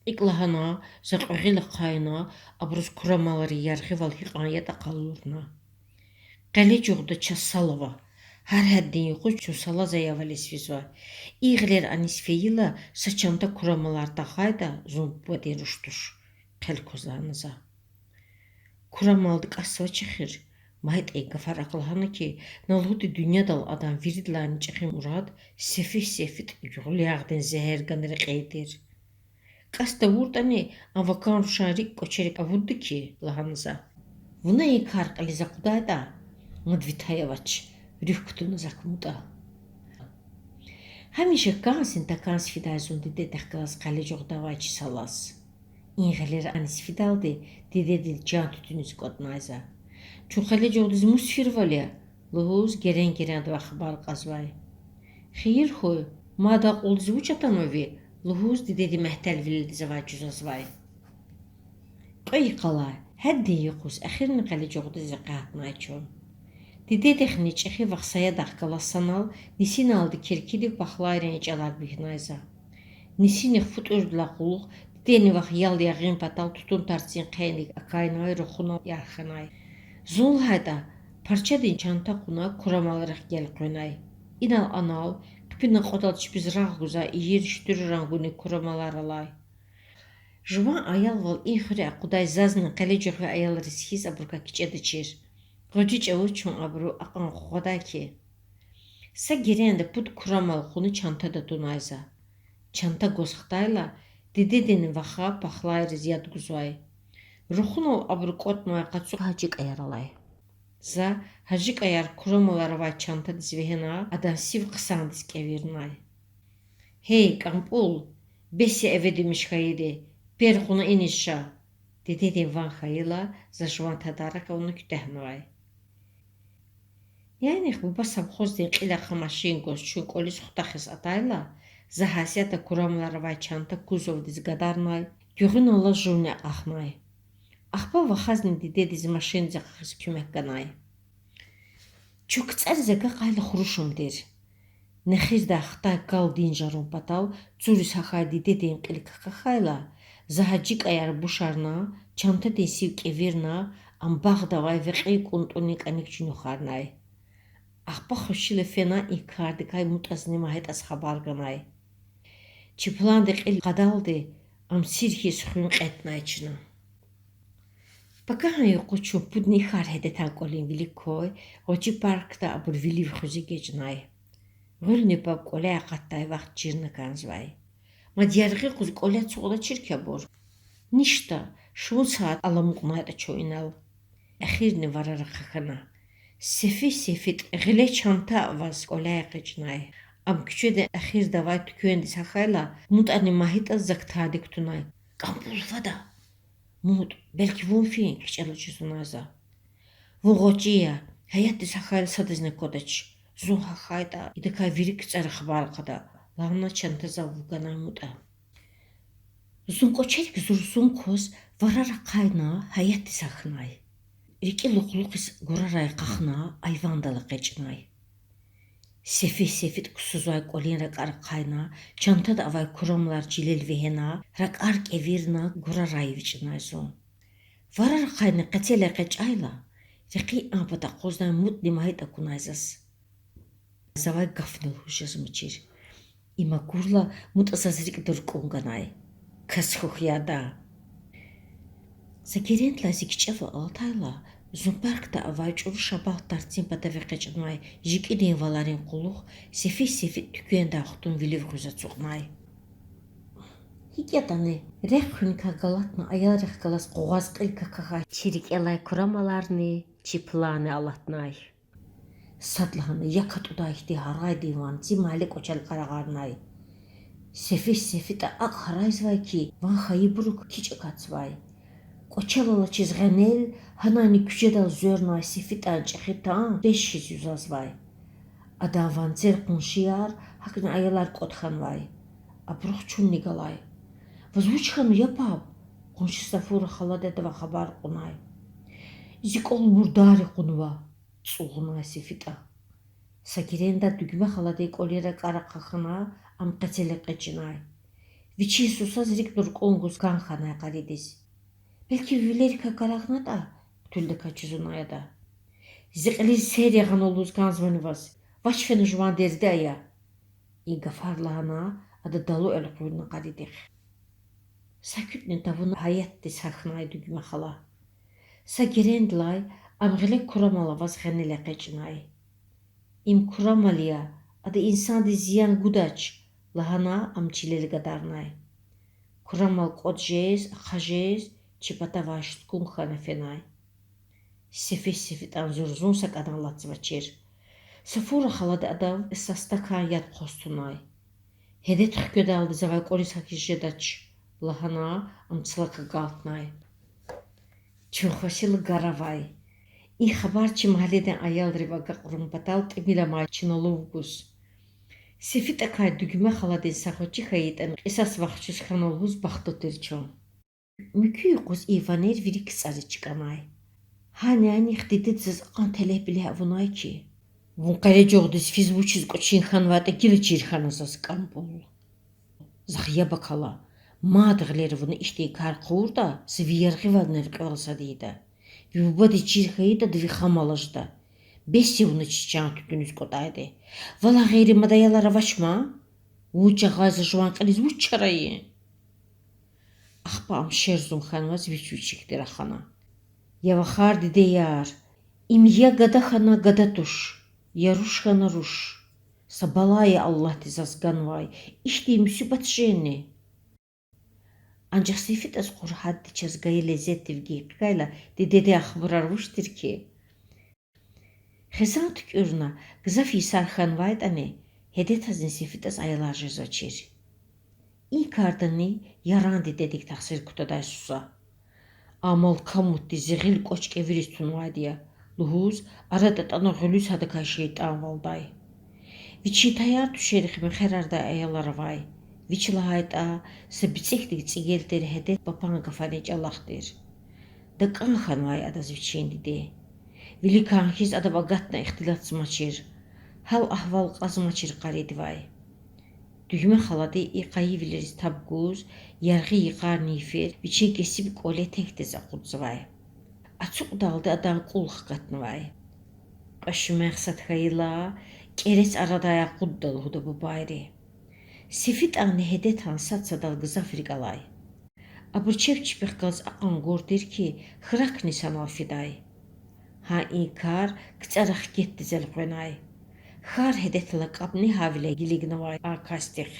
ИкӀ лагьана, за кьве гъил ахъайна, абуруз курамалрин яргъивал гьикьван ятӀа къалурна. Къележугъда чаз сал ава. Гьар гьаддин юкъуз чун салаз аявализ физва. И гъилер аниз фейила, са чанта курамалар тахьайтӀа, зун бубадин руш туш, хъел кваз лагьана за. Курамалди кӀасзавач эхир. МайитӀа и гафар акӀ лагьана хьи, на лугьуди дуьньядал адан виридалайни чӀехи мурад сефи-сефитӀ гуьгъуьлягъдин зегьер гана рекьин тир. КӀас тавуртӀани, ам вакай рушан рикӀ кӀвачерик авудда хьи, лагьана за. Вуна и кар кьилиз акъудайтӀа, мад ви тай авач, руьгь кутуна зак МутӀа. Гьамиша кӀанзни-такӀанзни фидай зун дидедихъ галаз къележугъда авай чи салаз. И гъилер аниз фидалди дидедин чан туьтуьниз кӀватӀнай за. Чун къележугъдиз мус фирвал я? Лугьуз герен-герендавай хабар кьазвай. Хийир хьуй, мад акьулдиз вуч атанва ви? Лугьуз дидедин мягьтелвилелди завай жузазвай. Кьве йикъалай, гьаддин юкъуз эхирни къележугъдиз рекье гьатнай чун. Дидедихъни чӀехи вах Саядахъ галаз санал нисиналди киркидив пахлайрин ичӀалар бегьнай за. Нисинихъ фу тӀуьрдалай кьулухъ дидени вах ял ягъин патал тутун тарцин хъенрик акайнавай рухунал ярх хьанай. Зун лагьайтӀа, парчадин чанта кьуна курамалрихъ гелкъвенай. Инал-анал, хъипи накьвадал чпиз рагъ гузвай ийир шуьтуьрран гунин курамалар алай. Жуван аялвал и хуьре акъудай зазни къележугъви аялриз хьиз абурукай кичӀедачир. ГъвечӀи чӀавуз чун абуру акьван къугъвадай хьи. Са геренда пуд курамал кьуна чантада тунай за. Чанта гваз хтайла, дидедини ваха пахлайриз яд гузвай. Рухунал абуру кӀватӀнавай къацу гьажикӀаяр алай. За гьажикӀаяр курамалар авай чантадиз вегьена, адан сив хъсандиз кӀевирнай. Гьей, КӀампӀул, бес я эведмиш хьайиди, пер кьуна иниз ша! Дидедин ван хьайила, за жуван тадарак авуна куьтягьнавай. Нянихъ буба совхоздин кьил ахъа машин гваз чун кӀвализ хутахиз атайла, за гьасятда курамалар авай чанта кузовдиз гадарнай, гуьгъуьналлаз жувни акьахнай. Ахпа вахазни дидедиз машиндиз экъечӀиз куьмек ганай. Чун КцӀариз агакьайла хурушум тир. Нехирдай хтай кал динжарун патал цуриз гьахьай дидедин кьил какахьайла, за гьажикӀаяр бушарна, чантадин сив кӀевирна, ам багъда авай векьин кӀунтӀунин кӀаник чуьнуьхарнай. Ахпа хвешила фена и кардикай МутӀазни МагьитӀаз хабар ганай. Чи планди кьил кьадалди, ам сир хьиз хуьн кьетӀнай чна. Пакагьан юкъуз чун пудни и кар гьедетай кӀвалин вилик квай, гъвечӀи паркда абур вилив хуьз эгечӀнай. Гъуьлни паб кӀваляй акъатдай вахт чирна кӀанзавай. Мад яргъи къуз кӀваляй ацукьдачир хьи абур. Ништа, шумуд сят аламукьнайтӀа чун инал. Эхирни варар ахъа хьана. Сефи-сефитӀ гъиле чанта аваз кӀваляй экъечӀнай. Ам куьчедин эхирда авай туьквендиз гьахьайла, МутӀани МагьитӀани зак тади кутунай. КӀампӀул, фада! МутӀ, белки вун фин? кичӀела жузунай за. Вун гъвечӀи я, гьаятдиз гьахьайла садазни аквадач. Зун гьахьайтӀа, идакай вири КцӀара хабар кьада, лагьана чанта зав вуганай МутӀа. Зун кӀвачерик зурзун кваз варар ахъайна гьаятдиз гьахьнай. РикӀи лукьлукьиз гурарай акьахна, айвандал экъечӀнай. Сефи-сефитӀ ксузвай кӀвалин ракӀар ахъайна, чантада авай курамлар чилел вегьена, ракӀар кӀевирна, гурарай эвичӀнай зун. Варар ахъайна къецел экъечӀайла, рекьин а пата акъваздай МутӀни МагьитӀ акунай заз. Завай гафни лугьуз жезмачир. Им акурла, МутӀа заз рикӀ дуркӀун ганай. Кас хьухь, яда! За герендилай зи кичӀева алатайла, зун паркда авай чӀуру шабагь тарцин патав экъечӀнавай жикӀидин валарин кьулухъ сефи-сефитӀ туьквендай хтун вилив хуьз ацукьнай. ГьикӀ ятӀани, рехъ хуьникай галатна аялрихъ галаз къугъваз кьил какахьай чи рикӀелай курамаларни, чи планни алатнай. Садлагьана як атӀудай хьтин гьарайдин ванци майли кӀвачел къарагъарнай. Сефи-сефитӀа акӀ гьарайзавай хьи, ван хьайибурук кичӀ акатзавай. КӀвачел алачиз гъенел, гьанани куьчедал звернавай сефитӀан чӀехи тан пеш хьиз юзазвай. Адан ванцел къуншияр, гьакӀни аялар кӀватӀ хьанвай. Абурухъ чунни галай. Ваз вуч хьанва, я паб? Къунши Сафура халади адавай хабар кьунай. Зи кӀвал мурдарри кьунва, цӀугъунай сефитӀа. Са геренда дуьгме халадин кӀвалин ракӀар ахъа хьана, ам къецел экъечӀнай. Вичин сусаз рикӀ дуркӀун гуз кӀан хьанай къаридиз. Белки вилерикай карагънатӀа? хъуьтуьлдакай жузунай ада. Зи кьилиз сер ягъанва лугьуз кӀанзавани ваз? Вач фена жуван дерди ая,— и гафар лагьана, ада далу элкъуьрна къаридихъ. Сакутни тавуна гьаятдиз гьахьнай Дуьгме хала. Са герендилай ам гъиле курамал аваз гъенел экъечӀнай. Им курамал я, ада инсандиз зиян гудач,— лагьана ам чилел гадарнай. Курамал кӀватӀ жез, ахъа жез, чи патавай шуткун хьана фенай. Сефи СефитӀан зурзун са кӀадан алатзавачир. Сафура халади адав са стакан яд хъваз тунай. Гьедет хкведалди завай кӀвализ гьахьиз жедач,— лагьана, ам цлак агалтнай. Чун хвешила гар авай. И хабар чи магьледин аялрив агакьарун патал тӀимил амай чна лув гуз. СефитӀакай Дуьгме халадин са гъвечӀи хьайитӀани кьисас вахчуз хьана лугьуз бахтлу тир чун. Муькуь юкъуз и ванер вири КцӀариз чкӀанай. Гьа нянихъ дидеди заз акьван телегьбиле авунай хьи. Вун къележагъдиз физ вучиз кӀвачин хьанвайтӀа гила чир хьана заз, кӀампӀул. Захъ яб акала. Мад гъилера вуна ихьтин кар хъувуртӀа, са ви яргъивал неркьвел сад ийида. Ви бубадиз чир хьайитӀа, ада ви хам алажда. Бес я вуна чи чан туьтуьниз кӀватӀайди. Валай гъейри мад аялар авач ман? Вун жагъай за жуван кьилиз вуч чара ийин? Ахпа ам шерзун хьанваз вич-вичикди рахана. Я вахар, дидеяр, им я гада хьана гада туш, я руш хьана руш. Са бала я Аллагьди заз ганвай, ихьтин мусибат жени? Анжах СефитӀаз къур гьадди чаз гайи лезетдив гекъигайла, дидедин ахмурар вуч тир хьи? Хизан туькӀуьрна, гзаф йисар хьанвайтӀани, гьедетазни СефитӀаз аялар жезвачир. И кардани Яран дидедик тахсир кутадай суса. А малкамутди зи гъил кӀвач кӀевириз тунвайди я,— лугьуз, ара тӀатӀана гъуьлуьз гьадакай шейтӀанвалдай. Вичин таяр-туьшерихъ мехъерардай аялар авай. Вич лагьайтӀа, са бицӀекдик цӀигел тир гьедет папан гафарин чӀалахъ тир. ДакӀан хьанвай адаз вичин диде. Виликан хьиз адав агатна ихтилатзамачир, гьал-агьвал кьазмачир къаридивай. Дуьгме халади и къайивилериз таб гуз, яргъи йикъарни йифер вичин кесиб кӀвале текдиз акъудзавай. Ацукьдалди адан кӀул хкатнавай. Кьве шуьмягъ сад хьайила, кӀерец арадай акъудда лугьуда бубайри. СефитӀанни гьедетан сад-садал гзаф рикӀ алай. Абур чеб чпихъ галаз акьван гур тир хьи, хракни санал фидай. Гьа и кар КцӀара хкетдиз элкъвенай. Хьар гьедет лакӀабни гьавиляй гилигнавай а касдихъ.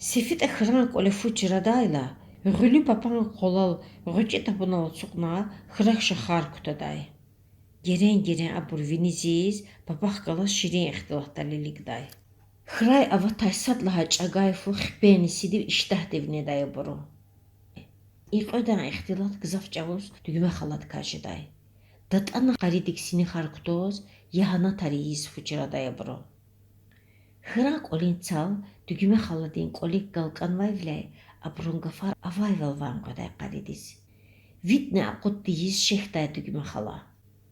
СефитӀа хьран кӀвале фу чрадайла, гъуьлуь папан къвалал гъвечӀи табунал ацукьна, хьрак шахар кутадай. Герен-герен абур вини зиз, папахъ галаз ширин ихтилатдал илигдай. Хьрай аватай сад лагьай чӀагай фу хипени сидив иштягьдив недай абуру. И кьведан ихтилат гзаф чӀавуз Дуьгме халадикай жедай. ДатӀана къаридик синихар кутаз, ягьанатар ийиз фу чрадай абуру. Хьран кӀвалин цал Дуьгме халадин кӀвалик галкӀанвайвиляй абурун гафар авайвал ван къведай къаридиз. ВидӀни акъуд тийиз шехьдай Дуьгме хала.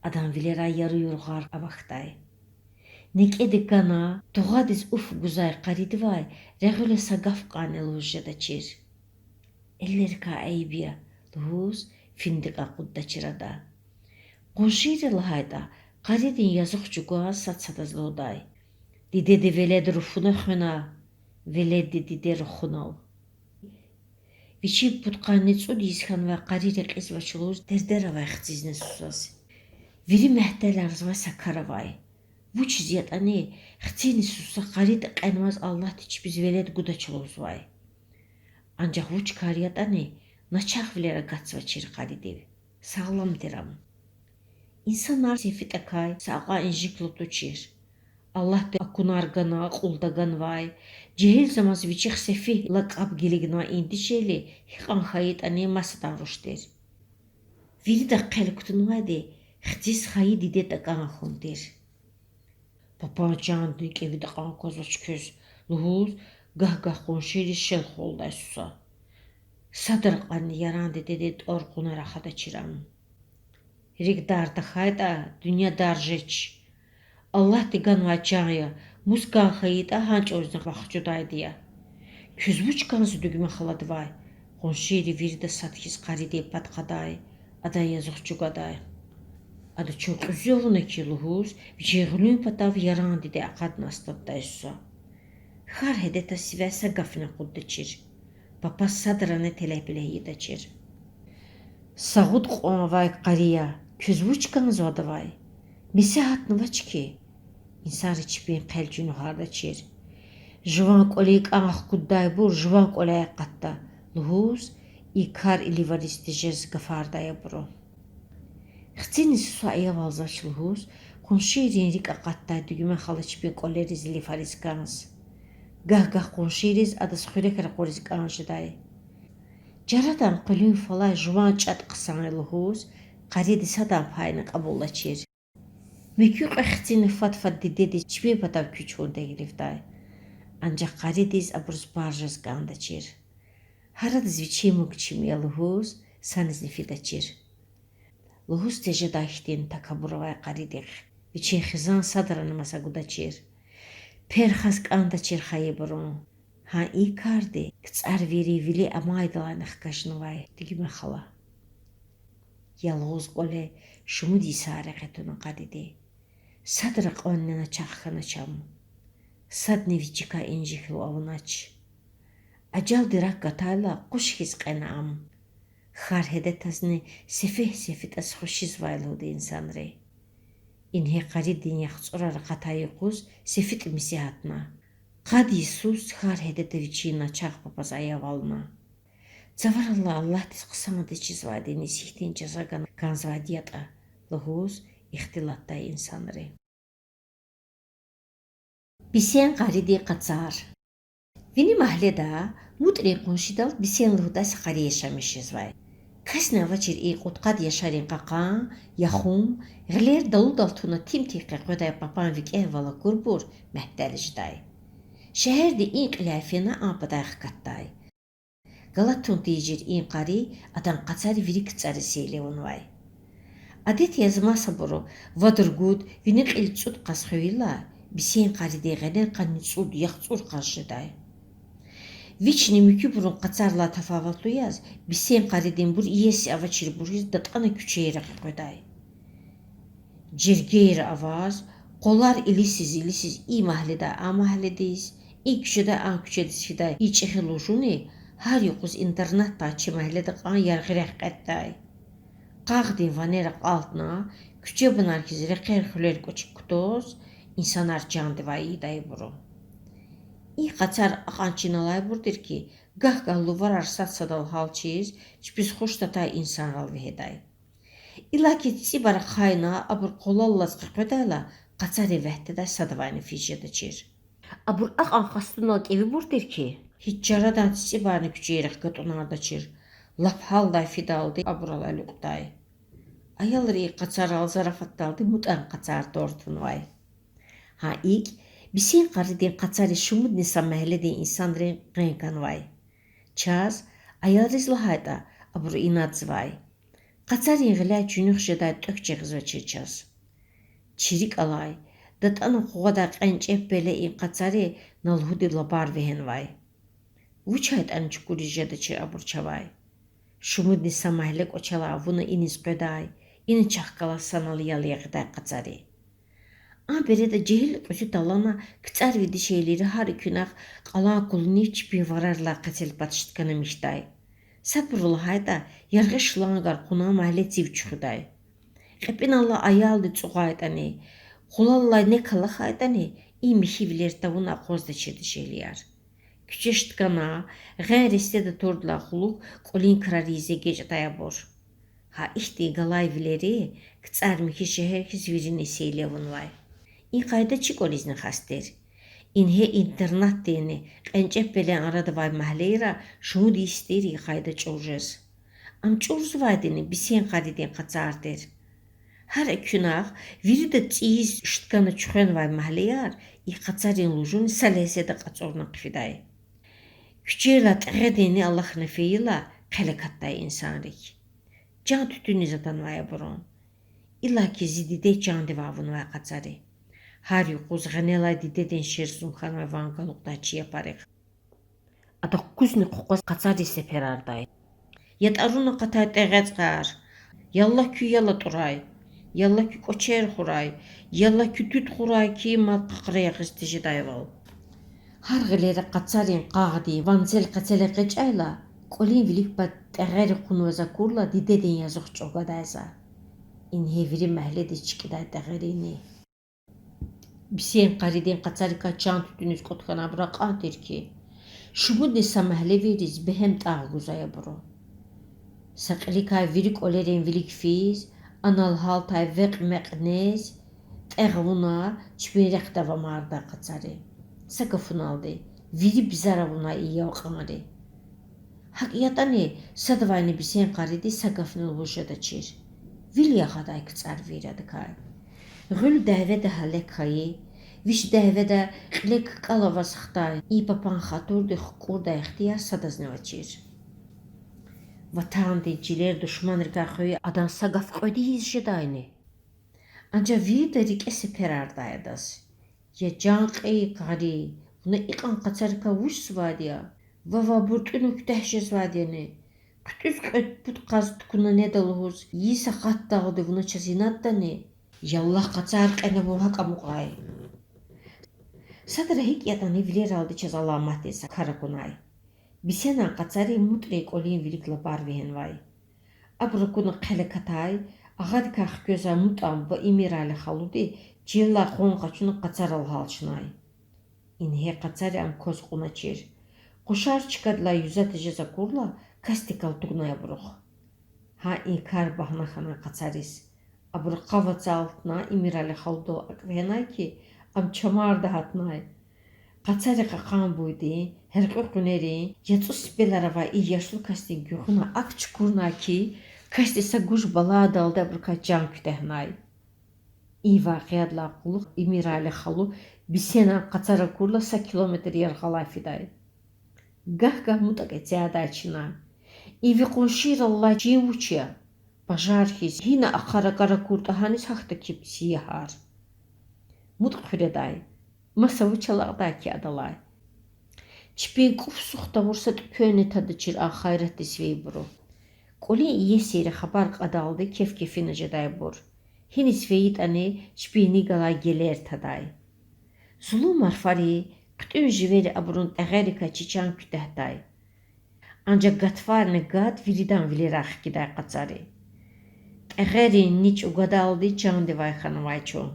Адан вилерай яру-юргъар авахьдай. НекӀеди гана, тугъадиз уф гузвай къаридивай регъуьла са гаф кьванни лугьуз жедачир. Эллерикай айиб я,— лугьуз, финдик акъуддачир ада. Къуншийри лагьайтӀа, къаридин язух чӀугваз сад-садаз лугьудай: Дидеди велед руфуна хвена, веледди диде рухунал. Вичин пудкъанни цӀуд йис хьанвай къари рекьизвач лугьуз дердер авай хцизни сусаз. Вири мягьтеларзавай са кар авай. Вучиз ятӀани, хцини суса къаридин кьенваз Аллагьди чпиз велед гудач лугьузвай. Анжах вуч кар ятӀани, начагъвилер агатзавачир къаридив. Сагълам тир ам. Инсанар СефитӀакай са акьван инжиклу тушир. Аллагьди акунар гана акьул таганвай, жегьилзамаз вичихъ Сефи лакӀаб гилигнавай и дишегьли гьикьван хьайитӀани масадан руш тир. Виридахъ хъел кутунвайди хциз хайи диде такӀан хьун тир. Папан чандин кӀеви такьан квазвач квез,— лугьуз, гагь-гагь къуншийриз шел хвалдай суса. Садра кьванни Яран дидедин тӀвар кьуна рахадачир ам. РикӀ дар тахьайтӀа, дуьнья дар жеч. Аллагьди ганвай чан я, мус кӀан хьайитӀа, гьа чӀавузни вахчудайди я. Квез вуч кӀанзава Дуьгме халадивай? Къуншийри вирида сад хьиз къаридин пад кьадай, адан язух чӀугвадай. Ада чун кьуьзуь авуна хьи лугьуз, вичин гъуьлуьн патав Яран диде акъадна астаддай суза. Хьар гьедетаз сивяй са гафни акъуддачир. Папаз садрани телепиле ийидачир. Са гъуд кьван авай къари я, квез вуч кӀанзавадавай? Месе гьатнавач хьи. Инсанри чпин хъел чуьнуьхардачир. Жуван кӀвалин кӀан хкуддайбур жуван кӀваляй акъатда, лугьуз, и кар иливариз тежез гафардай абуру. Хцини сусай аявалзавач лугьуз, къуншийрин рикӀ акъатдай Дуьгме хала чпин кӀвалериз лифариз кӀанз. Гагь-гагь къуншийриз адаз хуьрек ракъуриз кӀан жедай. Чарадан къуьлуьн фалай жуван чӀатӀ хъсан я лугьуз, къариди садан пайни кьабулдачир. Муькуь кьве хцини фад-фад дидедиз чпин патав куьч хьун теклифдай. Анжах къаридиз абуруз пар жез кӀандачир. Гьарадиз вичин муг чими я лугьуз, санизни фидачир. Лугьуз тежедай хьтин такабур авай къаридихъ вичин хизан садрани маса гудачир. Пер хаз кӀандачир хайибурун. Гьа и карди КцӀарвийрин вили амайдалайни хкажнавай Дуьгме хала. Ялгъуз кӀвале шумуд йисар рекье туна къадиди. Садра кьванни начагъ хьанач ам. Садни вичикай инжиклу авунач. Ажалди рак гатайла, къуш хьиз кьена ам. Хьар гьедетазни сефигь-сефитӀаз хвешизвай лугьуда инсанри. Ингье къаридин яхцӀурар акъатай юкъуз сефитӀ миси гьатна. Къад йисуз хьар гьедета вичин начагъ папаз аявална. Цавараллай Аллагьдиз хъсандиз чизвайди иниз гьихьтин жаза гана кӀанзавайди ятӀа, лугьуз ихтилатдай инсанри. Бисен къаридин къазар. Вини магьледа МутӀрин къуншидал Бисен лугьудай са къари яшамиш жезвай. Касни авачир и кьудкъад яшарин кьакьан, яхун, гъилер далудал туна тим-тим къекъведай папан викӀегьвал акурбур мягьтел жедай. Шегьерди и кьиляй фена а патай хкатдай. Галат тун тийижир и къари адан къазари вири КцӀариз сейли авунвай. Адет яз масабуру вад-ругуд, вини кьил-цӀуд къаз хвейила, Бисен къаридин гъенел къанни цӀуд, яхцӀур къаз жедай. Вични муькуьбурун къазарлай тафаватлу яз, Бисен къаридинбур иеси авачирбур хьиз датӀана куьчейра къекъведай. Жергейра аваз, къвалар илисиз-илисиз и магьледай а магьледиз, и куьчедай а куьчедиз фидай и чӀехи лужуни гьар юкъуз интернатдай чи магьледа кьван яргъи рехъ кьетӀдай. Къагъдин ванер акьалтна, куьчебанар хьиз рекьер-хуьлер кӀвачик кутаз, инсанар чандивай ийидайбуру. И къазар акьван чин алайбур тир хьи, гагь-гагь луварар сад-садал гьалчиз, чпиз хуш татай инсанрал вегьедай. Иллаки цӀибар ахъайна, абур къвалаллаз къекъведайла, къазарин вягьтедай садавайни физ жедачир. Абур акьван хастунал кӀевибур тир хьи, гьич чарадан цицӀибарни куьчейрихъ гатӀунардачир, лап гьалдай фидалди абурал алукьдай. Аялри и къазарал зарафатдалди МутӀан къазар тӀвар тунвай. Гьа икӀ, Бисен къаридин къазари шумудни са магьледин инсанрин къен канвай. Чаз, аялриз лагьайтӀа, абуру инадзавай. Къазарин гъиляй чуьнуьх жедай тӀвек жагъизвачир чаз. Чи рикӀ алай, датӀана къугъвадай кьенчӀеб пеле и къазари на лугьуди лабар вегьенвай. ВучайтӀани чукуриз жедачир абур чавай. Шумудни са магьле кӀвачелай авуна иниз къведай, ина чахъ галаз санал ял ягъидай къазари. А береда жегьил кьуьзуь талгьана КцӀарви дишегьлийри гьар экуьнахъ кьалан кулунив чпин варарилай къецел пад шткана михьдай. Садбуру лагьайтӀа, яргъи шлангар кьуна магьле цив чуьхуьдай. КьепӀиналлай аялди цӀугъайтӀани, къулаллай нек алахайтӀани, и михьивилер тавуна акъваздачир дишегьлияр. Куьче шткана, гъен рестеда турдалай кьулухъ кӀвалин крар ийиз эгечӀдай абур. Гьа ихьтин галай вилери КцӀар михьи шегьер хьиз вирини сейли авунвай. И къайда чи кӀвализни хас тир. Ингье интернатдинни кьенчӀеб пелен арада авай магьлейра шумуд йис тир и къайда чӀур жез. Ам чӀурзавайдини Бисен къаридин къазар тир. Гьар экуьнахъ вирида цӀийиз шткана чуьхвенвай магьлеяр и къазарин лужуни са легьзеда кьацӀурна хъфидай. Куьчейрилай тӀегъединни алахьна фейила, хъел акатдай инсанрик. Чан туьтуьниз атанвай абурун. Иллаки зи диде чандивай авунвай къазари. Гьар юкъуз гъенелай дидедин шерзун хьанвай ван галукьдай чи япарихъ. Ада къуьзни хъукъваз къазарин сеперардай: Я тӀаруна акъатай тӀегъецӀар! Ялла, куь ял атӀурай! Ялла куь кӀвачер хурай, ялла куь туьд хурай ки, мад къакъра ягъиз тежедайвал. Гьар гъилера къацарин къагъдин ванцел къецел экъечӀайла, кӀвалин вилик пад тӀегъери кьунваз акурла, дидедин язух чӀугвадай за. Ингье вири мягьледиз чкӀидай тӀегъерини. Бисен къаридин къацарикай чан туьтуьниз кӀуд хьана абур акьван тир хьи, шумудни са мягьлевийриз бегьем тӀагъ гузвай абуру. Са кьиликай вири кӀвалерин вилик физ, анал гьалтай векь-мекь нез, тӀегъ авуна, чпин рехъ давамардай къацари. Са гафуналди, вири бизар авунай и ялкьванри. ГьакӀ ятӀани, садавайни Бисен къариди са гафни лугьуз жедачир. Вил ягъадай кцӀарвийри адакай. Гъуьл дяведа гьалек хьайи, виш дяведа кьиле кӀал аваз хтай и папан хатурдик хкӀурдай ихтияр садазни авачир. Ватандин чилер душманрикай хвейи адан са гаф кьвед ийиз жедайни? Анжах вирида рикӀе сеперардай адаз: Я чан кьейи къари, вуна икьван къацарикай вучзавайди я? Вавай абур тӀуьна куьтягь жезвайди яни? ХъуьтӀуьз кьвед-пуд къаз тукӀуна неда лугьуз, йис акъатдалди вуна чаз инаддани? Яллагь, къацар кьена, вун гьакӀ амукьрай. Садра гьикӀ ятӀани вилералди чаз аламатдин са кар акунай. Бисенан къацари МутӀрин кӀвалин вилик лапар вегьенвай. Абур акуна хъел акатай, агъадикай хквезвай МутӀан буба Имирали халуди чилелай къван къачуна къацарал гьалчнай. Ингье къацари ам кваз кьуначир. Къушар чкадилай юза тежез акурла, касди калтугнай абурухъ. Гьа и кар багьна хьанай къацариз. Абуру къав ацалтна Имирали халудал акӀ вегьенай хьи, ам чамарда гьатнай. Къацари кьакьан буйдин, гьяркьуь къуьнерин, яцӀу сипелар авай и яшлу касдин гуьгъуьна акӀ чукурнай хьи, касди са гуж-баладалди абурукай чан куьтягьнай. И вакъиадилай кьулухъ Имирали халу Бисенан къацар акурла са километр яргъалай фидай. Гагь-гагь МутӀакай цядай чна: И ви къуншийрал алай чин вуч я? Пожар хьиз, гьина ахъа ракӀар акуртӀа гьаниз гьахьда киб сиягьар? МутӀ хъуьредай: Маса вуч алакьдай хьи адалай? Чпин кӀуф-сух тавур са тӀеквенни тадачир а хайратдиз фейибуру. КӀвалин иесийри хабар кьадалди кеф-кефина жедайбур. Гьиниз фейитӀани, чпин ни галай гелер тадай. Зулун марфари, хъуьтӀуьн живери абурун тӀегъерикай чи чан куьтягьдай. Анжах гатфарни гад виридан вилерай хкидай къацари. ТӀегъерин ни чӀугвадалди чандивай хьанвай чун.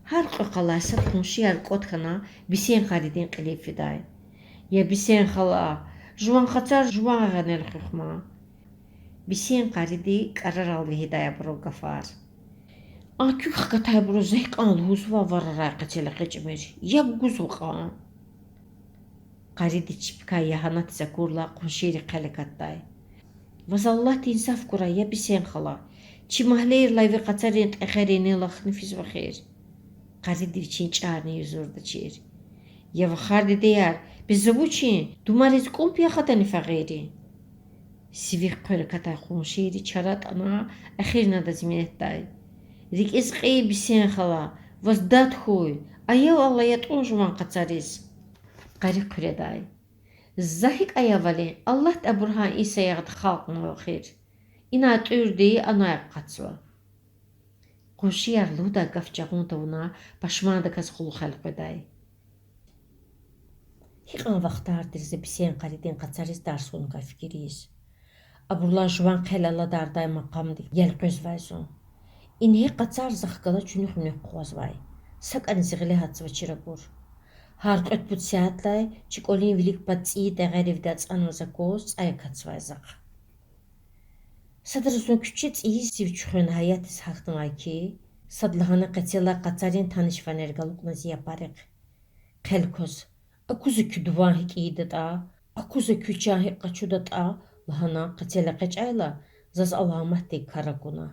Гьар кьве къалай сад къуншияр кӀватӀ хьана Бисен къаридин кьилив фидай. Я Бисен хала, жуван къацар жуван гъенел хуьх ман. Бисен къариди кӀарарал вегьидай абурал гафар. А куьк хкатайбуру за гьикьван лугьузва варарай къецел экъечӀмир, яб гузва кьван. Къариди чпикай ягьанатиз акурла къуншийри хъел акатдай. Ваз Аллагьди инсаф гурай, я Бисен хала. Чи магьлейрилай ви къацарин тӀегъерин нелахни физва эхир. Къариди вичин чӀарни юзурдачир. Я вахар дидеяр, бес за вучин, думариз кӀумпӀ яхадани фагъиррин? Сивихъ хъвер акатай къуншийри чара атӀана, эхирни адаз минетдай. РикӀиз кьий, Бисен хала, ваз дад хьуй, аял Аллагь ятӀун жуван къацариз. Къари хъуьредай. За гьикӀ аявалин, Аллагьди абуру гьа и саягъда халкьнава эхир. Инай тӀуьрди анай акъатзава. Къуншияр лугьудай гаф жагъун тавуна, пашмандаказ къулухъ элкъведай. Гьикьван вахтар тир за Бисен къаридин къацариз тарс гуникай фикир ийиз. Абурулай жуван хъел аладардай макъамдик гелкъвезвай зун. Ингье къацар захъ галаз чуьнуьх-муьнуьх къугъвазвай. СакӀани зи гъиле гьатзавачир абур. Гьар кьвед-пуд сятлай чи кӀвалин вилик пад цӀийи тӀегъеривди ацӀанваз акваз цӀай акатзавай захъ. Садра зун куьче цӀийиз сив чуьхвена гьаятдиз гьахьнавай хьи, садлагьана къецелай къацарин таниш ванер галукьна зи япарихъ. Хъел кваз: Аку за куь дуван гьикӀ ийидатӀа, аку за куь чан гьикӀ къачудатӀа, лагьана къецел экъечӀайла, заз аламатдин кар акуна.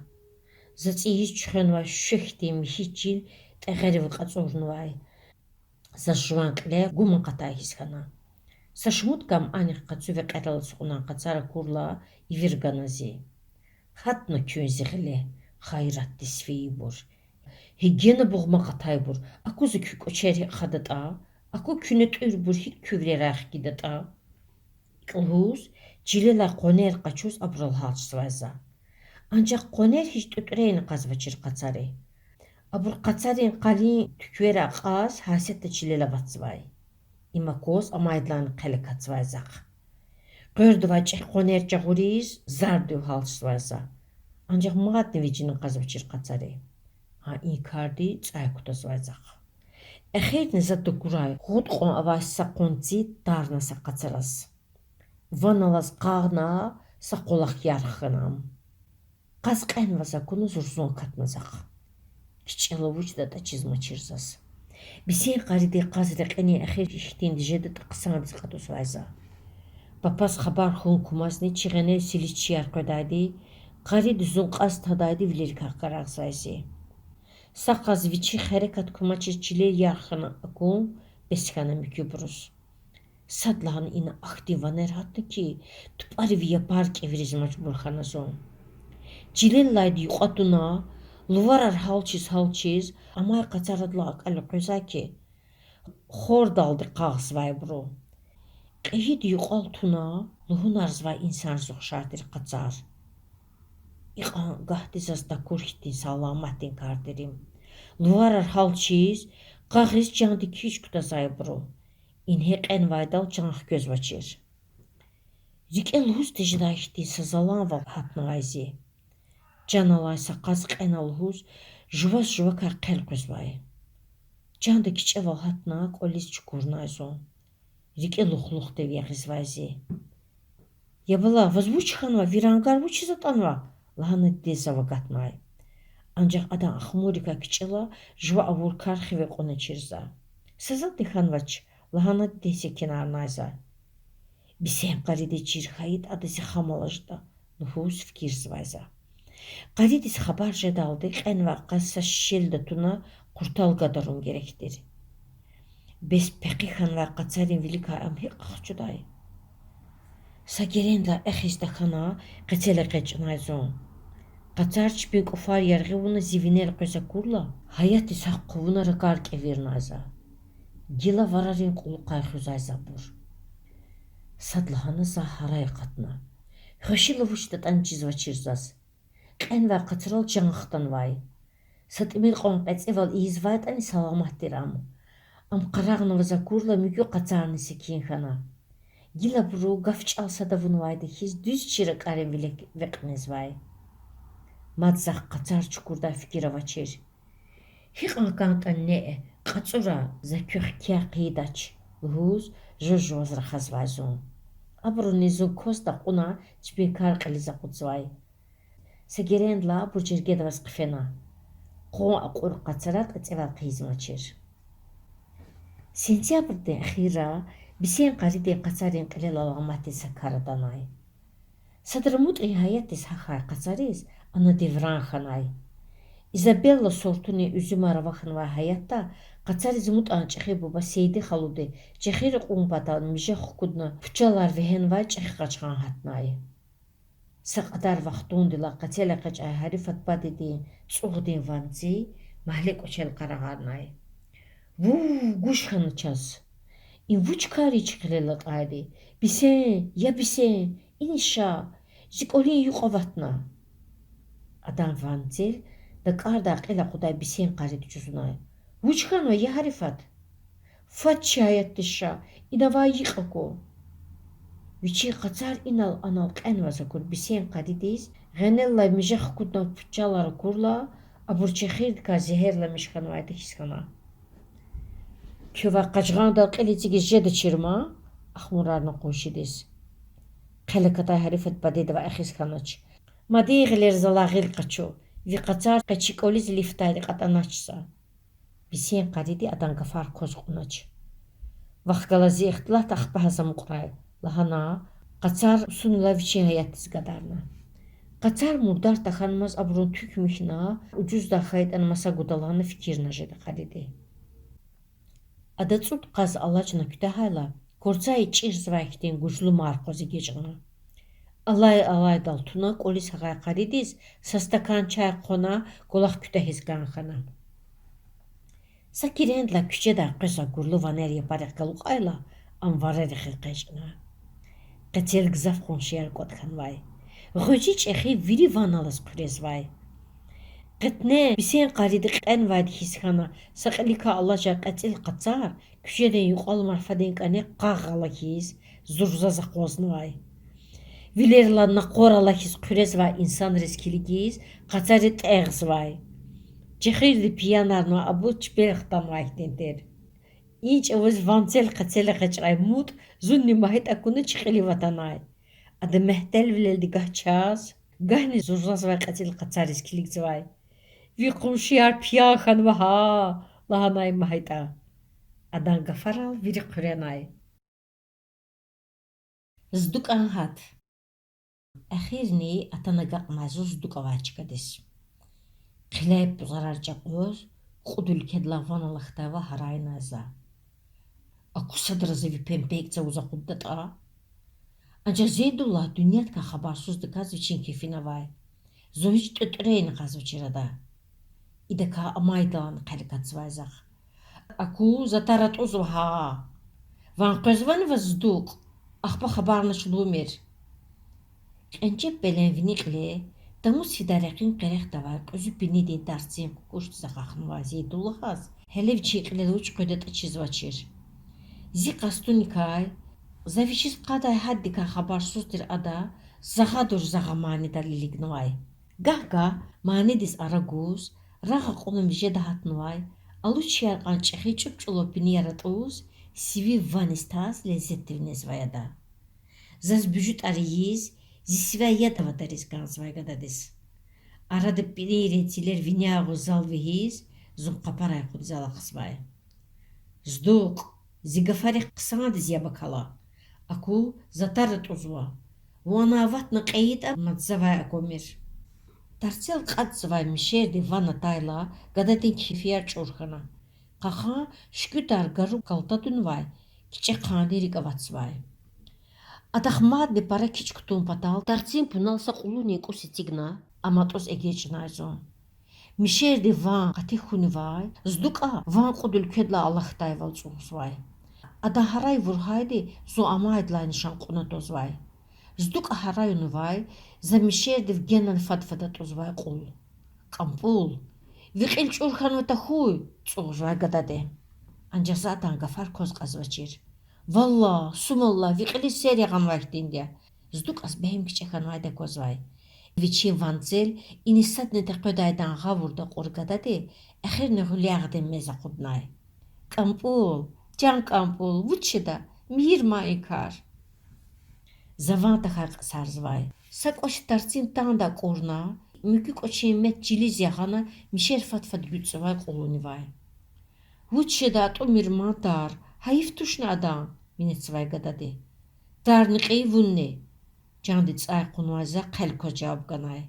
За цӀийиз чуьхвенвай шуьшк хьтин михьи чил тӀегъерив кьацӀурнавай. Заз жуван кьиле гум акъатай хьиз хьана. Са шумуд кам анихъ къацу векьерал ацукьнавай къацар акурла, ивир гана зи. Гьатна куьн зи гъиле, хайратдиз фейибур. Гьегена бугъма акъатайбур, аку за куь кӀвачер гьикӀ хадатӀа, аку куьне тӀуьрбур гьикӀ куь вилерай хкидатӀа. ИкӀ лугьуз, чилелай къванер къачуз абурал гьалчзавай за. Анжах къванер гьич тӀуьтӀрейни кьазвачир къацари. Абур къацарин къалин туьквер акьаз гьасятда чилел аватзавай. Им акваз амайдалайни хъел акатзавай захъ. Къвердавай чӀехи къванер жагъуриз, зардив гьалчзавай за. Анжах мадни вижини кьазвачир къацари. Гьа и карди цӀай кутазвай захъ. Эхирни за тагурай гъуд кьван авай са къванци тарна са къацараз. Ван алаз къагъна, са къвалахъ ярх хьана ам. Къаз кьенваз акуна, зурзун акатна захъ. КичӀела вучдатӀа чизмачир заз. Бисен къаридин къаз рекьинин эхир хьтинди жедатӀа хъсандиз кьатӀузвай за. Папаз хабар хьун кумазни чи гъенел силиз чияр къведайди, къариди зун кьаз тадайди вилерикай къарагъзавай зи. Са къаз вичихъ гьерекат кумачиз чилел ярх хьана акун бес хьана муькуьбуруз. Садлагьана ина ахьтин ванер гьатна хьи, тупӀарив япар кӀевириз мажбур хьана зун. Чилеллайди юкьва туна, луварар гьалчиз-гьалчиз, амай къацарадилай акьван къвезвай хьи, хордалди къагъзавайбуру. Кьегьиди юкьвал туна, лугьунарзавай инсанриз ухшар тир къацар. Икьван гагьди заз такур хьтин са аламатдин кар тир им. Луварар гьалчиз, къагъиз чандик хьиз кутазвайбуру. Ингье кьенвайдал чан хквезвачир. РикӀе лугьуз тежедай хьтин са заланвал гьатнавай зи. Чан алай са къаз кьена лугьуз, жуваз жувакай хъел къвезвай. Чанда кичӀевал гьатна, кӀвализ чукурнай зун. РикӀе лухлухдив ягъизвай зи. Я бала, ваз вуч хьанва, ви рангар вучиз атӀанва? Лагьана дидедиз зав агатнай. Анжах адан ахмуррикай кичӀела жува авур кар хиве кьуначир за. Са затӀни хьанвач, лагьана дидедиз секинарнай за. Бисен къаридиз чир хьайитӀа, ада зи хам алажда лугьуз фикирзавай за. Къаридиз хабар жедалди кьенвай къаз са шелда туна къуртал гадарун герек тир. Бес пехъи хьанвай къацарин виликай ам гьикӀ къахчудай? Са герендилай эхиз тахьана, къецел экъечӀнай зун. Къацар чпин кӀуфар яргъи авуна зи винел къвез акурла, гьаятдиз гьахъ хъувуна ракӀар кӀевирнай за. Гила варарин кьулухъай хуьзвай за абур. Садлагьана за гьарай акъатна. Хвешила вучдатӀани чизвачир заз. Кьенвай къацарал чан хтанвай. Са тӀимил кьван кьецӀивал ийизвайтӀани, саламат тир ам. Ам къарагънаваз акурла, муькуь къацарни секин хьана. Гила абуру гаф-чӀал сад авунвайди хьиз дуьз чи ракӀарин вилик векь незвай. Мад захъ къацар чукурдай фикир авачир. Гьикьван кӀантӀани неъ, кьацӀура, за квехъ кя хъийидач, лугьуз, жув-жуваз рахазвай зун. Абуруни зун кваз такьуна, чпин кар кьилиз акъудзавай. Са герендилай абур жергеда аваз хъфена. Къван акьур къацара кьецӀивал хъийизмачир. Сентябрдин эхирра Бисен къаридин къацарин кьилел аламатдин са кар атанай. Садра МутӀин гьаятдиз гьахьай къацариз ана девран хьанай. Изабелла сортунин уьзуьмар авахьнавай гьаятда къацариз МутӀан чӀехи буба Сейди халуди чӀехи рекьун патал миже хкудна пучалар вегьенвай чӀехи къажгъан гьатнай. Са кьадар вахтундилай къецел экъечӀай Гьарифат бадедин цӀугъдин ванци магьле кӀвачел къарагъарнай. Вув, гуж хьана чаз! Им вуч кар я чи хилел атӀайди? Бисен, я Бисен, ина ша, зи кӀвалин юкь аватна. Адан ванцел дакӀардай кьил акъудай Бисен къариди жузунай: Вуч хьанва, я Гьарифат? Фад чи гьаятдиз ша, инавай йикь аку. Вичин къацар инал-анал кьенваз акур Бисен къаридиз гъенеллай миже хкуднавай пучалар акурла, абур чехирдикай зегьерламиш хьанвайди хьиз хьана. Квевай къажгъандал кьил эцигиз жедачир ман? ахмурарна къуншидиз. Хъел акатай Гьарифат бадедивай эхиз хьанач. Мад и гъилера залай гъил къачу. Ви къацар къе чи кӀвализ лифтайди кьатӀанач за. Бисен къариди адан гафар кваз кьунач. Вахъ галаз зи ихтилат ахпа гьаза амукьрай, лагьана, къацар сунилай вичин гьаятдиз гадарна. Къацар мурдар тахьанмаз абурун туьк михьна, ужуздай хьайитӀани маса гуда лагьана фикирна жеда къариди. Ада цӀуд къаз алачна куьтягьайла, кварцай чирзавай хьтин гужлу марф кваз эгечӀна. Алай-алайдал туна кӀвализ гьахьай къаридиз са стакан чай хъвана, кӀвалах куьтягьиз кӀан хьана. Са герендилай куьчедай къвезвай гурлу ванер япарихъ галукьайла, ам варарихъ экъечӀна. Къецел гзаф къуншияр кӀватӀ хьанвай. Гъвечӏи чӏехи вири ван алаз хъуьрезвай. Къетне бисен къариди кьенвайди хьиз хьана, са кьиликай алажай кьецӏил къацар куьчедин юкьвал марфадин кӏане къагъ ала хьиз, зурзаз акъвазнавай. Вилерилай накъвар ала хьиз хъуьрезвай инсанриз килигиз, къацари тӏегъзавай. Чехирди пиянарнавай абур чпел хтанвай хьтин тир. И чӏавуз ванцел-къецел экъечӏрай МутӀ зунни МагьитӀ акуна чи кьилив атанай. Ада мягьтелвилелди гагь чаз, гагьни зурзазвай кьецӀил къацариз килигзавай. Ви къуншияр пиян хьанва гьа,— лагьанай МагьитӀа. Адан гафарал вири хъуьренай. ЗдукӀан гьат. Эхирни атана агакьнай зун ЗдукӀавай чкадиз. Хъиляй пӀузарар чӀакьваз, кьуд уьлкведилай ван алахьдайвал гьарайнай за. Аку садра за ви пемпе икӀ цавуз акъуддатӀа. Анжах Зейдуллагь дуьньядикай хабарсуздаказ вичин кефина авай. Зун гьич тӀветӀрейни кьазвачир ада. Идакай амайдалайни хъел акатзавай захъ. Аку, за тар атӀузва гьа. Ван къвезвани ваз, ЗдукӀ? Ахпа хабарнач лугьумир. Кьенчеб пелен вини кьиле, тамуз фидай рекьин къерехдавай кьуьзуь пинидин тарцин кукӀушдиз акьахнавай Зейдуллагьаз гьеле вичин кьилел вуч къведатӀа чизвачир. Зи къастуникай, за вичиз кьадай гьаддикай хабарсуз тир ада загъадур-загъа манидал илигнавай. Гагь-гагь манидиз ара гуз, рагъ акьуна миже гьатнавай, алучияр кьван чӀехи чӀуп-чӀулав пинияр атӀуз, сиви ваниз таз леззетдив незвай ада. Заз буьжуьтӀар ийиз, зи сивяй яд авадариз кӀанзавай гададиз. Арада пинийрин цилер виняй агъуз зал вегьиз, зун къапарай акъудиз алахъзавай. ЗдукӀ, зи гафарихъ хъсандиз яб акала. Аку, за тар атӀузва. Вун ана аватна кьейитӀа, мад завай аквамир. Тарцел кьатӀзавай мишерди ван атайла, гададин кефияр чӀур хьана. Кьакьан шуькӀуьдар гару калтадунвай кичӀе хъанни рикӀ аватзавай. Адахъ мадни пара кичӀ кутун патал тарцин пунал са кьулунин кӀус эцигна, ам атӀуз эгечӀнай зун. Мишерди ван къати хьунивай, ЗдукӀа ван кьуд уьлкведилай алахьдайвал цӀугъзавай. Адан гьарай вургьайди зун амайдалай нишан кьуна твазвай. ЗдукӀа гьарай авунвай, за мишердив генани фад-фад атӀузвай кьул. КӀампӀул, ви кьил чӀур хьанва тахьуй,— цӀугъзавай гадади. Анжах за адан гафар кваз кьазвачир. Валлагь, сумаллагь, ви кьилиз сер ягъанвай хьтинди я. ЗдукӀаз бегьем кичӀе хьанвайди аквазвай. Вичин ванцел иниз садни текъведайдан гъавурда кьур гадади эхирни гъуьлягъдин мез акъуднай. КӀампӀул, чан КӀампӀул, вуч жеда, мийир ман и кар. За ван тахьай кьасарзавай. Са кӀвач тарцин танда акӀурна, муькуь кӀвачин мет чилиз ягъана, мишер фад-фад гуьцӀзавай кьулунивай. Вуч жеда, атӀумир ман тар, гьайиф тушни адан,— минетзавай гадади. Тарни кьий, вунни,— чандин цӀай кьунвай за хъел кваз жаваб ганай.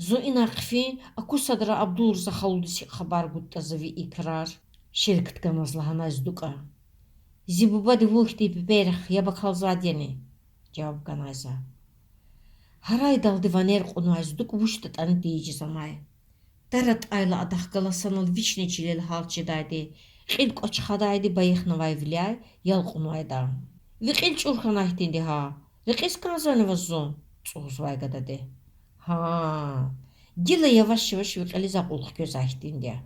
Зун инай хъфин аку садра Абдулрза халудиз гьикӀ хабар гудатӀа за ви и крар,— шел ктканваз лагьанай ЗдукӀа. Зи бубади вун хьтин пипӀейрихъ яб акалзавайди яни? жаваб ганай за. Гьарайдалди ванер кьунвай ЗдукӀ вучдатӀани тийижиз амай. Тар атӀайла адахъ галаз санал вични чилел гьалч жедайди, кьил кӀвач хадайди байихнавайвиляй ял кьунвайди я. Ви кьил чӀур хьанай хьтинди я гьа. Рекьиз кӀанзавани ваз зун? цӀугъзавай гадади. Гьа, гила яваш-яваш ви кьилиз акьул хквезвай хьтинди я.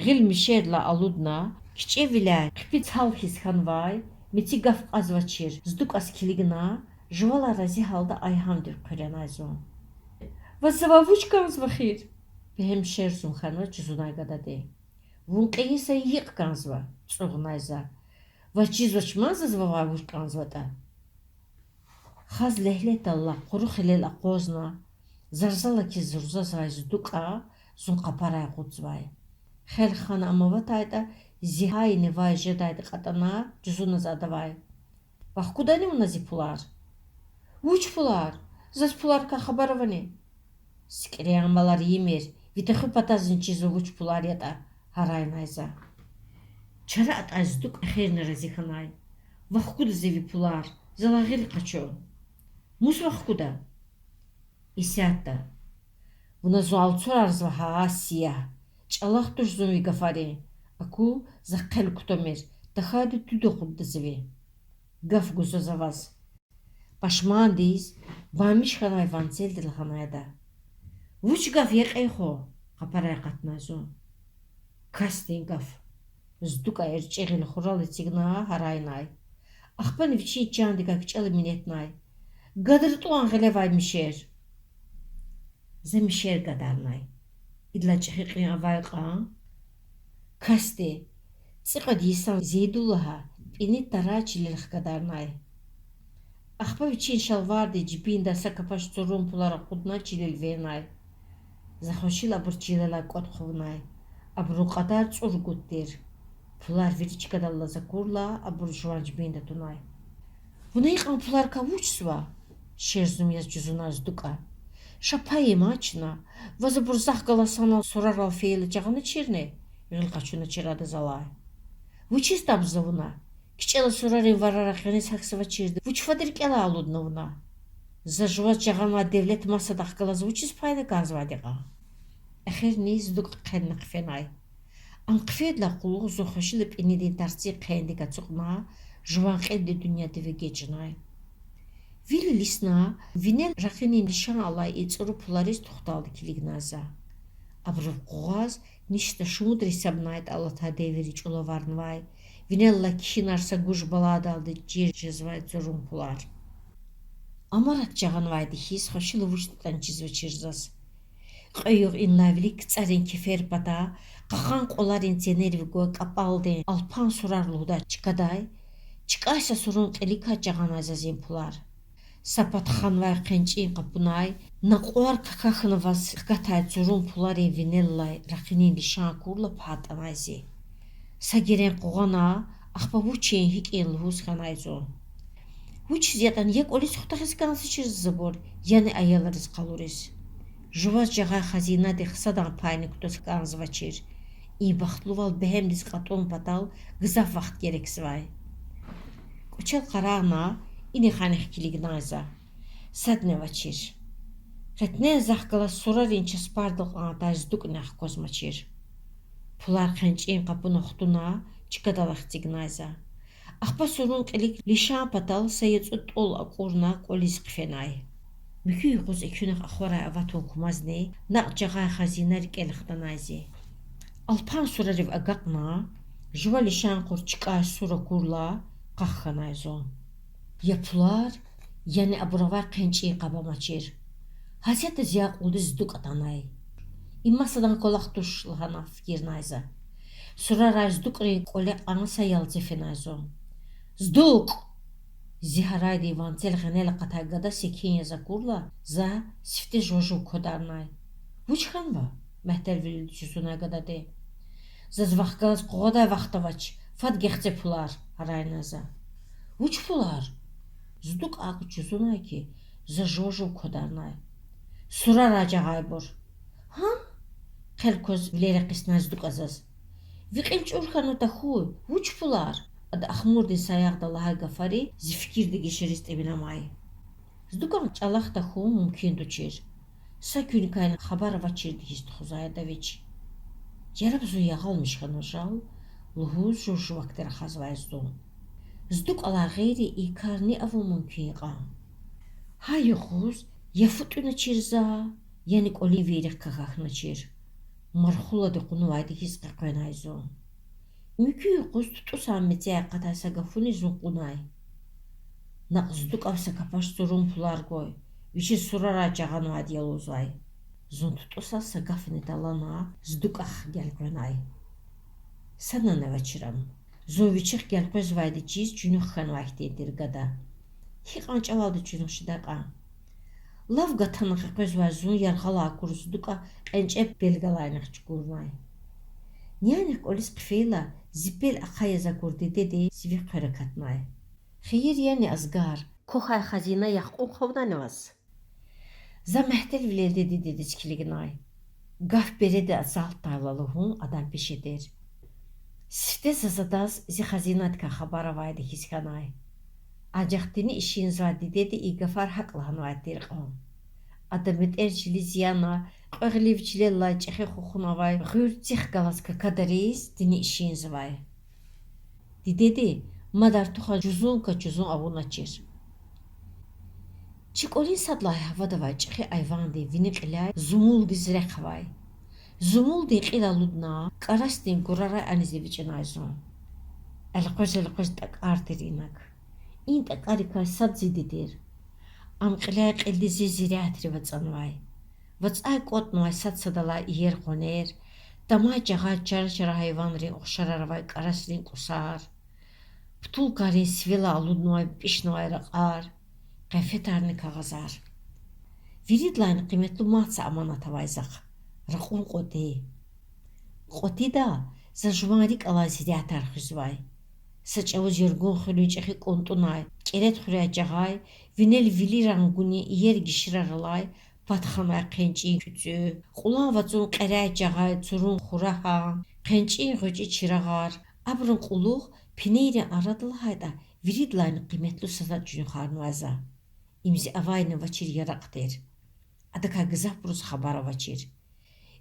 Гъил мишердилай алудна, кичӀевиляй хъипи цал хьиз хьанвай, меци гаф кьазвачир ЗдукӀаз килигна, жувалай рази гьалда айгьамдив хъуьренай зун. Ваз завай вуч кӀанзава эхир? бегьем шерзун хьанваз жузунай гадади. Вун кьейи са йикъ кӀанзава,— цӀугънай за. Ваз чизвач ман заз вавай вуч кӀанзаватӀа. Хаз легьлетдаллай къуру хилел акъвазна, зарзалаки зурзазвай ЗдукӀа зун къапарай акъудзавай. Хел хана ам аватайтӀа, зи гьайинивай жедайди кьатӀана, жузуна за адавай: Вахкудани вуна зи пулар? Вуч пулар? Заз пуларикай хабар авани? СикӀрен амалар ийимир, ви тахьуй патазни чизва вуч пулар ятӀа,— гьарайнай за. Чара атӀай ЗдукӀ эхирни рази хьанай. Вахкуда за ви пулар, залай гъил къачу. Мус вахкуда? Исятда. Вуна зун алцурарзава гьа, сиягь. ЧӀалахъ туш зун ви гафарин. Аку, за хъел кутамир, тахьайтӀа туьд акъудда за ви. Гаф гузва за ваз. Пашмандиз, бамиш хьанвай ванцелди лагьанай ада: Вуч гаф я, кьей хва? къапарай акъатнай зун. Касдин гаф. ЗдукӀа эрчӀи гъил хурал эцигна гьарайнай. Ахпани вичин чандикай кичӀела минетнай: ГадртӀуан гъилевай мишер! За мишер гадарнай. Идалай чӀехи кьин авай кьван? Касди, цӀикьвед йисан зейдул лагьай, пӀини тарай чилел хкадарнай. Ахпа вичин шалвардин жибиндай са капаш цурун пулар акъудна чилел вегьенай. За хвешила абур чилелай кӀватӀ хъувунай. Абурун кьадар цӀуругуд тир. Пулар вири чкадал алаз акурла, абур жуван жибинда тунай. Вуна икьван пуларикай вучзава? шерзум яз жузунай ЗдукӀа. Ша пайи ман чна, ваз абур захъ галаз санал сурарал фейила жагъаначирни? гъил къачуначир ада залай. Вучиз табзава вуна? КичӀела сурарин варара къенез гьахьзавачирди вуч фад рикӀелай алудна вуна? За жуваз жагъанвай девлет масадахъ галаз вучиз пайна кӀанзавайди я кьван? Эхирни ЗдукӀа хъфена хъфенай. Ам хъфейдалай кьулухъ зун хвешила пӀинидин тарцин хъендик ацукьна, жуван кьилди дуьньядив эгечӀнай. Вил илисна, винел ракъинин лишан алай и цӀуру пулариз тухталди килигнай за. Абурун къугъваз ништа шумудра гьисабнайтӀа алатай девирин чӀулаварнавай, винел алай кхьинар са гуж баладалди чир жезвай цурун пулар. Амарат жагъанвайди хьиз хвешила вучдатӀани чизвачир заз. Кьве югъ инлай вилик цӀарин кефер пата, кьакьан кьваларин ценерив гвай кӀапӀалдин Алпан сурар лугьудай чкадай, чкӀай са сурун кьиликай жагъанай заз и пулар. Са пад ханвай хъенчӀин къапунай, накьвар какахьнаваз хкатай цурун пуларин винел алай ракъинин лишан акурла пагь атӀанай зи. Са герен къугъвана, ахпа вучин, гьикӀин лугьуз хьанай зун. Вучиз ятӀани я кӀвализ хутахиз кӀанзавачир заз абур, яни аялриз къалуриз. Жуваз жагъай хазинадихъ садан пайни кутаз кӀанзавачир. И бахтлувал бегьемдиз кьатӀун патал гзаф вахт герекзавай. КӀвачел къарагъна, инихъ-анихъ килигнай за. Садни авачир. Къетнен захъ галаз сурарин часпардал кьан атай ЗдукӀни аквазмачир. Пулар хъенчӀин къапуна хтуна, чкадал эхцигнай за. Ахпа сурун кьилик лишан патал са яцӀу тӀул акӀурна кӀвализ хъфенай. Муькуь юкъуз экуьнахъ ахварай аватун кумазни, накь жагъай хазина рикӀел хтанай зи. Алпан сурарив агакьна, жува лишан кьур чкӀай сур акурла, къах хьанай зун. Я пулар, яни абур авай хъенчӀин къаб амачир. Гьасятда зи акьулдиз ЗдукӀ атанай. Им масадан кӀвалах туш лагьана фикирнай за. Сурарай ЗдукӀрин кӀвале кьван са ялце фенай зун. ЗдукӀ! Зи гьарайдин ванцел гъенел акъатай гада секин яз акурла, за сифте жува-жув квадарнай. Вуч хьанва? мягьтелвилелди жузунай гадади. Заз вахъ галаз къугъвадай вахт авач, фад гахце пулар, гьарайнай за. Вуч пулар? ЗдукӀа акӀ жузунай хьи, за жува-жув квадарнай. Сурарай жагъайбур. Гьа? хъел кваз вилер экъиснай ЗдукӀа заз. Ви кьил чӀур хьанва тахьуй, вуч пулар? Ада ахмурдин саягъда лагьай гафари зи фикирдин гишериз тӀимил амай. ЗдукӀан чӀалахъ тахьун мумкин тушир. Са куьникайни хабар авачирди хьиз тухузвай ада вич. Яраб зун ягъалмиш хьанва жал, лугьуз жув-жувакди рахазвай зун. ЗдукӀалай гъейри и кар ни авун мумкин я кьван? Гьа юкъуз я фу тӀуьначир за, яни кӀвалин вирихъ какахьначир, мархулади кьунвайди хьиз къекъвенай зун. Муькуь юкъуз ТутӀусан мецяй акъатай са гафуни зун кьунай. Накь ЗдукӀав са капаш цурун пулар гвай, вичиз сурарай жагъанвайди я лугьузвай. Зун ТутӀусаз са гафни талгьана, ЗдукӀахъ гелкъвенай. Санани авачир ам. Зун вичихъ гелкъвезвайди чиз чуьнуьх хьанвай хьтин тир гада. Гьикьван чӀавалди чуьнуьх жедай кьван? Лав гатана къекъвезвай зун яргъалай акур ЗдукӀа кьенчӀеб пел галайнихъ чукурнай. Нянихъ кӀвализ хъфейла, зи пел ахъа яз акур дидеди зи вихъ хъвер акатнай. Хийир яни, Азгар, квахьай хазина яхкьун хъувунани ваз? За мягьтелвилелди дидедиз килигнай. Гаф береда ацалтайла лугьун адан пеше тир. Сифте заз адаз зи хазинадикай хабар авайди хьиз хьанай. Анжах тини ишинзавай дидеди и гафар гьакӀ лагьанвайди тир кьван. Ада метӀер чилиз яна, кьве гъилив чилел алай чӀехи хухун авай гъуьр цихъ галаз какадариз тини ишинзавай. Дидеди мад артухан жузун-качузун авуначир. Чи кӀвалин сад лагьай гьавада авай чӀехи айвандин вини кьиляй зумулдиз рехъ авай. Зумулдин кьил алудна, кӀарасдин гурарай аниз эвичӀнай зун. Элкъвез-элкъвез тӀакӀар тир инаг. И тӀакӀарикай сад зи диде тир. Ам кьиляй-кьилди зи зирятри вацӀанвай. ВацӀай кӀватӀнавай сад-садалай иер къванер, тамай-чагъай чара-чара гьайванрин ухшарар авай кӀарасрин кӀусар, путулкайрин сивелай алуднавай пӀишнавай ракьар, къенфетарни кагъазар. Виридалайни къиметлу мад са аманат авай захъ— ракьун кьватӀи. КьватӀида за жуван рикӀ алай зирятар хуьзвай. Са чӀавуз Яргун хуьруьн чӀехи кӀунтӀунай, кӀеретӀ хуьряй жагъай, винел вили рангунин иер гиширар алай пад ханвай хъенчӀин куьцӀу, Кьулан вацӀун кьеряй жагъай цурун хура гьа, хъенчӀин гъвечӀи чирагъар, абурун кьулухъ пинейрин арада лагьайтӀа виридалайни къиметлу са затӀ чуьнуьхарнавай за. Им зи авайни авачир яракь тир. Адакай гзафбуруз хабар авачир.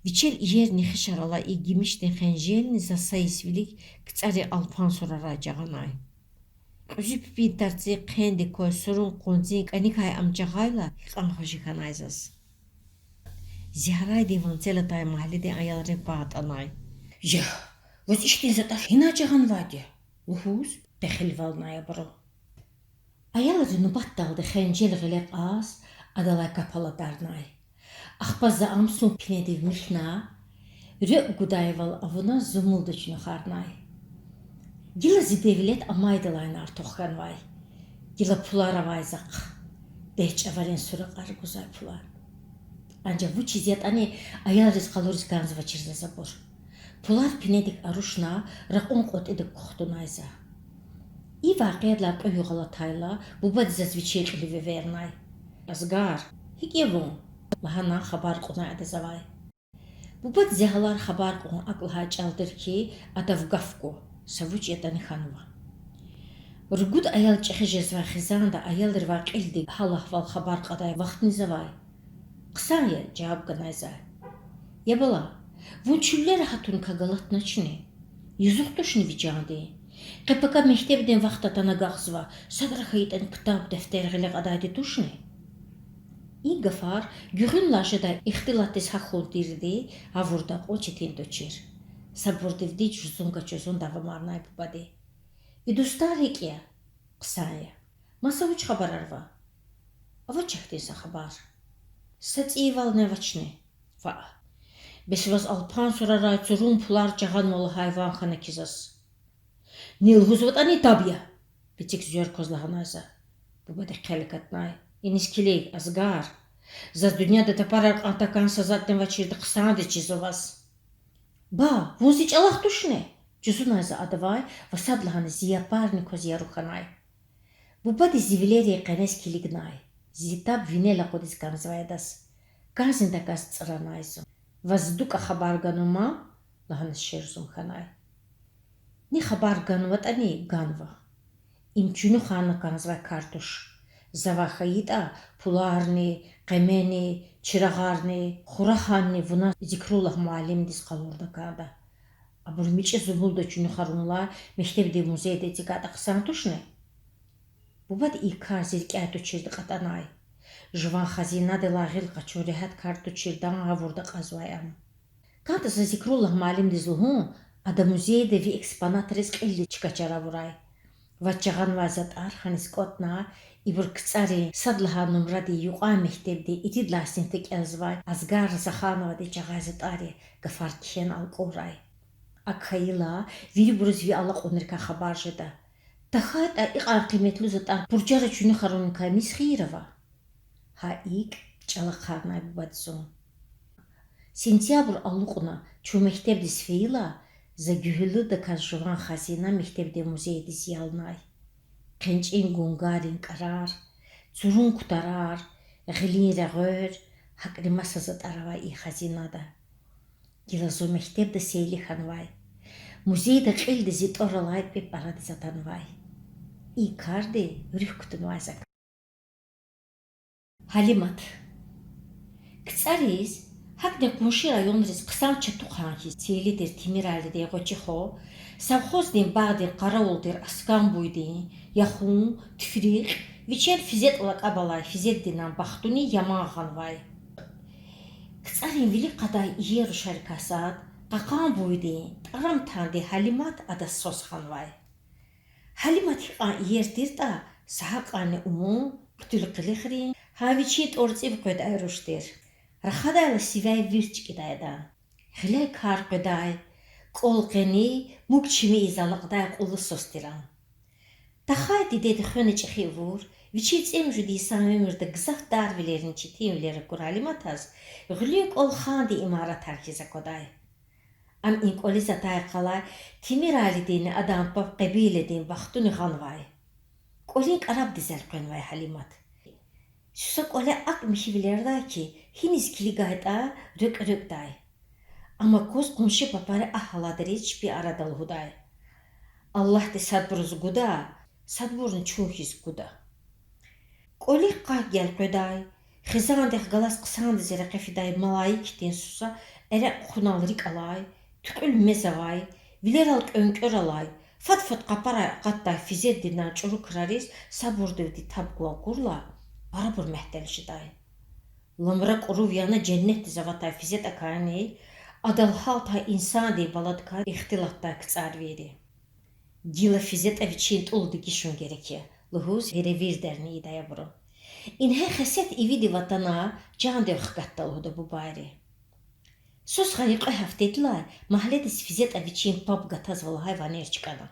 Вичел иер нехишар алай и гимишдин хенжелни за са йис вилик КцӀарин Алпан сурарай жагъанай. Кьуьзуь пипӀин тарцин хъендик квай сурун къванцин кӀаникай ам жагъайла, гьикьван хвеши хьанай заз. Зи гьарайдин ванцел атай магьледин аялрин пай атӀанай. Я, ваз ихьтин затӀар гьинай жагъанвайди я? лугьуз, пехилвалнай абуру. Аялри нубатдалди хенжел гъиле кьаз, адалай кап аладарнай. Ахпа за ам сун пинедив михьна, рекӀв гудайвал авуна зумулда чуьнуьхарнай. Гила зи девлет амайдалайни артух хьанвай. Гила пулар авай захъ. Дегь чӀаварин суракьар гузвай пулар. Анжах вучиз ятӀани аялриз къалуриз кӀанзавачир заз абур. Пулар пинедик арушна, ракьун кьватӀидик кухтунай за. И вакъиадилай кьве югъ алатайла, бубади заз вичин кьилив эвернай. Азгар, гьикӀ я вун? лагьана хабар кьунай ада завай. Бубади зи гьалар хабар кьун акӀ лагьай чӀал тир хьи, адав гаф гу, са вуч ятӀани хьанва. Ругуд аял чӀехи жезвай хизанда аялривай кьилди гьал-агьвал хабар кьадай вахтни завай. Хъсан я,— жаваб ганай за. Я бала, вун чуьллера гьатуникай галатначни? Юзух тушни ви чандин? Къе-пака мектебдин вахт атана агакьзава, садра хьайитӀани ктаб-дефтер гъиле кьадайди тушни? И гафар гуьгъуьнлай жедай ихтилатдиз гьахьун тирди гъавурда акьун четин тушир. Сабурдивди жузун-качузун давамарнай бубади. И дустар гьикӀ я? Хъсан я. Маса вуч хабарар ава? Авач ахьтин са хабар. Са цӀийивални авачни? Ваъ. Бес ваз Алпан сурарай цурун пулар жагъанва лагьай ван хьана хьи заз. Ни лугьузватӀани, таб я,— бицик зверкваз лагьанай за. Бубади хъел акатнай. Иниз килиг, Азгар. Заз дуьньяда тапарар кьван такӀан са затӀни авачирди хъсандиз чизва ваз. Ба, вун зи чӀалахъ тушни? жузунай за адавай ва садлагьана зи япарни кваз яру хьанай. Бубади зи вилерин къенез килигнай. Зи таб винел акъудиз кӀанзавай адаз. КӀанзни такӀанз цӀранай зун. Ваз дукӀа хабар ганва ман? лагьана шерзум хьанай. Ни хабар ганватӀани, ганва. Им чуьнуьхарна кӀанзавай кар туш. Завай хьайитӀа, пуларни, къемени, чирагъарни, хурагьанни вуна Зикруллагь муаллимдиз къалурна кӀанда. Абур мичӀи зумулда чуьнуьхарунлай мектебдин музейда эцигайтӀа хъсан тушни? Бубади и кар зи рикӀяй туширди кьатӀанай. Жуван хазинадилай гъил къачун регьят кар туширдан гъавурда акьазвай ам. КӀантӀа за Зикруллагь муаллимдиз лугьун, ада музейда ви экспонатриз кьилди чка чара авурай. Ваз жагъанвай затӀар хьаниз кӀватӀна, ибур КцӀарин сад лагьай нумрадин юкьван мектебдин ирид лагьай синифда кӀелзавай Азгар Захановади жагъай затӀар я, гафар кхьена алкӀурай. АкӀ хьайила, вирибуруз ви алакьунрикай хабар жеда. ТахьайтӀа икьван къиметлу затӀар пурчара чуьнуьхаруникай мис хийир ава? Гьа икӀ чӀалахъарнай бубади зун. Сентябрь алукьна чун мектебдиз фейила, за гуьгьуьллудаказ жуван хазина мектебдин музейдиз ялнай. ХъенчӀин гунгаррин кӀарар, цурун кутарар, гъилин регъвер, гьакӀни маса затӀар авай и хазинада. Гила зун мектебда сейли хьанвай. Музейда кьилди зи тӀвар алай пӀипӀ арадиз атанвай. И карди руьгь кутунвай за. Гьалимат. КцӀариз, гьакӀни къунши районриз хъсан чатухъан хьиз сейли тир Темиралидин гъвечӀи хва, совхоздин багъдин къаравул тир Аскан буйдин, яхун, тфирикь, Вичел ФизетӀ лакӀаб алай Физетдинан бахтуни яман гъанвай. КцӀарин вилик кьадай иер рушарикай сад кьакьан буйдин, тӀарам тандин Гьалимат адаз свас хьанвай. Гьалимат гьикьван иер тиртӀа, са гьакьванни умун, хъуьтуьл къилихрин, гьа вичин тӀварцӀив къведай руш тир. Рахадайла сивяй вирт чкӀидай ада. Гъиляй кар къведай, кӀвал къени, муг чими ийиз алакьдай акьуллу свас тир ам. Тахай дидеди хвена чӀехи авур, вичин цӀемуьжуьд йисан уьмуьрда гзаф дарвилерни четинвилер акур Гьалиматаз гъуьлуьн кӀвал хандин имаратар хьиз аквадай. Ам и кӀвализ атай къалай Темиралидинни адан паб Къебиледин бахтуни гъанвай. КӀвалин кӀарабдиз элкъвенвай Гьалимат. Суса кӀвале акӀ михьивилердай хьи, гьиниз килигайтӀа, рекӀв-рекӀвдай. Ам акваз къунши папари агь-гьаладариз чпин арада лугьудай: Аллагьди садбуруз гуда, садбурни чун хьиз гуда. КӀвалихъ къакъ гелкъведай, хизандихъ галаз хъсандиз рекье фидай малаик хьтин суса эрекь хъунал рикӀ алай, туькьуьл мез авай, вилерал кӀвенкӀвер алай, фад-фад къапарай акъатдай Физетдинан чӀуру крариз сабурдивди таб гвай акурла, парабур мягьтел жедай. Ламра кӀурув яна женнетдиз аватай ФизетӀакайни адал гьалтай инсандин баладикай ихтилатдай КцӀарвийри. Гила ФизетӀа вичин тӀул дегишун герек я лугьуз веревирдерни ийидай абуру. Ингье хесет ивидив атана, чандив хкатда лугьуда бубайри. Сус гъайи кьве гьафтедилай магьледиз ФизетӀа вичин паб гатазва лагьай ванер чкӀана.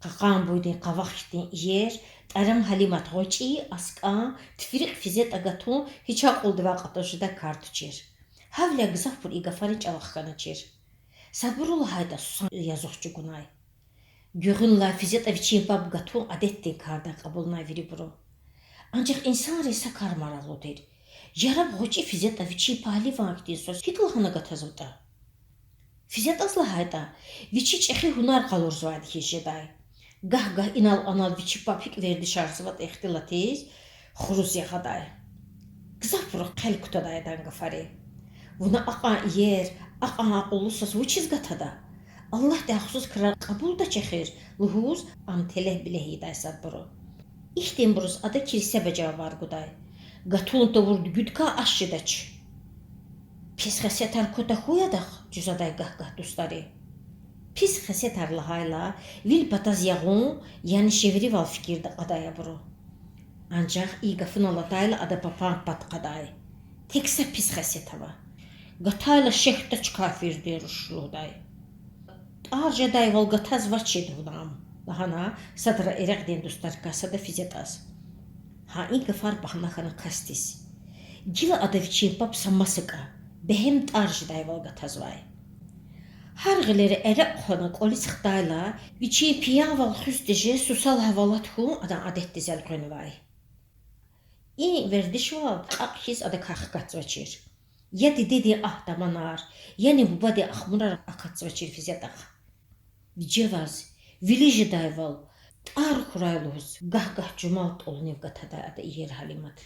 Кьакьан буйдин къавах хьтин иер, тӀарам Гьалимат гъвечӀи, аскӀан, тфирикь ФизетӀа гатун гьич акьулдивай кьатӀуз жедай кар тушир. Гьавиляй гзафбур и гафарин чӀавахъ хьаначир. Садбуру лагьайтӀа, сусан язух чӀугунай. Гуьгъуьнлай ФизетӀа вичин паб гатун адетдин кардай кьабулнай вирибуру. Анжах инсанриз са кар марагълу тир: яраб гъвечӀи ФизетӀа вичин пагьливан хьтин сус гьикӀ лагьана гатазватӀа? ФизетӀаз лагьайтӀа, вичи чӀехи гьунар къалурзавайди хьиз жедай. Гагь-гагь инал-анал вичи паб гьикӀ вердишарзаватӀа ихтилатиз, хуруз ягъадай. Гзафбурухъ хъел кутадай адан гафари. Вуна акьван иер, акьван акьуллу сус вучиз гатада? Аллагьди гьахъсуз крар кьабулдач эхир лугьуз, ам телегь-билегь ийидай садбуру. Ихьтинбуруз ада килсеба жавабар гудай: Гатун тавур дуьгуьдикай аш жедач. Пис хесетар кватӀа хьуй адахъ? жузадай гагь-гагь дустари. Пис хесетар лагьайла, вил патаз ягъун, яни шевривал фикирда кьадай абуру. Анжах и гафунал атайла ада папан пад кьадай: Тек са пис хесет ава. Гатайла шехьдач кафирдин руш лугьудай. ТӀар жедайвал гатазвачир вуна ам,— лагьана садра эрекьдин дустарикай сада ФизетӀаз. Гьа и гафар багьна хьана касдиз. Гила ада вичин паб са масакӀа, бегьем тӀар жедайвал гатазвай. Гьар гъилера эрекь хъвана кӀвализ хтайла, вичин пиянвал хуьз тежез сусал гьавалат хьун адан адетдиз элкъвенвай. И вердишвал кьакь хьиз адакай хкатзавачир. Я дидедин агь-таманар, яни бубадин ахмурар акатзавачир ФизетӀахъ. Вижеваз, вили жедайвал, тӀар хьурай лугьуз, гагь-гагь жумал тӀвалунив гатадай ада иер Гьалимат.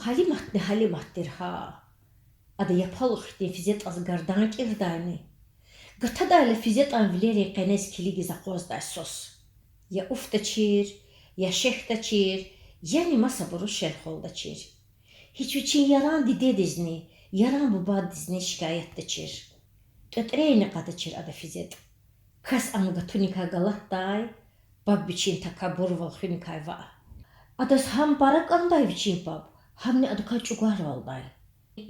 Гьалиматни Гьалимат тир гьа. Ада япалух хьтин ФизетӀаз гардан кӀирдайни? Гатадайла ФизетӀан вилерин къенез килигиз акъваздай сус. Я уфдачир, я шехьдачир, яни масабуруз шел-хвалдачир. Гьич вичин яран дидедизни, яран бубадизни шикаятдачир. ТӀветӀрейни кьадачир ада ФизетӀ. Кас ам гатуникай галатдай, паб вичин такабурвал хуьникай ваъ. Адаз гьам пара кӀандай вичин паб, гьамни адакай чӀугварвалдай.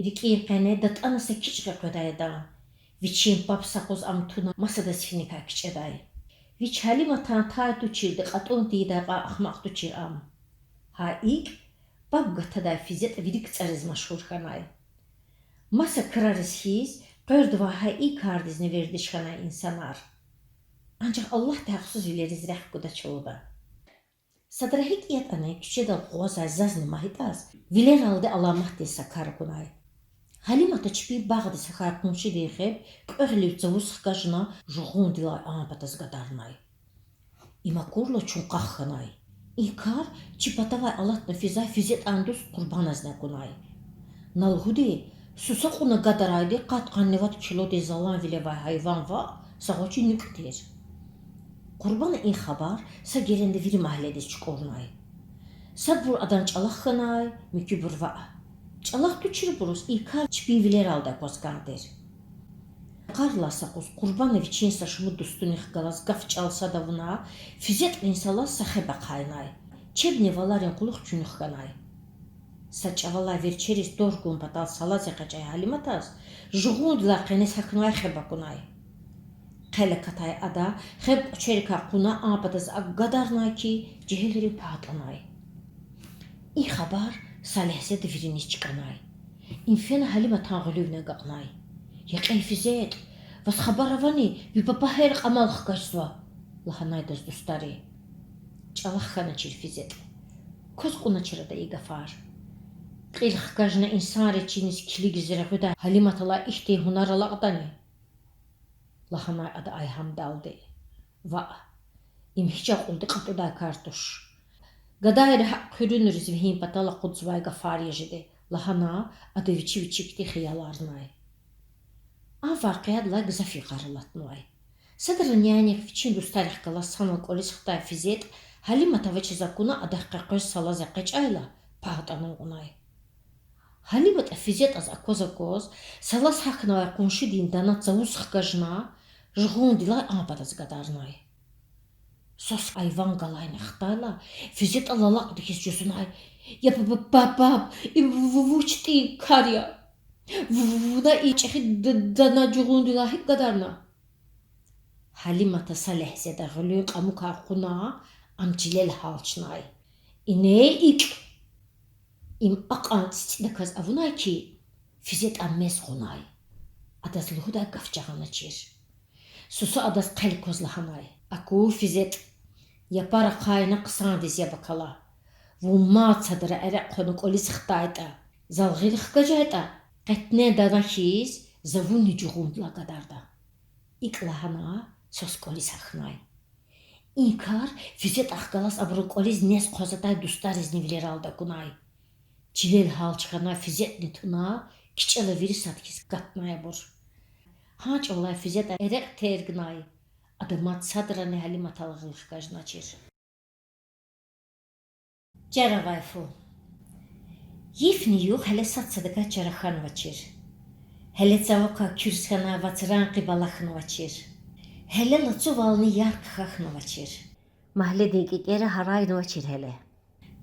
РикӀин къене датӀана са кичӀ къекъведай адан. Вичин паб са къуз ам туна масадаз финикай кичӀедай. Вич Гьалиматан тай туширди кьатӀун тийидай кьван ахмакь тушир ам. Гьа икӀ, паб гатадай ФизетӀ вири КцӀариз машгьур хьанай. Маса крариз хьиз, къвердавай гьа и кардизни вердиш хьанай инсанар. Анжах Аллагьди гьахъсузвилериз рехъ гудач лугьуда. Садра гьикӀ ятӀани куьчедал къугъвазвай зазни МагьитӀаз вилералди аламатдин са кар акунай. Гьалимата чпин багъдиз гьахьай къуншидин хеб кьве гъилив цавуз хкажна жугъундилай а патаз гадарнай. Им акурла чун къах хьанай. И кар чи патавай алатна физвай ФизетӀан дуст Къурбаназни акунай. На лугьуди, суса кьуна гадарайди къад-къанни вад килодин заланвиле авай гьайван ваъ, са гъвечӀи нуькӀ тир. Къурбана и хабар са геренда вири магьледиз чукӀурнай. Садбур адан чӀалахъ хьанай, муькуьбур ваъ. ЧӀалахъ туширбуруз и кар чпин вилералди акваз кӀан тир. Йикъарилай са юкъуз Къурбана вичин са шумуд дустунихъ галаз гаф-чӀал сад авуна, ФизетӀрин салаз са хеб ахъайнай. Чебни валарин кьулухъ чуьнуьх хьанай. Са чӀавалай верчериз тӀвар гун патал салаз экъечӀай Гьалиматаз жугъундилай къенез гьахьнавай хеб акунай. Хъел акатай ада хеб кьуьчӀерикай кьуна а патаз акӀ гадарнай хьи, жегьилри пагь атӀанай. И хабар са легьзеда вириниз чкӀанай. Им фена Гьалиматан гъуьлуьвни агакьнай. Я кьей ФизетӀ, ваз хабар авани, ви папа гьер кьамал хкажзава,— лагьанай адаз дустари. ЧӀалахъ хьаначир ФизетӀ. Кваз кьуначир ада и гафар. Кьил хкажна инсанрин чиниз килигиз регъуьдай Гьалиматалай ихьтин гьунар алакьдани? лагьанай ада айгьамдалди. Ваъ, им гьич акьулди кьатӀудай кар туш. Гадайри гьакӀ хъуьруьнриз вегьин патал акъудзавай гафар я жеди,— лагьана ада вичи вичикди хияларнай. А вакъиадилай гзаф йикъар алатнавай. Садра нянихъ вичин дустарихъ галаз санал кӀвализ хтай ФизетӀ Гьалимат авачиз акуна адахъ къекъвез салаз экъечӀайла, пагь атӀана кьунай. Гьалимата ФизетӀаз акваз-акваз салаз гьахьнавай къуншидин дана цавуз хкажна, жугъундилай а патаз гадарнай. Сус айван галайни хтайла, ФизетӀа лалакьди хьиз жузунай: Я ба-ба-ба-баб, им ву-, вуч тӀуьн кар я? Ву-, вуна и чӀехи д-, дана жугъундилай гьикӀ гадарна? Гьалимата са легьзеда гъуьлуьн кьамукай кьуна, ам чилел гьалчнай. Ине икӀ! Им акьван цицӀидаказ авунай хьи, ФизетӀа мез кьунай. Адаз лугьудай гаф жагъаначир. Сусу адаз хъел кваз лагьанай: Аку, ФизетӀ, япар ахъайна хъсандиз яб акала. Вун мад садра эрекь хъвана кӀвализ хтайтӀа, зал гъил хкажайтӀа, къетне дана хьиз, за вунни жугъундилай гадарда. ИкӀ лагьана, сус кӀвализ гьахьнай. И кар ФизетӀахъ галаз абурун кӀвализ нез хъваз атай дустаризни вилералди акунай. Чилел гьалч хьана ФизетӀни туна, кичӀела вири сад хьиз катнай абур. Гьа чӀавалай ФизетӀа эрекь тергнай, ада мад садрани Гьалиматал гъил хкажначир. Чара авай фу. Йифни югъ гьеле сад-садакай чара хьанвачир. Гьеле цавакай куьрс хьанвай вацран къиб алахьнавачир. Гьеле лацувални ярх хьахьнавачир. Магьледин кӀекӀера гьарайнавачир гьеле.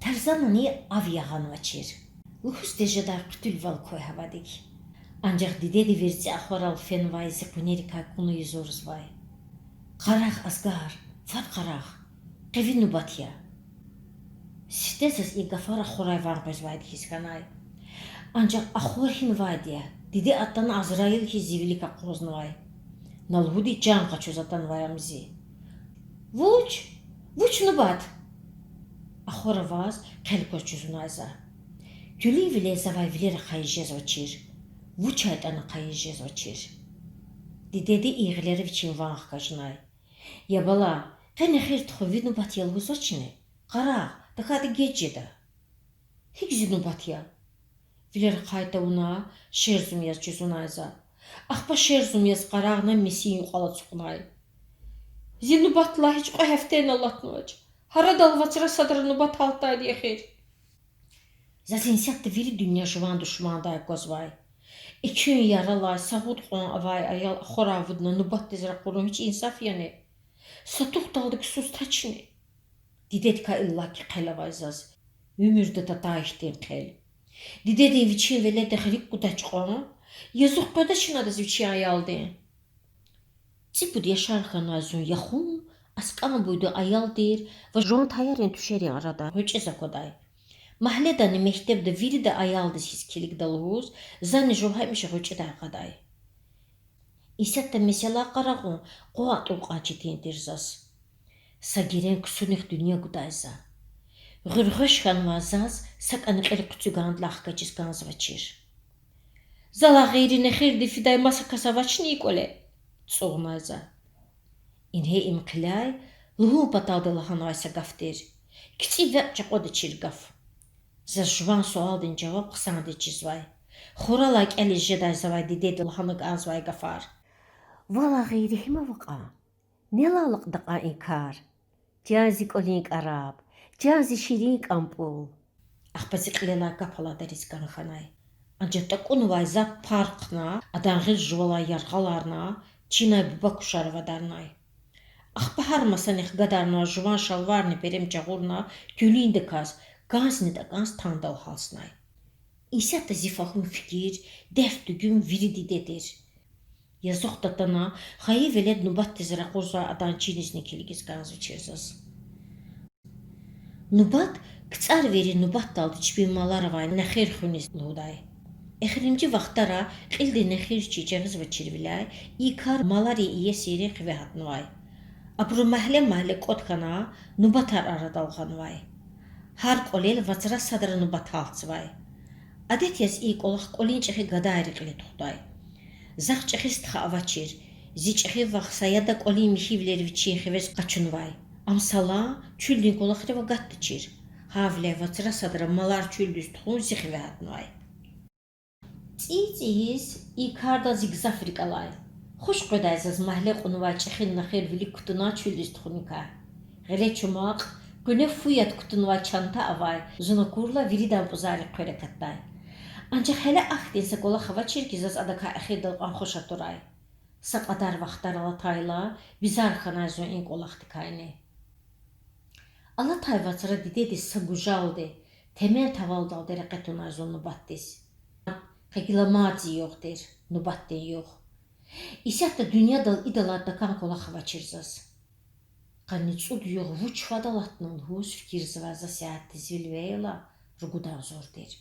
Тарзанани ав ягъанвачир. Лугьуз тежедай хъуьтуьлвал квай гьавадик. Анжах дидеди верцӀи ахварал фенвай зи къуьнерикай кьуна юзурзавай: Къарагъ, Азгар, фад къарагъ, къе ви нубат я. Сифте заз и гафар ахварай ван къвезвайди хьиз хьанай. Анжах ахвар гьинвайди я, диде атана Азраил хьиз зи вилик акъвазнавай. На лугьуди, чан къачуз атанвай ам зи. Вуч? Вуч нубат? Ахвара аваз хъел кваз жузунай за. Куьлуьнвиле завай вилер ахъайиз жезвачир. ВучайтӀани ахъайиз жезвачир. Дидеди и гъилера вичин ван хкажнай. Я бала, къе нехир тухун, ви нубат я лугьузвачни? Къарагъ, тахьайтӀа геж жеда. Гьикӏ зи нубат я? Вилер ахъай тавуна, шерзум яз жузунай за. Ахпа шерзум яз къарагъна месин юкьвал ацукьнай. Зи нубатдилай гьич кьве гьафтени алатнавач. Гьарадал вацра садра нубат гьалтдайди эхир. Заз исятда вири дуьнья жуван душмандай аквазвай. Экуьн яралай, са гъуд кьван авай аял ахварай авудна нубатдиз ракъурун гьич инсаф яни? Са тухдалди ксус тачни? Дидедикай иллаки хъел авай заз. Уьмуьрда татай ихьтин хъел. Дидедин вичин веледдихъ рикӏ кудач кьван, язух къведачни адаз вичин аялдин? ЦӀипуд яшар хьанвай зун яхун, аскӏан буйдин аял тир ва жуван таярин туьшерин арада гъвечӏиз аквадай. Магьледани мектебда вирида аялдиз хьиз килигда лугьуз, зани жув гьамиша гъвечӏидай акъадай. Исятда месела къарагъун къван атӏув кьван четин тир заз. Са герен ксунихъ дуьнья гудай за. Гъуьргъвеш хьанвай заз сакӏани кьил хъуьцуьгандилай хкажиз кӏанзавачир. Залай гъейри нехирди фидай маса кас авачни и кӏвале? Цӏугънай за. Ингье им хъиляй лугьун паталди лагьанвай са гаф тир. КицӀи векь чакъвадачир гаф. Заз жуван суалдин жаваб хъсандиз чизвай. Хуралай кӏелиз жедай завай дидеди лагьана кӏанзавай гафар. Валай гъейри гьим ава кьван? Нелай алакьда кьван и кар? Чан зи кӀвалин кӀараб, чан зи ширин КӀампӀул. Ахпа зи кьилелай кап аладариз кӀан хьанай. Анжах тӀакӀунвай за пар хъна, адан гъил жувалай яргъаларна, чинай буба кушар авадарнай. Ахпа гьар масанихъ гадарнавай жуван шалварни перем жагъурна, куьлуьндаказ, кӀанзни такӀанз тандал гьалснай. Исятда зи фагьум-фикир, дерт-дуьгун вири диде тир. Язух татана, хайи велед нубатдиз ракъурзавай адан чинизни килигиз кӀанзавачир заз. Нубат КцӀар вири нубатдалди чпин малар авай нехир хуьниз лугьудай. Эхиримжи вахтара кьилди нехир чиз жагъизвачирвиляй и кар маларин иесийрин хиве гьатнавай. Абуру магьле-магьле кӀватӀ хьана, нубатар арадал гъанвай. Гьар кӀвалел вацра садра нубат гьалтзавай. Адет яз и кӀвалах кӀвалин чӀехи гадайрин кьиле тухудай. Захъ чӀехи стха авачир. Зи чӀехи вах Саяда кӀвалин михьивилер вичин хивез къачунвай. Ам салан, чуьлдин кӀвалахрив агатдачир. Гьавиляй вацра садра малар чуьлдиз тухун зи хиве гьатнавай. ЦӀийи-цӀийиз и кардал зи гзаф рикӀ алай. Хуш къведай заз магьле кьунвай чӀехи нехир вилик кутуна чуьлдиз тухуникай. Гъиле чумахъ, къуьне фу яд кутунвай чанта авай, зун акурла виридан пӀузаррик хъвер акатдай. Анжах гьеле ахьтин са кӀвалах авачир хьи, заз адакай эхирдал кьван хуш атурай. Са кьадар вахтар алатайла, бизар хьанай зун и кӀвалахдикайни. Алатай вацра дидедиз са гужалди, темен тавалдалди рекье тунай зун нубатдиз. Къе гила мад зи югъ тир, нубатдин югъ. Исятда дуьньядал идалай такӀан кӀвалах авачир заз. Къанни цӀуд югъ вуч фад алатна лугьуз фикирзавай за сятдиз вил вегьейла, ругудан зур тир.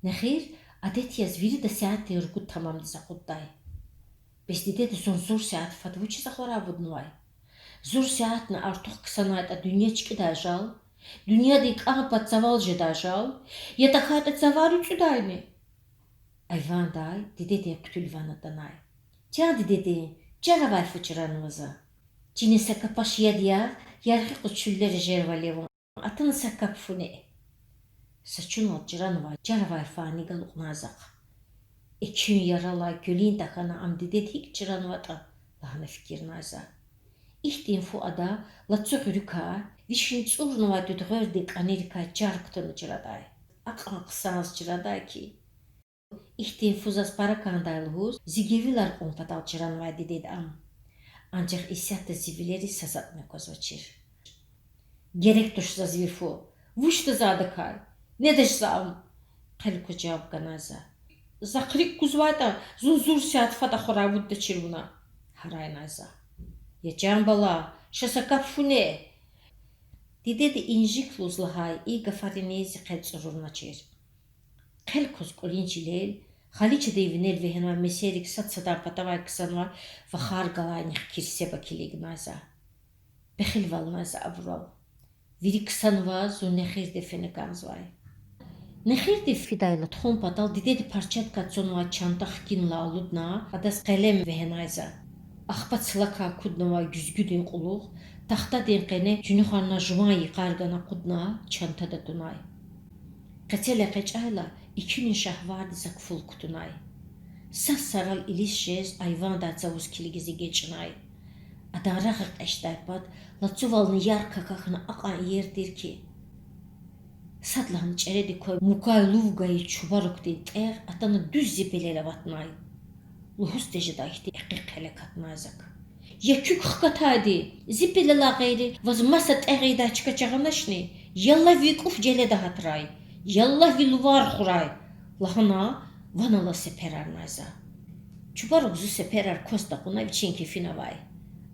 Нехир, адет яз, вирида сятдин ругуд тамамдиз акъуддай. Бес дидеди зун зур сят фад вучиз ахварай авуднавай? Зур сятни артух ксанайтӀа, дуьнья чкӀидай жал? Дуьньядин кӀан-пад цавал жедай жал? Я тахьайтӀа цавар уьцӀуьдайни? Айвандай дидедин хъуьтуьл ван атанай. Чан дидедин, чар авай фу чранва за. Чиниз са капаш яд ягъ, яргъи къуз чуьллера жервал я вун. Атана са кап фу неъ. Са чунал чранвай, чар авай фани галукьнай захъ. Экуьн яралай куьлуьн тахьана ам дидеди гьикӀ чранватӀа лагьана фикирнай за. Ихьтин фу ада лацу гъуьруькай, вичин цӀурнавай дуьдгъвердин кӀанерикай чар кутуна чрадай. Акьван хъсанз чрадай хьи. Ихьтин фу заз пара кӀандай лугьуз, зи гевилар кьун патал чранвай дидеди ам. Анжах исятда зи вилериз са затӀни аквазвачир. Герек туш заз ви фу. Вучда за адакай? Недач за ам,— хъел кваз жаваб ганай за. Захъ рикӀ кузвайтӀа, зун зур сят фад ахварай авуддачир вуна,— гьарайнай за. Я чан бала, ша са кап фу неъ. Дидеди инжик лугьуз лагьай и гафариниз зи хъел цӀурурначир. Хъел кваз кӀвалин чилел, халичадин винел вегьенвай месерик сад-садан патавай ксанвай вахар галайнихъ кирсеба килигнай за. Пехилвалнай за абурал. Вири ксанваз зун нехирдив фена кӀанзавай. Нехирдив фидайла тухун патал дидеди парчадикай цанвай чанта хкинлай алудна, адаз къелем вегьенай за. Ахпа цлакай куднавай гуьзгуьдин кьулухъ, тахтадин къене чуьнуьхарнавай жуван йикъар гана акъудна, чантада тунай. Къецел экъечӀайла, экуьнин шагьвардиз акфул кутунай. Са сарал илис жез, айвандай цавуз килигиз эгечӀнай. Адан рагъ экъечӀдай пад лацувални ярх какахьна акьван иер тир хьи. Садлагьана чӀередик квай мукай лув гайи чубарукдин тӀегъ атана дуьз зи пелел аватнай. Лугьуз тежедай хьтин экъи хъел акатнай зак. Я куьк хкатайди, зи пелелай гъейри ваз маса тӀегъ ийидай чка жагъаначни? Яллагь, ви кӀуф желеда гьатрай, яллагь, ви лувар хурай,— лагьана, ван алаз сеперарнай за. Чубарук зи сеперар кваз такьуна вичин кефин авай.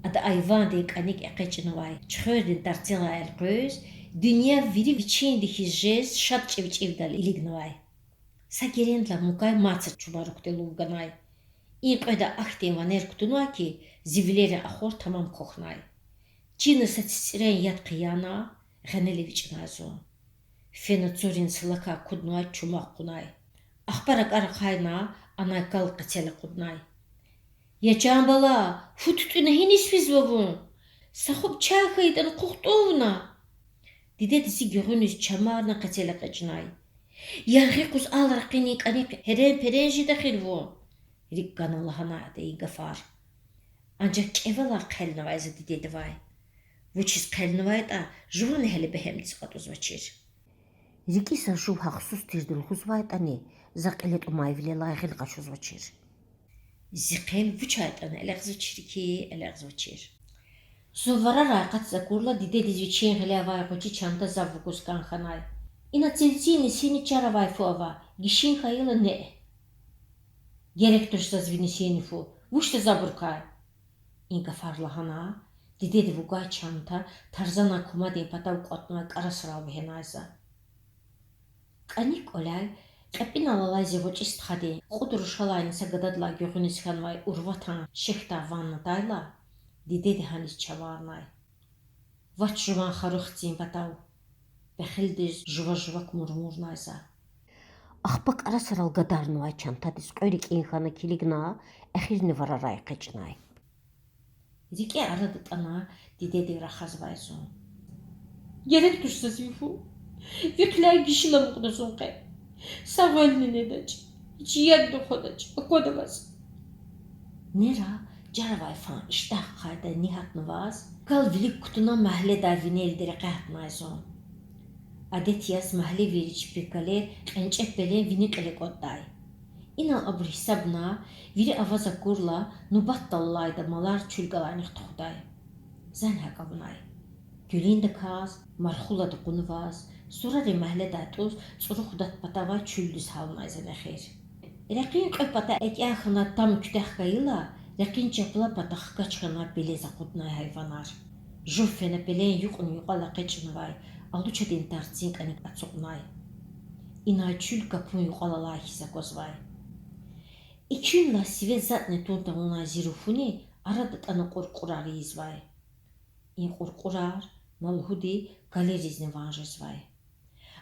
Ада айвандин кӀаник экъечӀнавай чуьхвердин тарцелай элкъвез, дуьнья вири вичинди хьиз жез шад чӀивчӀивдал илигнавай. Са герендилай мукай мад са чубарукди лув ганай. И кьведа ахьтин ванер кутунвай хьи, зи вилерин ахвар тамам квахьнай. Чина са цицӀирен яд хъияна, гъенел эвичӀнай зун. Фена цурин цлакай куднавай чумахъ кьунай. Ахпа ракӀар ахъайна, анай кал къецел акъуднай. Я чан бала, фу туьтӀуьна гьиниз физва вун? Са хупӀ чай хьайитӀани хъухъ тӀун вуна. Дидеди зи гуьгъуьниз чамарна къецел экъечӀнай. Яргъи къуз ал ракъинин кӀаник гьерен-перен жеда эхир вун,— рикӀ гана лагьанай ада и гафар. Анжах кӀевелай хъелнавай за дидедивай. Вучиз хъелнавайтӀа, жувани гьеле бегьемдиз кьатӀузвачир. РикӀи са жув гьахъсуз тирди лугьузвайтӀани, за кьиле тӀумайвилелай гъил къачузвачир. Зи хъел вучайтӀани элекьзавачир хьи, элекьзавачир. Зун варарай акъатиз акурла, дидедиз вичин гъиле авай гъвечӀи чанта зав вугуз кӀан хьанай. Ина цилцин нисини чар авай фу ава, гишин хьайила неъ. Герек туш заз ви нисини фу, вучда за абурукай? И гафар лагьана, дидеди вугай чанта тарзанан кумадин патав кӀватӀнавай кӀарасрал вегьенай за. КӀаник кӀваляй, кьепӀинал алай зи гъвечӀи стхадин, кьуд рушалайни са гададилай гуьгъуьниз хьанвай урватан шехьдай ван атайла, дидеди гьаниз чаварнай. Вач жуван хару хцин патав,— пехилдиз жува-жувак мурмурнай за. Ахпа кӀарасрал гадарнавай чантадиз кьве рикӀин хьана килигна, эхирни варарай экъечӀнай. РикӀе ара датӀана дидедив рахазвай зун. Герек туш заз ви фу. Ви хъиляй гишин амукьда зун къе. Са гъвелни недач, гьич ядни хъвадач, аквада ваз. Нера чар авай фан иштягь хъайидай ни гьатнаваз, кал вилик кутуна магьледай винелди рекье гьатнай зун. Адет яз магьлевийри чпин калер кьенчӀеб пелен вини кьиле кӀватӀдай. Инал абур гьисабна, вири аваз акурла, нубатдал алайда малар чуьл галайнихъ тухудай. Зани гьакӀ авунай. Гуьлуьндаказ, Мархулада кьунваз, сурарин магьледай тӀуз ЦӀуру Худат патавай чуьлдиз гьалнай зани эхир. Рекьин кьве пата экӀя хьана там куьтягь хьайила, рекьин чапла пата хкаж хьана пелез акъуднай гьайванар. Жув фена пелен юкьни-юкьвал экъечӀнавай алучадин тарцин кӀаник ацукьнай. Инай чуьл капун юкьвал алай хьиз аквазвай. Экуьнлай сиве затӀни тун тавунвай зи руфуни ара датӀана кьуркьурар ийизвай. И кьуркьурар, на лугьуди, калеризни ван жезвай.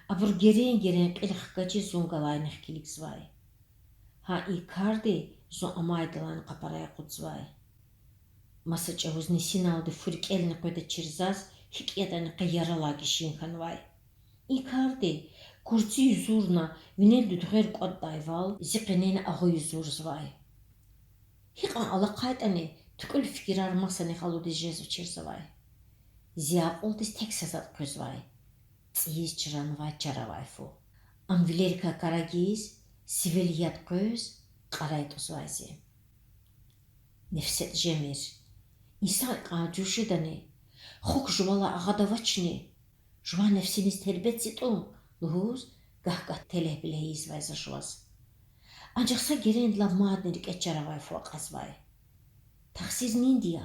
Абур герен-герен кьил хкажиз зун галайнихъ килигзавай. Гьа и карди зун амайдалайни къапарай акъудзавай. Маса чӀавуз нисиналди фу рикӀелни къведачир заз, гьикӀ ятӀани къе яралай гишин хьанвай. И карди, курци юзурна, винел дуьдгъвер кӀватӀдайвал, зи къенени агъу юзурзавай. Гьикьван алахъайтӀани, туькьуьл фикирар масанихъ алудиз жезвачир завай. Зи акьулдиз тек са затӀ къвезвай: цӀийиз чранвай чар авай фу. Ам вилерикай карагиз, сивел яд къвез, кьарай тӀузвай зи. Нефсет жемир. Инсан икьван жув жедани? Хъук жувалай агъада авачни? Жуван нефсиниз тербет це тӀун,— лугьуз, гагь-гагь телегь-белегь ийизвай за жуваз. Анжах са герендилай мадни рикӀе чар авай фу акьазвай. Тахсир нинди я?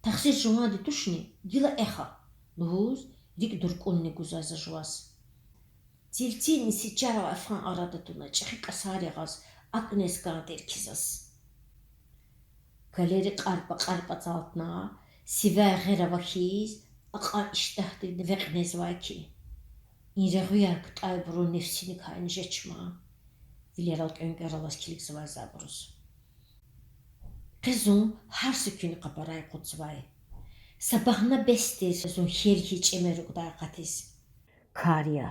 Тахсир жуванди тушни, гила эхъа,— лугьуз, рикӀ дуркӀунни гузвай за жуваз. Цилцин ниси чар авай фан арада туна чӀехи кӀасар ягъаз, акӀ нез кӀан тир хьи заз. Калери кьарпӀа-кьарпӀа цалтна, сивяй гъер авахьиз, акьван иштягьдивди векь незвай хьи. И регъуьяр кутӀайбурун нефсиникайни жеч ман,— вилерал кӀвенкӀвер алаз килигзавай за абуруз. Къе зун гьар са куьн къапарай акъудзавай. Са багьна бес тир зун хьел хьиз чӀемерукдай акъатиз. Кар я,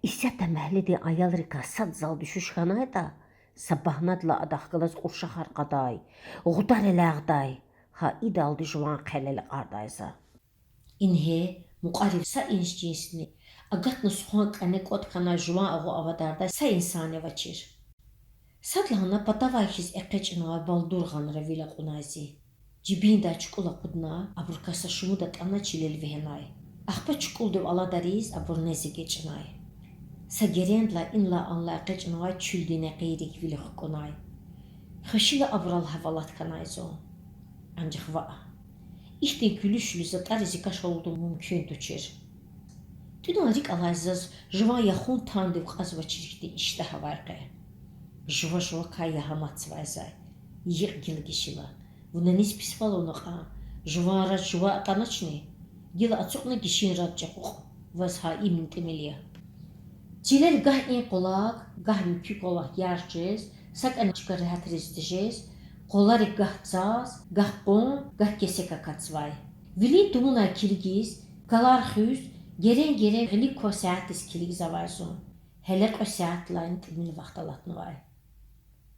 исятда магьледин аялрикай сад зал дуьшуьш хьанайтӀа, са багьнадилай адахъ галаз кьуршахар кьадай, гъудар элягъдай, гьа идалди жуван хъел элкъардай за. Ингье мукьварив са инс-жинсни, агатна сухван кӀане кӀватӀ хьанвай жуван агъу авадардай са инсанни авачир. Садлагьана патавай хьиз экъечӀнавай балдургъанра вил акьунай зи. Жибиндай чукӀул акъудна, абурукай са шумуд атӀана чилел вегьенай. Ахпа чукӀулдив аладариз абур нез эгечӀнай. Са герендилай инлай-анлай экъечӀнавай чуьлдин некьийрик вили хкӀунай. Хвешила абурал гьавалат хьанай зун. Анжах ваъ, ихьтин куьлуь-шуьлуь затӀари зи каш алудун мумкин тушир. ТӀуьнал рикӀ алай заз жуван яхун тандив кьазвачир хьтин иштягь авай къе. Жува-жувакай ягьанатзавай за: йикь гила гишила. Вуна низ писвал авуна кьван? Жуван рад жува атӀаначни? Гила ацукьна гишин рад чӀехукь. Ваз гьа имни тӀимил я. Чилел гагь и къвалав, гагь муькуь къвалав ярх жез, са кӀане чка регьятриз тежез, къваларик гагь цаз, гагь къван, гагь кесек акатзавай. Вилин тумунай килигиз, калар хуьз, герен-герен гъилик квай сятдиз килигзавай зун. Гьеле кьве сятдилайни тӀимил вахт алатнавай.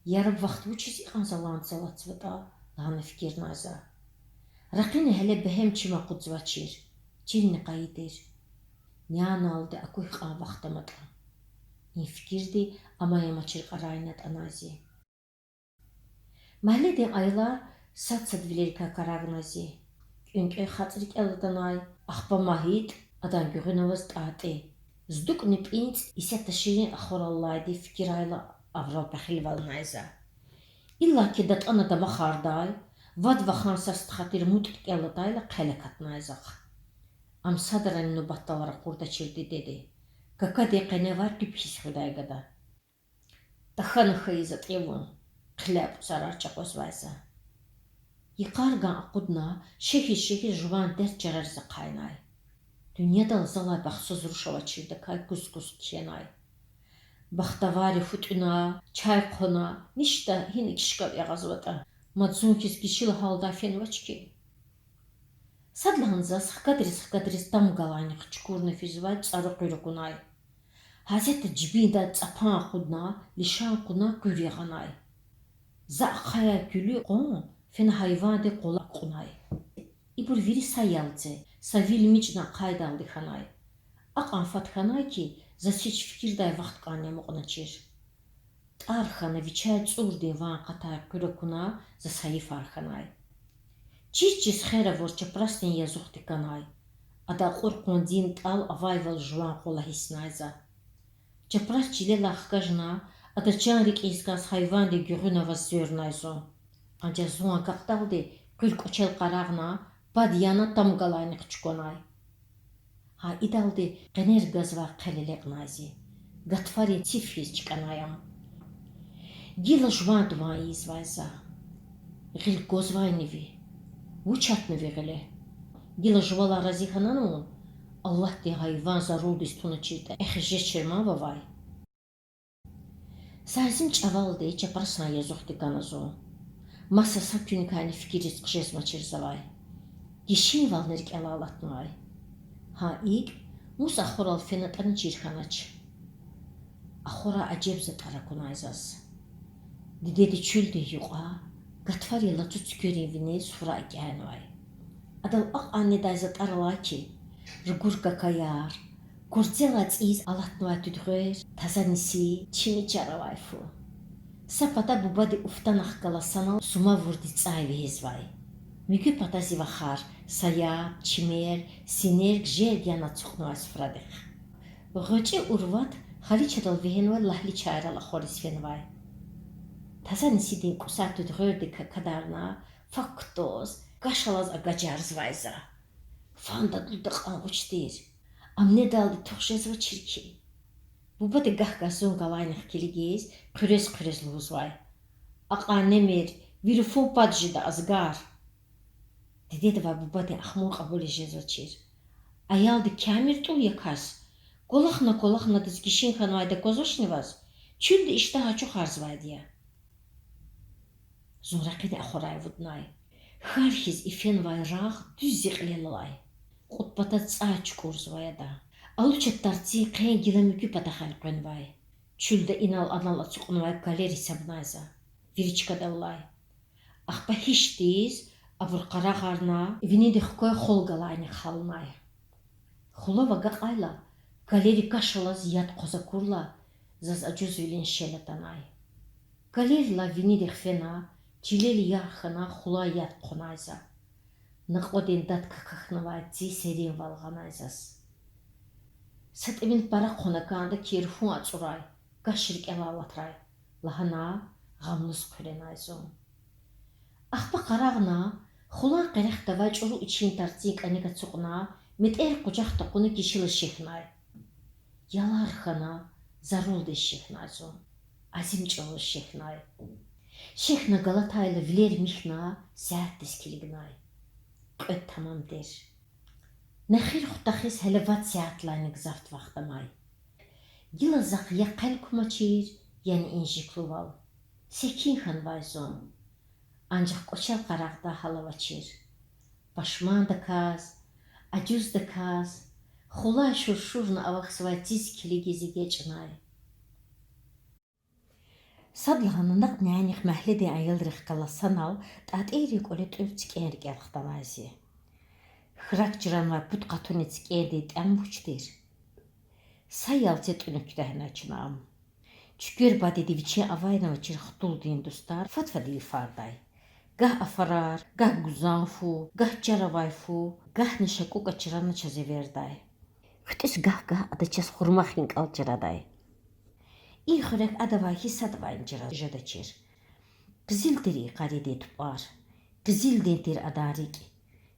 Яраб вахт вучиз икьван заландиз алатзаватӀа лагьана фикирнай за. Ракъини гьеле бегьем чим акъудзавачир, чилни къайи тир. Няналди акух кьван вахт аматӀа. И фикирди амай-амачир кьарайни атӀанай зи. Магьледин аялар сад-садвилерикай карагнай зи. КӀуьн-кӀуьн хацӀ рикӀел атанай, ахпа Магьит, адан гуьгъуьна аваз ТӀатӀи. ЗдукӀни пӀинцӀ исятда ширин ахварал алайди фикирайла, аврал пехилвалнай за. Иллаки датӀана дамахардай, вад вахан са стха тир МутӀ рикӀел атайла, хъел акатнай захъ. Ам садрани нубатдал ракъурдачир дидеди. Какадин къеневай къипи хьиз хуьдай гада. Тахьана хьайи затӀ я вун, хъиляй пӀузарар чӀугвазвай за. Йикъарган акъудна, шехьиз-шехьиз жуван дерт чарариз ахъайнай. Дуьньядал залай бахтсуз руш авачирдакай куз-куз кхьенай. Бахтаварри фу тӀуьна, чай хъвана, ништа гьина кишкав ягъазватӀа. Мад зун хьиз гишила гьалдай фенвач хьи. Садлагьана заз хкадриз-хкадриз там галайнихъ чукурна физвай цӀару къуьр акунай. Гьасятда жибиндай цӀапан акъудна, лишан кьуна къуьр ягъанай. За ахъаяй куьлуь къван фена гьайвандин къвалав кьунай. Ибур вири са ялце, са вил мичӀна ахъайдалди хьанай. Акьван фад хьанай хьи, заз гьич фикирдай вахт кӀан амукьначир. ТӀар хьана вичяй цӀурдин ван акъатай къуьр акуна, заз гьайифар хьанай. Чиз-чиз хер авур чапрасдин язух диканай. Ада акьур къвандин тӀал авайвал жуван къвала гьиснай за. Чапрас чилелай хкажна, ада чан рикӀиз кӀанз гьайвандин гуьгъуьна аваз звернай зун. Анжах зун агакьдалди къуьр кӀвачел къарагъна, пад яна там галайнихъ чукванай. Гьа идалди къенер гвазвай хъел элекьнай зи. Гатфарин циф хьиз чкӀанай ам. Гила жуван дуван ийизвай за. Гъил гвазвайни ви? Вуч атана ви гъиле? Гила жувалай рази хьанани вун? Аллагьди гьайван зарулдиз туначиртӀа, эхиз жезвачир ман вавай. Са азим чӀавалди чапрасдин язух дикана зун. Маса са куьникайни фикириз хъжезмачир завай. Гишинвални рикӀелай алатнавай. Гьа икӀ, мус ахварал фенатӀани чир хьанач. Ахварай ажеб затӀар акунай заз. Дидеди чуьлдин юкьва гатфарин лацу цуькверин винел суфра экӀянавай. Адал акьван недай затӀар алай хьи, ругур какаяр, курцелай цӀийиз алатнавай туьдгъвер, таза ниси, чими чар авай фу. Са пата бубади уфтанахъ галаз санал сумавурдиз цӀай вегьезвай. Муькуь пата зи вахар саяб, чимер, синер гжер яна ацукьнавай суфрадихъ. ГъвечӀи Урват халичадал вегьенвай лагьли чайрал ахвариз фенвай. Таза нисидин кӀусар туьдгъвердик какадарна, фак кутаз, каш алаз агажарзавай за. Фан дадлу дакьан вуч тир? Ам недалди тух жезвачир хьи. Бубади гагь-гагь зун галайнихъ килигиз, хъуьрез-хъуьрез лугьузвай: Акьван немир, вири фу пад жеда, Азгар! Дидедивай бубадин ахмур кьабулиз жезвачир. Аялди камир тӀул я кас. КӀвалахна-кӀвалахна адаз гишин хьанвайди аквазвачни ваз? Чуьлди иштагь ачухарзавайди я. Зун ракъини ахварай авуднай. Хьар хьиз ифенвай рагъ дуьз зи кьилел алай. Кьуд патаз цӀай чукӀурзавай ада. Алуча тарцин хъен гила муькуь патахъ элкъвенвай. Чуьлда инал-анал ацукьнавай калер гьисабнай за. Вири чкадал алай. Ахпа гьиштиз абур къарагъарна, винидихъ квай хул галайнихъ гьалнай. Хулав агакьайла, калери каш алаз яд хъваз акурла, заз ажузвилин шел атанай. Калерилай винидихъ фена, чилел ярх хьана хулай яд хъванай за. Накьвадин дад какахьнавай ци серинвал гъанай заз. Са тӀимил пара хъвана кӀанда хьи, руфун ацӀурай, каш рикӀелай алатрай, лагьана, гъамлуз хъуьренай зун. Ахпа къарагъна, хулан къерехда авай чӀуру ичин тарцин кӀаник ацукьна, метӀер къужахда кьуна кишила шехьнай. Ялар хьана, зарулдиз шехьнай зун. Азим чӀавуз шехьнай. Шехьна галатайла вилер михьна, сятдиз килигнай. Кьвед тамам тир. Нехир хутахиз гьеле вад сятлайни гзаф вахт амай. Гила захъ я хъел кумачир, яни инжиклувал. Секин хьанвай зун. Анжах кӀвачел къарагъдай гьал авачир. Пашмандаказ, ажуздаказ, хулай шуршурна авахьзавай циз килигиз эгечӀнай. Садлагьана накь нянихъ магьледин аялрихъ галаз санал ТӀатӀийрин кӀвале тӀуьр цикӀен рикӀел хтанай зи. Храк чранвай пуд къатунин цикӀендин тӀям вуч тир? Са ял це тӀуьна куьтягьнай чна ам. Чуьквер бадеди вичин авайнавачир хтулдин дустар фад-фад йифардай. Гагь Афарар, гагь Гузан фу, гагь Чаравай фу, гагьни ШакӀукӀа чрана чаз эвердай. ХъуьтӀуьз гагь-гагь ада чаз хурма хинкӀал чрадай. И хуьрек адавай хьиз садавайни чра жедачир. Къизил тир и къаридин тупӀар, къизилдин тир адан рикӀ.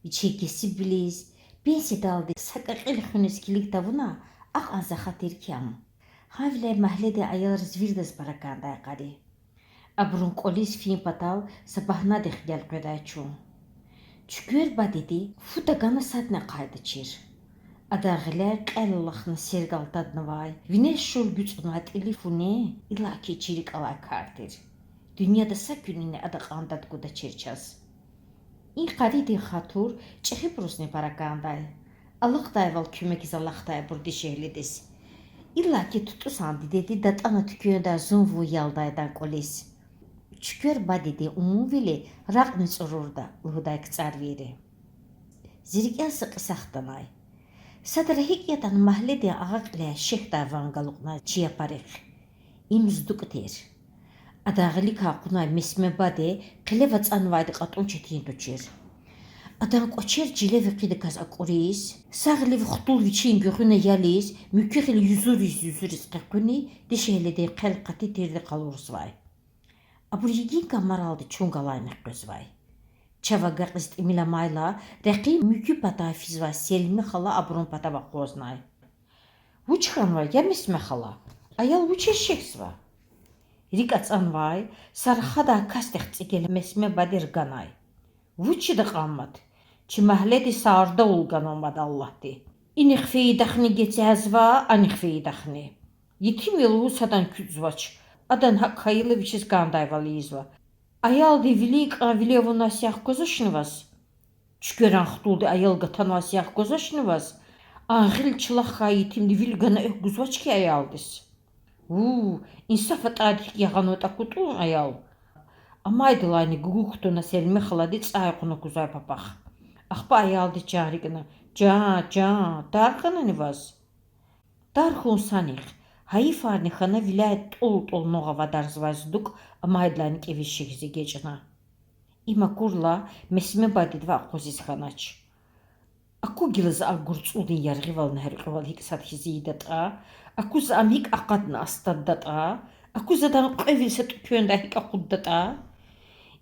Вичин кесибвилиз, пенсиядалди са кьакьил хуьниз килиг тавуна, акьван захъ тир кам. Гьавиляй магьледин аялриз вирдаз пара кӀандай къари. Абурун кӀвализ фин патал са багьнадихъ гелкъведай чун. Чуьквер бадеди фу тагана садни ахъайдачир. Адан гъиляй кьел алахна серг алтаднавай, винел шур гуьцӀнавай тӀили фу нин, иллаки чи рикӀ алай кар тир. Дуьньяда са куьнини ада кьван дад гудачир чаз. И къаридин хатур чӀехибурузни пара кӀандай. Алакьдайвал куьмекиз алахъдайбур дишегьлидиз. Иллаки ТутӀусан дидеди датӀана туьквендай зун-вун ялдай адан кӀвализ. Чуьквер бадедин умувили ракьни цӀурурда лугьудай кцӀарвийри. Зи рикӀел са кьиса хтанай. Садра гьикӀ ятӀани магьледин агъа кьиляй шехьдай ван галукьнай чи япарихъ. Им ЗдукӀ тир. Адан гъиликай кьунвай Месме баде хъилев ацӀанвайди кьатӀун четин тушир. Адан кӀвачер чиле векъидаказ акӀуриз, са гъилив хтул вичин гуьгъуьна ялиз, муькуь гъил юзуриз-юзуриз къекъуьни, дишегьлидин хъел къати тирди къалурзавай. Абур йигин камаралди чун галайнихъ къвезвай. Чав агакьиз тӀимил амайла, рекьин муькуь патай физвай Селми хала абурун патав акъвазнай. Вуч хьанва, я Месме хала? Аял вучиз шехьзава? РикӀ ацӀанвай, са рахадай касдихъ цӀигел Месме баде рганай. Вуч жеда кьван мад? Чи магьледиз са ардавул ганва мад Аллагьди. Инихъ фейидахъни гецязва, анихъ фейидахъни. Етим я лугьуз садан куьтзавач. Адан гьакӀ хьайила вичиз кӀандайвал ийизва. Аялдин вилин кьван виле авунваз ягъ гвазвачни ваз? Чуькверан хтулди аял гатанваз ягъ гвазвачни ваз? Ан гъил чилахъ хьайи етимди вил гана экв гузвач хьи аялдиз. Ву, инсаф атӀайди гьикӀ ягъанватӀа кутӀун аял. Амайдалайни гугу кутуна Селми халади цӀай кьуна кузвай папахъ. Ахпа аялдиз чан рикӀна: Жан, жан, тар хьанани ваз? Тар хьун санихъ, гьайифарни хьана виляй тӀул-тӀул нугъ авадарзавай ЗдукӀ амайдалайни кӀевиз шехьиз эгечӀна. Им акурла, Месме бадедивай акъвазиз хьанач. Аку гила за а гурцӀулдин яргъивал, нагьрикьвал гьикӀ сад хьиз ийидатӀа, аку за ам гьикӀ акъадна астаддатӀа, аку за адан кьве вил са тӀеквендай гьикӀ акъуддатӀа.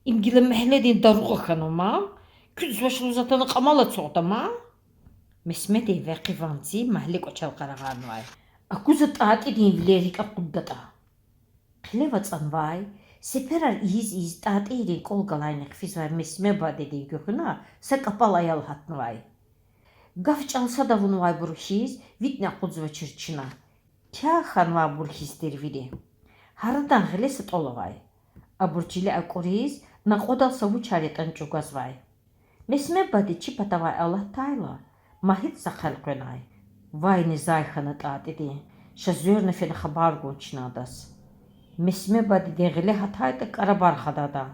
Им гила магьледин даругъа хьанва ман, куьтзавач лугьуз атана кьамал ацукьда ман. Месмедин векъи ванци магьле кӀвачел къарагъарнавай. Аку за ТӀатӀидин вилер гьикӀ акъуддатӀа. Хъилев ацӀанвай, сеперар ийиз-ийиз ТӀатӀийрин кӀвал галайнихъ физвай Месме бадедин гуьгъуьна са кӀапӀал аял гьатнавай. Гаф-чӀал сад авунвайбур хьиз, витӀни акъудзавачир чна. Кя хьанвайбур хьиз тир вири. Гьарадан гъиле са тӀвал авай. Абур чиле акӀуриз, накьвадал са вучар ятӀани чӀугвазвай. Месме баде чи патавай алатайла, МагьитӀ са хъел къвенай. Вайни зай хьана ТӀатӀидин, ша зверна фена хабар гун чна адаз. Месме бадедин гъиле гьатайтӀа, кӀарабар хада ада.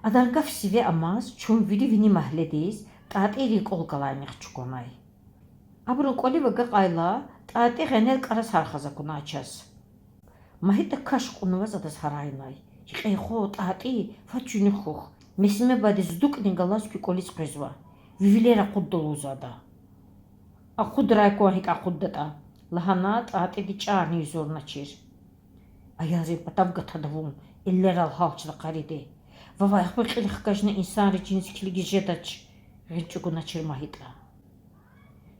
Адан гаф сиве амаз, чун вири вини магьледиз, ТӀатӀийрин кӀвал галайнихъ чукунай. Абурун кӀвалив агакьайла, ТӀатӀи гъенел кӀарасар хаз акунай чаз. МагьитӀа каш кьунваз адаз гьарайнай: Кьей хва, ТӀатӀи, фад чуьнуьх хьухь. Месме баде ЗдукӀни галаз куь кӀвализ къвезва. Ви вилер акъудда лугьузва ада. Акъудрай кван гьикӀ акъуддатӀа,— лагьана ТӀатӀиди чӀарни юзурначир. Аялрин патав гатада вун,— эллерал гьалчна къариди. Вавай ахпа кьил хкажна инсанри чиниз килигиз жедач,— гъил чӀугуначир МагьитӀа.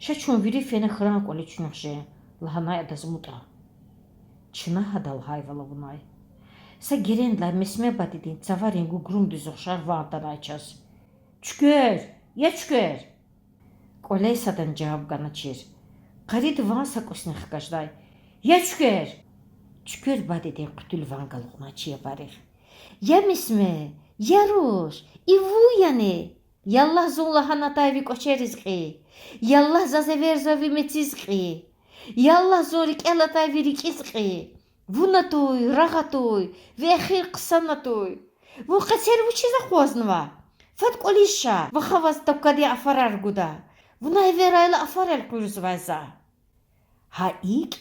Ша чун вири фена хьран кӀвале чуьнуьх жен,— лагьанай адаз МутӀа. Чна гьада лагьайвал авунай. Са герендилай Месме бадедин цаварин гугрумдиз ухшар ван атанай чаз: Чуьквер! Я Чуьквер! КӀвале садани жаваб ганачир. Къариди ван са кӀусни хкаждай: Я Чуьквер! Чуьквер бадедин хъуьтуьл ван галукьнай чи япарихъ. Я Месме! Я руш! И вун яни? Яллагь, зун лагьана атай ви кӀвачериз кьий! Яллагь, заз эверзавай ви мециз кьий! Яллагь, зун рикӀел атай ви рикӀиз кьий! Вун атуй, рагъ атуй, ви эхир хъсан атуй. Вун къецер вучиз акъвазнава? Фад кӀвализ ша, ваха ваз таквадин афарар гуда. Вуна эверайла афар элкъуьрзавай за. Гьа икӀ,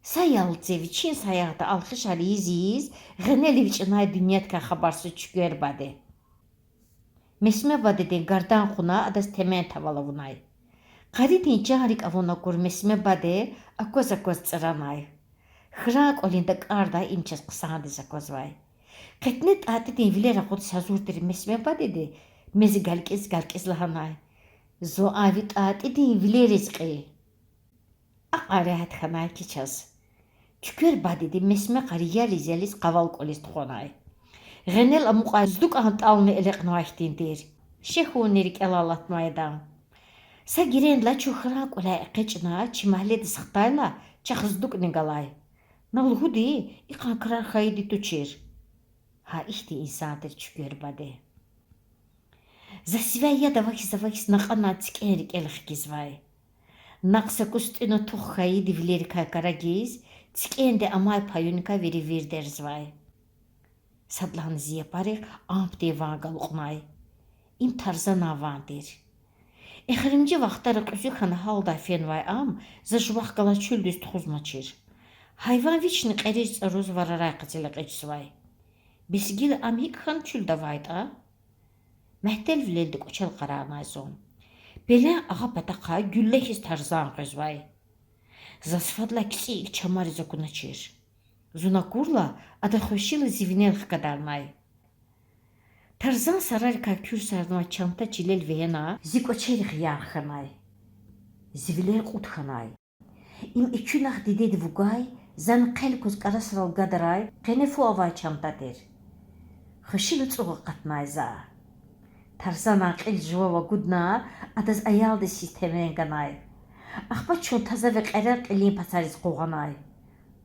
са ялце вичин саягъда алхишар ийиз-ийиз, гъенел эвичӀнай дуьньядикай хабарсуз Чуьквер баде. Месме бадедин гардан кьуна адаз темен тавал авунай. Къаридин чан-рикӀ авун акур Месме баде акваз-акваз цӀранай. Хьран кӀвалин дакӀардай им чаз хъсандиз аквазвай. Къетне ТӀатӀидин вилер акъудиз гьазур тир Месме бадеди мез галкӀиз-галкӀиз лагьанай: Зун а ви ТӀатӀидин вилериз кьий. Акьван регьят хьанай хьи чаз. Чуьквер бадеди Месме къари ялиз-ялиз къавал кӀвализ тухванай. Гъенел амукьай ЗдукӀан тӀални элекьнавай хьтин тир. Шехьунни рикӀелай алатнавай адан. Са герендилай чун хьран кӀваляй экъечӀна чи магьледиз хтайла, чахъ ЗдукӀни галай. На лугьуди, икьван крар хьайиди тушир. Гьа ихьтин инсан тир Чуьквер баде. За сивяй яд авахьиз-авахьиз накьан цикӀен рикӀел хкизвай. Накь са кӀус тӀуьна тух хьайиди вилерикай карагиз, цикӀенди амай паюникай вири вирдерзавай. Садлагьана зи япарихъ ампдин ван галукьнай. Им Тарзанан ван тир. Эхиримжи вахтара кьуьзуь хьана гьалдай фенвай ам за жувахъ галаз чуьлдиз тухузмачир. Гьайван вични кьериз-цӀаруз варарай къецел экъечӀзавай. Бес гила ам гьикӀ хьана чуьлда авайтӀа? Мягьтелвилелди кӀвачел къарагънай зун. Пелен агъа патахъай гуьлле хьиз Тарзан къвезвай. Заз фадлай кицӀи икӀ чамариз акуначир. Зун акурла, ада хвешила зи винел хкадарнай. Тарзан сарарикай куьрсарнавай чанта чилел вегьена, зи кӀвачерихъ ярх хьанай. Зи вилер кьуд хьанай. Им экуьнахъ дидеди вугай, зани хъел кваз кӀарасрал гадарай, къене фу авай чанта тир. Хвешила цӀугъ акъатнай за. Тарзанан кьил жував агудна, адаз аялдиз хьиз темен ганай. Ахпа чун таза векьерар кьилин пацариз къугъванай.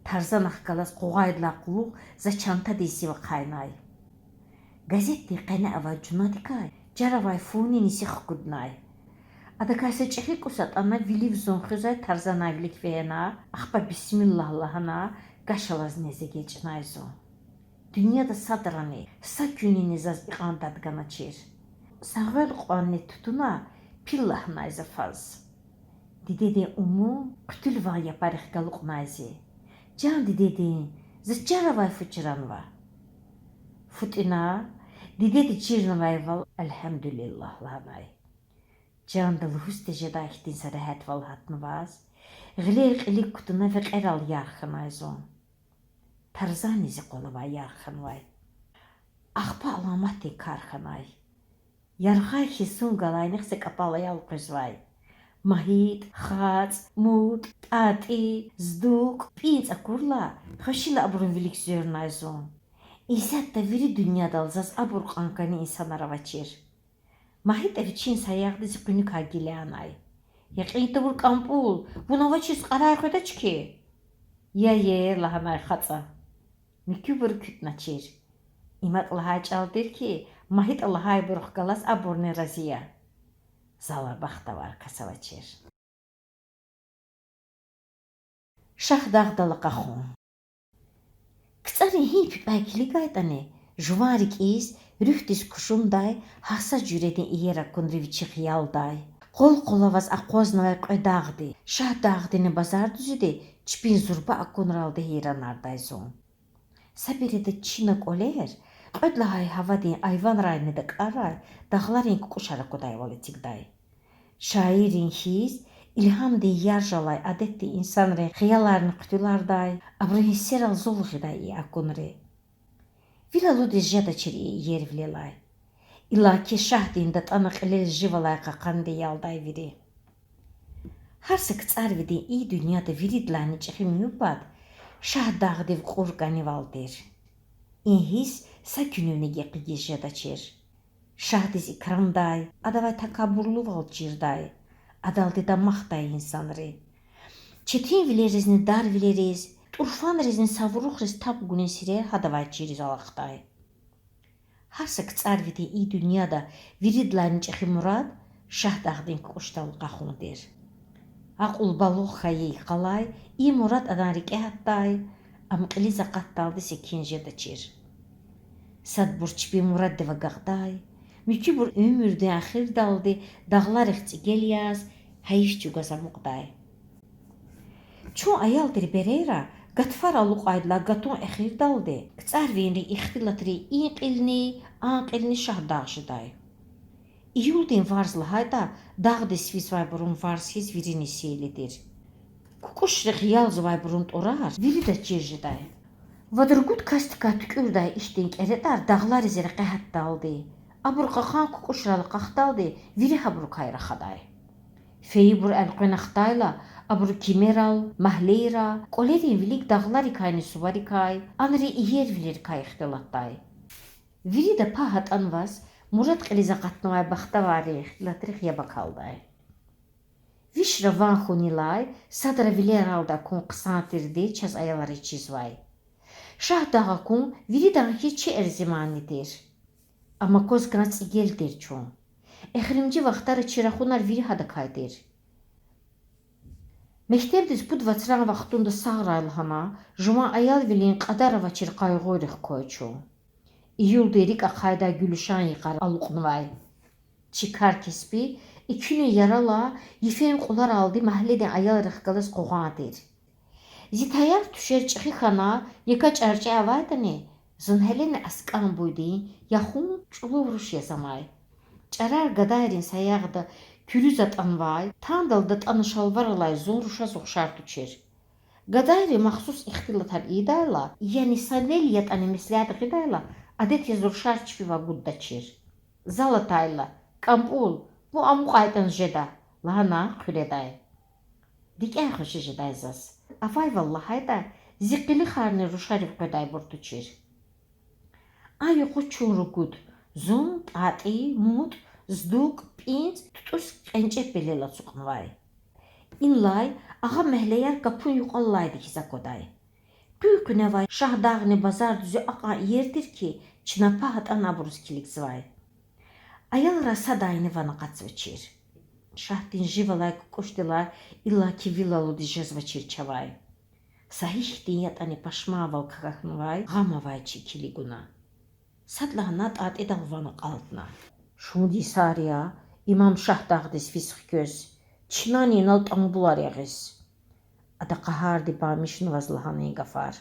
Тарзанахъ галаз къугъайдалай кьулухъ за чантадин сив ахъайнай. Газетдин къене авай журналдикай чар авай фуни нисихъ хкуднай. Адакай са чӀехи кӀус атӀана вилив зун хуьзвай Тарзанан вилик вегьена, ахпа бисмиллагь лагьана, гаш алаз нез эгечӀнай зун. Дуьньяда садрани, са куьнини заз икьван дад ганачир. Са гъвел кьванни тутуна пил лагьанай за фаз. Дидедин умун хъуьтуьл ван япарихъ галукьнай зи. Жан дидедин, заз чар авай фу чранва. Фу тӀуьна, дидеди чирнавайвал, альгьамдулиллагь лагьанай. Жанда лугьуз тежедай хьтин са регьятвал гьатнаваз, гъилер кьилик кутуна векьерал ярх хьанай зун. Тарзанни зи къвалавай ярх хьанвай. Ахпа аламатдин кар хьанай. Яргъай хьиз зун галайнихъ са кӀапӀал аял къвезвай. МагьитӀ, ХацӀ, МутӀ, ТӀатӀи, ЗдукӀ, ПӀинцӀ акурла, хвешила абурун вилик звернай зун. Исятда вири дуьньядал заз абур кьван кӀани инсанар авачир. МагьитӀа вичин саягъда зи къуьнуькай гилянай. Я кьин тавур, КӀампӀул, вун авачиз кьарай къведач хьи? Я-я, лагьанай ХацӀа. Муькуьбур куьтӀначир. Им акӀ лагьай чӀал тир хьи, МагьитӀа лагьайбурухъ галаз абурни рази я. Залай бахтавар кас авачир. Шагьдагъдал акьахун. КцӀарин гьи пипӀяй килигайтӀани, жуван рикӀиз, руьгьдиз кужумдай гьа са жуьредин иер акунри вичихъ ялдай. Къвал-къвал аваз акъвазнавай кьве дагъди, Шагьдагъдини Базардуьзуьди чпин зурба акунралди гьейранардай зун. Са береда чина кӀвалер, кьвед лагьай гьавадин айванрайни дакӀаррай дагъларин кукӀушар аквадайвал эцигдай. Шаиррин хьиз, илгьамдин яржалай адетдин инсанрин хияларни хъуьтуьлардай, абурун гьиссерал зул гъидай и акунри. Вил алудиз жедачир и иервилелай. Иллаки Шагьдин датӀана кьилел жив алай кьакьанди ялдай вири. Гьар са КцӀарвидин и дуьньяда виридалайни чӀехи муьгьуьббат Шагьдагъдив кьур кӀанивал тир. И гьисс са куьнивни гекъигиз жедачир. Шагьдиз икрамдай, адавай такабурлувал чирдай, адалди дамахдай инсанри. Четинвилеризни дарвилериз, тӀурфанризни саврухриз таб гунин сирер гьадавай чириз алахъдай. Гьар са КцӀарвидин и дуьньяда виридалайни чӀехи мурад Шагьдагъдин кукӀушдал акьахун тир. Акьул-балугъ хьайи йикъалай и мурад адан рикӀе гьатдай, Ам кьилиз акъатдалди секин жедачир. Садбур чпин мураддив агакьдай, муькуьбур уьмуьрдин эхирдалди дагъларихъ цӀигел яз, гьайиф чӀугваз амукьдай. Чун, аял тир берейра, гатфар алукьайдалай гатун эхирдалди, КцӀарвийрин ихтилатрин и кьилни, а кьилни Шагьдагъ жедай. Июлдин варз лагьайтӀа, дагъдиз физвайбурун варз хьиз вирини сейли тир. КукӀушрихъ ялзавайбурун тӀурар вирида чир жедай. Вад-ругуд касдикай туькӀуьрдай ихьтин кӀеретӀар дагълариз рекье гьатдалди, абур кьакьан кукӀушрал акьахдалди вири гьабурукай рахадай. Фейибур элкъвена хтайла, абуру кимерал, магьлейра, кӀвалерин вилик дагъларикайни суварикай, анри иервилерикай ихтилатдай. Вирида пагь атӀанваз, мурад кьилиз акъатнавай бахтаваррин ихтилатрихъ яб акалдай. Вишра ван хьунилай садра вилералди акун хъсан тирди чаз аялриз чизвай. Шагьдагъ акун виридан хьиз чи эрзиманни тир. Ам акваз кӀан цӀигел тир чун. Эхиримжи вахтара чи рахунар вири гьадакай тир. Мектебдиз пуд вацран вахтунда сагърай лагьана, жуван аялвилин кьадар авачир къайгъуйрихъ квай чун. Июлдин рикӀ ахъайдай гуьлуьшан йикъар алукьнавай. Чи кар-кеспи экуьнин яралай, йифен кьуларалди магьледин аялрихъ галаз къугъван тир. Зи таяр-тушер чӀехи хьана, яка чӀарчӀе авайтӀани, зун гьелени аскӀан буйдин яхун чӀулав руш язамай. ЧӀарар гадайрин саягъда куьруьз атӀанвай, тандал датӀана шалвар алай зун рушаз ухшар тушир. Гадайри махсус ихтилатар ийидайла, яни са нел ятӀани меслят гъидайла, адет яз рушар чпив агуддачир. Зал атайла, КӀампӀул, вун амукьайтӀан жеда,— лагьана хъуьредай. РикӀяй хвеши жедай заз. Авайвал лагьайтӀа, зи къилихарни рушарив къведайбур тушир. А юкъуз чун ругуд: зун, ТӀатӀи, МутӀ, ЗдукӀ, ПӀинцӀ, ТутӀус кьенчӀеб пелел ацукьнавай. Инлай агъа мегьлеяр капун юкьвал алайди хьиз аквадай. Къуьн-къуьне авай Шагьдагъни базардиз акьван иер тир хьи, чна пагь атӀана абуруз килигзавай. Аялрай садайни ван акъатзавачир. Шагьдин жив алай кукӀушдилай иллаки вил алудиз жезвачир чавай. Са гьихьтин ятӀани пашманвал какахьнавай, гъам авай чи килигуна. Садлагьана ТӀатӀидал ван акьалтна. Шумуд йисар я, им ам Шагьдагъдиз физ хквез, чнани инал тӀамбулар ягъиз. Ада къагьарди бамишнаваз лагьана и гафар.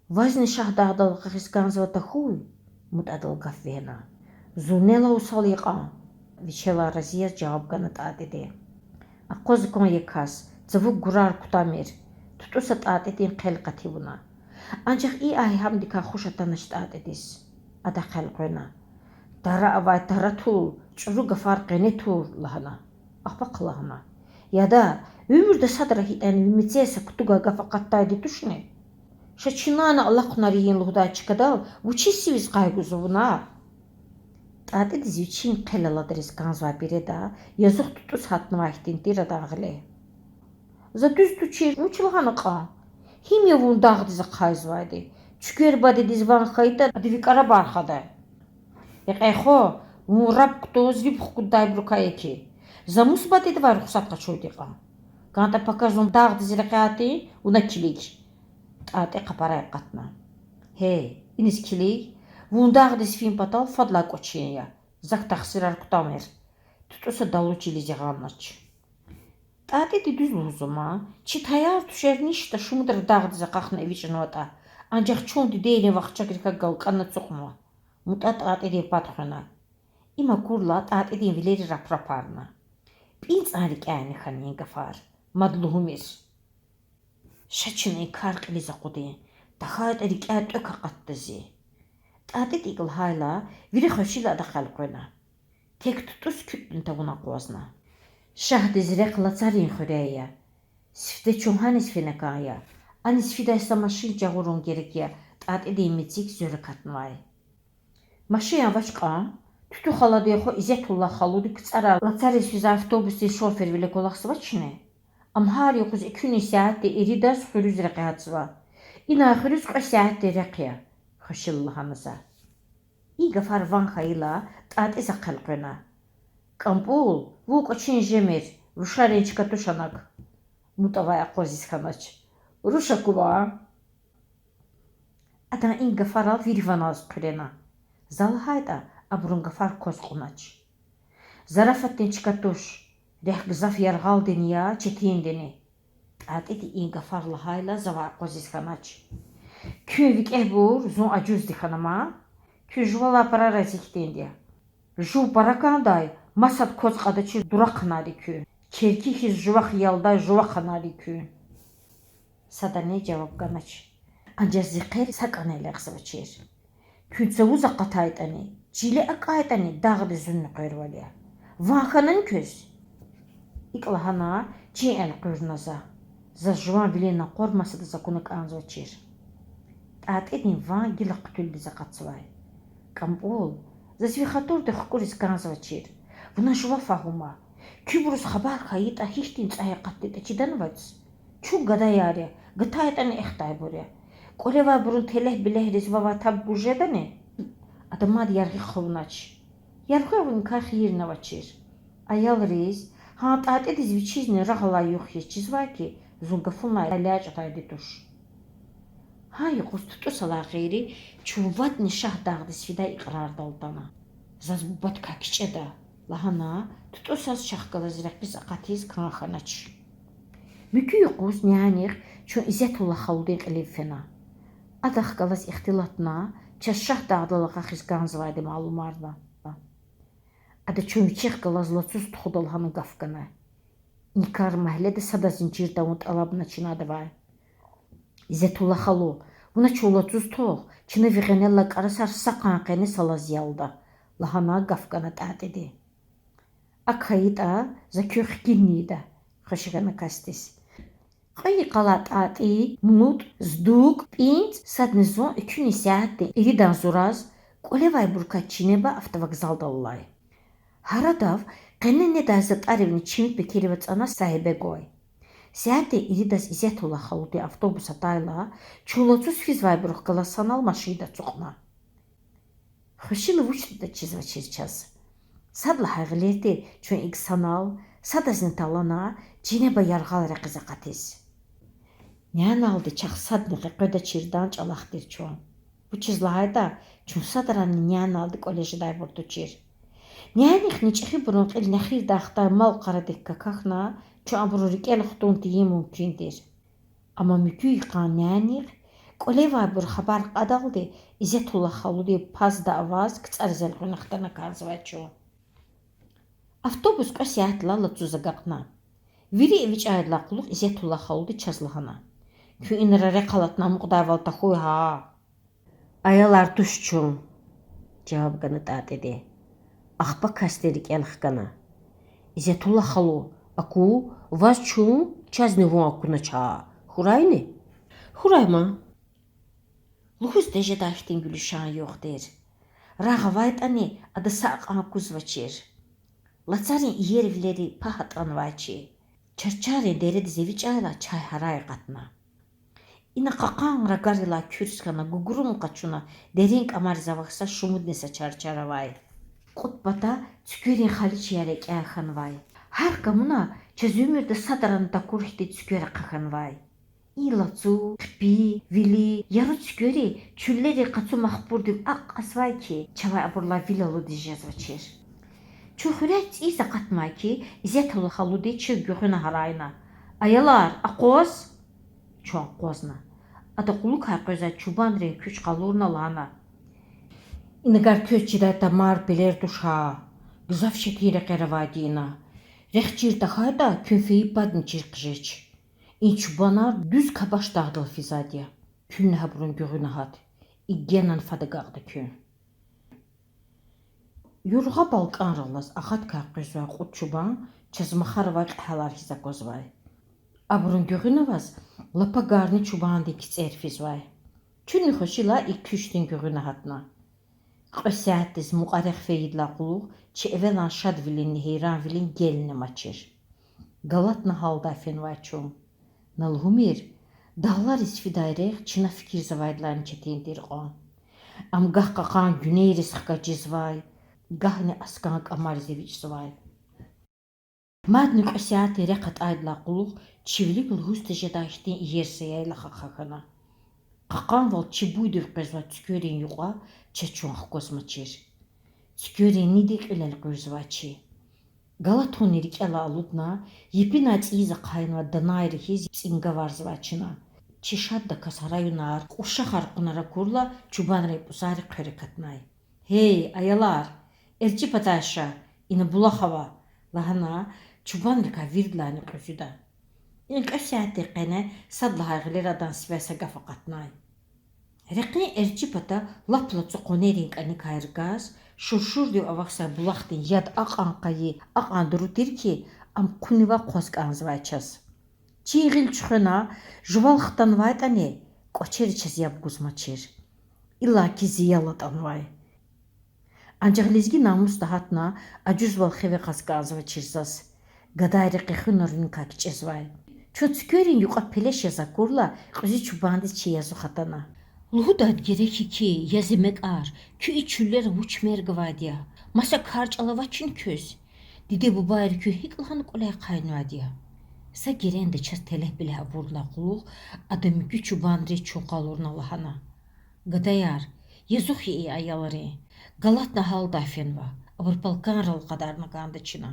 Вазни Шагьдагъдал акьахиз кӀанзава тахьуй? МутӀ адал гаф вегьена. Зун нелай усал икьван,— вичелай рази яз жаваб гана ТӀатӀиди. Акъваз кван я кас, цавук гурар кутамир. ТутӀуса ТӀатӀидин хъел къати авуна. Анжах и агьамдикай хуш атанач ТӀатӀидиз. Ада хъел къвена. Тара авай тара тур, чӀуру гафар къене тур,— лагьана. Ахпа хълагьана. Яда, уьмуьрда садра гьикьван ви мецел са кутугай гаф акъатдайди тушни? Ша чинана алахъунар ийин лугьудай чкадал вучиз сивиз къайгъузава вуна? ТӀатӀидиз вичин хъел аладариз кӀанзавай береда язух ТутӀус гьатнавай хьтин тир адан гъиле. За дуьз тушир, вуч лагьана кьван? Гьим я вун дагъдиз ахъайзавайди? Цуьквер бадедиз ван хьайитӀа, ада ви кӀарабар хада. Экъей хва, вун раб кутаз риб хкуддайбурукай я хьи. За мус бадедивай рухсат къачурди кьван? КӀантӀа пака зун дагъдиз рекье атин, вуна килиг. ТӀатӀи къапарай акъатна. Гьей, иниз килиг, вун дагъдиз фин патал фадлай кӀвачин я. Зак тахсирар кутамир. ТутӀуса далу чилиз ягъанач. ТӀатӀиди дуьз лугьузва ман, чи таяр-тушар ништа шумудра дагъдиз акьахна эвичӀнаватӀа, анжах чун дидейрин вахчагрикай галкӀана ацукьнава. МутӀа ТӀатӀидин пад хвена. Им акурла ТӀатӀидин вилери рапрапарна. ПӀинцӀан рикӀяйни хьана и гафар, мад лугьумир. Ша чна и кар кьилиз акъудин, тахьайтӀа рикӀяй тӀвек акъатда зи. ТӀатӀиди икӀ лагьайла, вири хвешила адахъ элкъвена. Тек ТутӀус куьтӀни тавуна акъвазна. Шагьдиз рехъ Лацарин хуьряй я. Сифте чун гьаниз фена кӀан я? Аниз фидай са машин жагъурун герек я, ТӀатӀидин мецик зуьр акатнавай. Машин авач кьван? Туьтуь халадин хва Изетуллагь халуди КцӀарай Лацариз физвай автобусдин шофервиле кӀвалахзавачни? Ам гьар юкъуз экуьнин сятдин иридаз хуьруьз рекье гьатзава. Инай хуьруьз кьве сятдин рехъ я,— хвешила лагьана за. И гафар ван хьайила, ТӀатӀи захъ элкъвена. КӀампӀул, вун кӀвачин жемир, рушарин чка туш анаг. МутӀавай акъвазиз хьанач. Руш аку ван. Адан и гафарал вири ваназ хъуьрена. За лагьайтӀа, абурун гафар кваз кьунач. Зарафатдин чка туш, рехъ гзаф яргъалдини я, четиндини. ТӀатӀиди и гафар лагьайла завай акъвазиз хьанач. Куьн викӀегьбур, зун ажузди хьана ман. Куьн жувалай пара рази хьтинди я. Жув пара кӀандай, масад кваз кьадачир дурахъанар я куьн. Черки хьиз жувахъ ялдай жувахъанар я куьн. Садани жаваб ганач. Анжах зи хъел са кӀане элекьзавачир. Куьн цавуз акъатайтӀани, чиле акӀайтӀани, дагъдиз зунни къвервал я. Ван хьанани квез? ИкӀ лагьана, чин элкъуьрна за. Заз жуван вилин накъвар масадаз акуна кӀанзавачир. ТӀатӀидин ван гила хъуьтуьлдиз акъатзавай. КӀампӀул, заз ви хатурди хкуриз кӀанзавачир. Вуна жува фагьума. Куьбуруз хабар хьайитӀа, гьихьтин цӀай акъатдатӀа чиданвач. Чун гадаяр я, гатайтӀани эхтайбур я. КӀвалевайбурун телегь-билегьриз вавай таб гуз жедани? Ада мад яргъи хъувунач. Яргъи авуникай хийирни авачир. Аялриз, гьа ТӀатӀидиз вичизни рагъ алай югъ хьиз чизвай хьи, зун гафунилай алячӀдайди туш. Гьа юкъуз ТутӀусалай гъейри чун вадни Шагьдагъдиз фидай икьрардал атана. Заз бубадикай кичӀеда, лагьана, ТутӀусаз чахъ галаз рекьиз акъатиз кӀан хьанач. Муькуь юкъуз нянихъ чун Изетулла халудин кьилив фена. Адахъ галаз ихтилатна, чаз Шагьдагъдал акьахиз кӀанзавайди малумарна. Ада чун вичихъ галаз лацуз тухуда лагьана гаф гана. И кар магьледа садазни чир тавун тӀалабна чинадавай. Изетулла халу, вуна чун лацуз тухв, чна ви гъенел алай кӀарасар са къан къене салаз ялда, лагьана гаф гана ТӀатӀиди. АкӀ хьайитӀа, за куьн хкин ийида, хвеши хьана касдиз. Кьве йикъалай ТӀатӀи, МутӀ, ЗдукӀ, ПӀинцӀ, садни зун экуьнин сятдин иридан зураз кӀвалевайбурукай чинеба автовокзалдал алай. Гьарадав къене недай затӀаривни чими пекерив ацӀана сагьибе гвай. Сятдин иридаз Изетулла халудин автобус атайла, чун лацуз физвайбурухъ галаз санал машинда ацукьна. Хвешила вучда чизвачир чаз. Сад лагьай гъилер тир чун икӀ санал, садазни талгьана, чинеба яргъал рекьиз акъатиз. Няналди чахъ садни къекъведачирдан чӀалахъ тир чун. Вучиз лагьайтӀа, чун садранни няналди кӀвале жедайбур тушир. Нянихъни чӀехибурун кьил нехирдай хтай мал-къарадик какахьна, чун абурун рикӀел хтун тийин мумкин тир. Амма муькуь йикъан нянихъ, кӀвалевайбур хабар кьадалди, Изетулла халудин пазда аваз КцӀариз элкъуьрна хтана кӀанзавай чун. Автобус кьве сятдилай лацуз агакьна. Вири эвичӀайдалай кьулухъ Изетулла халуди чаз лагьана: Куьн инра рехъ алатна амукьдайвал тахьуй гьа. Аялар туш чун,— жаваб гана ТӀатӀиди. Ахпа касдин рикӀел хкана: Изетулла халу, аку, ваз чун, чазни вун акунач гьа. Хьурайни? Хьурай ман. Лугьуз тежедай хьтин гуьлуьшан югъ тир. Рагъ авайтӀани, ада са акьван кузвачир. Лацарин иервилери пагь атӀанвай чи. Чарчарин дередиз эвичӀайла чай гьарай акъатна. Ина кьакьан рагарилай куьрс хьана, гугрум къачуна, дерин кӀамариз авахьай са шумудни са чарчар авай. Кьуд пата цуькверин халичияр экӀя хьанвай. Гьар камуна чаз уьмуьрда садрани такур хьтин цуьквер ахъа хьанвай. И лацу, хъипи, вили, яру цуьквери чуьллерин къацу махпурдив акьазвай хьи, чавай абурулай вил алудиз жезвачир. Чун хуьряй цӀийиз акъатнавай хьи, Изетулла халуди чун гуьгъуьна гьарайна: Аялар, акъваз! Чун акъвазна. Ада кьулухъай къвезвай чубанрин куьч къалурна лагьана: Инагар квез чидай тамар-пелер туш гьа. Гзаф четин рекьер авайди я ина. Рехъ чир тахьайтӀа, куьн фейи падни чир хъжеч. И чубанар дуьз Кабашдагъдал физвайди я. Куьнни гьабурун гуьгъуьна гьат. И генани фад агакьда куьн. Юргъа балкӀанраллаз агъадикай къвезвай кьуд чубан чаз махар авай кьегьалар хьиз аквазвай. Абурун гуьгъуьна аваз лапагарни чубандин кицӀер физвай. Чунни хвешила и куьчдин гуьгъуьна гьатна. Кьве сятдиз мукьва рехъ фейидалай кьулухъ чи эвелан шадвилинни гьейранвилин гелни амачир. Галатна гьалдай фенвай чун. На лугьумир, дагълариз фидай рехъ чна фикирзавайдалайни четин тир кьван. Ам гагь кьакьан гуьнейриз хкажизвай, гагьни аскӀан кӀамариз эвичӀзавай. Мадни кьве сятдин рехъ атӀайдалай кьулухъ чи вилик лугьуз тежедай хьтин иер саялахъ ахъа хьана. Кьакьанвал чи буйдив къвезвай цуькверин юкьва чаз чун хквазмачир. Цуькверин ниди кьил элкъуьрзавай чи. Галатунни рикӀелай алудна, епинай цӀийиз ахъайнавай данайри хьиз цӀингаварзавай чна. Чи шаддаказ гьараюнар, кӀушахар кьунар акурла, чубанрин пӀузари хъвер акатнай. Гьей, аялар, эрчӀи патай ша, ина булах ава,— лагьана, чубанрикай виридалайни кьуьзуьда. И кьве сятдин къене сад лагьай гъилера адан сивяй са гаф акъатнай. Рекьин эрчӀи пата лап лацу къванерин кӀаникай ргаз, шуршурдив авахьзавай булахдин яд акьван къайи, акьван дуру тир хьи, ам хъунивай хъваз кӀанзавай чаз. Чи гъил чуьхвена, жувал хтанвайтӀани, кӀвачери чаз яб гузмачир. Иллаки зи ял атӀанвай. Анжах лезги намусда гьатна, ажузвал хиве кьаз кӀанзавачир заз. Гадайри къехуьнрикай кичӀезвай. Чун цуькверин юкьва пелеш яз акурла, кьуьзуь чубандиз чи язух атана. Лугьудайди герек я хьи, я зи мекьар, куь и чуьллера вуч мер гвайди я? Маса кар-чӀал авачни квез? Диде-бубайри куьн гьикӀ лагьана кӀваляй ахъайнавайди я? Са геренда чаз телегь-белегь авурдалай кьулухъ ада муькуь чубанриз чун къалурна лагьана: Гадаяр, язух я и аялрин, галатна гьалдай фенва, абур балкӀанрал акъадарна кӀанда чна.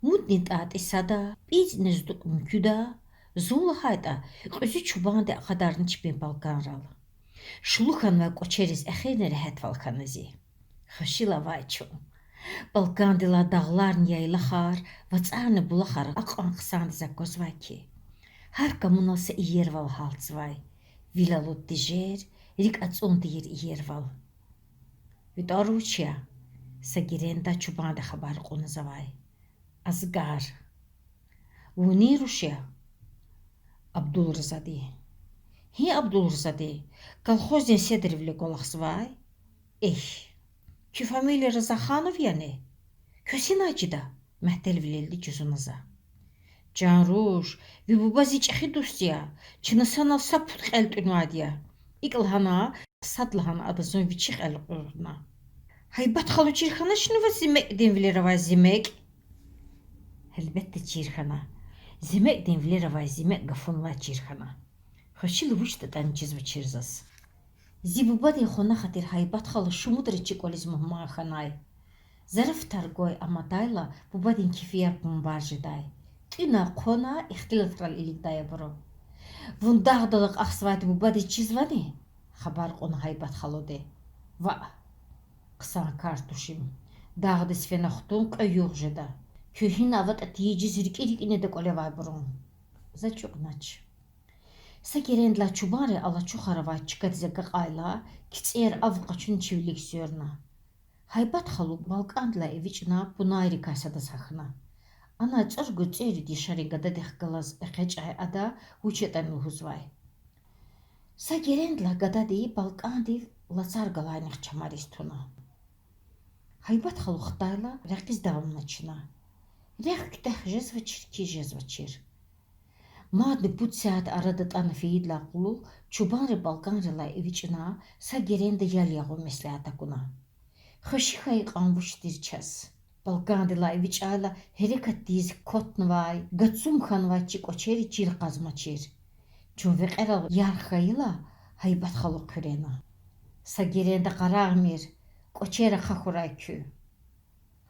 МуднитӀа тӀи сада, пӀинцӀни зудукь муькуьда, зун лагьайтӀа, кьуьзуь чубанди акъадарна чпин балкӀанрал. Шулу хьанвай кӀвачериз эхирни регьятвал хьана зи. Хвешила авай чун. БалкӀандилай дагъларни яйлахар, вацӀарни булахар акьван хъсандиз аквазвай хьи. Гьар камунал са иервал гьалтзавай. Вил алуд тежер, рикӀ ацӀун тийир иервал. Ви тӀвар вуч я? Са геренда чубанди хабар кьуна завай. Асгар. Вун нин руш я? Абдулразади. Гьи Абдулразади? Колхоздин седривиле кӀвалахзавай? Эхь. Куь фамилия Разаханов яни? Квез гьинай чида? мягьтелвилелди жузуна за. Чан руш, ви буба зи чӀехи дуст я, чна санал са пуд кьел тӀуьнвайди я. ИкӀ лагьана, садлагьана ада зун вичихъ элкъуьрна. Гьайбат халу, чир хьаначни ваз зи мекьдин вилера авай зи мекь? Гьелбетда, чир хьана. Зи мекьдин вилера авай зи мекь гафунилай чир хьана. Хвешила вучдатӀани чизвачир заз. Зи бубадин къванахъа тир Гьайбат халу шумудра чи кӀвализ мугьман хьанай. Зарафатар гвай ам атайла, бубадин кефияр къунбар жедай. ТӀуьна-хъвана ихтилатрал илигдай абуру. Вун дагъдал акьахзавайди бубадиз чизвани? хабар кьуна Гьайбат халуди. Ваъ, хъсан кар тушир. Дагъдиз фена хтун кьве югъ жеда. Куьн гьина аватӀа тийижиз рикӀи-рикӀи неда кӀвалевайбурун. За чӀугунач. Са герендилай чубанри алачухар авай чкадиз агакьайла, кицӀер ав къачуна чи вилик суьрна. Гьайбат халу балкӀандилай эвичӀна пунайрикай садаз гьахьна. Анай цӀуругуз цӀерид яшарин гададихъ галаз экъечӀай ада вуч ятӀани лугьузвай. Са герендилай гадади балкӀандив лацар галайнихъ чамариз туна. Гьайбат халу хтайла, рекьиз давамна чна. Рехъ куьтягь жезвачир хьи, жезвачир. Мадни пуд сят ара датӀана фейидалай кьулухъ чубанри балкӀанрилай эвичӀна, са геренда ял ягъун меслят акуна. Хвеши хьайи кьван вуч тир чаз. БалкӀандилай эвичӀайла, гьерекат тийиз кватнавай, гацум хьанвай чи кӀвачери чил кьазмачир. Чун векьерал ярх хьайила, Гьайбат халу хъуьрена. Са геренда къарагъмир, кӀвачер ахъа хьурай куь.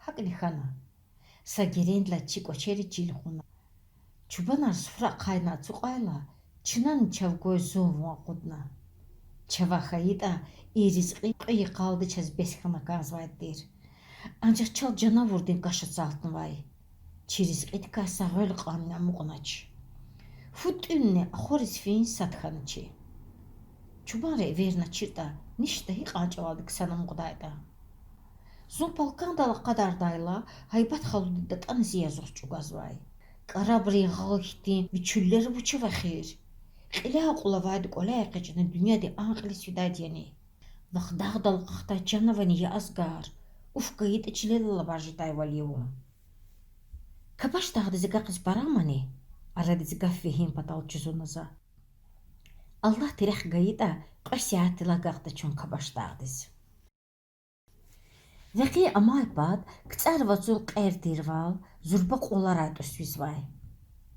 ГьакӀни хьана. Са герендилай чи кӀвачери чил кьуна. Чубанар суфра ахъайна ацукьайла, чнани чав гвай зун-вун акъудна. Чавай хьайитӀа, и ризкьи кьве йикъалди чаз бес хьана кӀанзавайди тир. Анжах чал жанавурдин каш ацалтнавай. Чи ризкьидикай са гъвел кьванни амукьнач. Фу тӀуьнни ахвариз фин сад хьаначи. Чубанри эверначиртӀа, ништа гьикьван чӀавалди ксан амукьдайтӀа. Зун балкӀандал акъадардайла, Гьайбат халуди датӀана зи язух чӀугвазвай. КӀарабрин гъал хьтин ви чуьллера вуч ава эхир? Кьиляй акьул авайди кӀваляй экъечӀна дуьньядин а кьилиз фидайди яни? Вахъ дагъдал акьахдай чан авани, я Асгар? Уф гайитӀа, чилел алабар жедайвал я вун. Кабаш дагъдиз агакьиз парамани? арадиз гаф вегьин патал жузуна за. Аллагьди рехъ гайитӀа, кьве сятдилай агакьда чун Кабаш дагъдиз. Рекьин амай пад КцӀар вацӀун кьер тирвал, зурба кьваларай тӀуз физвай.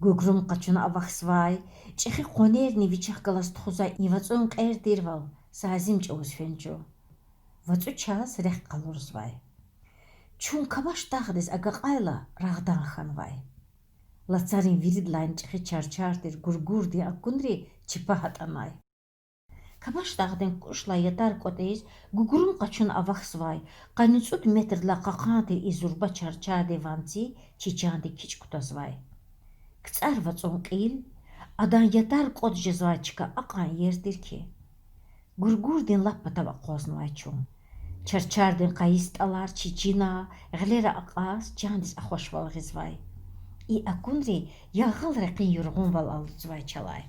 Гугрум къачуна авахьзавай, чӀехи къванерни вичел галаз тухузвай и вацӀун кьер тирвал, са азим чӀавуз фена чун. ВацӀу чаз рехъ къалурзавай. Чун Кабаш дагъдиз агакьайла, рагъдан хьанвай. Лацарин виридалайни чӀехи чарчар тир Гургурдин акунри чпи гьатӀанай. Кабаш дагъдин кукӀушдилай ятар кӀватӀиз, Гугрум къачуна авахьзавай, къанни цӀуд метрдилай кьакьан тир и зурба чарчардин ванци чи чандик кичӀ кутазвай. КцӀар вацӀун кьил, адан ятар кӀватӀ жезвай чка акьван иер тир хьи. Гургурдин лап патав акъвазнавай чун. Чарчардин къайи стӀалар чи чина, гъилера акьаз, чандиз ахвашвал гъизвай. И акунри яргъал рекьин юргъунвал алудзавай чалай.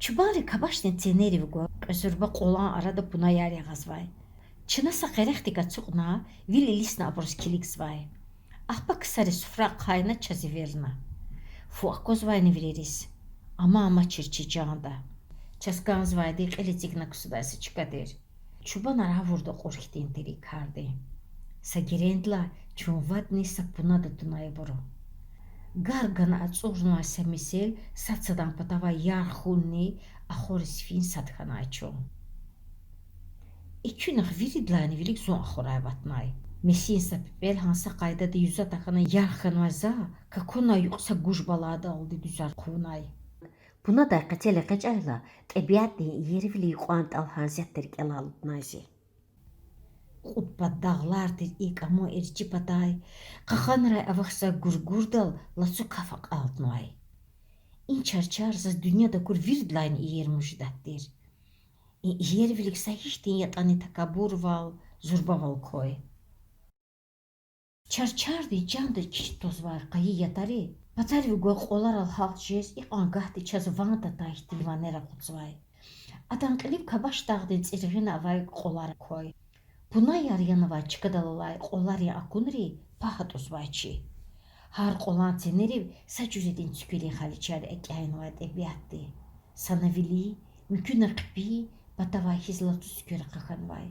Чубанри Кабашдин ценерив гвай кьве зурба кьулан арада пунаяр ягъазвай. Чна са къерехдик ацукьна, вил илисна абуруз килигзавай. Ахпа ксари суфра ахъайна, чаз эверна. Фу аквазвайни вилериз? Аман амачир чи чанда. Чаз кӀанзавайди кьил эцигна ксудай са чка тир. Чубанар гъавурда кьур хьтин тир и кардин. Са герендилай чун вадни са пунада тунай абуру. Гар гана ацӀурнавай са месел сад садан патавай ярх хьунни ахвариз фин сад хьанай чун. Экуьнахъ виридалайни вилик зун ахварай аватнай. Месин са пепел гьа са къайдада юза тахьана ярх хьанвай за какунай юкь са гуж баладалди дуьзар хъувунай. Пунадай къецел экъечӀайла, тӀебиатдин иервили юкьван тӀал гьасятда рикӀелай алуднай зи. Кьуд пад дагълар тир икӀ амун эрчӀи патай, къакъанрай авахьзавай Гургурдал лацу каф акьалтнавай. И чарчар заз дуьньяда акур виридалайни иер муьжуьдат тир. И иервилик са гьихьтин ятӀани такабурвал, зурбавал квай. Чарчардин чандиз кичӀ твазвай къайи ятари патарив гвай кьваларал гьалч жез икьван гагьди чаз ван татай хьтин ванер акъудзавай. Адан кьилив Кабаш дагъдин цӀиргъина авай кьвалар квай. Пунаяр янавай чкадал алай кьваларин акунри пагь атӀузвай чи. Гьар кьвалан ценерив са жуьредин цуькверин халичар экӀянавай тӀебиатди. Сана вили, муькуьна хъипи, патавай хьиз лацу цуьквер ахъа хьанвай.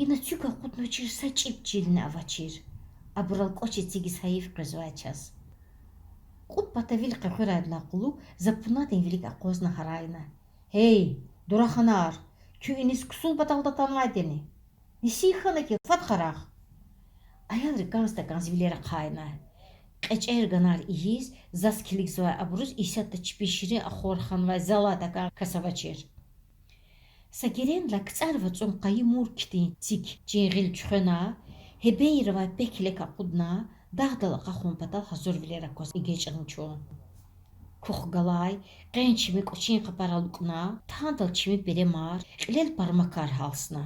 Ина цуьк акъуднавачир са чӀиб чилни авачир. Абурал кӀвач эцигиз гьайиф къвезвай чаз. Кьуд пата вил къекъуьрайдалай кьулухъ за пунадин вилик акъвазна гьарайна: Гьей, дураханар! Куьн иниз ксун паталди атанвайди яни? Нисин хьана хьи, фад къарагъ! Аялри кӀанз-такӀанз вилер ахъайна. КьечӀер ганар ийиз, заз килигзавай абуруз исятда чпин ширин ахвар ханвай залай такӀан кас авачир. Са герендилай КцӀар вацӀун къайи мурк хьтин цик чин гъил чуьхвена, гьебенра авай пек-лек акъудна, дагъдал акьахун патал гьазурвилер акваз эгечӀна чун. Кух галай, къен чими кӀвачин къапар алукӀна, тандал чими перемар, кьилел пармакар гьалсна.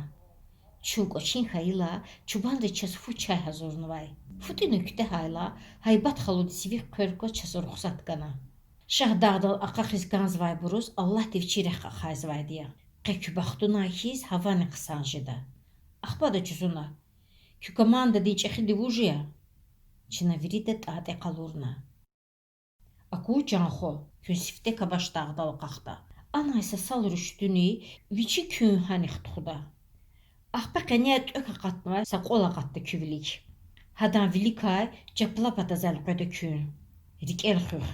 Чун кӀвачин хьайила, чубанри чаз фу-чай гьазурнавай. ФутӀина куьтягьайла, Гьайбат халуди сивихъ хъвер кваз чаз рухсат гана. Шагьдагъдал акьахиз кӀанзавайбуруз Аллагьди вичи рехъ ахъайзавайди я. Къе куь бахтунай хьиз гьавани хъсан жеда. Ахпа ада жузуна: Куь командадин чӀехиди вуж я? Чна вирида тӀатӀи къалурна. Аку, чан хва, куьн сифте Кабаш дагъдал акьахда. Анай са сал руьшдуьни вичи куьн гьанихъ тухуда. Ахпа къеняй тӀвек акъатнавай са кьвал акъатда куь вилик. Гьадан виликай чапла патаз элкъведа куьн. РикӀел хуьх.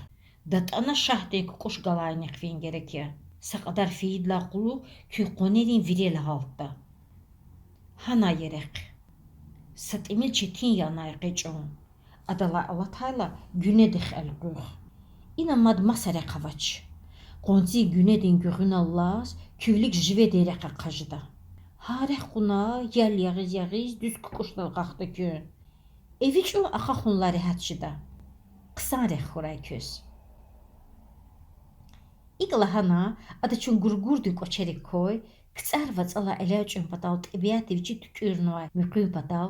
ДатӀана шагьдин кукӀуш галайнихъ фин герек я. Са кьадар фейидалай кьулухъ куьн къванерин вирел гьалтда. Гьанай я рехъ. Са тӀимил четин я анай экъечӀун. Адалай алатайла, гуьнедихъ элкъуьх. Ина мад маса рехъ авач. Къванцин гуьнедин гуьгъуьналлаз куь вилик живедин рехъ ахъа жеда. Гьа рехъ кьуна, ял ягъиз-ягъиз дуьз кукӀушдал акьахда куьн. ЭвичӀун акьахунлай регьят жеда. Хъсан рехъ хьурай квез. ИкӀ лагьана, ада чун гургурдин кӀвачерик квай, КцӀар вацӀалай элячӀун патал тӀебиатди вичи туькӀуьрнавай муькъуьн патав,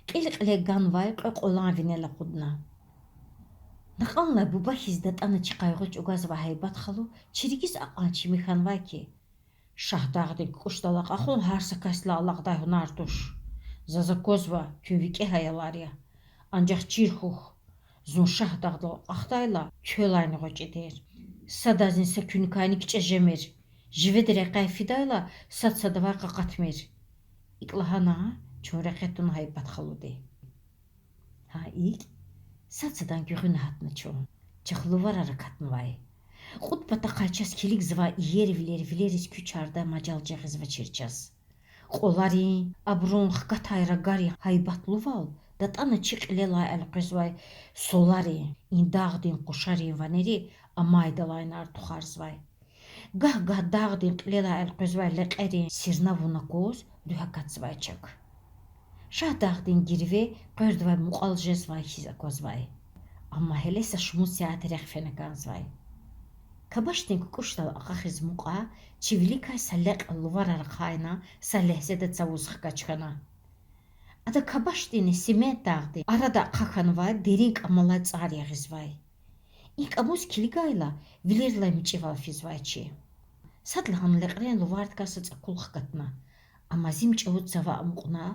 кьил-кьиле ганвай кьве кьвалан винел акъудна. Накьанлай буба хьиз датӀана чи къайгъу чӀугвазвай Гьайбат халу чи рикӀиз акьван чими хьанвай хьи. Шагьдагъдин кукӀушдал акьахун гьар са касдилай алакьдай гьунар туш. Заз аквазва, куьн викӀегь аялар я. Анжах чир хьухь. Зун Шагьдагъдал акьахдайла, квелайни гъвечӀи тир. Садазни са куьникайни кичӀе жемир. Живеда рекьяй фидайла, сад садавай къакъатмир. ИкӀ лагьана, чун рекье туна Гьайбат халуди. Гьа икӀ, сад садан гуьгъуьна гьатна чун. Чахъ луварар акатнавай. Кьуд патахъай чаз килигзавай иер вилер вилериз куьчардай мажал жагъизвачир чаз. Кьваларин, абурун хкатай рагарин гьайбатлувал датӀана чи кьилелай элкъвезвай соларин, и дагъдин къушарин ванери амайдалайнар тухарзавай. Гагь-гагь дагъдин кьилелай элкъвезвай лекьерин сирна вун акваз руьгь акатзавай чак. Шагьдагъдин гирве къвердавай мукьвал жезвай хьиз аквазвай. Амма гьеле са шумуд сят рехъ фена кӀанзавай. Кабашдин кукӀушдал акьахиз мукьва чи виликай са лекь луварар ахъайна са легьзеда цавуз хкаж хьана. Ада Кабашдинни Семендагъдин арада ахъа хьанвай дерин кӀамалай цӀар ягъизвай. И кӀамуз килигайла, вилерилай мичӀивал физвай чи. Садлагьана лекьрен лувардикай са цӀакул хкатна. Амма зим чӀавуз цава амукьна,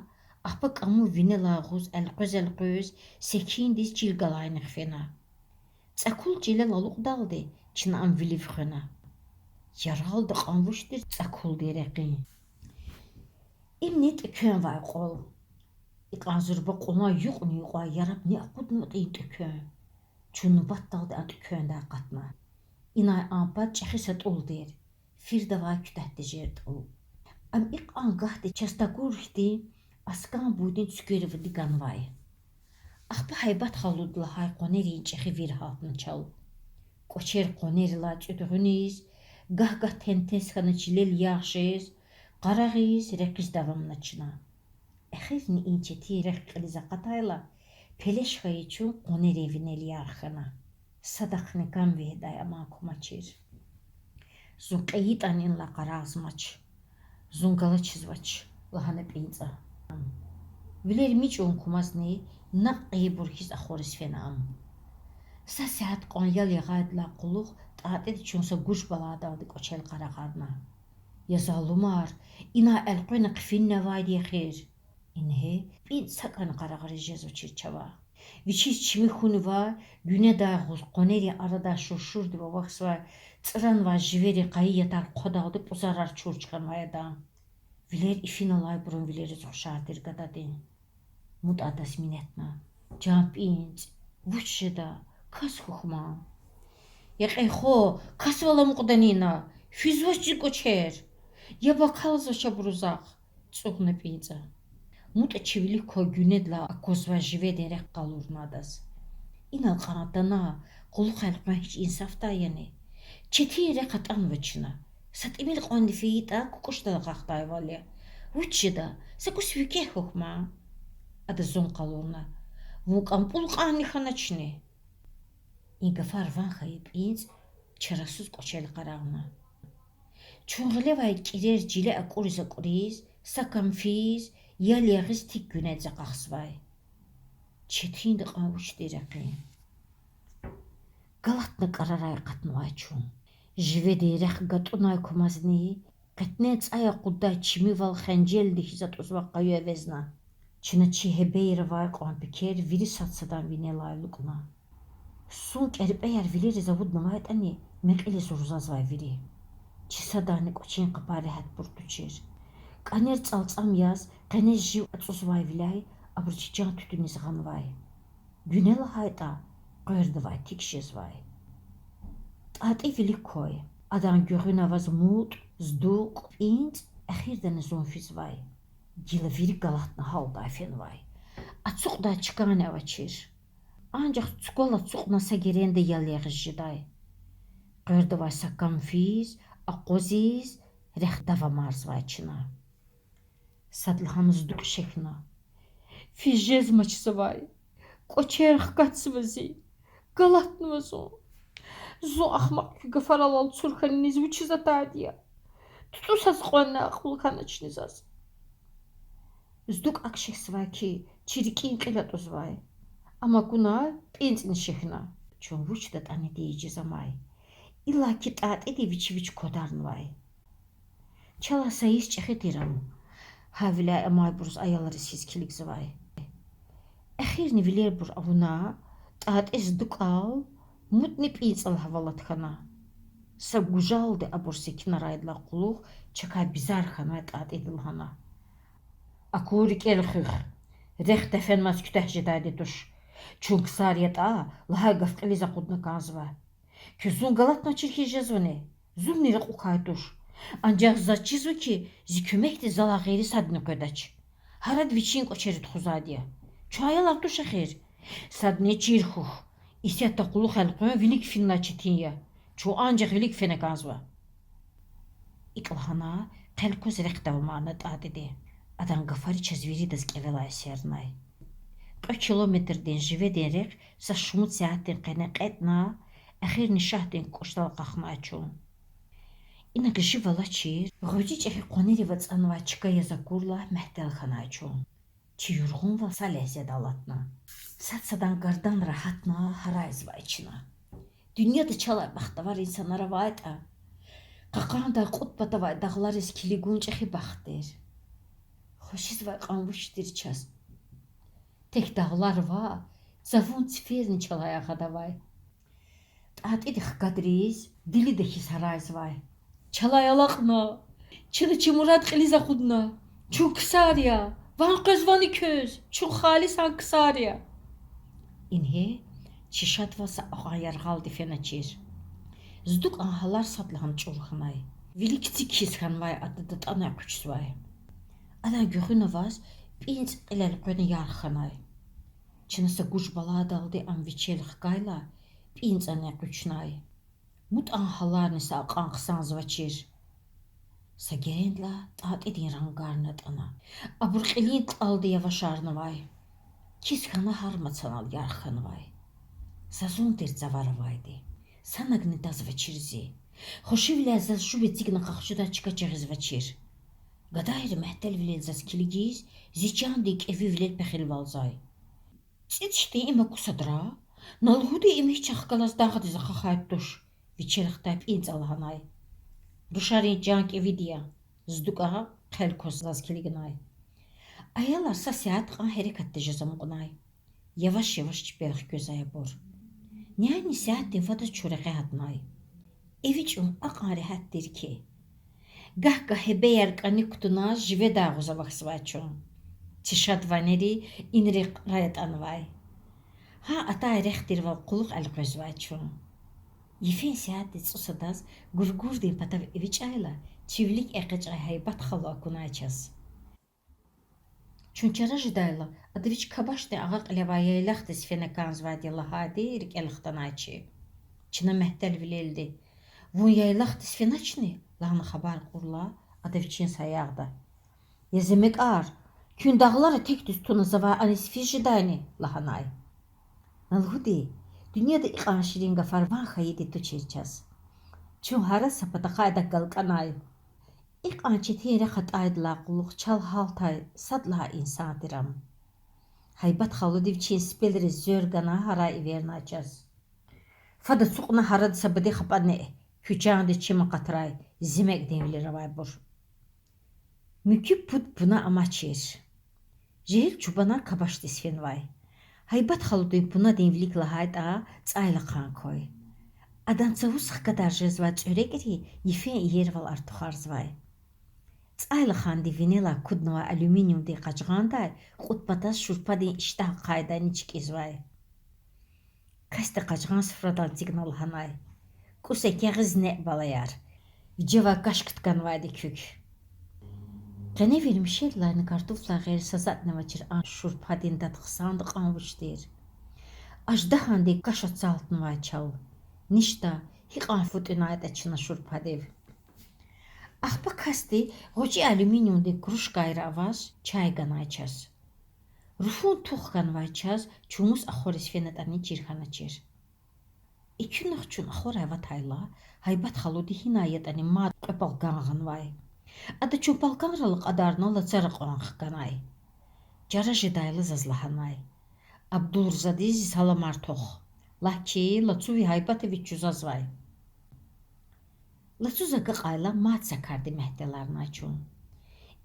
ахпа кӀамун винелай агъуз элкъвез-элкъвез секиндиз чил галайнихъ фена. ЦӀакул чилел алукьдалди чна ам вилив хвена. Яргъалди кьван вуч тир цӀакулдин рекьин. Имни тӀеквенвай кьвал. Икьван зурба кьулан юкьни-юкьвай ярабни акъуднаватӀа и тӀеквен. Чун нубатдалди а тӀеквендай акъатна. Инай а пад чӀехи са тӀул тир. Фирдавай куьтягь тежер тӀул. Ам икьван гагьди чаз тагур хьтин аскӀан буйдин цуькверивди ганвай. Ахпа Гьайбат халуди лагьай къванерин чӀехи вир гьалтна чал. КӀвачер къванерилай цӀуьд гъуьниз, гагь-гагь тентес хьана чилел ягъ жез, къарагъиз, рекьиз давамна чна. Эхирни и четин рехъ кьилиз акъатайла, пелеш хьайи чун къванерин винел ярх хьана. Садахъни кам вегьидай аман кумачир. Зун кьейитӀани инлай къарагъзамач. Зун галачизвач,— лагьана ПӀинцӀа. Вилер мичӀун кумазни, накь кьейибур хьиз ахвариз фена ам. Са сят кьван ял ягъайдалай кьулухъ ТӀатӀиди чун са гуж балайдалди кӀвачел къарагъарна. Я залумар, инай элкъвена хъфинни авайди эхир. Ингье, ПӀинцӀ сакӀани къарагъариз жезвачир чавай. Вичиз чими хьунивай, гуьнедай агъуз къванерин арадай шуршурди вавахьзавай цӀранвай живерин къайи ятар хъвадалди пӀузарар чурч хьанвай адан. Вилер ифин алайбурун вилериз ухшар тир гададин. МутӀа адаз минетна: Жан ПӀинцӀ, вуч жеда, кас хьухь ман. Я кьей хва, касвал амукьдани ина? Физвач зи кӀвачер. Яб акалзавач абуру захъ,— цӀугъна ПӀинцӀа. МутӀа чи вилик квай гуьнедилай аквазвай живедин рехъ къалурна адаз. Инал кьван тана, кьулухъ элкъвен гьич инсафдай яни? Четин рехъ атӀанва чна. Са тӀимил кьванни фейитӀа, кукӀушдал акьахдайвал я. Вуч жеда, са кӀус викӀегь хьухь ман. Ада зун къалурна: Вун КӀампӀул кьванни хьаначни? И гафар ван хьайи ПӀинцӀ чарасуз кӀвачел къарагъна. Чун гъилевай кӀирер жиле акӀуриз-акӀуриз, са кам физ, ял ягъиз тик гуьнедиз акьахзавай. Четинди кьван вуч тир рекьин? Галатна кӀарарай акъатнавай чун. Живедин рехъ гатӀунай кумазни, къетнен цӀай акъуддай чимивал хенжелди хьиз атӀузвай къаюве эвезна. Чна чи гьебейра авай кьван пекер вири сад-садан винелай алукӀна. Сун кӀерпӀеяр вилериз авуднавайтӀани, мекьилиз урзазвай вири. Чи садани кӀвачин къапар регьятбур тушир. КӀанер цӀалцӀам яз, къенез жив ацӀузвайвиляй абуру чи чан туьтуьниз гъанвай. Гуьне лагьайтӀа, къвердавай тик жезвай. ТӀатӀи вилик квай. Адан гуьгъуьна аваз МутӀ, ЗдукӀ, ПӀинцӀ, эхирдани зун физвай. Гила вири галатна гьалдай фенвай. Ацукьдай чкани авачир. Анжах цуквал ацукьна са геренда ял ягъиз жедай. Къвердавай са кам физ, акъвазиз, рехъ давамарзавай чна. Садлагьана ЗдукӀ шехьна: Физ жезмачзавай. КӀвачер хкатзава зи. Галатнава зун. Зун, ахмакь, куь гафарал алцур хьаниз вучиз атайди я? ТуцӀусаз кьванни акьул хьаначни заз. ЗдукӀ акӀ шехьзавай хьи, чи рикӀин кьил атӀузвай. Ам акуна, ПӀинцӀни шехьна. Чун вуч датӀани тийижиз амай. Иллаки ТӀатӀиди вичи вич квадарнавай. Чалай са йис чӀехи тир ам. Гьавиляй амайбуруз аялриз хьиз килигзавай. Эхирни вилербур авуна, ТӀатӀи ЗдукӀал, МутӀни ПӀинцӀал гьавалат хьана. Са гужалди абур секинарайдалай кьулухъ чакай бизар хьанвай ТӀатӀиди лагьана: Аку, рикӀел хуьх. Рехъ тефенмаз куьтягь жедайди туш. Чун ксар ятӀа, лагьай гаф кьилиз акъудна кӀанзава. Квез зун галатнавачир хьиз жезвани? Зунни ракьукай туш. Анжах заз чизва хьи, зи куьмекди залай гъейри садни къведач. Гьарад вичин кӀвачери тухузвайди я. Чун аялар туш эхир. Садни чир хьухь. Исятда кьулухъ элкъвен вилик финна четин я. Чун анжах вилик фена кӀанзава. ИкӀ лагьана, хъел кваз рехъ давамарна ТӀатӀиди. Адан гафари чаз виридаз кӀевелай эсернай. Кьве километрдин живедин рехъ са шумуд сятдин къене кьетӀна, эхирни шагьдин кукӀушдал акьахнай чун. Инаг живалачир, гъвечӀи чӀехи къванерив ацӀанвай чка яз акурла мягьтел хьанай чун. Чи юргъунвал са легьзеда алатна. Сад садан гарданра гьатна гьарайзавай чна. Дуьньяда чалай бахтавар инсанар авайтӀа, кьакьандай кьуд патавай дагълариз килигун чӀехи бахт тир. Хвешизвай кьван вуч тир чаз? Тек дагълар ваъ, цавун циферни чалай агъада авай. ТӀатӀиди хкадриз, дилида хьиз гьарайзавай: Чалай алакьна! Чна чи мурад кьилиз акъудна! Чун ксар я! Ван къвезвани квез? Чун халисан ксар я! Ингье чи шадвал са акьван яргъалди феначир. ЗдукӀан гьалар садлагьана чӀур хьанай. Вилик цик хьиз хьанвай ада датӀана экъучзавай. Адан гуьгъуьна аваз пӀинцӀ кьил элкъвена ярх хьанай. Чна са гуж баладалди ам вичел хкайла, пӀинцӀани экъучнай. МутӀан гьаларни са акьван хъсанзавачир. Са герендилай ТӀатӀидин рангарни атӀана. Абур кьилин тӀалди явашарнавай. Кис хьана гьар мацанал ярх хьанвай. Са зун тир цавара авайди. Санагни тазвачир зи. Хвешивиляй заз жув эцигна къахчудай чка жагъизвачир. Гадайри мягьтелвилел заз килигиз, зи чандин кӀеви вилел пехилвалзавай. ЦӀицӀ хьтин им аку садра, на лугьуди им гьич ахкалаз дагъдиз акьахай туш, вичел хтай пӀинцӀа лагьанай. Рушарин чан кӀевиди я, здукӀа хъел кваз заз килигнай. Аялар са сят кьван гьерекат тежез амукьнай. Яваш-яваш чпел хквезвай абур. Няни сятдин фадаз чун рекье гьатнай. Эви чӀун акьван регьят тир хьи. Гагь-гагь гьебеяр кӀаник кутуна живедай агъуз авахьзавай чун. Чи шад ванери инрихъ рай атӀанвай. Гьа атай рехъ тирвал кьулухъ элкъвезвай чун. Йифен сятдиз цӀусадаз гургурдин патав эвичӀайла, чи вилик экъечӀай Гьайбат халу акунай чаз. Чун чара жедайла, ада вич Кабашдин агъа кьиле авай яйлахдиз фена кӀанзавайди я лагьайди рикӀел хтанай чи. Чна мягьтелвилелди: Вун яйлахдиз феначни? лагьана хабар кьурла, ада вичин саягъда: Я зи мекьар, куьн дагълара текдиз туна завай аниз физ жедайни? лагьанай. На лугьуди, дуьньяда икьван ширин гафар ван хьайиди тушир чаз. Чун гьарай са патахъайдак галкӀанай. Икьван четин рехъ атӀайдалай кьулухъ чал гьалтай сад лагьай инсан тир ам. Гьайбат халуди вичин сипелриз зверг гана гьарай эвернай чаз. Фад ацукьна гьарада са бадегьа хапӀа неъ, куь чандиз чим акъатрай, зи мекьдин вилер авайбур. Муькуь пуд пуна амачир. Жегьил чубанар Кабашдиз фенвай. Гьайбат халудин пунадин вилик лагьайтӀа, цӀайлахъан квай. Адан цавуз хкадар жезвай цӀверекӀри йифен иервал артухарзавай. ЦӀайлахъандин винелай куднавай алюминиевдин къажгъандай кьуд патаз шурпадин иштагь ахъайдайни чкӀизвай. Касди къажгъан суфрадал эцигна лагьанай: КӀус экъягъиз неъ, балаяр. Вижевай каш ктканвайди куьк. Къене вермишеллайни картуфлай гъейри са затӀни авачир а шурпадин дад хъсанда кьван вуч тир. Аждагьандин каш ацалтнавай чал. Ништа, гьикьван фу тӀуьнайтӀа чна шурпадив. Ахпа касди гъвечӀи алюминиевдин кружкайра аваз чай ганай чаз. Руфун тух хьанвай чаз чун мус ахвариз фенатӀани чир хьаначир. Экуьнахъ чун ахварай аватайла, Гьайбат халуди гьинай ятӀани мад кьве палган гъанвай. Ада чун палганрал акьадарна лацара кьван хканай. Чара жедайла заз лагьанай: Абдулрзадиз зи саламар тох. Лагь хьи, Лацуви Гьайбатави чузазвай. Лацуз агакьайла мад са кардин мягьтеларнай чун.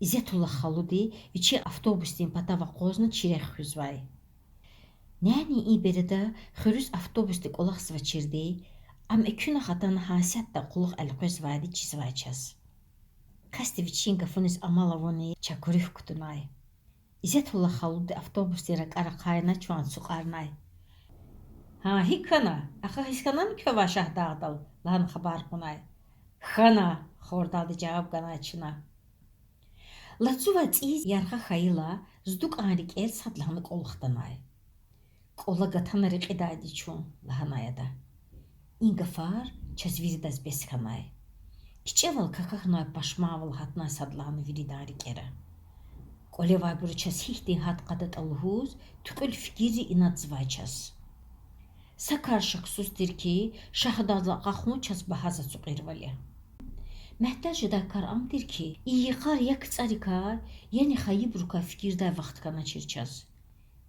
Изетуллагь халуди вичин автобусдин патав акъвазна чи рехъ хуьзвай. Няни и береда хуьруьз автобусди кӀвалахзавачирди, ам экуьнахъ атана гьасятда кьулухъ элкъвезвайди чизвай чаз. Касди вичин гафуниз амал авуни чакуьруьхъ кутунай. Изетуллагь халуди автобусдин ракӀар ахъайна чун ацукьарнай. Гьа, гьикӀ хьана? Ахпа гьич хьанани квевай Шагьдагъдал? лагьана хабар кьунай. Хьана, хордалди жаваб ганай чна. Лацу ва цӀийиз яргъа хьайила, ЗдукӀан рикӀел садлагьана кӀвал хтанай. КӀвала гатана рекьидайди чун, лагьанай ада. И гафар чаз виридаз бес хьанай. КичӀевал какахьнавай пашманвал гьатнай садлагьана виридан рикӀера. КӀвалевайбуру чаз гьихьтин гьат кьадатӀа лугьуз, туькьуьл фикирри инадзавай чаз. Са кар шаксуз тир хьи, Шагьдагъдал акьахун чаз багьаз ацукьирвал я. Мягьтел жедай кар ам тир хьи, и йикъар я КцӀарикай, яни хайибурукай фикирдай вахт хьаначир чаз.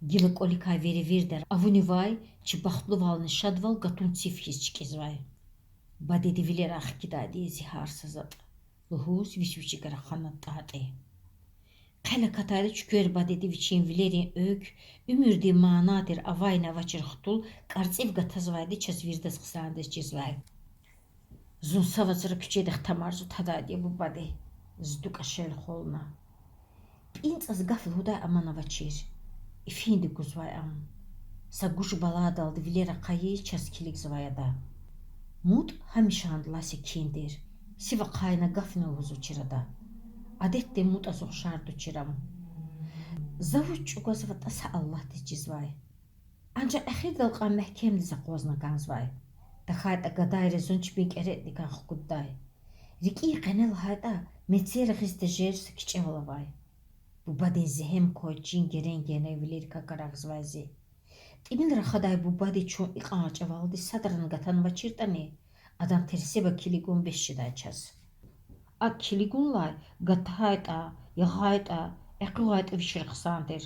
Гила кӀваликай веревирдер авунивай, чи бахтлувални шадвал гатун циф хьиз чкӀизвай. Бадеди вилерай хкидайди я зи гьар са затӀ,— лугьуз вич-вичикай рахана ТӀатӀи. Хъел акатайла Чуьквер бадеди вичин вилерин экв, уьмуьрдин мана тир авайни-авачир хтул кӀарцӀив гатазвайди чаз виридаз хъсандиз чизвай. Зун са вацра куьчедихъ тамарзава тадайди я, бубади,— ЗдукӀа шел хвална. ПӀин цӀаз гаф лугьудай аман авачир. Ифинди гузвай ам. Са гуж-баладалди вилер ахъайиз чаз килигзавай ада. МутӀ гьамишандилай секин тир. Сив ахъайна гафни лугьузвачир ада. Адетдин МутӀаз ухшар тушир ам. За вуч чӀугвазватӀа са Аллагьдиз чизвай. Анжах эхирдал кьван мягькемдиз акъвазна кӀанзавай. ТахьайтӀа гадайри зун чпин кӀеретӀдикай хкуддай. РикӀин къене лагьайтӀа, мецер гъиз тежер са кичӀевал авай. Бубадин зегьем квай чин герен-герен вилерикай карагзавай зи. ТӀимил рахадай бубади чун икьван чӀавалди садрани гатанвачиртӀани, адан терсеба килигун бес жедай чаз. АкӀ килигунлай гатайтӀа, ягъайтӀа, экъуьгъайтӀа вичиз хъсан тир.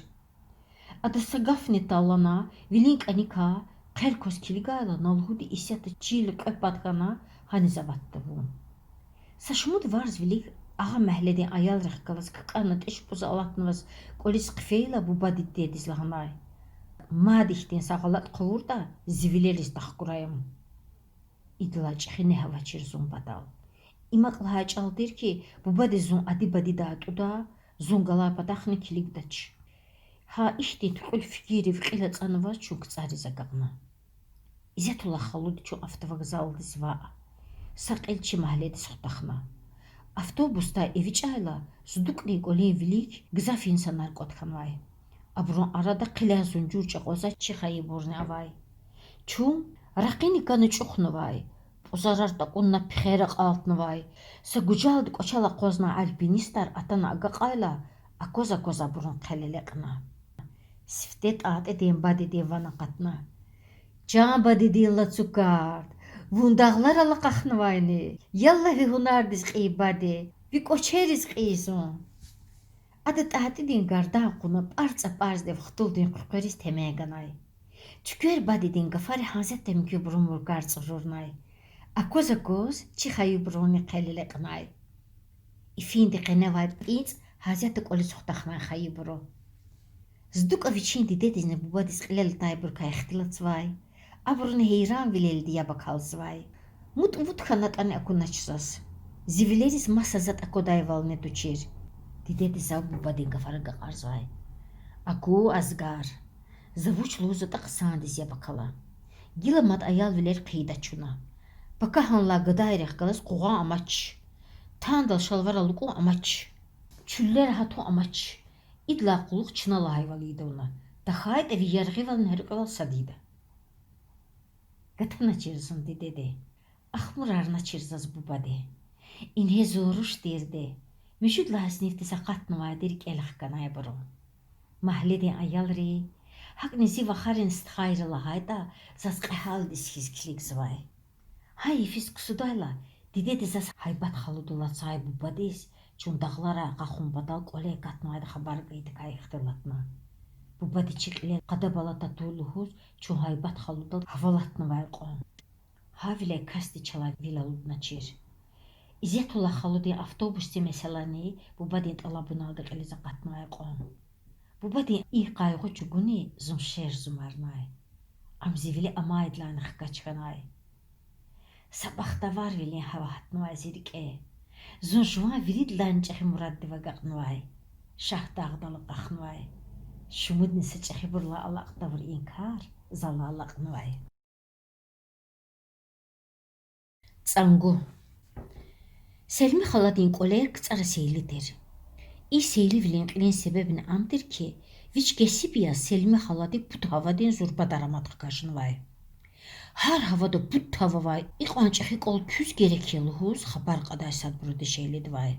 Ада са гафни талгьана, вилин кӀаникай, хъел кваз килигайла, на лугьуди исятда чил кьве пад хьана, гьаниз аватда вун. Са шумуд варз вилик Агъа магьледин аялрихъ галаз ккӀана тӀиш-пӀуз алатнаваз кӀвализ хъфейла, бубади дидедиз лагьанай: Мад ихьтин са гъалатӀ хъувуртӀа, зи вилериз тахкурай ам. Идалай чӀехи негь авачир зун патал. Им акӀ лагьай чӀал тир хьи, бубади зун ади-бадидай атӀуда, зун галай патахъни килигдач. Гьа ихьтин туькьуьл фикиррив кьил ацӀанваз чун КцӀариз агакьна. Изетуллагь халуди чун автовокзалдиз ваъ, са кьил чи магьледиз хутахна. Автобусдай эвичӀайла, ЗдукӀрин кӀвалин вилик гзаф инсанар кӀватӀ хьанвай. Абурун арада хъиляй зунжур чӀакьвазвай чи хайибурни авай. Чун, ракъини кана чӀухнавай, пӀузарар такӀунна пехер акьалтнавай, са гужалди кӀвачел акъвазнавай альпинистар атана агакьайла, акваз-акваз абурун хъел элекьна. Сифте ТӀатӀидин бадедин ван акъатна. Чан бадедин лацу карт, вун дагъларал акьахнавайни? Ялла, ви гьунардиз кьий, баде, ви кӀвачериз кьий зун. Ада ТӀатӀидин гардан кьуна пӀар-цӀапӀарзавай хтулдин хъуькъвериз темен ганай. Чуьквер бадедин гафари гьасятда муькуьбурун муркар цӀурурнай. Акваз-акваз чи хайибурунни хъел элекьнай. Ифинди къеневай пӀинцӀ гьасятда кӀвализ хутахнай хайибуру. ЗдукӀа вичин дидедизни бубадиз кьилел атайбурукай ихтилатзавай, абуруни гьейранвилелди яб акалзавай. МутӀ вуд хьанатӀани акунач заз. Зи вилериз маса затӀ аквадайвални тушир. Дидеди зав бубадин гафар агакьарзавай. Аку, азгар. За вуч лугьузватӀа хъсандиз яб акала. Гила мад аялвилер хъийида чна. Пакагьанлай гадайрихъ галаз къугъван амач. Тандал шалвар алукӀун амач. Чуьллера гьатун амач. Идалай кьулухъ чна лагьайвал ийида вуна. ТахьайтӀа ви яргъивални гьяркьуьвал сад ийида. Гатаначир зун дидеди. Ахмурарначир заз бубади. Ингье зун руш тирди, муьжуьд лагьай синифдиз акъатнавайди рикӀел хканайбуру. Магьледин аялри, гьакӀни зи вахарин стхайри лагьайтӀа, заз кьегьалдиз хьиз килигзавай. Гьа йифиз ксудайла, дидеди заз Гьайбат халудал алцай бубадиз чун дагъларай акьахун патал кӀвале акатнавайди хабар гайидакай ихтилатна. Бубади чи кьилел къадабал ата туй лугьуз, чун Гьайбат халудал гьавалатнавай кьван. Гьавиляй касди чалай вил алудначир. Изетуллагь халудин автобусдин месэлани бубадин тӀалабуналди кьилиз акъатнавай кьван. Бубадин и къайгъу чӀугуни зун шерзумарнай. Ам зи виле амайдалайни хкаж хьанай. Са бахтаварвилин гьава гьатнавай зи рикӀе. Зун жуван виридалайни чӀехи мураддив агакьнавай. Шагьдагъдал акьахнавай. Шумудни са чӀехибурулай алакь тавур и кар залай алакьнавай. ЦӀангу. Селми халадин кӀвалер КцӀара сейли тир. И сейливилин кьилин себебни ам тир хьи, вич кесиб яз Селми халади пуд гьавадин зурба дарамат хкажнавай. Гьар гьавада пуд тав авай, икьван чӀехи кӀвал куьз герек я лугьуз хабар кьадай садбуру дишегьлидивай.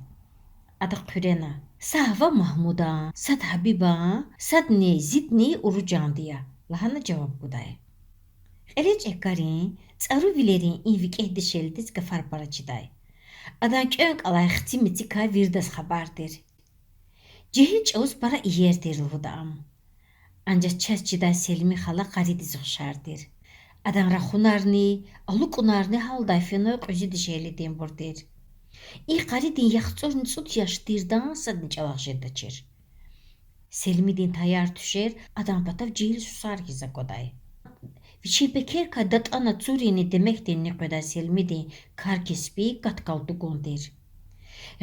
Ада хъуьрена: Са гьава Магьмудан, сад Гьабибан, садни зидни Уружанди я,— лагьана жаваб гудай. Кьелечӏекарин, цӏарувилерин и викӏегь дишегьлидиз гафар пара чидай. Адан кӏвенкӏ алай хци мецикай виридаз хабар тир. Жегьил чӏавуз пара иер тир лугьуда ам. Анжах чаз чидай Селми хала къаридиз ухшар тир. Адан рахунарни, алукӏунарни гьалдай фенвай кьуьзуь дишегьлидинбур тир. И къаридин яхцӏурни цӏуд яш тирдан садни чӏалахъ жедачир. Селмидин таяр-туьшер адан патав жегьил сусар хьиз аквадай. Вичин пекерикай датӏана цуринни демекдинни къведай Селмидин кар-кеспи кат-калтугун тир.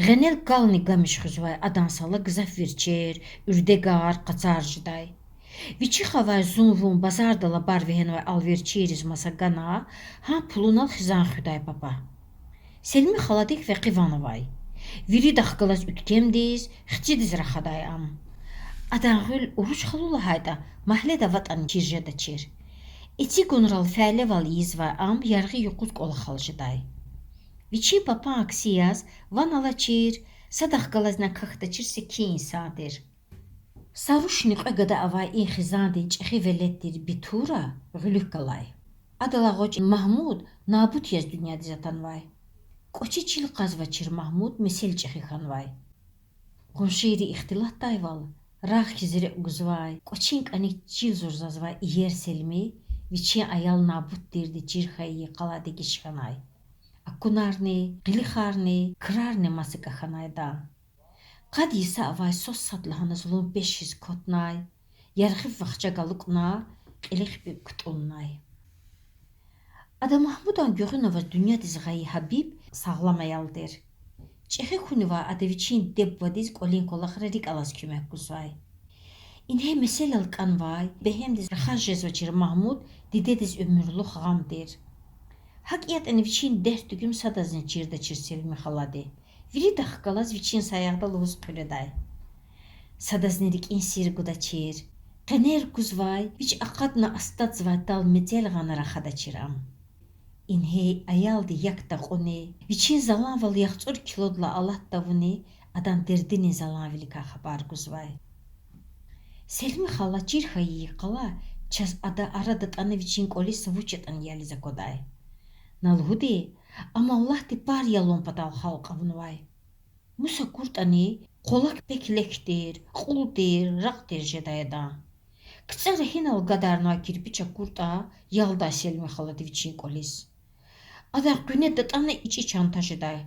Гъенел кални гамиш хуьзвай адан сала гзаф верчер, уьрдегар, къацар жедай. Вичихъ авай зун-вун базардал абур вегьенвай алверчийриз маса гана, гьа пулунал хизан хуьдай папа. Селми халадик векъи ван авай. Виридахъ галаз уьткемдиз, хцидиз рахадай ам. Адан гъуьл Уруж халу лагьайтӏа, магьледа аватӏани чир жедачир. Эцигунрал фялевал ийизвай ам яргъи юкъуз кӏвалахал жедай. Вичин папан акси яз, ван алачир, садахъ галазни акахьдачир секин инсан тир. Са рушни кьве гада авай и хизандин чӏехи велед тир Битура гъуьлуьк галай. Адалай гъвечӏи Магьмуд набут яз дуьньядиз атанвай. Кӏвачи чил кьазвачир Магьмуд месел чӏехи хьанвай. Къуншийри ихтилатдайвал, рагъ хьиз рекӏв гузвай, кӏвачин кӏаник чил зурзазвай иер Селми вичин аял набут тирди чир хьайи къалади геж хьанай. Акунарни, къилихарни, крарни масакӏа хьанай адан. Къад йиса авай свас сад лагьана зулун пеш хьиз кватнай, яргъи вахча галукӏна, кьилихъ пипӏ кутӏуннай. Ада Магьмудан гуьгъуьна аваз дуьньядиз гъайи Гьабиб сагълам аял тир. Чӏехи хьунивай ада вичин диде-бубадиз кӏвалин кӏвалахра рикӏ алаз куьмек гузвай. Ингье меселал кӏанвай, бегьемдиз рахаз жезвачир Магьмуд дидедиз уьмуьрлух гъам тир. Гьакӏ ятӏани вичин дерт-дуьгуьм садазни чирдачир Селми халади. Виридахъ галаз вичин саягъда лугьуз хъуьредай. Садазни рикӏин сир гудачир. Къенер кузвай, вич акъадна астадзавайдал мецел гъана рахадачир ам. Ингье аялди як такьуни, вичин заланвал яхцӏур килодилай алат тавуни адан дердинин заланвиликай хабар гузвай. Селми хала чир хьайи къала чаз ада ара датӏана вичин кӏвализ са вуч ятӏани ялиз аквадай. На лугьуди, ам Аллагьди пар ялун патал халкь авунвай. Мус акуртӏани, къвалак пек лек тир, кьул тир, ракь тир жедай адан. КцӀара гьинал гадарнавай кирпич акуртӏа, ялдай Селми халади вичин кӏвализ. Адан къуьне датӏана ичӏи чанта жедай.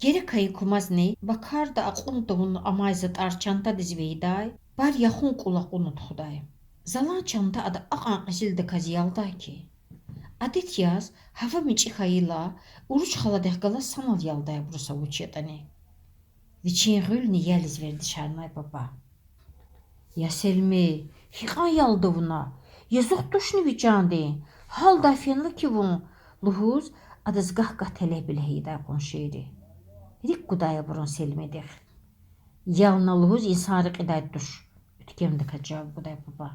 Герек хьайи кумазни бакарда акьун тавун амай затӏар чантадиз вегьидай, пар яхун кьула кьуна тухудай. Залан чанта ада акьван къизилдаказ ялдай хьи, адет яз, гьава мичӏи хьайила, Уруж халадихъ галаз санал ялдай абуру са вуч ятӏани. Вичин гъуьлни ялиз вердишарнай папа. Я Селми, гьикьван ялда вуна? Язух тушни ви чандин? Гьалдай фенва хьи вун,— лугьуз, адаз гагь-гагь телебиле ийидай къуншийри. Рикӏ гудай абурун Селмидихъ. Ял на лугьуз инсан рекьидай туш,— уьткемдаказ жаваб гудай папа.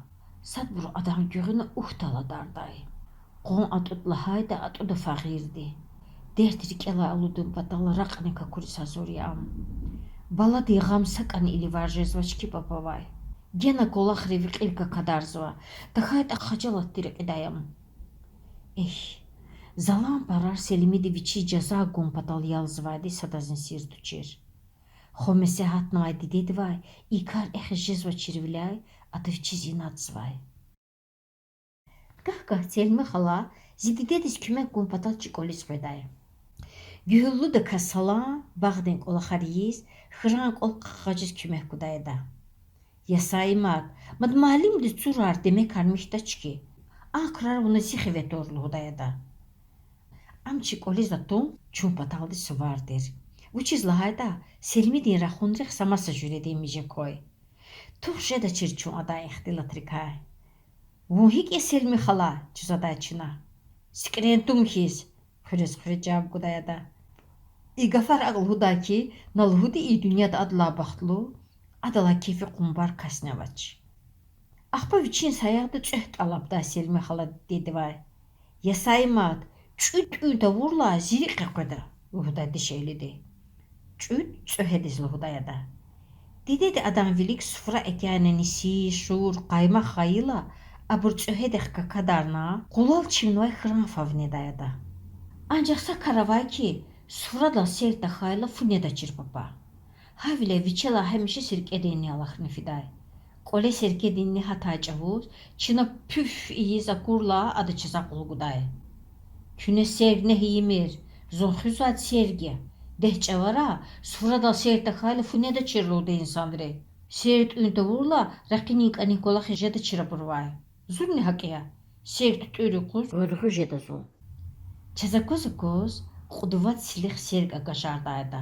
Садбуру адан гуьгъуьна угьдал адардай. Къван атӏуд лагьайтӏа, атӏуда фагъирди. Дерт рикӏелай алудун патал ракьни какуриз гьазур я ам. Баладин гъам сакӏани иливар жезвач хьи папавай. Гена кӏвалахрив кьил какадарзава, тахьайтӏа хажалатди рекьидай ам. Эхь, залан парар Селмиди вичиз жаза гун патал ялзавайди садазни сир тушир. Хва месягьатнавай дидедивай и кар эхиз жезвачирвиляй ада вичиз инадзавай. Гагь-гагь Селми хала зи дидедиз куьмек гун патал чи кӏвализ къведай. Гуьгьуьллудаказ салан, багъдин кӏвалахар ийиз, хьран кӏвал хъагъажиз куьмек гудай ада. Я Саимат, мад муаллимдиз цурар, демекар михьдач хьи. А крар вуна зи хиве тавур,— лугьудай ада. Ам чи кӏвализ атун чун паталди сувар тир. Вучиз лагьайтӏа Селмидин рахунрихъ са маса жуьредин миже квай. Тух жедачир чун адан ихтилатрикай. Вун гьикӏ я, Селми хала? чуьзвадай чна. Сикӏрен тум хьиз. хъуьрез-хъуьрез жаваб гудай ада. И гафар акӀ лугьудай хьи, на лугьуди и дуьньяда адалай бахтлу, адалай кефи къунбар касни авач. Ахпа вичин саягъда цӀуьгъ тӀалабдай Селми хала дидедивай. Я Саимат, цӀуд тӀуьн тавурла, зи рикӀ къекъведа,— лугьудай дишегьлиди. ЦӀуд цӀегьедиз лугьудай ада. Дидеди адан вилик суфра экӀяйла ниси, шур, къаймах гъайила, абур цӀегьедихъ какадарна, къулал чимнавай хьран фав недай ада. Анжах са кар авай хьи, суфрадал сер тахьайла фу недачир папа. Гьавиляй вичелай гьамиша серкӀединни алахьна фидай. КӀвале серкӀединни гьатай чӀавуз, чна пуьф ийиз акурла, ада чаз акьул гудай. Куьне серг негь ийимир, зун хуьзвайди серг я. Дегь чӀавара суфрадал сер тахьайла фу недачир лугьуда инсанри. Сер тӀуьн тавурла, ракъинин кӀаник кӀвалахиз жедачир абурувай. Зунни гьакӀ я. Серг тутӀуьр юкъуз гъуьргъуь жеда зун. Чаз акваз-акваз кьуд-вад силих серг агажардай ада.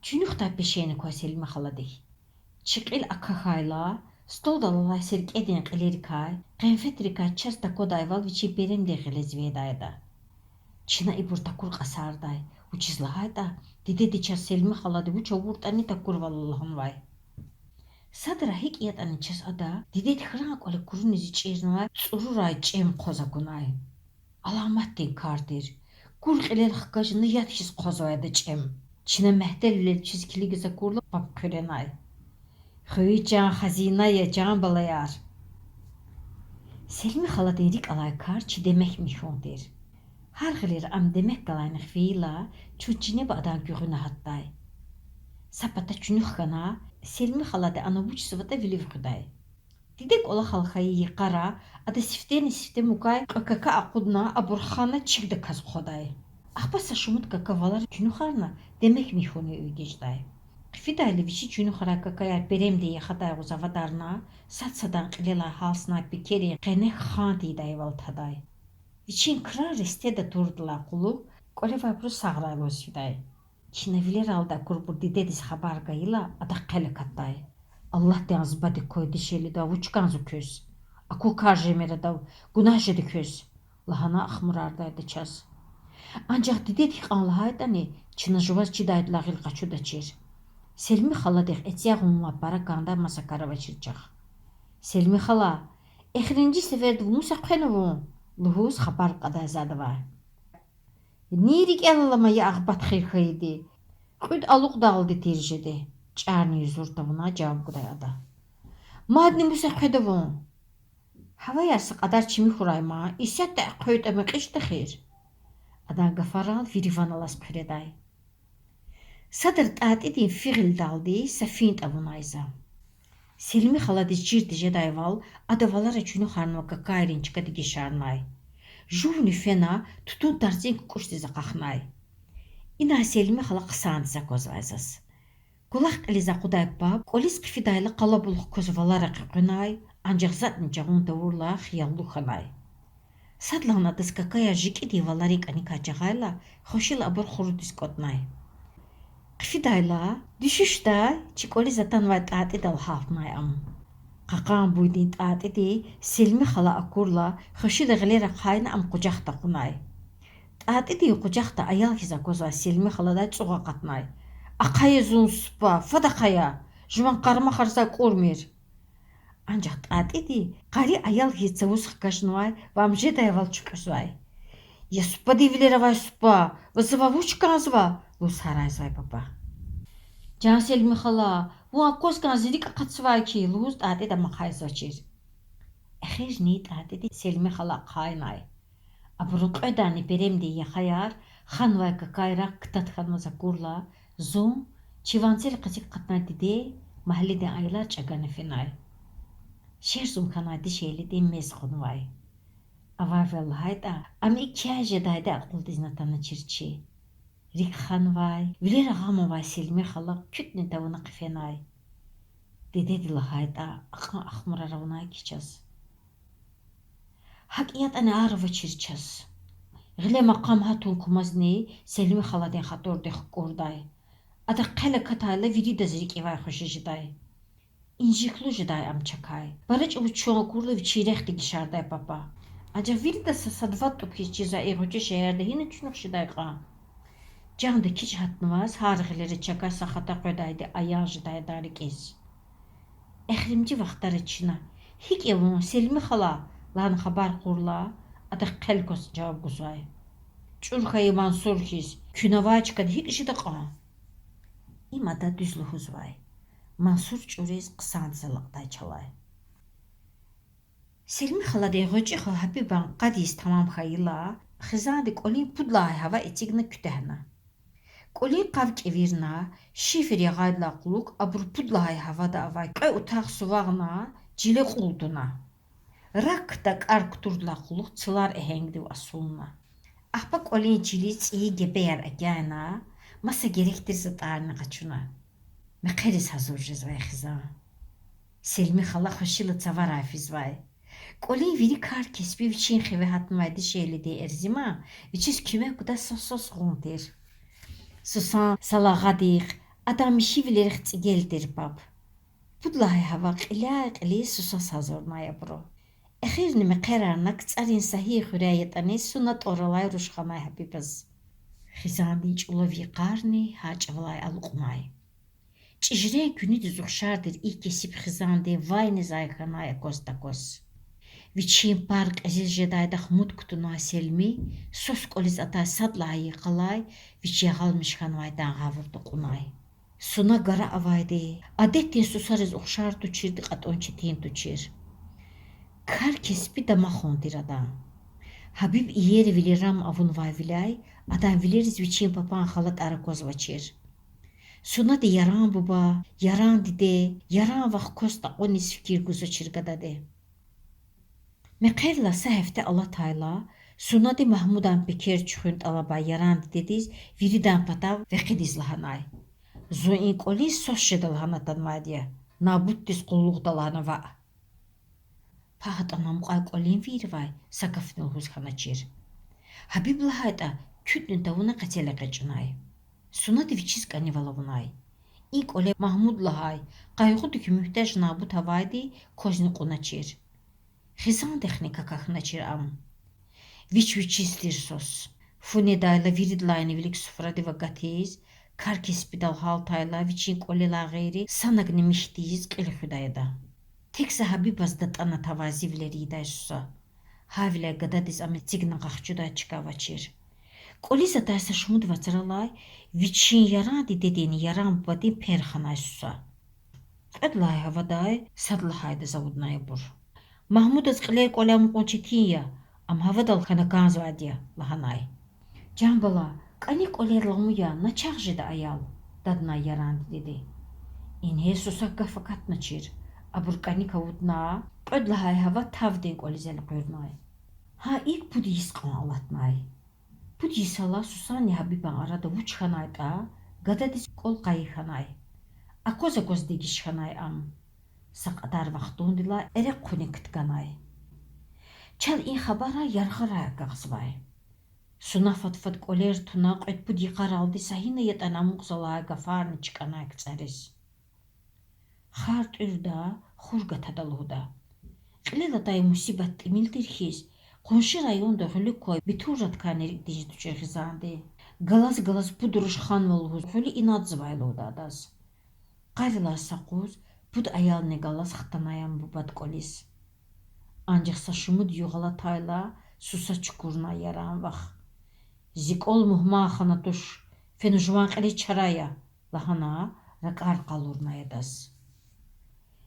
Чуьнуьхдай пешейни квай Селми халадихъ. Чи кьил акахьайла, столдал алай серкӀедин кьилерикай, къенфетрикай чаз таквадайвал вичин перемдин гъиле звердай ада. Чна ибур такур кьасардай, вучиз лагьайтӀа дидеди чаз Селми халади вуч авуртӀани такурвал лагьанвай. Садра гьикӀ ятӀани чаз ада дидеди хьран кӀвале куруниз ичӀирнавай цӀурурай чӀем хъваз акунай. Аламатдин кар тир. Кур кьилел хкажна яд хьиз хъвазвай ада чӀем. Чна мягьтелвилел вичиз килигиз акурла, паб хъуьренай: Хвейи чан хазина я, чан балаяр. Селми халадин рикӀ алай кар чи Демек михьун тир. Гьар гъилера ам Демек галайнихъ фейила, чун чинеба адан гуьгъуьна гьатдай. Са пата чуьнуьх хьана, Селми халади ана вучзаватӀа вилив хуьдай. Диде кӀвалахал хьайи йикъара ада сифтени-сифте мукай кьве кака акъудна, абур хана чигдаказ хъвадай. Ахпа са шумуд кака валара чуьнуьхарна, Демек михьунин уьйгуьз жедай. Хъфидайла вичи чуьнуьхарай какаяр перемдин яхадай агъуз авадарна, сад-садан кьилелай гьалснай пекерин къенек хан тийидайвал тадай. Вичин крар рестеда турдалай кьулухъ кӀвале авайбуруз сагърай лугьуз фидай. Чна вилералди акурбур дидедиз хабар гайила, адак хъел акатдай. Аллагьдин азбадик квай дишегьлидивай вуч кӀанзава квез? Аку кар жемир адав, гунагь жеда квез,— лагьана ахмурардай ада чаз. Анжах дидеди гьикьван лагьайтӀани, чна жуваз чидайдалай гъил къачудачир. Селми халадихъ эцягъунлай пара кӀандай маса кар авачир чахъ. Селми хала, эхиримжи сеферда вун мус экъвена вун? лугьуз хабар кьадай за адавай. Ни рикӀел алама, я агъбат хир хьайиди. Кьуьд алукьдалди тир жеди,— чӀарни юзур тавуна жаваб гудай ада. Мадни мус экъведа вун? Гьаваяр са кьадар чими хьурай ман, исятда экъвейтӀа мекьичӀ тахир. Адан гафарал вири ван алаз хъуьредай. Садра ТӀатӀидин фигъилдалди са фин тӀавунай за. Селми халадиз чир тежедайвал, ада валара чуьнуьхарнавай какайрин чка дегишарнай. Жувни фена, тутун тарцин кукӀушдиз акьахнай. Инай Селми хала хъсандиз аквазвай заз. КӀвалах кьилиз акъудай паб кӀвализ хъфидайла къалабулух кваз валара къекъвенай, анжах затӀни жагъун тавурла хияллу хьанай. Садлагьана адаз какаяр жикӀидин валарин кӀаникай жагъайла, хвешила абур хурудиз кӀватӀнай. Хъфидайла, дуьшуьшдай чи кӀвализ атанвай ТӀатӀидал гьалтнай ам. Кьакьан буйдин ТӀатӀиди Селми хала акурла, хвешила гъилер ахъайна ам къужахда кьунай. ТӀатӀидин къужахда аял хьиз аквазвай Селми халадай цӀугъ акъатнай: Ахъая зун супа, фад ахъая! Жуван къармахар за акӀурмир! Анжах ТӀатӀиди къари аял хьиз цавуз хкажнавай ва ам жедайвал чуькьуьзвай. Я супадин вилер авай супа, ваз завай вуч кӀанзава? лугьуз гьарайзавай папа. Жан Селми хала, вун акваз кӀан, зи рикӀ акъатзавай хьи, лугьуз ТӀатӀиди ам ахъайзавачир. Эхирни ТӀатӀиди Селми хала ахъайнай. Абурун кьведани перемдин яхаяр ханвай какайрахъ ктат хьанваз акурла, зун, чи ванцел къецик акъатнавай диде, магьледин аялар чӀагана фенай. Шерзун хьанвай дишегьлидин мез кьунвай. Авайвал лагьайтӀа, ам икӀ жедайди акьулдизни атаначир чи. РикӀ ханвай, вилера гъам авай Селми хала куьтӀни тавуна хъфенай. Дидеди лагьайтӀа, акьван ахмурар авунай хьи чаз. ГьакӀ ятӀани ар авачир чаз. Гъиле макъам гьатун кумазни Селми халадин хатурдик хкӀурдай. Адак хъел акатайла виридаз рикӀивай хвеши жедай. Инжиклу жедай ам чакай. Пара чӀавуз чун акурла вичин рехъ дегишардай папа. Анжах вирида са сад-вад тӀуб хьиз чизвай и гъвечӀи шегьерда гьина чуьнуьх жедай кьван? Чанда кичӀ гьатнаваз гьар гъилера чакай са хата къведайди аян жедай адан рикӀиз. Эхиримжи вахтара чна: «ГьикӀ я вун, Селми хала?» — лагьана хабар кьурла, адахъ хъел кваз жаваб гузвай: «ЧӀур хьайи Мансур хьиз, куьн авай чкада гьикӀ жеда кьван?» Им ада дуьз лугьузвай. Мансур чӀуриз хъсандиз алакьдай чалай. Селми халадин гъвечӀи хва Гьабибан къад йис тамам хьайила, хизанди кӀвалин пуд лагьай гьава эцигна куьтягьна. КӀвалин къав кӀевирна, шифер ягъайдалай кьулухъ абуру пуд лагьай гьавада авай кьве утагъ сувагъна, чиле кьул туна. Рак дакӀар кутурдалай кьулухъ цлар эгьенгдив асулна. Ахпа кӀвалин чилиз цӀийи гебеяр агяйна, маса герек тир затӀарни къачуна. Мехъериз гьазур жезвай хизан. Селми хала хвешила цаварай физвай. КӀвалин вири кар-кеспи вичин хиве гьатнавай дишегьлидин Эрзиман вичиз куьмек гудай сос-сос гъун тир. Сусан салагъадихъ, адан михьивилерихъ цӀигел тир паб. Пуд лагьай гьава кьиляй-кьилиз сусаз гьазурнай абуру. Эхирни мехъерарна КцӀарин са гьи хуьряй ятӀани суна тӀвар алай руш ханай Гьабибаз. Хизандин чӀулав йикъарни гьа чӀавалай алукьнай. ЧӀижрен куьнидиз ухшар тир и кесиб хизандин вай незай хьанай акваз-такваз. Вичин пар кьезиз жедайдахъ муд кутунвай Селми сус кӀвализ атай сад лагьай йикъалай вич ягъалмиш хьанвайдан гъавурда кьунай. Суна гара авайди, адетдин сусариз ухшар туширди кьатӀун четин тушир. Кар-кеспи дамахун тир адан. Гьабиб иер вилерам авунвайвиляй, адан вилериз вичин папан халатӀар аквазвачир. Сунади Яран буба, Яран диде, Яран вах кваз такьуниз фикир гузвачир гадади. Мехъерилай са гьафте алатайла, Сунади Магьмудан пекер чуьхуьн тӀалабай Яран дидедиз виридан патав векъидиз лагьанай: Зун и кӀвализ сус жеда лагьана атанвайди я, Набутдиз къуллугъда лагьана ваъ. Пагь атӀана мукьвай кӀвалинвийривай са гафни лугьуз хьаначир. Гьабиб лагьайтӀа, куьтни тавуна къецел экъечӀнай. Сунади вичиз кӀанивал авунай. И кӀвале Магьмуд лагьай, къайгъудик муьгьтеж Набут авайди квазни кьуначир. Хизандихъни какахьначир ам. Вич вичиз тир сус. Фу недайла виридалайни вилик суфрадив агатиз, кар-кеспидал гьалтайла вичин кӀвалелай гъейри санагни михь тийиз кьил хуьдай ада. Тек са Гьабибаз датӀана тавай зи вилер ийидай суса. Гьавиляй гададиз ам эцигна къахчудай чка авачир. КӀвализ атай са шумуд вацралай вичин Яран дидединни Яран бубадин пер ханай суса. Кьвед лагьай гьавадай сад лагьайдаз авуднай абур. Магьмудаз кьилер кӀвале амукьун четин я, ам гьавадал хьана кӀанзавайди я, лагьанай. Жан бала, кӀаник кӀвалер ламу я, начагъ жеда аял, даднай Яран дидеди. Ингье сусак гаф акатначир. Абур кӀаник авудна, кьвед лагьай гьава тавдин кӀвализ элкъуьрнай. Гьа икӀ пуд йис кьван алатнай. Пуд йисалай сусанни Гьабибан арада вуч хьанайтӀа, гададиз кӀвал къайи хьанай. Акваз-акваз дегиш хьанай ам. Са кьадар вахтундилай эрекь хъуьник ктканай. Чал и хабарай яргъарай агакьзавай. Суна фад-фад кӀвалер туна кьвед-пуд йикъаралди са гьина ятӀани амукь залагьай гафарни чкӀанай КцӀариз. Хар тӀуьрда, хур гатада лугьуда. Кьилел атай мусибат тӀимил тир хьиз, къунши районда гъуьлуьк квай Бетураткайни рикӀ тежедачир хизанди. Галаз-галаз пуд руш ханва лугьуз гъуьлуь инадзавай лугьуда адаз. Къарилай са къуз пуд аялни галаз хтанай ам бубад кӀвализ. Анжах са шумуд югъ алатайла, суса чукурнай Яран вах. Зи кӀвал мугьман хана туш, фена жуван кьилиз чара ая, лагьана, ракӀар къалурнай адаз.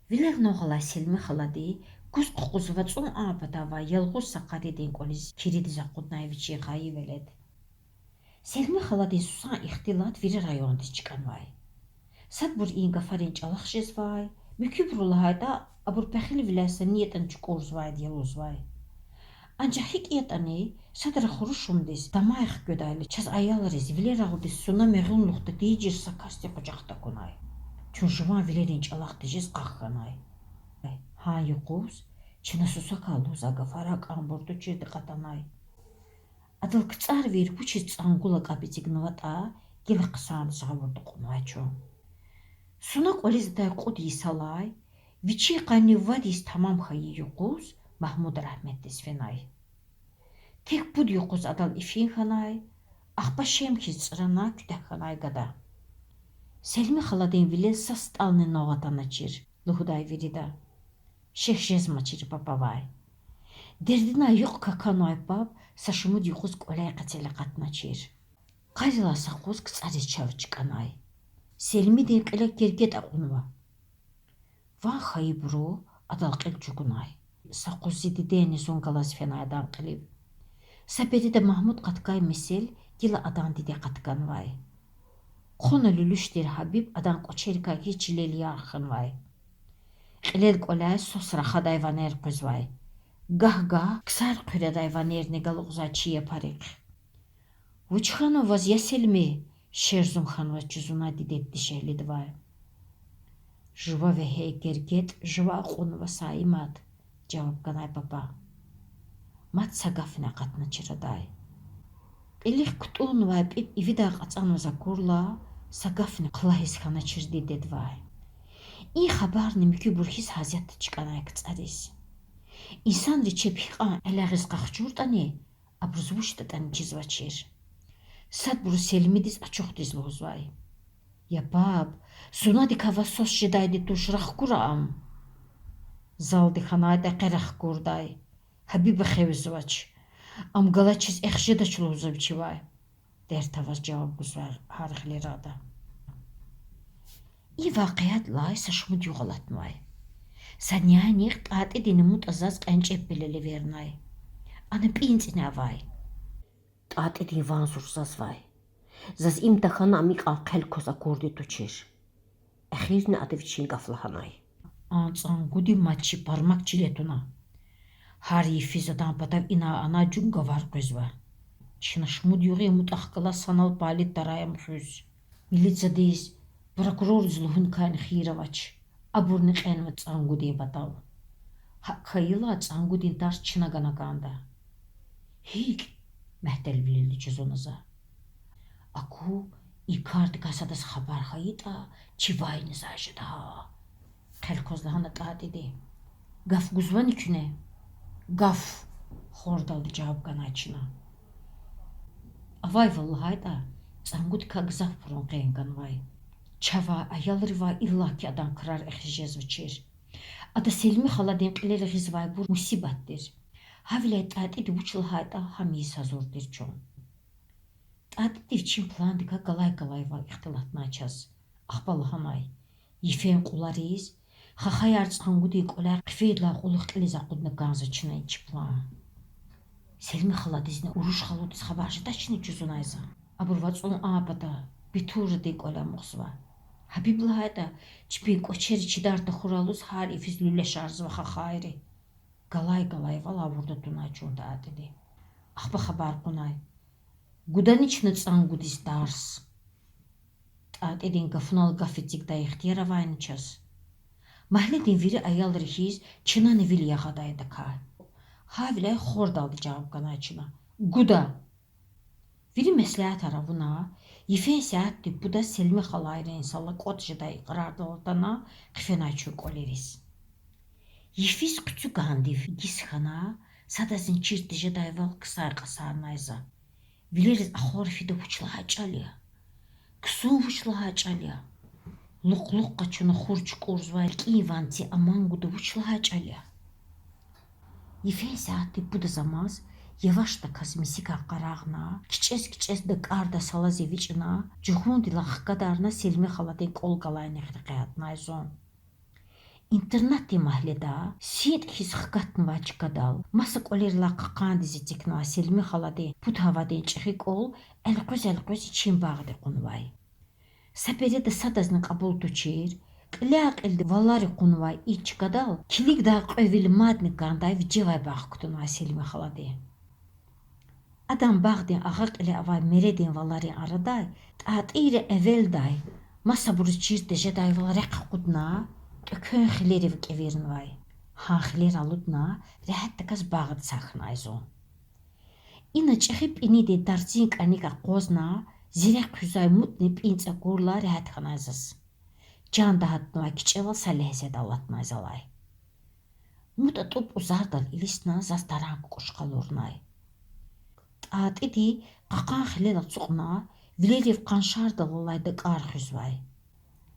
Вилернавай гъалай Селми халади куз къукъуз вацӀун а патавай ялгъуз са къаридин кӀвализ киридиз акъуднай вичин хайи велед. Селми халадин сусан ихтилат вири райондиз чкӀанвай. Садбур и гафарин чӀалахъ жезвай, муькуьбуру лагьайтӀа, абур пехилвиляй са ни ятӀани чукӀурзавайди я лугьузвай. Анжах гьикӀ ятӀани, садра хурушумдиз тамай хкведайла, чаз аялриз, вилерагъудиз суна мегъуьнлухдин тийижир са касди къужахда акунай. Чун жуван вилерин чӀалахъ тежез къах хьанай. Гьа юкъуз чна сусакай лугьузвай гафарай кӀамбур туширди кьатӀанай. Адал КцӀарвийри вучиз цӀангул акӀаб эцигнаватӀа, гила хъсандиз гъавурда кьунвай чун. Суна кӀвализ атай кьуд йисалай, вичин къанни вад йис тамам хьайи юкъуз Магьмуд рагьметдиз фенай. Тек пуд юкъуз адал ифин хьанай, ахпа шем хьиз цӀрана куьтягь хьанай гада. Селми халадин вилел са стӀални нагъв атаначир, лугьудай вирида. Шехь жезмачир папавай. Дердинай юкь каканвай паб са шумуд юкъуз кӀваляй къецел акъатначир. Къарилай са къуз КцӀариз чав чкӀанай. Селмидин кьиле гергед акьунва. Ван хьайибуру адал кьил чӀугунай. Са къуз зи дидени зун галаз фенай адан кьилив. Са береда Магьмуд къаткай месел гила адан диде къатканвай. Хъуна луьлуьш тир Гьабиб адан кӀвачерикай гьич чилел ярх хьанвай. Кьилел кӀваляй сус рахадай ванер къвезвай. Гагь-гагь ксар хъуьредай ванерни галукьзавай чи япарихъ. Вуч хьанва ваз, я Селми? Шер зун хьанваз жузуна дидеди дишегьлидивай. Жува вегьей гергед, жува акьунва, Саимат,— жаваб ганай папа. Мад са гафни акъатначир адай. Кьилихъ кутӀуннавай пӀипӀ ивидай кьацӀанваз акурла, са гафни хълагьиз хьаначир дидедивай. И хабарни муькуьбур хьиз гьасятда чкӀанай КцӀариз. Инсанри чеб гьикьван элягъиз къахчуртӀани, абуруз вучдатӀани чизвачир. Садбуру Селмидиз ачухдиз лугьузвай: Я паб, сунадикай ваз сус жедайди туш, рахкура ам. Залди хьанайтӀа къе рахкурдай. Гьабиба хъивзавач. Ам галачиз эхь жедач лугьузва вичивай,— дерт аваз жаваб гузвай гьар хилера ада. И вакъиадилай са шумуд югъ алатнавай. Са нянихъ ТӀатӀидини МутӀа заз кьенчӀеб пелел эвернай. Ана пӀинцӀини авай. ТӀатӀидин ван зурзазвай. Заз им тахьана ам икьван хъел кваз акурди тушир. Эхирни ада вичин гаф лагьанай: А цӀангуди мад чи пармак чиле туна. Гьар йифиз адан патав ина-ана жугъавар къвезва. Чна шумуд югъ я МутӀахъ галаз санал палид тарай ам хуьз. Милицадиз, прокурордиз лугьуникайни хийир авач. Абурни кьенва цӀангудин патав. ГьакӀ хьайила цӀангудин тарс чна гана кӀанда. ГьикӀ? мягьтелвилелди жузуна за. Аку, и кардикай садаз хабар хьайитӀа, чи вайни заз жеда гьа,— хъел кваз лагьана ТӀатӀиди. Гаф гузвани куьне? Гаф,— хордалди жаваб ганай чна. Авайвал лагьайтӀа, цӀангудикай гзаф пурун къен ганвай. Чавай, аялривай иллаки адан крар эхиз жезвачир. Ада Селми халадин кьилел гъизвайбур мусибат тир. Гьавиляй ТӀатӀиди вуч лагьайтӀа, гьам ийиз гьазур тир чун. ТӀатӀиди вичин пландикай галай-галайвал ихтилатнай чаз. Ахпа лагьанай: Йифен кьулариз, хахаяр цӀангудин кӀваляй хъфейдалай кьулухъ кьилиз акъудна кӀанзава чна и чи план. Селми халадизни Уруш халудиз хабар жедачни жузунай за. Абур вацӀун а пата, Бетурадин кӀвале амукьзава. Гьабиб лагьайтӀа, чпин кӀвачери чидар тахьурай лугьуз гьар йифиз луьлешарзава хахайри. Галай-галайвал гъавурда тунай чун ТӀатӀиди. Ахпа хабар кьунай: Гудани чна цӀангудиз тарс? ТӀатӀидин гафунал гаф эцигдай ихтияр авайни чаз? Магьледин вири аялри хьиз, чнани вил ягъадай адакай. Гьавиляй хордалди жаваб ганай чна: Гуда! Вири меслятар авуна, йифен сятдин пуда Селми халайрин сала кӀватӀ жедай икьрардал атана, хъфенай чун кӀвалериз. Йифиз хъуьцуьгандив гиз хьана, садазни чир тежедайвал ксай кьасарнай за. Вилериз ахвар фида вуч лагьай чӀал я, ксун вуч лагьай чӀал я, лукь-лукь къачуна хур чукӀурзавай рикӀин ванци аман гуда вуч лагьай чӀал я. Йифен сятдин пудаз амаз явашдаказ мисикай къарагъна, кичӀез-кичӀез дакӀардай салаз эвичӀна, жугъундилай хкадарна Селми халадин кӀвал галайнихъ рекье гьатнай зун. Интернатдин магьледа, синтӀ хьиз хкатнавай чкадал, маса кӀвалерилай кьакьандиз эцигнавай Селми халадин пуд гьавадин чӀехи кӀвал элкъвез-элкъвез ичин багъди кьунвай. Са береда садазни кьабул тушир, кьиляй-кьилди валари кьунвай и чкадал килигдай кьве вил мадни кӀандай вижевай багъ кутунвай Селми халади. Адан багъдин агъа кьиле авай мередин валарин арадай ТӀатӀийри эвелдай, масабуруз чир тежедайвал рехъ акъудна, тӀеквен хилерив кӀевирнавай. Гьа хилер алудна, регьятдаказ багъдиз гьахьнай зун. Ина чӀехи пӀинидин тарцин кӀаник акъвазна, зи рехъ хуьзвай МутӀни пӀинцӀ акурла регьят хьанай заз. Чанда гьатнавай кичӀевал са легьзеда алатнай залай. МутӀа тӀуб-тӀузардал илисна заз таран кукӀуш къалурнай. ТӀатӀиди кьакьан хилел ацукьна, вилерив къаншардал алай дакӀар хуьзвай.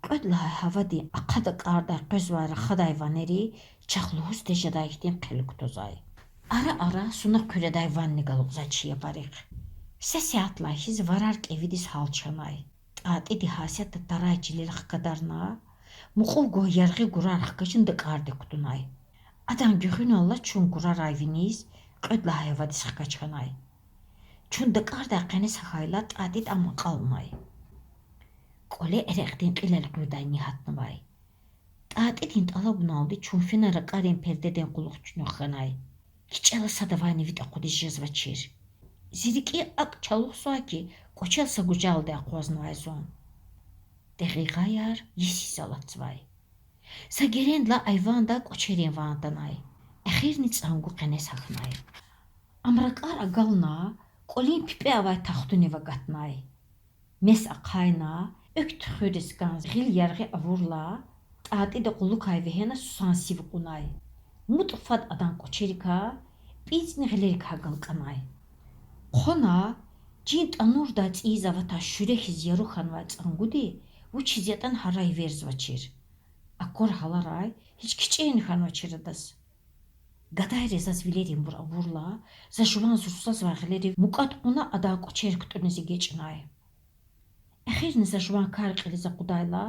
Кьвед лагьай гьавадин ахъа дакӀардай къвезвай рахадай ванери чахъ лугьуз тежедай хьтин хъел кутазвай. Ара-ара суна хъуьредай ванни галукьзавай чи япарихъ. Са сятдилай хьиз варар кӀевидиз гьалч хьанай. ТӀатӀиди гьасятда тарай чилел хкадарна, мукьув гвай яргъи гурар хкажна дакӀардик кутунай. Адан гуьгъуьналлаз чун гурарай виниз кьвед лагьай гьавадиз хкаж хьанай. Чун дакӀардай къенез гьахьайла, ТӀатӀиди ам акьалнай. КӀвале эрекьдин кьил элкъуьрдай ни гьатнавай. ТӀатӀидин тӀалабуналди чун фена ракӀарин пердедин кьулухъ чуьнуьх хьанай. КичӀела садавайни витӀ акъудиз жезвачир. Зи рикӀи акӀ чалухзавай хьи, кӀвачел са гужалди акъвазнавай зун. Декьикьаяр йис-йис алатзавай. Са герендилай айвандай кӀвачерин ван атанай. Эхирни ЦӀангу къенез гьахьнай. Ам ракӀар агална, кӀвалин пипӀе авай тахтунив агатнай. Мес ахъайна, экв туьхуьриз кӀан гъил яргъи авурла, ТӀатӀиди кьулухъай вегьена сусан сив кьунай. МутӀ фад адан кӀвачерикай, пӀинцӀни гъилерикай галкӀанай. Хъвана, чин тӀанурдай цӀийиз аватай шуьре хьиз яру хьанвай ЦӀангуди вучиз ятӀани гьарай эверзавачир. Аквар гьаларай гьич кичӀени хьанвачир адаз. Гадайри заз вилеринбур авурла, за жуван зурзазвай гъилерив мукӀад кьуна, адан кӀвачер кутӀуниз эгечӀнай. Эхирни за жуван кар кьилиз акъудайла,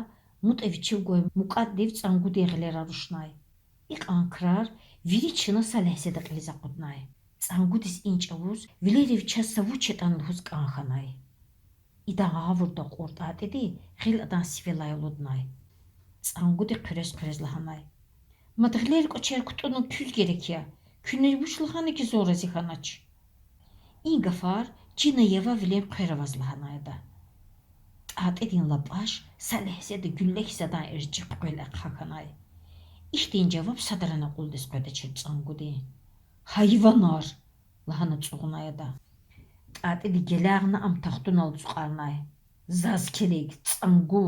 МутӀа вичив гвай мукӀаддив ЦӀангудин гъилера рушнай. Икьван крар вири чна са легьзеда кьилиз акъуднай. ЦӀангудиз и чӀавуз вилерив чаз са вуч ятӀани лугьуз кӀан хьанай. Идан гъавурда акьур ТӀатӀиди гъил адан сивелай алуднай. ЦӀангуди хъуьрез-хъуьрез лагьанай: Мад гъилера кӀвачер кутӀунин куьз герек я? Куьне вуч лагьана хьи зун рази хьанач? И гафар чина явавилин хъвер аваз лагьанай ада. ТӀатӀидин лапӀаш са легьзеда гуьлле хьиз адан эрчӀи хъуькъвел ахъа хьанай. Ихьтин жаваб садрани акьулдиз къведачир ЦӀангудин. Гьайванар! лагьана цӀугъунай ада. ТӀатӀиди гелягъна ам тахтунал ацукьарнай. Заз килиг, ЦӀангу!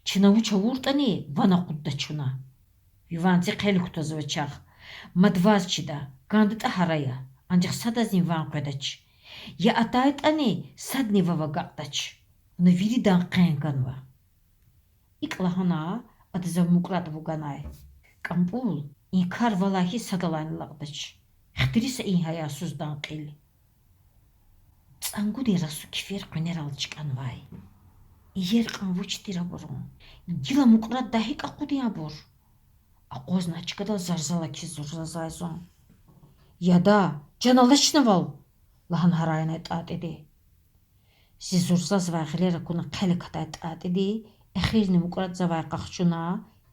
Чна вуч авуртӀани, ван акъудда чна. Ви ванци хъел кутазва чахъ. Мад ваз чида, кӀандатӀа гьарай я, анжах садазни ван къведач. Я атайтӀани, садни вав агакьдач. Вуна виридан къен ганва. ИкӀ лагьана, ада зав мукӀрад вуганай. КӀампӀул, и кар валай хьиз садалайни алакьдач. Хтири са и гьаясуздан кьил. ЦӀангудин расу кифер къуьнерал чкӀанвай. Иер кьван вуч тир абурун? Гила мукӀраддай гьикӀ акъудин абур? Акъвазна а чкадал зарзалак хьиз зурзазвай зун. Яда, чан алачнавал? лагьана гьарайнай ТӀатӀиди. Зи зурзазвай гъилер акуна хъел акатай ТӀатӀиди эхирни мукӀрадзавай къахчуна,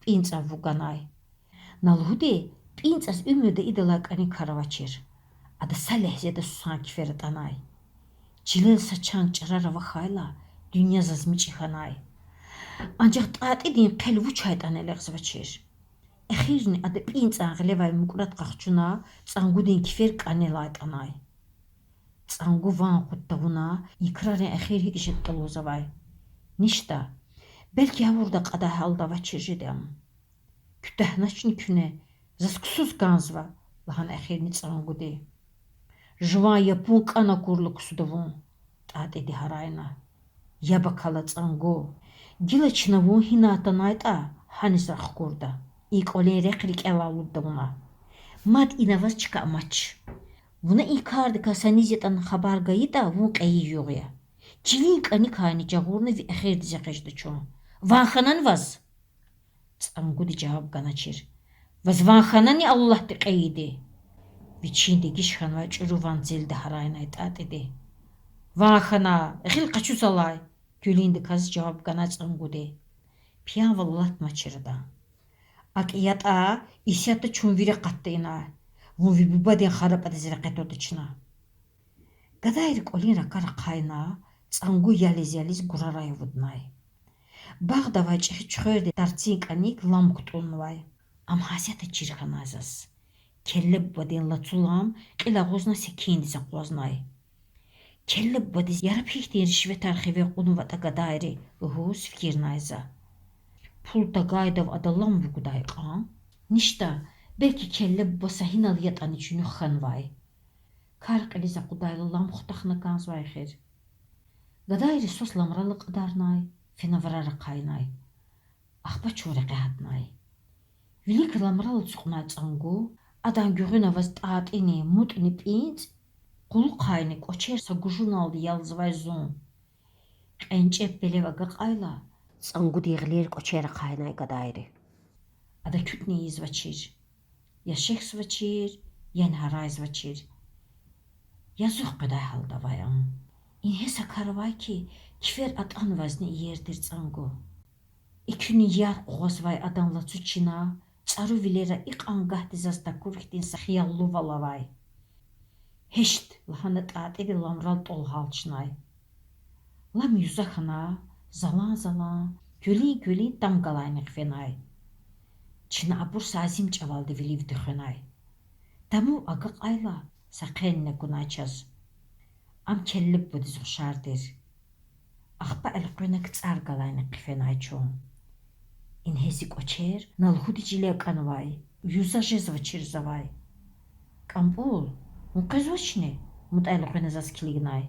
пӀинцӀав вуганай. На лугьуди, пӀинцӀаз уьмуьрда идалай кӀаник кар авачир. Ада са легьзеда сусан кифер атӀанай. Чилел са чан чӀарар авахьайла, дуьнья заз мичӀи хьанай. Анжах ТӀатӀидин хъел вучайтӀани элягъзавачир. Эхирни ада пӀинцӀан гъилевай мукӀрад къахчуна, ЦӀангудин кифер кӀанелай атӀанай. ЦӀангу ван акъуд тавуна, и крарин эхир гьикӀ жедатӀа лугьузвай. Ништа, белки гъавурда кьадай гьалда авачир жеди ам. Куьтягьначни куьне, заз ксуз кӀанзава, лагьана эхирни ЦӀангуди. Жуван япун кӀан акурла ксуда вун, ТӀатӀиди гьарайна. Яб акала, ЦӀангу. Гила чна вун гьина атанайтӀа, гьаниз рахкурда. И кӀвалин рехъ рикӀелай алудда вуна. Мад ина ваз чка амач. Вуна и кардикай са низ ятӀани хабар гайитӀа, вун кьейи югъ я. Чилин кӀаникайни жагъурна ви эхирдиз экъечӀда чун. Ван хьанани ваз? ЦӀангуди жаваб ганачир. Ваз ван хьанани Аллагьди кьейиди? Вичин дегиш хьанвай чӀуру ванцелди гьарайнай ТӀатӀиди. Ван хьана, гъил къачуз алай, куьлуьндаказ жаваб гана ЦӀангуди. Пиянвал алатмачир адан. АкӀ ятӀа, исятда чун вири акъатда ина. Вун ви бубадин харапӀадиз рекье твада чна. Гадайри кӀвалин ракӀар ахъайна, ЦӀангу ялиз-ялиз гурарай авуднай. Багъда авай чӀехи чуьхвердин тарцин кӀаник лам кутӀуннавай. Ам гьасятда чир хьанай заз. Келле бубадин лацу лам кьил агъузна секиндиз акъвазнай. Келле бубадиз яраб гьихьтин ришветар хиве кьунватӀа гадайри лугьуз фикирнай за. Пул тагайдав ада лам вугудай кьван? Ништа, белки келле буба са гьинал ятӀани чуьнуьх хьанвай. Кар кьилиз акъудайла лам хутахна кӀанзавай эхир. Гадайри свас ламрал акьадарнай, фена варар ахъайнай. Ахпа чун рекье гьатнай. Вилик ламрал ацукьнай ЦӀангу, адан гуьгъуьна аваз ТӀатӀини, МутӀни, ПӀинцӀ, кьулухъайни кӀвачер са гужуналди ялзавай зун. КьенчӀеб пелев агакьайла, ЦӀангудин гъилер кӀвачер ахъайнай гадайри. Ада куьтни ийизвачир. Я шехьзавачир, яни гьарайзавачир. Язух къведай гьалда авай ам. Ингье са кар авай хьи, кифер атӀанвазни иер тир ЦӀангу. Экуьнин яр къугъвазвай адан лацу чина, цӀару вилера икьван гагьди заз такур хьтин са хияллувал авай. Гьешт! лагьана ТӀатӀиди ламрал тӀвал гьалчнай. Лам юза хьана, залан-залан, гуьлуьн-гуьлуьн там галайнихъ фенай. Чна абур са азим чӀавалди виливди хвенай. Тамув агакьайла, са хъенни акунай чаз. Ам келлеб бадиз ухшар тир. Ахпа элкъвена КцӀар галайнихъ хъфенай чун. Ингье зи кӀвачер на лугьуди чиле акӀанвай, юза жезвачир завай. КӀампӀул, вун къвезвачни? МутӀа элкъвена заз килигнай.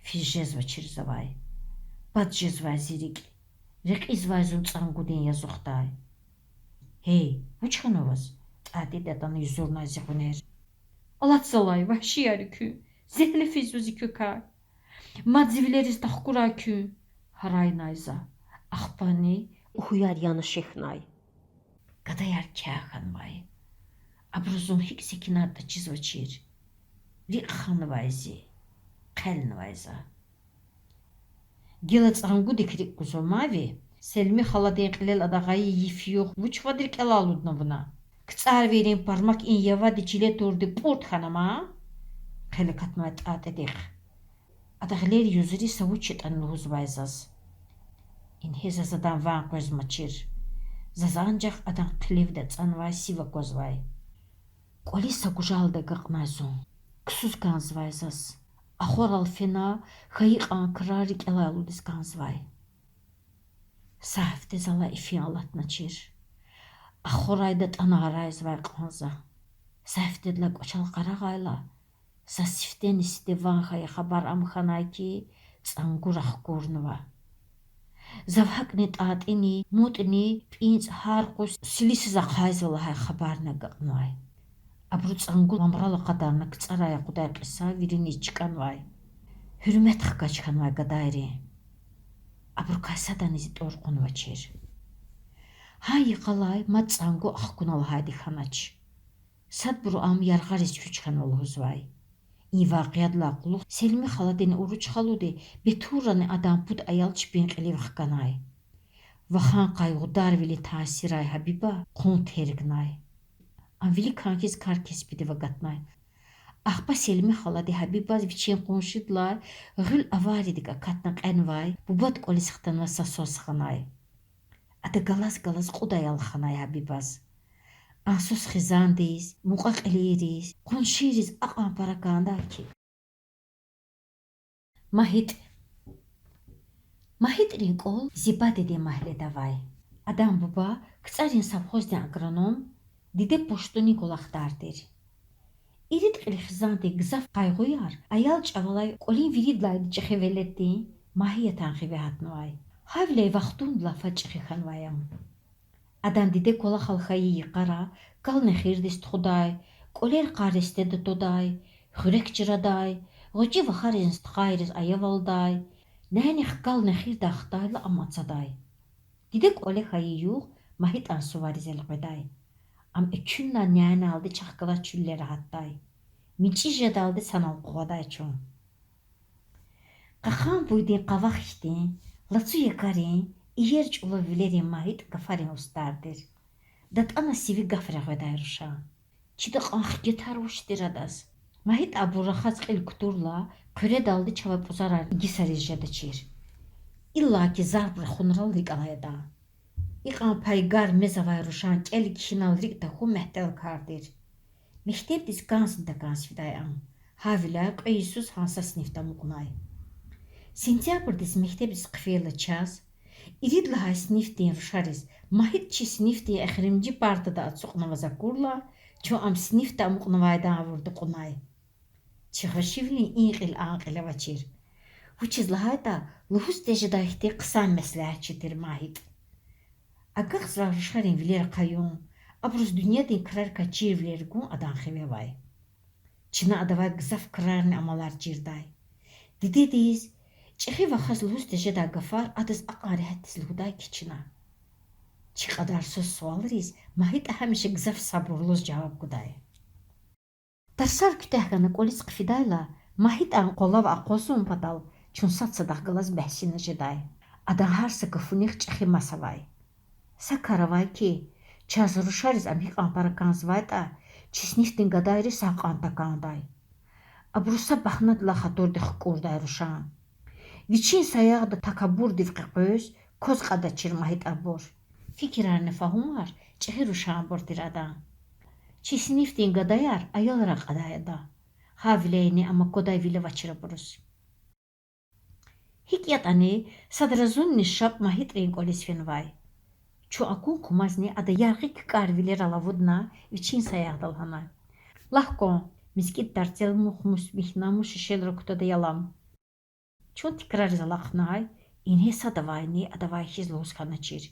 Физ жезвачир завай. Пад жезвай зи рикӀ. Рекьизвай зун ЦӀангудин язухдай. Гьей, вуч хьанва ваз? ТӀатӀиди атана юзурнай зи къванер. Алат залай, вагьшияр я куьн, зегьле физва зи квекай. Мад зи вилериз тахкурай куьн,— гьарайнай за. Ахпани уьхуьяр яна шехьнай. Гадаяр кягь хьанвай. Абуру зун гьикӀ секинайтӀа чизвачир. РикӀ ханвай зи, хъелнавай за. Гила ЦӀангудик рикӀ гузва ман ви? Селми халадин кьилел ада гъайи йиф-югъ вуч вад рикӀелай алудна вуна? КцӀарвийрин пармак и явади чиле турди пӀурт хьана ман,— хъел акатнавай ТӀатӀидихъ. Ада гъилер юзуриз са вуч ятӀани лугьузвай заз. Ингье заз адан ван къвезмачир. Заз анжах адан хъилевди ацӀанвай сив аквазвай. КӀвализ са гужалди агакьнай зун. Ксуз кӀанзавай заз. Ахварал фена, хьайи кьван крар рикӀелай алудиз кӀанзавай. Са гьафте залай ифин алатначир. Ахварай датӀана гьарайзавай кьван за. Са гьафтедилай кӀвачел къарагъайла, са сифтени-сифте ван хьайи хабар ам хьанай хьи, ЦӀангу рахкурнава. Зав гьакӀни ТӀатӀини, МутӀни, ПӀинцӀ гьар къуз силисиз ахъайзава лагьай хабарни агакьнавай. Абуру ЦӀангу ламрал акъадарна КцӀарай акъудай кьиса вириниз чкӀанвай. Гьуьрмет хкаж хьанвай гадайрин. Абурукай садани зи тӀвар кьунвачир. Гьа йикъалай мад ЦӀангу ахкуна лагьайди хьанач. Садбуру ам яргъариз чуьч хьанва лугьузвай. И вакъиадилай кьулухъ Селми халадин уруч халуди Бетурани адан пуд аял чпин кьилив хканай. Вахан къайгъударвилин таъсирай Гьабиба хъун тергнай. Ам виликан хьиз кар-кеспидив агатнай. Ахпа Селми халади Гьабибаз вичин къуншидилай гъуьл аваридик акатна кьенвай бубад кӀвализ хтанвай са свас ханай. Ада галаз-галаз кьуд аял ханай Гьабибаз. А свас хизандиз, мукьва-кьилийриз, къуншийриз акьван пара кӀандай хьи. МагьитӀ. МагьитӀрин кӀвал Зибадидин магьледа авай. Адан буба КцӀарин совхоздин агроном, диде пуштунин кӀвалахдар тир. Ирид кьилин хизандин гзаф къайгъуяр аял чӀавалай кӀвалин виридалайни чӀехи веледдин Магьиятан хиве гьатнавай. Гьавиляй вахтундилай фад чӀехи хьанвай ам. Адан диде кӀвалахал хьайи йикъара кал нехирдиз тухудай, кӀвалер къар-рестеда твадай, хуьрек чрадай, гъвечӀи вахаризни стхайриз аявалдай, нянихъ кал нехирдай хтайла ам ацадай. Диде кӀвале хьайи югъ МагьитӀан сувариз элкъведай. Ам экуьнлай няналди чахъ галаз чуьллера гьатдай. МичӀи жедалди санал къугъвадай чун. Кьакьан буйдин къавах хьтин, лацу якӀарин, иер чӀулав вилерин МагьитӀ гафарин устӀар тир. ДатӀана сиви гаф регъведай рушан. Чида кьван хкетар вуч тир адаз. МагьитӀа абур рахаз кьил кутурла, хъуьредалди чавай пӀузарар гисариз жедачир. Иллаки зарб рахунрал рикӀ алай адан. Икьван пайгар мез авай рушан кӀел-кхьинал рикӀ тахьун мягьтел кар тир. Мектебдиз кӀанзни такӀанз фидай ам. Гьавиляй кьве йисуз гьа са синифда амукьнай. Сентябрдиз мектебдиз хъфейла чаз, ирид лагьай синифдин рушариз МагьитӀ чи синифдин эхиримжи партада ацукьнаваз акурла, чун ам синифда амукьнавайдан гъавурда кьунай. Чи хвешивилин и кьил а кьил авачир. Вучиз лагьайтӀа лугьуз тежедай хьтин хъсан меслятчи тир МагьитӀ. Агакьзавай рушарин вилер ахъаюн, абуруз дуьньядин крарикай чирвилер гун адан хиве авай. Чна адавай гзаф крарни амалар чирдай. Дидедиз, чӀехи вахаз лугьуз тежедай гафар адаз акьван регьятдиз лугьудай хьи чна. Чи кьадар сус-суалриз МагьитӀа гьамиша гзаф сабурлуз жаваб гудай. Тарсар куьтягь хьана кӀвализ хъфидайла, МагьитӀан къвалав акъвазун патал чун сад-садахъ галаз бягьсина жедай. Адан гьар са гафунихъ чӀехи маса авай. Са кар авай хьи, чаз рушариз ам гьикьван пара кӀанзавайтӀа, чи синифдин гадайри сагъ кьван такӀандай. Абуру са багьнадилай хатурдик хкӀурдай рушан. Вичин саягъда такабурдив къекъвез, кваз кьадачир МагьитӀа абур. Фикирарни фагьумар чӀехи рушанбур тир адан. Чи синифдин гадаяр аялрай кьадай ада. Гьавиляйни ам аквадай вил авачир абуруз. ГьикӀ ятӀани, садра зунни шап МагьитӀрин кӀвализ фенвай. Чун акун кумазни ада яргъи ккӀар вилерал авудна, вичин саягъда лагьана: Лагь кван, мискӀин тарцел мух-мус михьна, мус шешелра кутада ялам. Чун тикрариз алахънай, ингье садавайни адавай хьиз лугьуз хьаначир.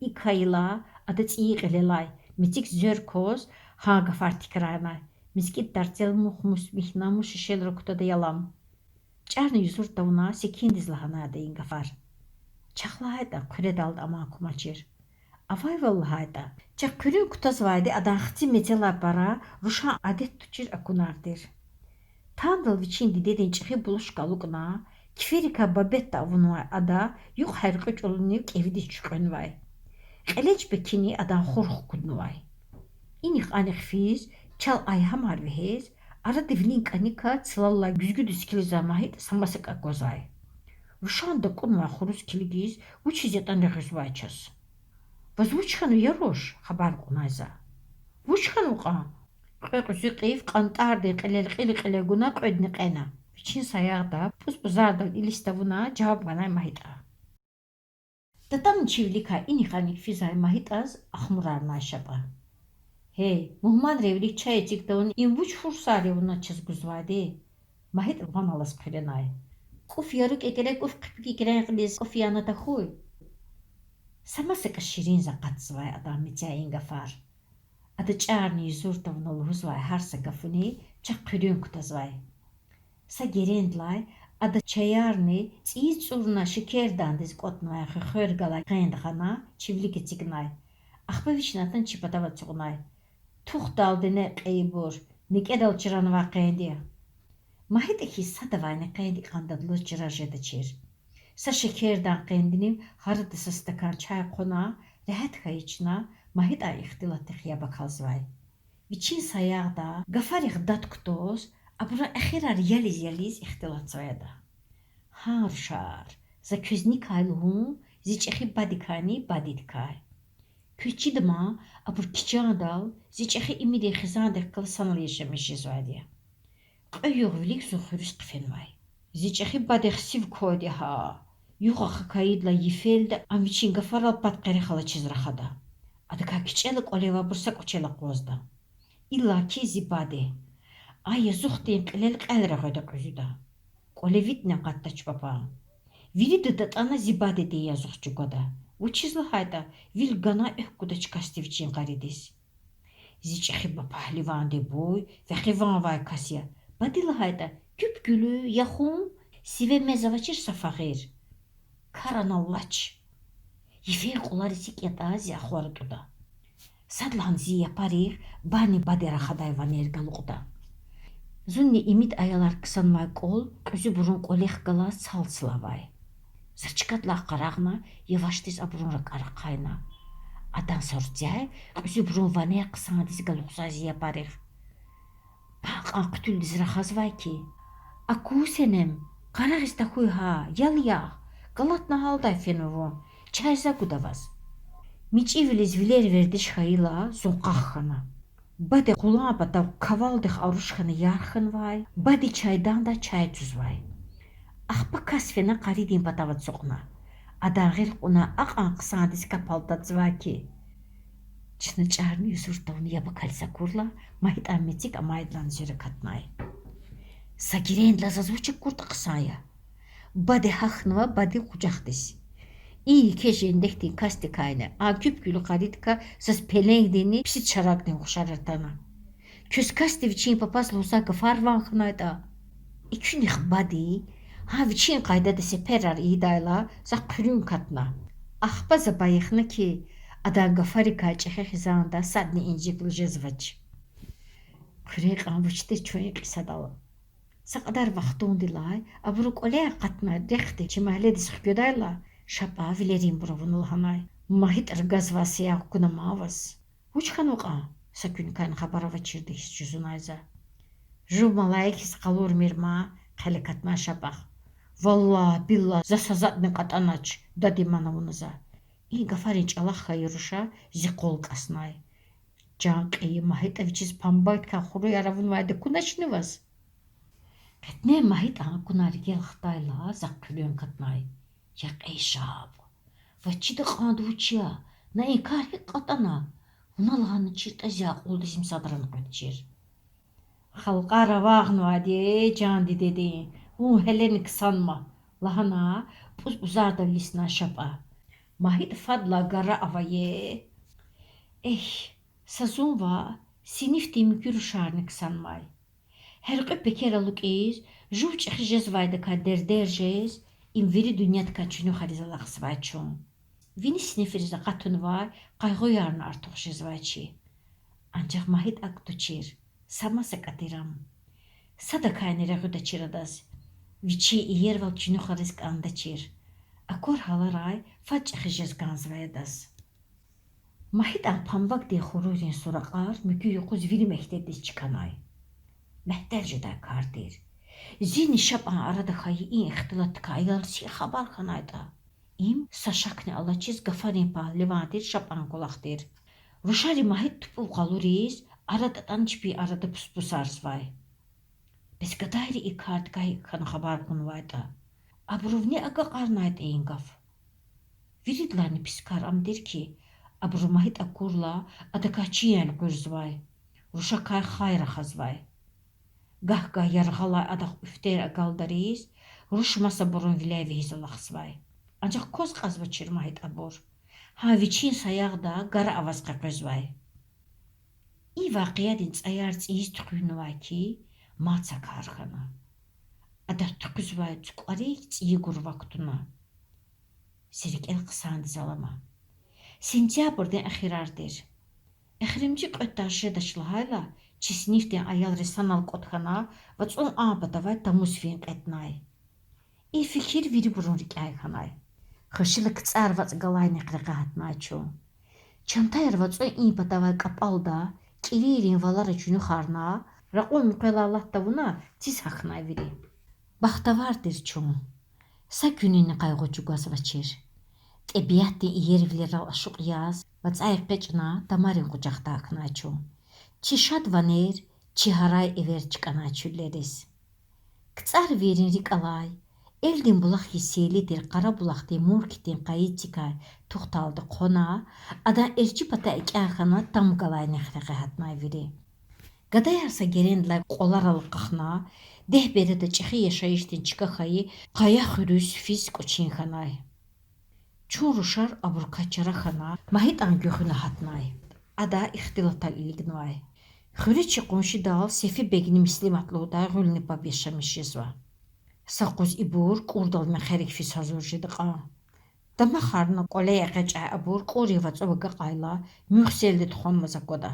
ИкӀ хьайила, ада цӀийи кьилелай, мецик зверь кваз, гьа гафар тикрарнай: мискӀин тарцел мух-мус михьна, мус шешелра кутада ялам. ЧӀарни юзур тавуна секиндиз лагьанай ада и гафар. Чахъ лагьайтӀа, хъуьредалди аман кумачир. Авайвал лагьайтӀа, чахъ хъуьруьн кутазвайди адан хци мецелай пара рушан адет тушир акунар тир. Тандал вичин дидедин чӀехи булушка алукӀна, киферикай бабетда авунвай ада юкь гьяркьуь чӀулунив кӀевидиз чуькьвенвай. Кьелечбекини адан хур хкуднавай. Инихъ-анихъ физ, чал айгьамар вегьез, арада вилин кӀаникай цлаллай гуьзгуьдиз килигзавай МагьитӀ са масакӀа аквазвай. Рушан дакӀунвай хуруз килигиз, вучиз ятӀани гъизвай чаз. Ваз вуч хьанва, я руш? хабар кьунай за. Вуч хьанва кьван? Кьве кьуьзуь кьиф кьантӀардин кьилел кьили-кьиле гуна кьведни кьена. Вичин саягъда пӀуз-пӀузардал илис тавуна жаваб ганай МагьитӀа. ДатӀана чи виликай инихъ-анихъ физвай МагьитӀаз ахмурарнай шапӀа. Гьей, мугьманрин вилик чай эциг тавуна, им вуч фурсар я вуна чаз гузвайди? МагьитӀ ван алаз хъуьренай. КӀуф яру кӀекӀере кӀуф хъипи кӀекӀерен кьилиз кӀуф яна тахьуй. Са масакӀа ширинза акъатзавай адан мецяй и гафар. Ада чӀарни юзур тавуна лугьузвай гьар са гафуни чахъ хъуьруьн кутазвай. Са герендилай ада чаярни цӀийиз цӀурна шекердандиз кӀватӀнавай хвехвер галай къенд гъана, чи вилик эцигнай. Ахпа вични атана чи патав ацукьнай. Тухдалди некь кьейибур, некӀедал чранвай къенди я. МагьитӀа хьиз садавайни къенди икьван дадлуз чраз жедачир. Са шекердан къендинив гъарада са стакан чай хъвана, регьят хьайи чна МагьитӀан ихтилатдихъ яб акалзавай. Вичин саягъда гафарихъ дад кутаз, абурун эхирар ялиз-ялиз ихтилатзавай ада. Гьа, рушар, за квез никай лугьун, зи чӀехи бадикайни бадедикай. Квез чида ман, абур кичӀандал зи чӀехи имидин хизандихъ галаз санал яшамиш жезвайди я. Кьве югъ вилик зун хуьруьз хъфенвай. Зи чӀехи бадехъ сив квайди я гьа. Югъ ахъа кайидалай йифелди ам вичин гафарал пад къерех алачиз рахада. Адакай кичӀела кӀвале авайбур са кӀвачел акъвазда. Иллаки зи баде. А язухдин кьилел кьел регъведа кьуьзуьда. КӀвале витӀни акъатдач папан. Вирида датӀана зи бадедин язух чӀугвада. Вучиз лагьайтӀа вил гана экв гудач касди вичин къаридиз. Зи чӀехи ба пагьливанди буй, векъиван авай кас я. Бади лагьайтӀа, гуьпгуьлуь, яхун, сиве мез авачир са фагъир. Кар анал алач. Йифен кьулариз икӀ ятӀа зи ахвар атӀуда. Садлагьана зи япарихъ бани баде рахадай ванер галукьда. Зунни имид аялар ксанвай кӀвал кьуьзуьбурун кӀвалехъ галаз цал-цлавай. Са чкадилай къарагъна, явашдиз абурун ракӀар ахъайна. Адан са руцяй кьуьзуьбурун ванер хъсандиз галукьзавай зи япарихъ. Ба кьван хъуьтуьлдиз рахазвай хьи. Аку, сенем, къарагъиз тахьуй гьа, ял ягъ, галатна гьалдай фенва вун, чай за гуда ваз. МичӀивилиз вилер вердиш хьайила, зун къах хьана. Баде къулан патав кавалдихъ аруш хьана ярх хьанвай, бади чайдандай чай цузвай. Ахпа кас фена къаридин патав ацукьна. Адан гъил кьуна акьван хъсандиз кап алтадзавай хьи. Чна чӀарни юзур тавуна яб акализ акурла, МагьитӀан мецик амайдалайни зуьр акатнай. Са герендилай заз вуч акуртӀа хъсан я? Баде гьахьнава бадедин къужахдиз. И еке жендекдин касдикайни а куьп куьлуь къаридикай заз пеленгдинни писи чаракьдин ухшар атана. Квез касди вичин папаз лугьузвай гафар ван хьанайтӀа? Экуьнихъ бади, гьа вичин къайдада сеперар ийидайла, за хъуьруьн катна. Ахпа за байихна хьи, адан гафарикай чӀехи хизанда садни инжиклу жезвач. Хъуьрен кьван вуч тир чун и кьисадал? Са кьадар вахтундилай абуру кӀваляй акъатна рехъди чи магьледиз хкведайла, Шапа вилеринбур авуна лагьанай: МагьитӀ ргазвай саягъ акуна ман ваз. Вуч хьанва кьван? Са куьникайни хабар авачирди хьиз жузунай за. Жув малаик хьиз къалурмир ман, хъел акатнай Шапахъ. Валлагь, биллагь, за са затӀни кьатӀанач, дад иман авуна за. И гафарин чӀалахъ хьайи руша зи къул кӀаснай. Чан кьейи МагьитӀа вичиз памбадикай хуруяр авунвайди акуначни ваз? Къетне МагьитӀан акунар рикӀел хтайла, захъ хъуьруьн катнай. Я кьей Шап! Ваз чида кьван вуч я, на и кар гьикӀ кьатӀана? Вуна лагьаначиртӀа зи акьулдиз им садрани къведачир. Халкьар авагънавайди я, чан дидедин, вун гьелени ксанма,— лагьана, пӀуз-пӀузардав илиснай Шапа. МагьитӀ фадлай гара авае. Эхь, са зун ваъ, синифдин муькуь рушарни ксанмай. Гьяркьуь пекер алукӀиз, жув чӀехи жезвайдакай дердер жез, им вири дуьньядикай чуьнуьхариз алахъзавай чун. Вини синифриз акъатунвай къайгъуярни артух жезвай чи. Анжах МагьитӀ акӀ тушир, са маса кӀатӀир ам. Садакайни регъуьдачир адаз. Вичин иервал чуьнуьхариз кӀандачир. Акур гьаларай фад чӀехи жез кӀанзавай адаз. МагьитӀан памбагдин хуруйрин суракьар муькуь юкъуз вири мектебдиз чкӀанай. Мягьтел жедай кар тир. Зинни Шапан арада хьайи и ихтилатдикай аял син хабар хьанайтӀа? Им, са шакни алачиз, гафарин пагьливан тир Шапан кӀвалах тир. Рушари МагьитӀ тупӀув къалуриз, ара тӀатӀана чпин арада пус-пусарзавай. Бес гадайри и кардикай гьикӀ хьана хабар кьунвайтӀа? Абурув ни агакьарнайтӀа и гаф? Виридалайни пис кар ам тир хьи, абуру МагьитӀ акурла, адакай чин элкъуьрзавай, рушакай хай рахазвай. Гагь-гагь яргъалай адахъ уьфтер агалдариз, руш масабурун виляй вегьиз алахъзавай. Анжах кваз кьазвачир МагьитӀ абур. Гьа вичин саягъда гара аваз къекъвезвай. И вакъиадин цӀаяр цӀийиз туьхуьннавай хьи, мад са кар хьана. Адаз туькӀуьрзавай цукӀварик цӀийи гурва кутуна. Зи рикӀел хъсандиз алама. Сентябрдин эхирар тир. Эхиримжи кьве таж жедач лагьайла, чи синифдин аялри санал кӀватӀ хьана, вацӀун а патавай тамуз фин кьетӀнай. И фикир вирибурун рикӀяй хьанай. Хвешила КцӀар вацӀ галайнихъ рекье гьатнай чун. Чантаяр вацӀун и патавай кӀапӀалда, кӀирийрин валара чуьнуьхарна, ракьун муькъвелай алат тавуна, циз гьахьнай вири. Бахтавар тир чун. Са куьнини къайгъу чӀугвазвачир. ТӀебиатдин иервилерал ашукь яз, вацӀай экъечӀна, тамарин къужахда гьахьнай чун. Чи шад ванер, чи гьарай эвер чкӀанай чуьллериз. КцӀарвийрин рикӀ алай, элдин булах хьиз сейли тир Къарабулахдин мурк хьтин къайи цикай тух талди хъвана, адан эрчӀи пата экӀя хьана там галайнихъ рекье гьатнай вири. Гадаяр са герендилай кьваларал акьахна, дегь береда чӀехи яшайишдин чка хьайи къая хуьруьз физ кӀвачин хьанай. Чун рушар абурукай чара хьана, МагьитӀан гуьгъуьна гьатнай. Ада ихтилатал илигнавай. Хуьре чи къуншидал Сефибегни Мислимат лугьудай гъуьлни паб яшамиш жезва. Са къуз ибур кӀурдал мехъерик физ гьазур жеда кьван. Дамахарна кӀваляй экъечӀай абур кӀурин вацӀув агакьайла, муьгъ селди тухванмаз аквада.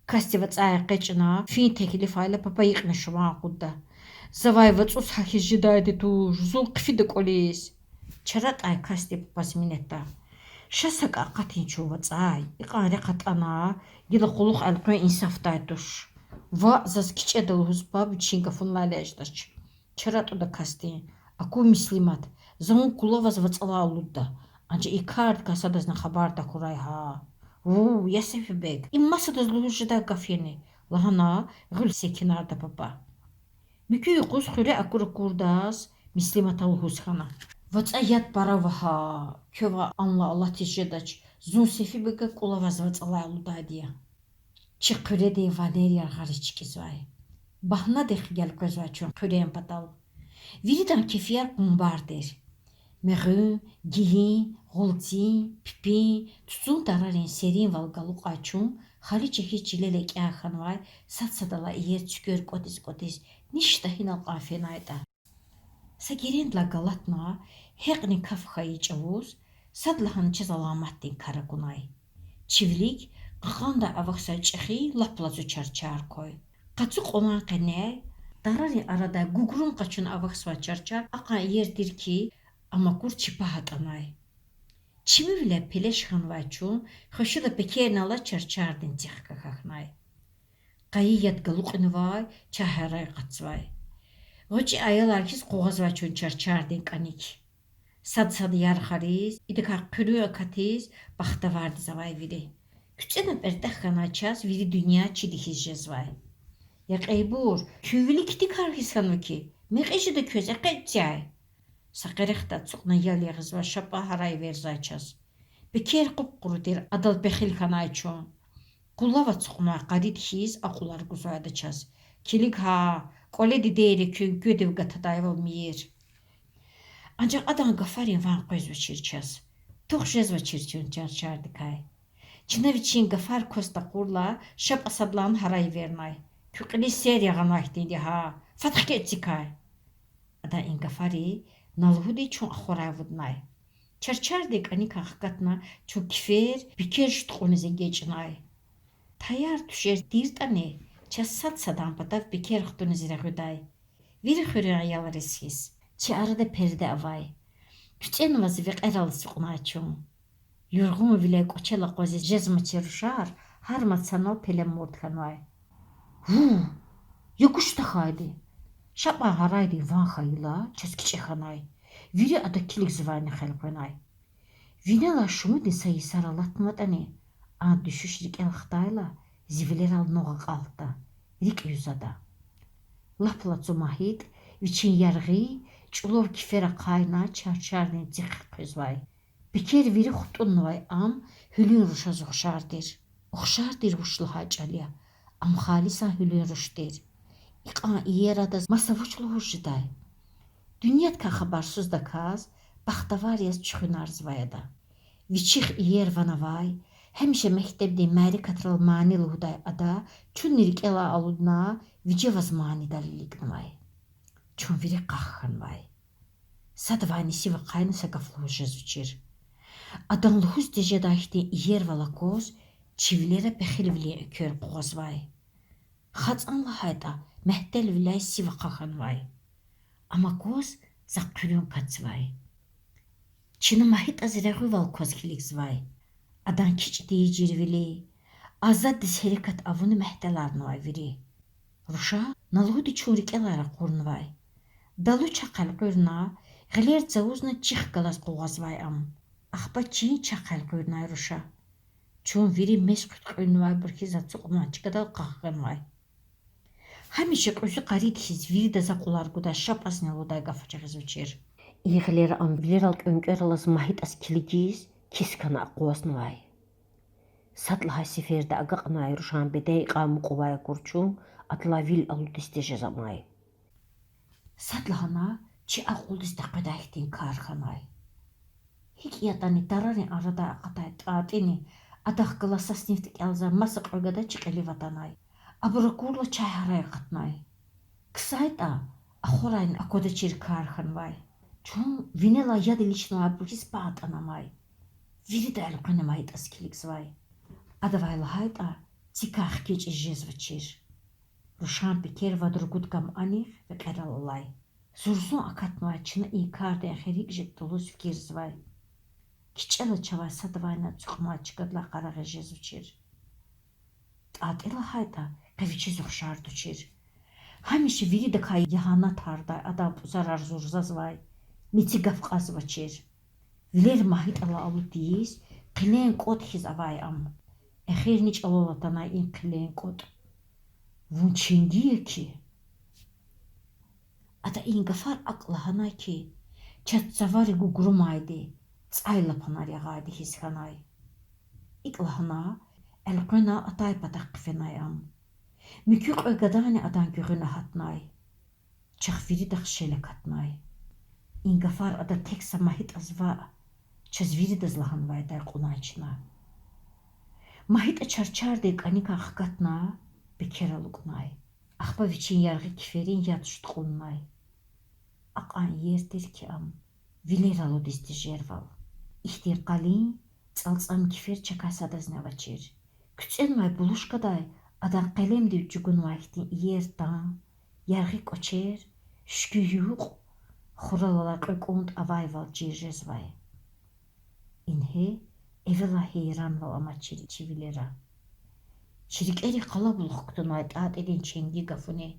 Касди вацӀай экъечӀна, фин теклифайла, папа икьни шуман акъудда. Завай вацӀуз гьа хьиз жедайди туш, зун хъфида кӀвализ. ЧаратӀай касди папаз минетда. Ша сакӀа акъатин чун вацӀай, икьван рехъ атӀана, гила кьулухъ элкъуьн инсафдай туш. Ваъ, заз кичӀеда лугьуз паб вичин гафунилай леждач. ЧаратӀуда касдин. Аку, Мислимат, за вун кӀулаваз вацӀалай алудда. Анжах и кардикай садазни хабардар хьурай гьа. Вув, я Сефибег, им масадаз лугьуз жедай гаф яни? Лагьана, гъуьл секинарда папа. Муькуь юкъуз хуьре акур-акурдаз Мислимата лугьуз хьана: ВацӀа яд пара ава гьа. Квевай анлай алатиз жедач, зун Сефибегак кӀулаваз вацӀалай алудайди я. Чи хъуьредин ванер яргъариз чкӀизвай. Багьнадихъ гелкъвезвай чун хъуьрен патал. Виридан кефияр къунбар тир. Мегъуьн, гийин, гъулцин, пипин, цуцун тарарин серинвал галукьай чун, хали чӀехиз чилел экӀя хьанвай, сад-садалай иер цуьквер кӀватӀиз-кӀватӀиз, ништа гьинал кьван фенайтӀа. Са герендилай галатна, гьекьни каф хьайи чӀавуз, садлагьана чаз аламатдин кар акунай. Чи вилик кьакьандай авахьзавай чӀехи лап лацу чарчар квай. Къацу кьулан къеняй, тарарин арадай гугрум къачуна авахьзавай чарчар акьван иер тир хьи, ам акур чи пагь атӀанай. Чимивиляй пелеш хьанвай чун хвешила пекерни алай чарчардин цихка хьахьнай. Къайи яд галукьнавай, чай гьарай акъатзавай. ГъвечӀи аялар хьиз къугъвазвай чун чарчардин кӀаник. Сад-сад ярхариз, идакай хъуьруьн акатиз, бахтавардиз авай вири. КуьцӀена пӀертӀех хьанвай чаз вири дуьнья чиди хьиз жезвай. Я Кьейбур, куь вилик хьтин кар хьиз хьанва хьи, мекьи жеда квез, экъечӀ цяй. Са къерехда ацукьна ял ягъизвай ша пагь гьарай эверзавай чаз. Пекер къуп-къуру тир, адал пехил хьанай чун. Къулав ацукьнавай къарид хьиз акьулар гузвай ада чаз. Килиг гьа, кӀвале дидейри куьн гуьгъуьдив гатадайвал мийир. Анжах адан гафарин ван къвезвачир чаз. Тух жезвачир чун чарчардикай. Чна вичин гафар кваз такурла, ша пӀа садлан гьарай эвернай. Куь кьилиз сер ягъанвай хьтинди гьа. Фад хкечӀ цикай. Адан и гафари на лугьуди чун ахварай авуднай. Чарчардин кӀаникай хкатна чун кифер, пекер шуткьуниз эгечӀнай. Таяр-туьшер тиртӀани, чаз сад-садан патав пекер хтуниз регъуьдай. Вири хуьруьн аялриз хьиз, чи арада перде авай. КуьцӀенваз векьерал ацукьнай чун. Юргъунвиляй кӀвачел акъвазиз жезмачир рушар гьар мад санал пеле мурд хьанвай. Ву! Я куш тахьайди! Ша пӀа гьарайдин ван хьайила, чаз кичӀе хьанай. Вири адак килигзавайни хъел къвенай. Винелай шумудни са йисар алатнаватӀани, а дуьшуьш рикӀел хтайла, зи вилерал нугъ акьалтда, рикӀ юзада. Лап лацу МагьитӀ вичин яргъи, чӀулав кифер ахъайна чарчардин цихъ хъуьзвай. Пекер вири хтӀуннавай ам гьуьлуьн рушаз ухшар тир. Ухшар тир вуч лагьай чӀал я, ам халисан гьуьлуьн руш тир. Икьван иер адаз маса вуч лугьуз жедай? Дуьньядикай хабарсуздаказ, бахтавар яз чуьхуьнарзавай ада. Вичихъ иер ван авай, гьамиша мектебдин мярекатрал мани лугьудай ада чунни рикӀелай алудна, вижеваз манидал илигнавай. Чун вири къах хьанвай. Садавайни сив ахъайна са гаф лугьуз жезвачир. Адан лугьуз тежедай хьтин иервал акваз, чи вилера пехилвилин эквер къугъвазвай. ХацӀан лагьайтӀа, мягьтелвиляй сив ахъа хьанвай. Ам акваз, захъ хъуьруьн акатзавай. Чна МагьитӀаз регъуьвал кваз килигзавай. Адан кичӀ тийижирвили, азаддиз гьерекат авуна мягьтеларнавай вири. Руша на лугьуди чун рикӀелай ракъурнавай. Далу чахъ элкъуьрна, гъилер цавузна чихъ галаз къугъвазвай ам. Ахпа чин чахъ элкъуьрнай руша. Чун вири мез хъуьткьуьннавайбур хьиз ацукьна чкадал къах хьанвай. Гьамиша кьуьзуь къарид хьиз виридаз акьулар гудай, шапӀазни алудай гаф жагъизвачир. И гъилера ам вилерал кӀвенкӀвер алаз МагьитӀаз килигиз, кис хьана акъвазнавай. Сад лагьай сеферда агакьнавай рушан беден икьван мукьувай акур чун адалай вил алудиз тежез амай. Садлагьана чи акьулдиз текъведай хьтин кар хьанай. ГьикӀ ятӀани тарарин арадай акъатай ТӀатӀини, адахъ галаз са синифда кӀелзавай маса кьве гада чи кьилив атанай. Абур акурла чай гьарай акъатнай. КсайтӀа, ахварайни аквадачир кар хьанвай. Чун винелай яд иличнавайбур хьиз пагь атӀана амай. Вирида элкъвена МагьитӀаз килигзавай. Адавай лагьайтӀа, цикай хкечӀиз жезвачир. Рушан пекер вад-ругуд кам анихъ векьерал алай. Зурзун акатнавай чна и кардин эхир гьикӀ жедатӀа лугьуз фикирзавай. КичӀела чавай садавайни ацукьнавай чкадилай къарагъиз жезвачир. ТӀатӀи лагьайтӀа, къе вичиз ухшар тушир. Гьамиша виридакай ягьанатардай адан пӀузарар зурзазвай, меци гаф кьазвачир. Вилер МагьитӀалай алуд тийиз, хъилен кӀватӀ хьиз авай ам. Эхирни чӀалал атанай и хъилен кӀватӀ. Вун чинги я хьи? Ада и гафар акӀ лагьанай хьи, чаз цавари гугрумайди, цӀайлапанар ягъайди хьиз хьанай. ИкӀ лагьана, элкъвена атай патахъ хъфенай ам. Муькуь кьве гадани адан гуьгъуьна гьатнай. Чахъ виридахъ шел акатнай. И гафар ада тек са МагьитӀаз ваъ, чаз виридаз лагьанвайдай кьунай чна. МагьитӀа чарчардин кӀаникай хкатна, пекер алукӀнай. Ахпа вичин яргъи киферин яд шуткьуннай. Акьван иер тир хьи ам вилер алудиз тежервал. Ихьтин къалин, цӀалцӀам кифер чакай садазни авачир. КуьцӀенвай булушкадай адан къелемдив чӀугунвай хьтин иер тан, яргъи кӀвачер, шуькӀуь юкь, хурал алай кьве кӀунтӀ авайвал чир жезвай. Ингье эвелай гьейранвал амачир чи вилера. Чи рикӀерик къалабулух кутунвай ТӀатӀидин ченги гафуни.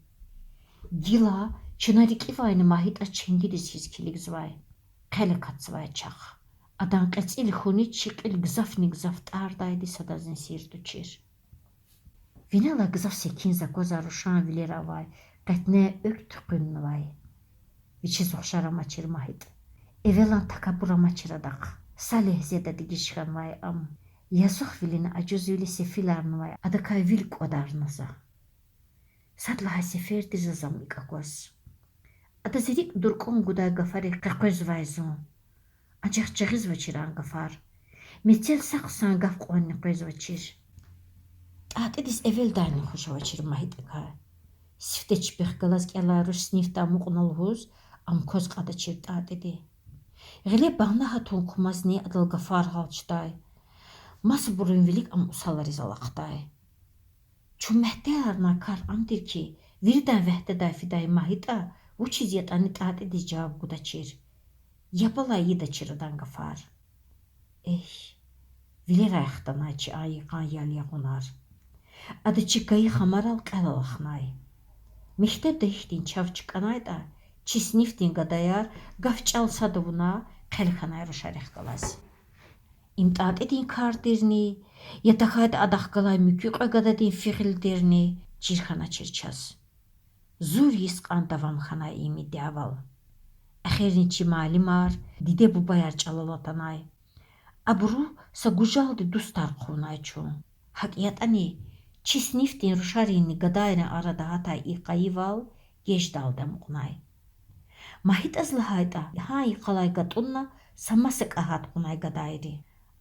Гила чна рикӀивайни МагьитӀа ченгидиз хьиз килигзавай. Хъел акатзавай чахъ. Адан кьецӀил хьуниз чи кьил гзафни-гзаф тӀардайди садазни сир тушир. Винелай гзаф секинзавай аквазвай рушан вилера авай къетне экв туькьуьннавай. Вичиз ухшар амачир МагьитӀ. Эвелан такабур амачир адахъ. Са легьзеда дегиш хьанвай ам. Язух вилини ажузвили сефиларнавай адакай вил кӀвадарна за. Сад лагьай сеферда заз ам икӀ акваз. Адаз рикӀ дуркӀун гудай гафарихъ къекъвезвай зун. Анжах жагъизвачир а гафар. Мецел са хъсан гаф кьванни къвезвачир. ТӀатӀидиз эвелдайни хуш авачир МагьитӀакай. Сифте чпихъ галаз кӀелай руш снифда амукьна лугьуз, ам кваз кьадачир ТӀатӀиди. Гъиле багьна гьатун кумазни адал гафар гьалчдай. Масабурун вилик ам усалриз алахъдай. Чун мягьтеларнавай кар ам тир хьи, виридан вягьдедай фидай МагьитӀа вучиз ятӀани ТӀатӀидиз жаваб гудачир. Ябалай ийидачир адан гафар. Эхь, вилерай хтанай чи а йикъан ял-ягъунар. Ада чи кайи хамарал кьел алахнай. Мектебда гьихьтин чав чкӀанайтӀа, чи снифдин гадаяр гаф-чӀал сад авуна хъел хьанай рушарихъ галаз. Им ТӀатӀидин кар тирни, я тахьайтӀа адахъ галай муькуь кьве гададин фигьил тирни чир хьаначир чаз. Зур йис кьван давам хьанай им идявал. Эхирни чи муаллимар, диде-бубаяр чӀалал атанай. Абуру са гужалди дустар хъувунай чун. ГьакӀ ятӀани, чи снифдин рушаринни гадайрин арада гьатай и къайивал геждалди амукьнай. МагьитӀаз лагьайтӀа, гьа йикъалай гатӀунна са масакӀа гьат кьунай гадайри.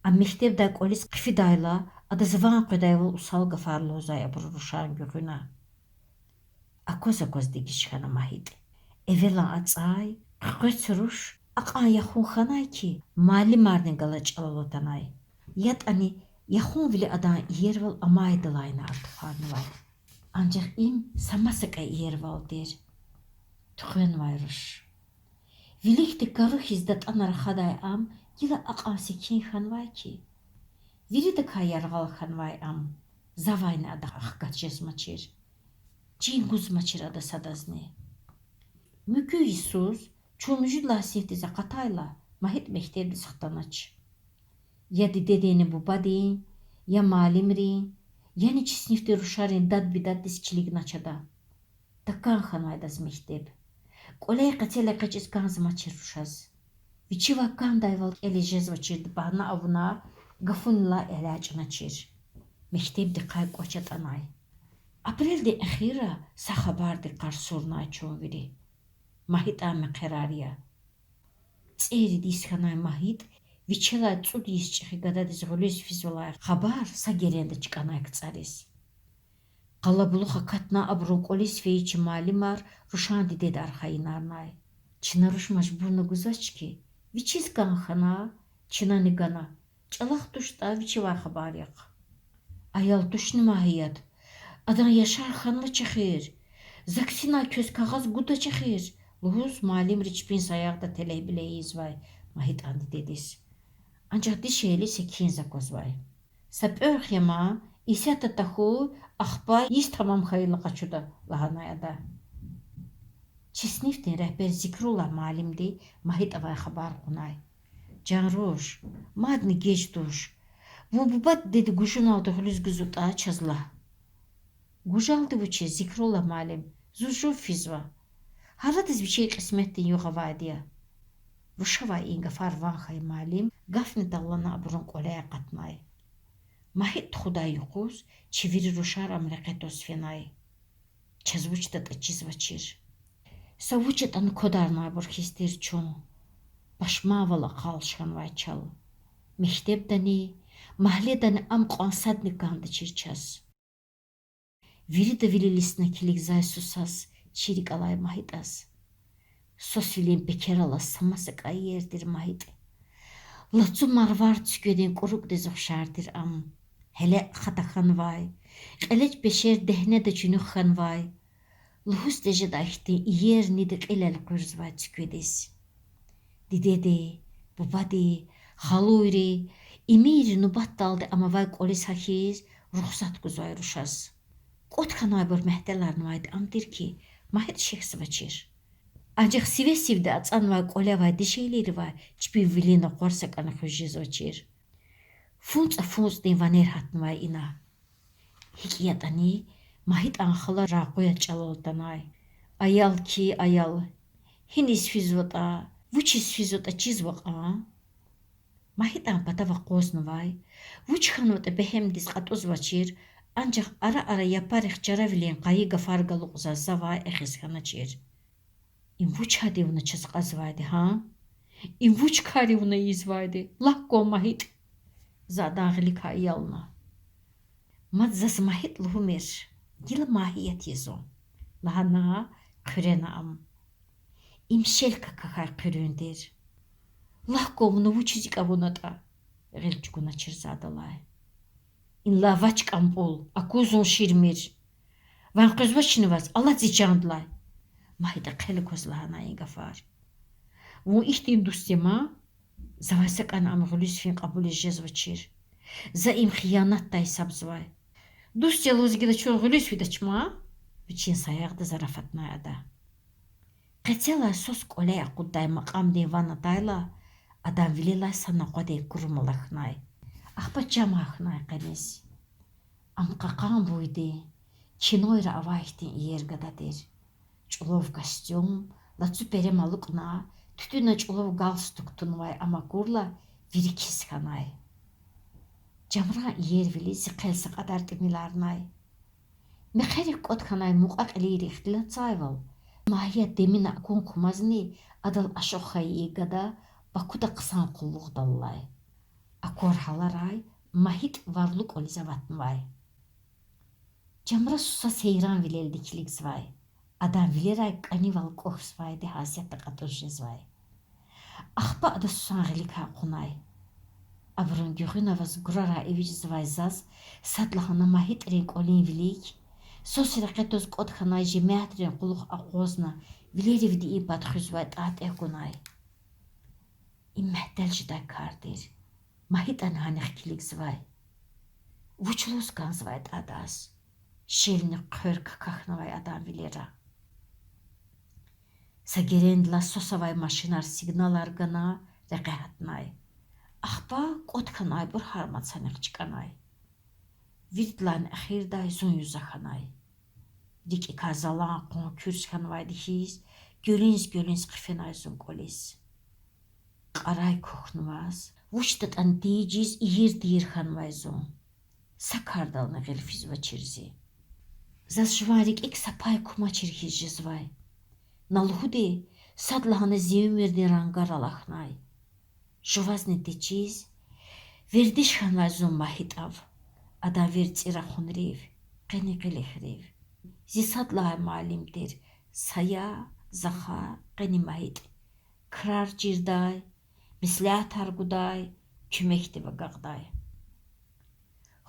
Ам мектебдай кӀвализ хъфидайла, адаз ван къведайвал усал гафар лугьузвай абуру рушан гуьгъуьна. Акваз-акваз дегиш хьана МагьитӀ. Эвелан ацӀай, хъуькъвец руш акьван яхун хьанай хьи, муаллимарни галаз чӀалал атанай. ЯтӀани яхунвили адан иервал амайдалайни артухарнавай. Анжах им са масакӀа иервал тир. Тухвенвай руш. Виликди кару хьиз датӀана рахадай ам гила акьван секин хьанвай хьи, виридакай яргъал хьанвай ам, завайни адахъ хкаж жезмачир. Чин гузмачир ада садазни. Муькуь йисуз, чун муьжуьд лагьай снифдиз акъатайла, МагьитӀ мектебдиз хтанач. Я дидединни бубадин, я муаллимрин, яни чи снифдин рушарин дад-бидаддиз килигнач ада. ТакӀан хьанвай адаз мектеб. КӀваляй къецел экъечӀиз кӀанзамачир рушаз. Вичивай кӀандайвал кӀелиз жезвачирди багьна авуна, гафунилай элячӀначир. Мектебдикай кӀвач атӀанай. Апрелдин эхирра са хабардик къарсурнай чун вири. МагьитӀан мехъерар я. ЦӀерид йис хьанай МагьитӀ вичелай цӀуд йис чӀехи гададиз гъуьлуьз физвалай хабар са геренда чкӀанай КцӀариз. Къалабулух акатна абурун кӀвализ фейи чи муаллимар рушан дидеди архайинарнай. Чна руш мажбурна гузвач хьи, вичиз кӀан хьана, чнани гана, чӀалахъ туштӀа вичивай хабар яхъ. Аял тушни Магьият, адан яшар хьанвач эхир, ЗАГС-инай квез кагъаз гудач эхир,— лугьуз, муаллимри чпин саягъда телегьбил ийизвай МагьитӀан дидедиз. Анжах дишегьли секинзавай аквазвай. Са пӀуьрхъ я ман, исятда тахьуй, ахпа йис тамам хьайила къачуда,— лагьанай ада. Чи снифдин регьбер Зикруллагь муаллимди МагьитӀавай хабар кьунай: Жан руш, мадни геж туш. Вун буба-дидеди гужуналди гъуьлуьз гузватӀа, чаз лагь. Гужалди вучиз, Зикруллагь муаллим, зун жув физва. Гьарадиз вичин кьисметдин югъ авайди я. Рушавай и гафар ван хьайи муаллим гафни талгьана абурун кӀваляй акъатнай. МагьитӀ тухудай юкъуз чи вири рушар ам рекье тваз фенай. Чаз вучдатӀа чизвачир. Са вуч ятӀани квадарнавайбур хьиз тир чун. Пашманвал акъалш хьанвай чал. Мектебдани, магьледани ам кьван садни кӀандачир чаз. Вирида вил илисна килигзавай сусаз, чи рикӀ алай МагьитӀаз. Сусвилин пекер алаз са масакӀа иер тир МагьитӀ. Лацу марвар цуькведин кӀурукӀдиз ухшар тир ам. Гьеле хатахьанвай, кьелечӀ пешер дегьнеда чуьнуьх хьанвай, лугьуз тежедай хьтин иер нида кьил элкъуьрзавай цуькведиз. Дидеди, бубади, халуйри, имийри нубатдалди ам авай кӀвализ гьахьиз, рухсат гузвай рушаз. КӀватӀ хьанвайбур мягьтеларнавайди ам тир хьи, МагьитӀ шехьзавачир. Анжах сиве-сивди ацӀанвай кӀвале авай дишегьлийривай чпин вилин накъвар сакӀани хуьз жезвачир. ФунцӀа-фунцӀдин ванер гьатнавай ина. ГьикӀ ятӀани, МагьитӀан хала рагъуяз чӀалал атанай. Аял хьи, аял. Гьиниз физватӀа, вучиз физватӀа чизва кьван. МагьитӀан патав акъвазнавай, вуч хьанватӀа бегьемдиз кьатӀузвачир, анжах ара-ара япарихъ чаравилин къайи гафар галукьзавай, эхиз хьаначир. Им вуч гьадив вуна чаз кьазвайди, гьа? Им вуч карив вуна ийизвайди? Лагь кван, МагьитӀ! За адан гъиликай аялна. Мад заз МагьитӀ лугьумир, гила Магьият я зун,— лагьана хъуьрена ам. Им шел какахьай хъуьруьн тир. Лагь кван, вуна вучиз икӀ авунатӀа? гъил чӀугуначир за адалай. Инлай вач, КӀампӀул, аку зун ширмир. Ван къвезвачни ваз, алад зи чандилай! МагьитӀа хъел акваз лагьанай и гафар. Вун ихьтин дуст я ман? Завай сакӀани ам гъуьлуьз фин кьабулиз жезвачир. За им хиянатдай гьисабзавай. Дуст я лугьуз гила чун гъуьлуьз фидач ман? Вичин саягъда зарафатнай ада. Къецелай сус кӀваляй акъуддай макьамдин ван атайла, адан вилелай са накъвадин курум алахьнай. Ахпа чам гьахьнай къениз. Ам кьакьан буйдин, кинойра авай хьтин иер гада тир. ЧӀулав костюм, лацу перем алукӀна, туьтуьна чӀулав галстук тунвай ам акурла, вири кис хьанай. Жамран иервили зи хъел са кьадар тӀимиларнай. Мехъерик кӀватӀ хьанай мукьва-кьилийри ихтилатзавайвал, Магьият демина акун кумазни адал ашукь хьайи и гада Бакуда хъсан къуллугъдал алай. Аквар гьаларай МагьитӀ Варлу кӀвализ аватнавай. Жамра суса сейранвилелди килигзавай. Адан вилерай кӀанивал кӀухьзавайди гьасятда кьатӀуз жезвай. Ахпа ада сусан гъиликай кьунай. Абурун гуьгъуьна аваз гурарай эвичӀзавай заз садлагьана МагьитӀрин кӀвалин вилик, сус рекье тваз кӀватӀ хьанай жемятрин кьулухъ акъвазна, вилеривди и пад хуьзвай тӀатӀи акунай. Им мягьтел жедай кар тир. МагьитӀани гьанихъ килигзавай. Вуч лугьуз кӀанзавай тӀа адаз? Шелни хъвер какахьнавай адан вилера. Са герендилай сус авай машинар сигналар гана, рекье гьатнай. Ахпа кӀватӀ хьанвайбур гьар мад санихъ чкӀанай. Виридалайни эхирдай зун юза хьанай. РикӀикай залан къван куьрс хьанвайди хьиз, гуьлуьниз-гуьлуьниз хъфенай зун кӀвализ. Кьарай кухьнаваз, вучдатӀани тийижиз ийир-тийир хьанвай зун. Са кардални гъил физвачир зи. Заз жуван рикӀик са пай кумачир хьиз жезвай. На лугьуди, садлагьана зи уьмуьрдин рангар алахьнай. Жувазни течиз, вердиш хьанвай зун МагьитӀав, адан верцӀи рахунрив, къени къилихрив. Зи сад лагьай муаллим тир Сая, Захар, къени МагьитӀ. Крар чирдай, меслятар гудай, куьмекдив агакьдай.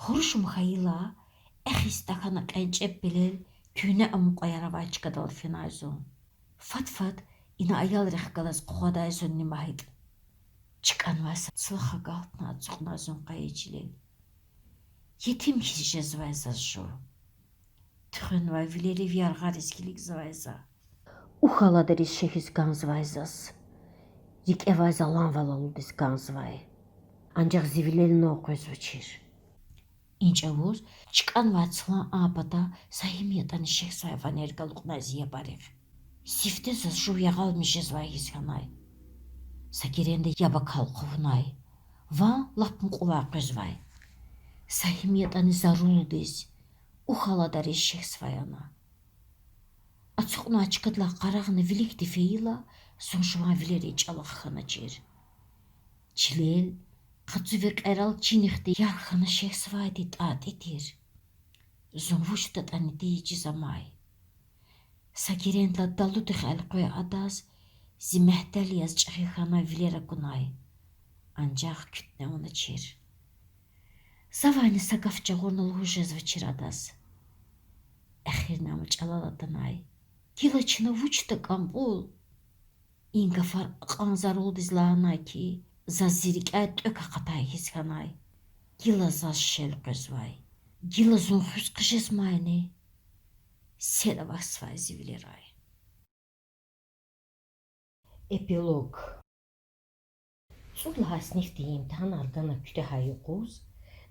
Хурушум хьайила, эхиз тахьана кьенчӀеб пелел куьгьне амукьаяр авай чкадал фенай зун. Фад-фад ина аялрихъ галаз къугъвадай зунни МагьитӀ. ЧкӀанвай са цлах агалтна ацукьнай зун къайи чилел. Етим хьиз жезвай заз жув. Туьхвенвай вилерив яргъариз килигзавай за. Ухь аладариз шехьиз кӀанзавай заз. РикӀевай заланвал алудиз кӀанзавай. Анжах зи вилелни акъвазвачир. И чӀавуз чкӀанвай цлан а пата са гьим ятӀани шехьзавай ванер галукьнай зи япарихъ. Сифте заз жув ягъалмиш жезвай хьиз хьанай. Са геренда яб акал хъувунай. Ван лап мукьувай къвезвай. Са гьим ятӀани зарулдиз, ухь аладариз шехьзавай ана. Ацукьнавай чкадилай къарагъна виликди фейила, зун жуван вилерин чӀалахъ хьаначир. Чилел, къацу векьерал чинихъди ярх хьана шехьзавайди ТӀатӀи тир. Зун вучдатӀани тийижиз амай. Са герендилай далудихъ элкъвей адаз зи мягьтел яз чӀехи хьанвай вилер акунай. Анжах куьтне авуначир. Завайни са гаф жагъурна лугьуз жезвачир адаз. Эхирни ам чӀалал атанай. Гила чна вуч такӀан, кьул? И гафар акьван зарулдиз лагьанай хьи, заз зи рикӀяй тӀвек акъатай хьиз хьанай. Гила заз шел къвезвай. Гила зун хуьз хъжезмайни? Сел авахьзавай зи вилерай. Эпилог. ЦӀуд лагьай синифдин имтигьанар гана куьтягьай юкъуз,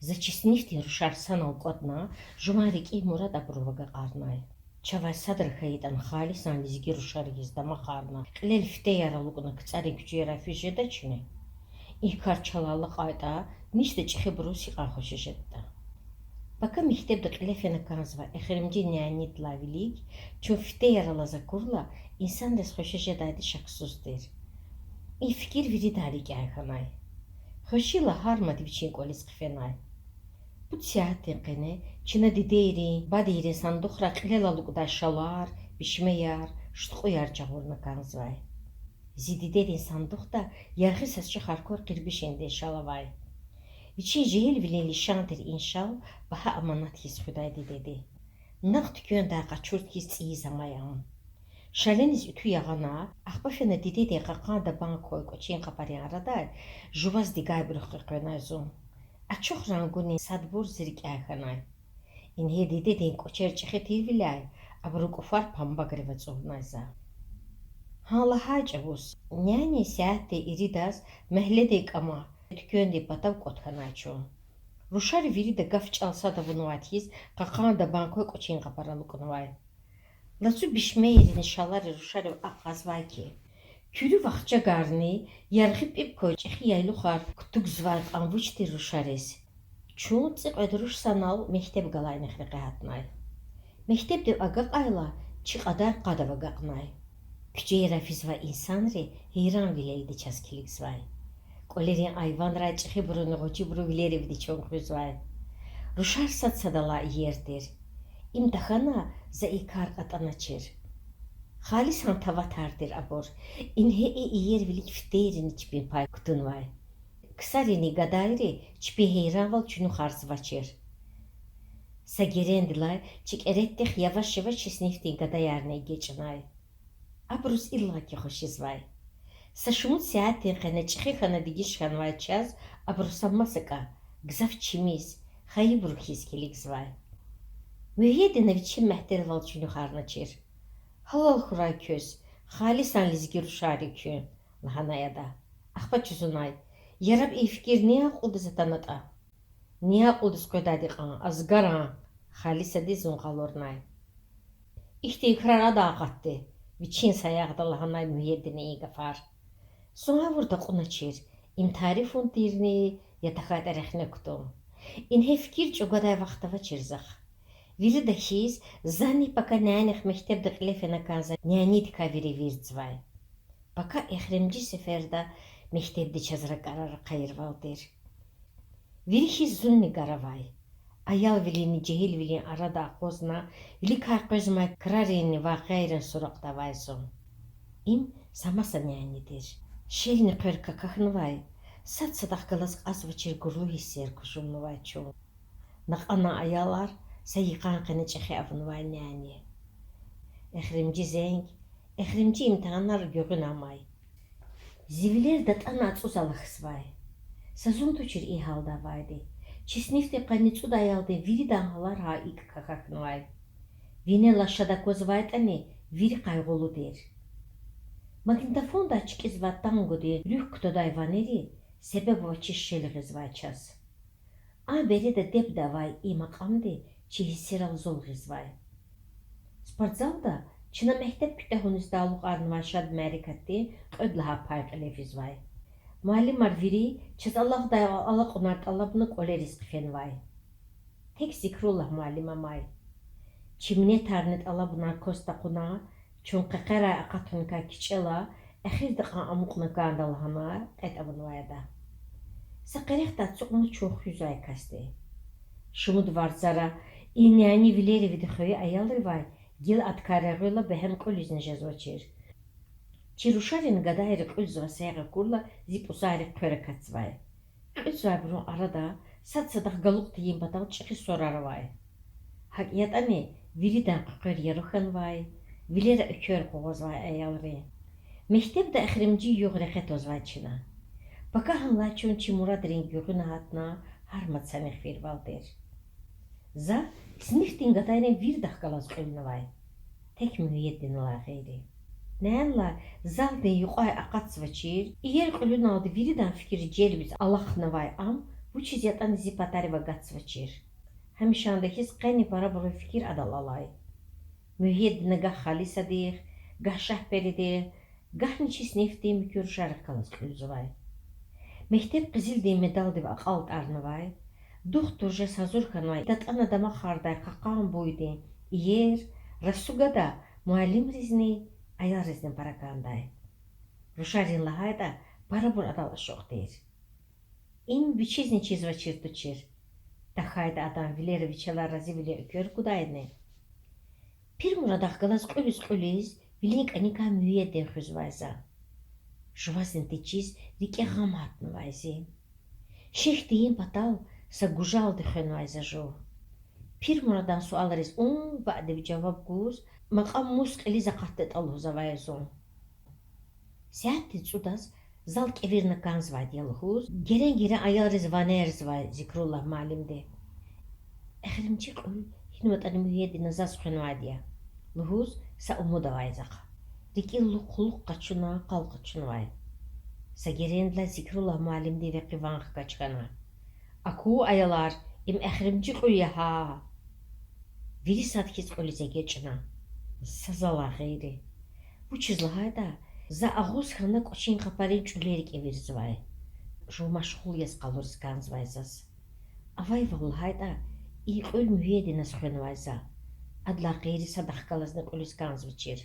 за чи синифдин рушар санал кӀватӀна, жуван рикӀин мурад абурувай агакьарнай. Чавай садра хьайитӀани, халисан лезги рушар хьиз дамахарна, кьилел фитеяр алукӀна КцӀарин куьчеяр физ жедачни? И кар чалай алакьайтӀа, ништа чӀехибуруз гьикьван хвеши жедатӀа. Пака мектебда кьиле фена кӀанзавай эхиримжи нянидилай вилик чун фитеяр алаз акурла, инсанриз хвеши жедайди шаксуз тир. И фикир виридан рикӀяй хьанай. Хвешила гьар мад вичин кӀвализ хъфенай. Пуд сятдин къене чна дидейрин, бадейрин сандухрай кьилел алукӀдай шалар, бишмеяр, штукьуяр жагъурна кӀанзавай. Зи дидедин сандухда яргъи сад чӀехи хьаркур къирбишиндин шал авай. Вичин жегьилвилин лишан тир и шал багьа аманат хьиз хуьдай дидеди. Накь туьквендай къачурт хьиз цӀийиз амай ам. Шалиниз уьтуь ягъана, ахпа фена дидедин кьакьан дабан квай кӀвачин къапарин арадай жуваз дигайбурухъ къекъвенай зун. Ачух рангунин садбур зи рикӀяй хьанай. Ингье дидедин кӀвачер чӀехи тирвиляй, абурун кӀуфар памбагрив ацӀурнай за. Гьа лагьай чӀавуз, няни сятдин иридаз мягьледин кӀама, туьквендин патав кӀватӀ хьанай чун. Рушари вирида гаф-чӀал сад авунвайди хьиз, кьакьан дабан квай кӀвачин къапар алукӀнавай. Лацу бишмейрини шалари рушарив акьазвай хьи, куьруь вахчагарни яргъи пӀипӀ квай чӀехи яйлухар кутугзавай кьван вуч тир рушариз. Чун цӀикьвед руш санал мектеб галайнихъ рекье гьатнай. Мектебдив агакьайла, чи кьадар къадав агакьнай. Куьчейра физвай инсанри гьейранвилелди чаз килигзавай. КӀвалерин айванрай чӀехибуруни гъвечӀибуру вилеривди чун хуьзвай. Рушар сад-садалай иер тир. Им тахьана, за и кар кьатӀаначир. Халисан таватар тир абур. Ингье и иер вилик фитейрини чпин пай кутунвай. Ксарини гадайри чпин гьейранвал чуьнуьхарзавачир. Са герендилай чи кӀеретдихъ яваш-яваш чи синифдин гадаярни эгечӀнай. Абуруз иллаки хвешизвай. Са шумуд сятдин къене чӀехи хьана дегиш хьанвай чаз абуру са масакӀа, гзаф чимиз, хайибуру хьиз килигзавай. Муьгьуьддина вичин мягьтелвал чуьнуьхарначир. Гьалал хьурай квез, халисан лезги рушар я куьн,— лагьанай ада. Ахпа жузунай: Яраб и фикир ни акьулдиз атанатӀа? Ни акьулдиз къведайди кьван, азгаран? Халисади зун къалурнай. Ихьтин крар адан акъатди,— вичин саягъда лагьанай Муьгьуьддина и гафар. Зун гъавурда акьуначир, им тарифун тирни, я тахьайтӀа рехне кутун. Ингье фикир чӀугвадай вахт авачир захъ. Вирида хьиз, зани пака нянихъ мектебда кьиле фена кӀанзавай нянидикай вири вирдзавай. Пака эхиримжи сеферда мектебди чаз ракӀарар ахъайирвал тир. Вири хьиз зунни гар авай. Аялвилинни жегьилвилин арада акъвазна, виликай къвезмай краринни вакъиайрин суракьда авай зун. Им са маса няни тир. Шелни хъвер какахьнавай, сад-садахъ галаз кьазвачир гурлу гьиссер кужумнавай чун. Накьана аялар са йикъан къене чӀехи авунвай няни. Эхиримжи зенг, эхиримжи имтигьанар гуьгъуьна амай. Зи вилер датӀана ацӀуз алахьзавай. Са зун тушир и гьалда авайди. Чи синифдин къанни цӀуд аялдин виридан гьалар гьа икӀ какахьнавай. Винелай шад аквазвайтӀани, вири къайгъулу тир. Магнитофондай чкӀизвай тангодин руьгь кутадай ванери себеб авачиз шел гъизвай чаз. А береда дебда авай и макьамди чи гьиссерал зул гъизвай. Спортзалда чна мектеб куьтягьуниз талукьарнавай шад мярекатдин кьвед лагьай пай кьиле физвай. Муаллимар вири чаз алакьдай алакьунар тӀалабна кӀвалериз хъфенвай. Тек Зикруллагь муаллим амай. Чи минетарни тӀалабунар кваз такьуна, Чун къекъерай акъатуникай кичӀела, эхирда кьван амукьна кӀанда,— лагьана кьетӀ авунвай ада. Са къерехдай ацукьна чун хуьзвай касди. Шумуд варцара, и няни вилеривди хвейи аялривай гила адакай регъуьла бегьем кьуьлизни жезвачир. Чи рушарин гадайри кьуьлзавай саягъ акурла, зи пӀузаррик хъвер акатзавай. Кьуьлзавайбурун арада сад-садахъ галукь тийин патал чӀехи сурар авай. ГьакӀ ятӀани, виридан хъуькъвер яру хьанвай, вилера эквер къугъвазвай аялри. Мектебда эхиримжи югъ рекье твазвай чна. Пакагьанлай чун чи мурадрин гуьгъуьна гьатна, гьар мад санихъ фирвал тир. За синифдин гадайрин вирдахъ галаз кьуьлнавай, тек Муьгьуьддиналай гъейри. Нянилай залдин юкьвай акъатзавачир, иер кьуьлуьналди виридан фикир желбиз алахънавай ам вучиз ятӀани зи патарив агатзавачир. Гьамишанда хьиз къени парабурун фикир адал алай. Муьгьуьддина гагь халисадихъ, гагь Шагьперидихъ, гагьни чи синифдин муькуь рушарихъ галаз кьуьлзавай. Мектеб къизилдин медалдив акьалтӀарнавай, духтур жез гьазур хьанвай датӀана дамахардай кьакьан буйдин иер, расу гада муаллимризни, аялризни пара кӀандай. Рушарин лагьайтӀа, парабур адал ашукь тир. Им вичизни чизвачир тушир. ТахьайтӀа адан вилера вичелай разивиле эквер гудайни? Пирмурадахъ галаз кьуьлиз-кьуьлиз вилин кӀаникай Муьгьуьддин хуьзвай за. Жувазни течиз рикӀе гъам гьатнавай зи. Шехь тийин патал са гужалди хвенвай за жув. Пирмурадан суалриз ун ваъдив жаваб гуз, макьам мус кьилиз акъатдатӀа лугьузвай зун. Сятдин цӀудаз зал кӀевирна кӀанзавайди я лугьуз, герен-герен аялриз ванерзавай Зикруллагь муаллимди. Эхиримжи кьуьл гьинватӀани Муьгьуьддина заз хвенвайди я лугьуз, са умуд авай захъ. РикӀин лукь-лукь къачуна къал къачунвай. Са герендилай Зикруллагь муаллимдин векъи ван хкаж хьана: Аку, аялар, им эхиримжи кьуьл я гьа! Вири сад хьиз кьуьлиз эгечӀна, са залай гъейри. Вучиз лагьайтӀа за агъуз хьана кӀвачин къапарин чӀулер кӀевирзавай. Жув машгъул яз къалуриз кӀанзавай заз. Авайвал лагьайтӀа, и кьуьл Муьгьуьддиназ хвенвай за. Адалай гъейри садахъ галазни кьуьлиз кӀанзавачир.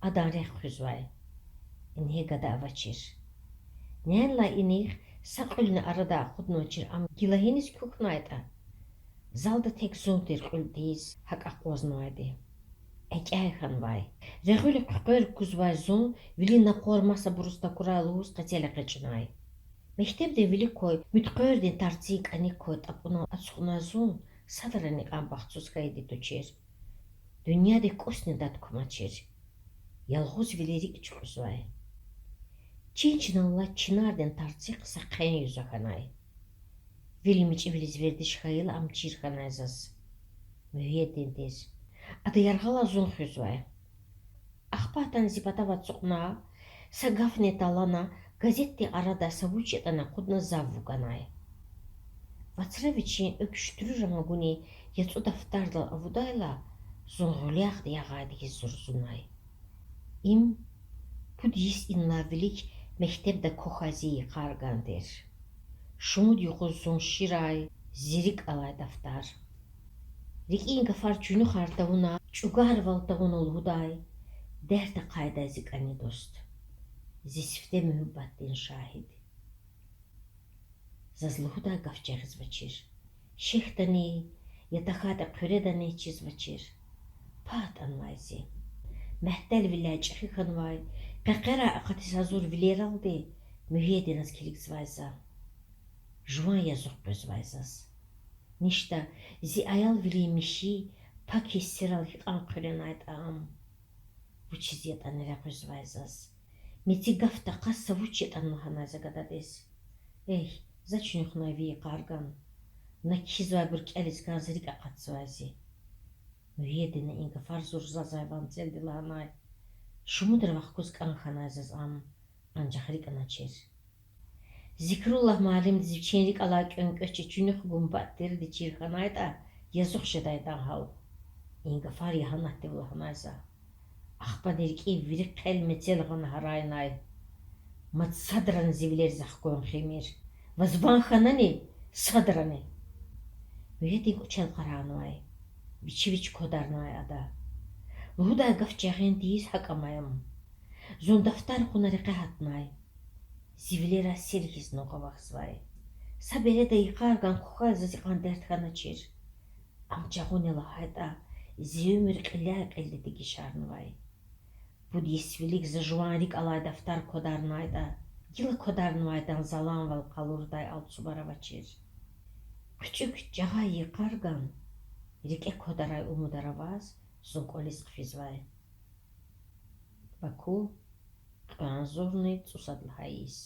Адан рехъ хуьзвай. Ингье гада авачир. Нянилай инихъ са кьуьлни арадай акъуднавачир ам гила гьиниз куьхьнайтӀа? Залда тек зун тир кьуьл тийиз гьакӀ акъвазнавайди. ЭкӀяй хьанвай. Регъуьли хъуькъвер кузвай зун вилин накъвар масабуруз такурай лугьуз къецел экъечӀнай. Мектебдин вилик квай муьткъвердин тарцин кӀаник квай тӀапӀунал ацукьнавай зун садрани кьван бахтсуз хьайиди тушир. Дуьньядик кӀусни дад кумачир. Ялгъуз вилин рикӀ чуькьуьзвай. Чин чна алай чинардин тарцихъ са хъен юза хьанай. Вил мичӀивилиз вердиш хьайила ам чир хьанай заз. Муьгьуьддин тир. Ада яргъалай зун хуьзвай. Ахпа атана зи патав ацукьна, са гафни талгьана, газетдин арадай са вуч ятӀани акъудна зав вуганай. Вацра вичин экв шуьтрурама гунин яцӀу дафтардал авудайла, зун гъуьлягъда ягъайди хьиз зурзунай. Им пуд йис инлай вилик мектебда квахьай зи йикъарган тир. Шумуд юкъуз зун ширай, зи рикӀ алай дафтар. РикӀин гафар чуьнуьхар тавуна, чӀугарвал тавуна лугьудай: дерт ахъайдай зи кӀани дуст, зи сифте муьгьуьббатдин шагьид. Заз лугьудай гаф жагъизвачир. Шехьдани, я тахьайтӀа хъуьредани чизвачир. Пагь атӀанвай зи. Мягьтелвиляй чӀехи хьанвай, къекъерай акъатиз гьазур вилералди Муьгьуьддиназ килигзавай за. Жуван язух къвезвай заз. Ништа, зи аялвилин михьи, пак гьиссерал гьикьван хъуьренайтӀа ам. Вучиз ятӀани регъуьзвай заз. Меци гаф такьаз са вуч ятӀани лагьанай за гададиз. Эхь, за чуьнуьхнай ви йикъарган. На кхьизвайбур кӀелиз кӀанз рикӀ акъатзавай зи. Муьгьуьддина и гафар зурзазвай ванцелди лагьанай. Шумудра вахкуз кӀан хьанай заз ам, анжах рикӀ начир. Зикруллагь муаллимдиз вичин рикӀ алай кӀвенкӀвечи чуьнуьх гун батӀ тирди чир хьанайтӀа, язух жедай адан гьал. И гафар ягьанатдив лагьанай за. Ахпани рикӀин вири хъел мецел гъана гьарайнай. Мад садрани зи вилериз ахкван хуьмир. Ваз ван хьанани? Садрани! Муьгьуьддин кӀвачел къарагънавай. Вичи вич квадарнавай ада. Лугьудай гаф жагъин тийиз гьакӀ амай ам. Зун дафтар кьуна рекье гьатнай. Зи вилерай сел хьиз накъв авахьзавай. Са береда йикъарган кукӀвай заз икьван дерт хьаначир. Ам жагъуни лагьайтӀа, зи уьмуьр кьиляй-кьилди дегишарнавай. Пуд йис вилик за жуван рикӀ алай дафтар квадарнайтӀа, гила квадарнавайдан заланвал къалурдай алцумар авачир. ХъуьчӀуьк жагъай йикъарган, рикӀе квадарай умудар аваз, зун кӀвализ хъфизвай. Баку, кьве агъзурни цӀусад лагьай йис.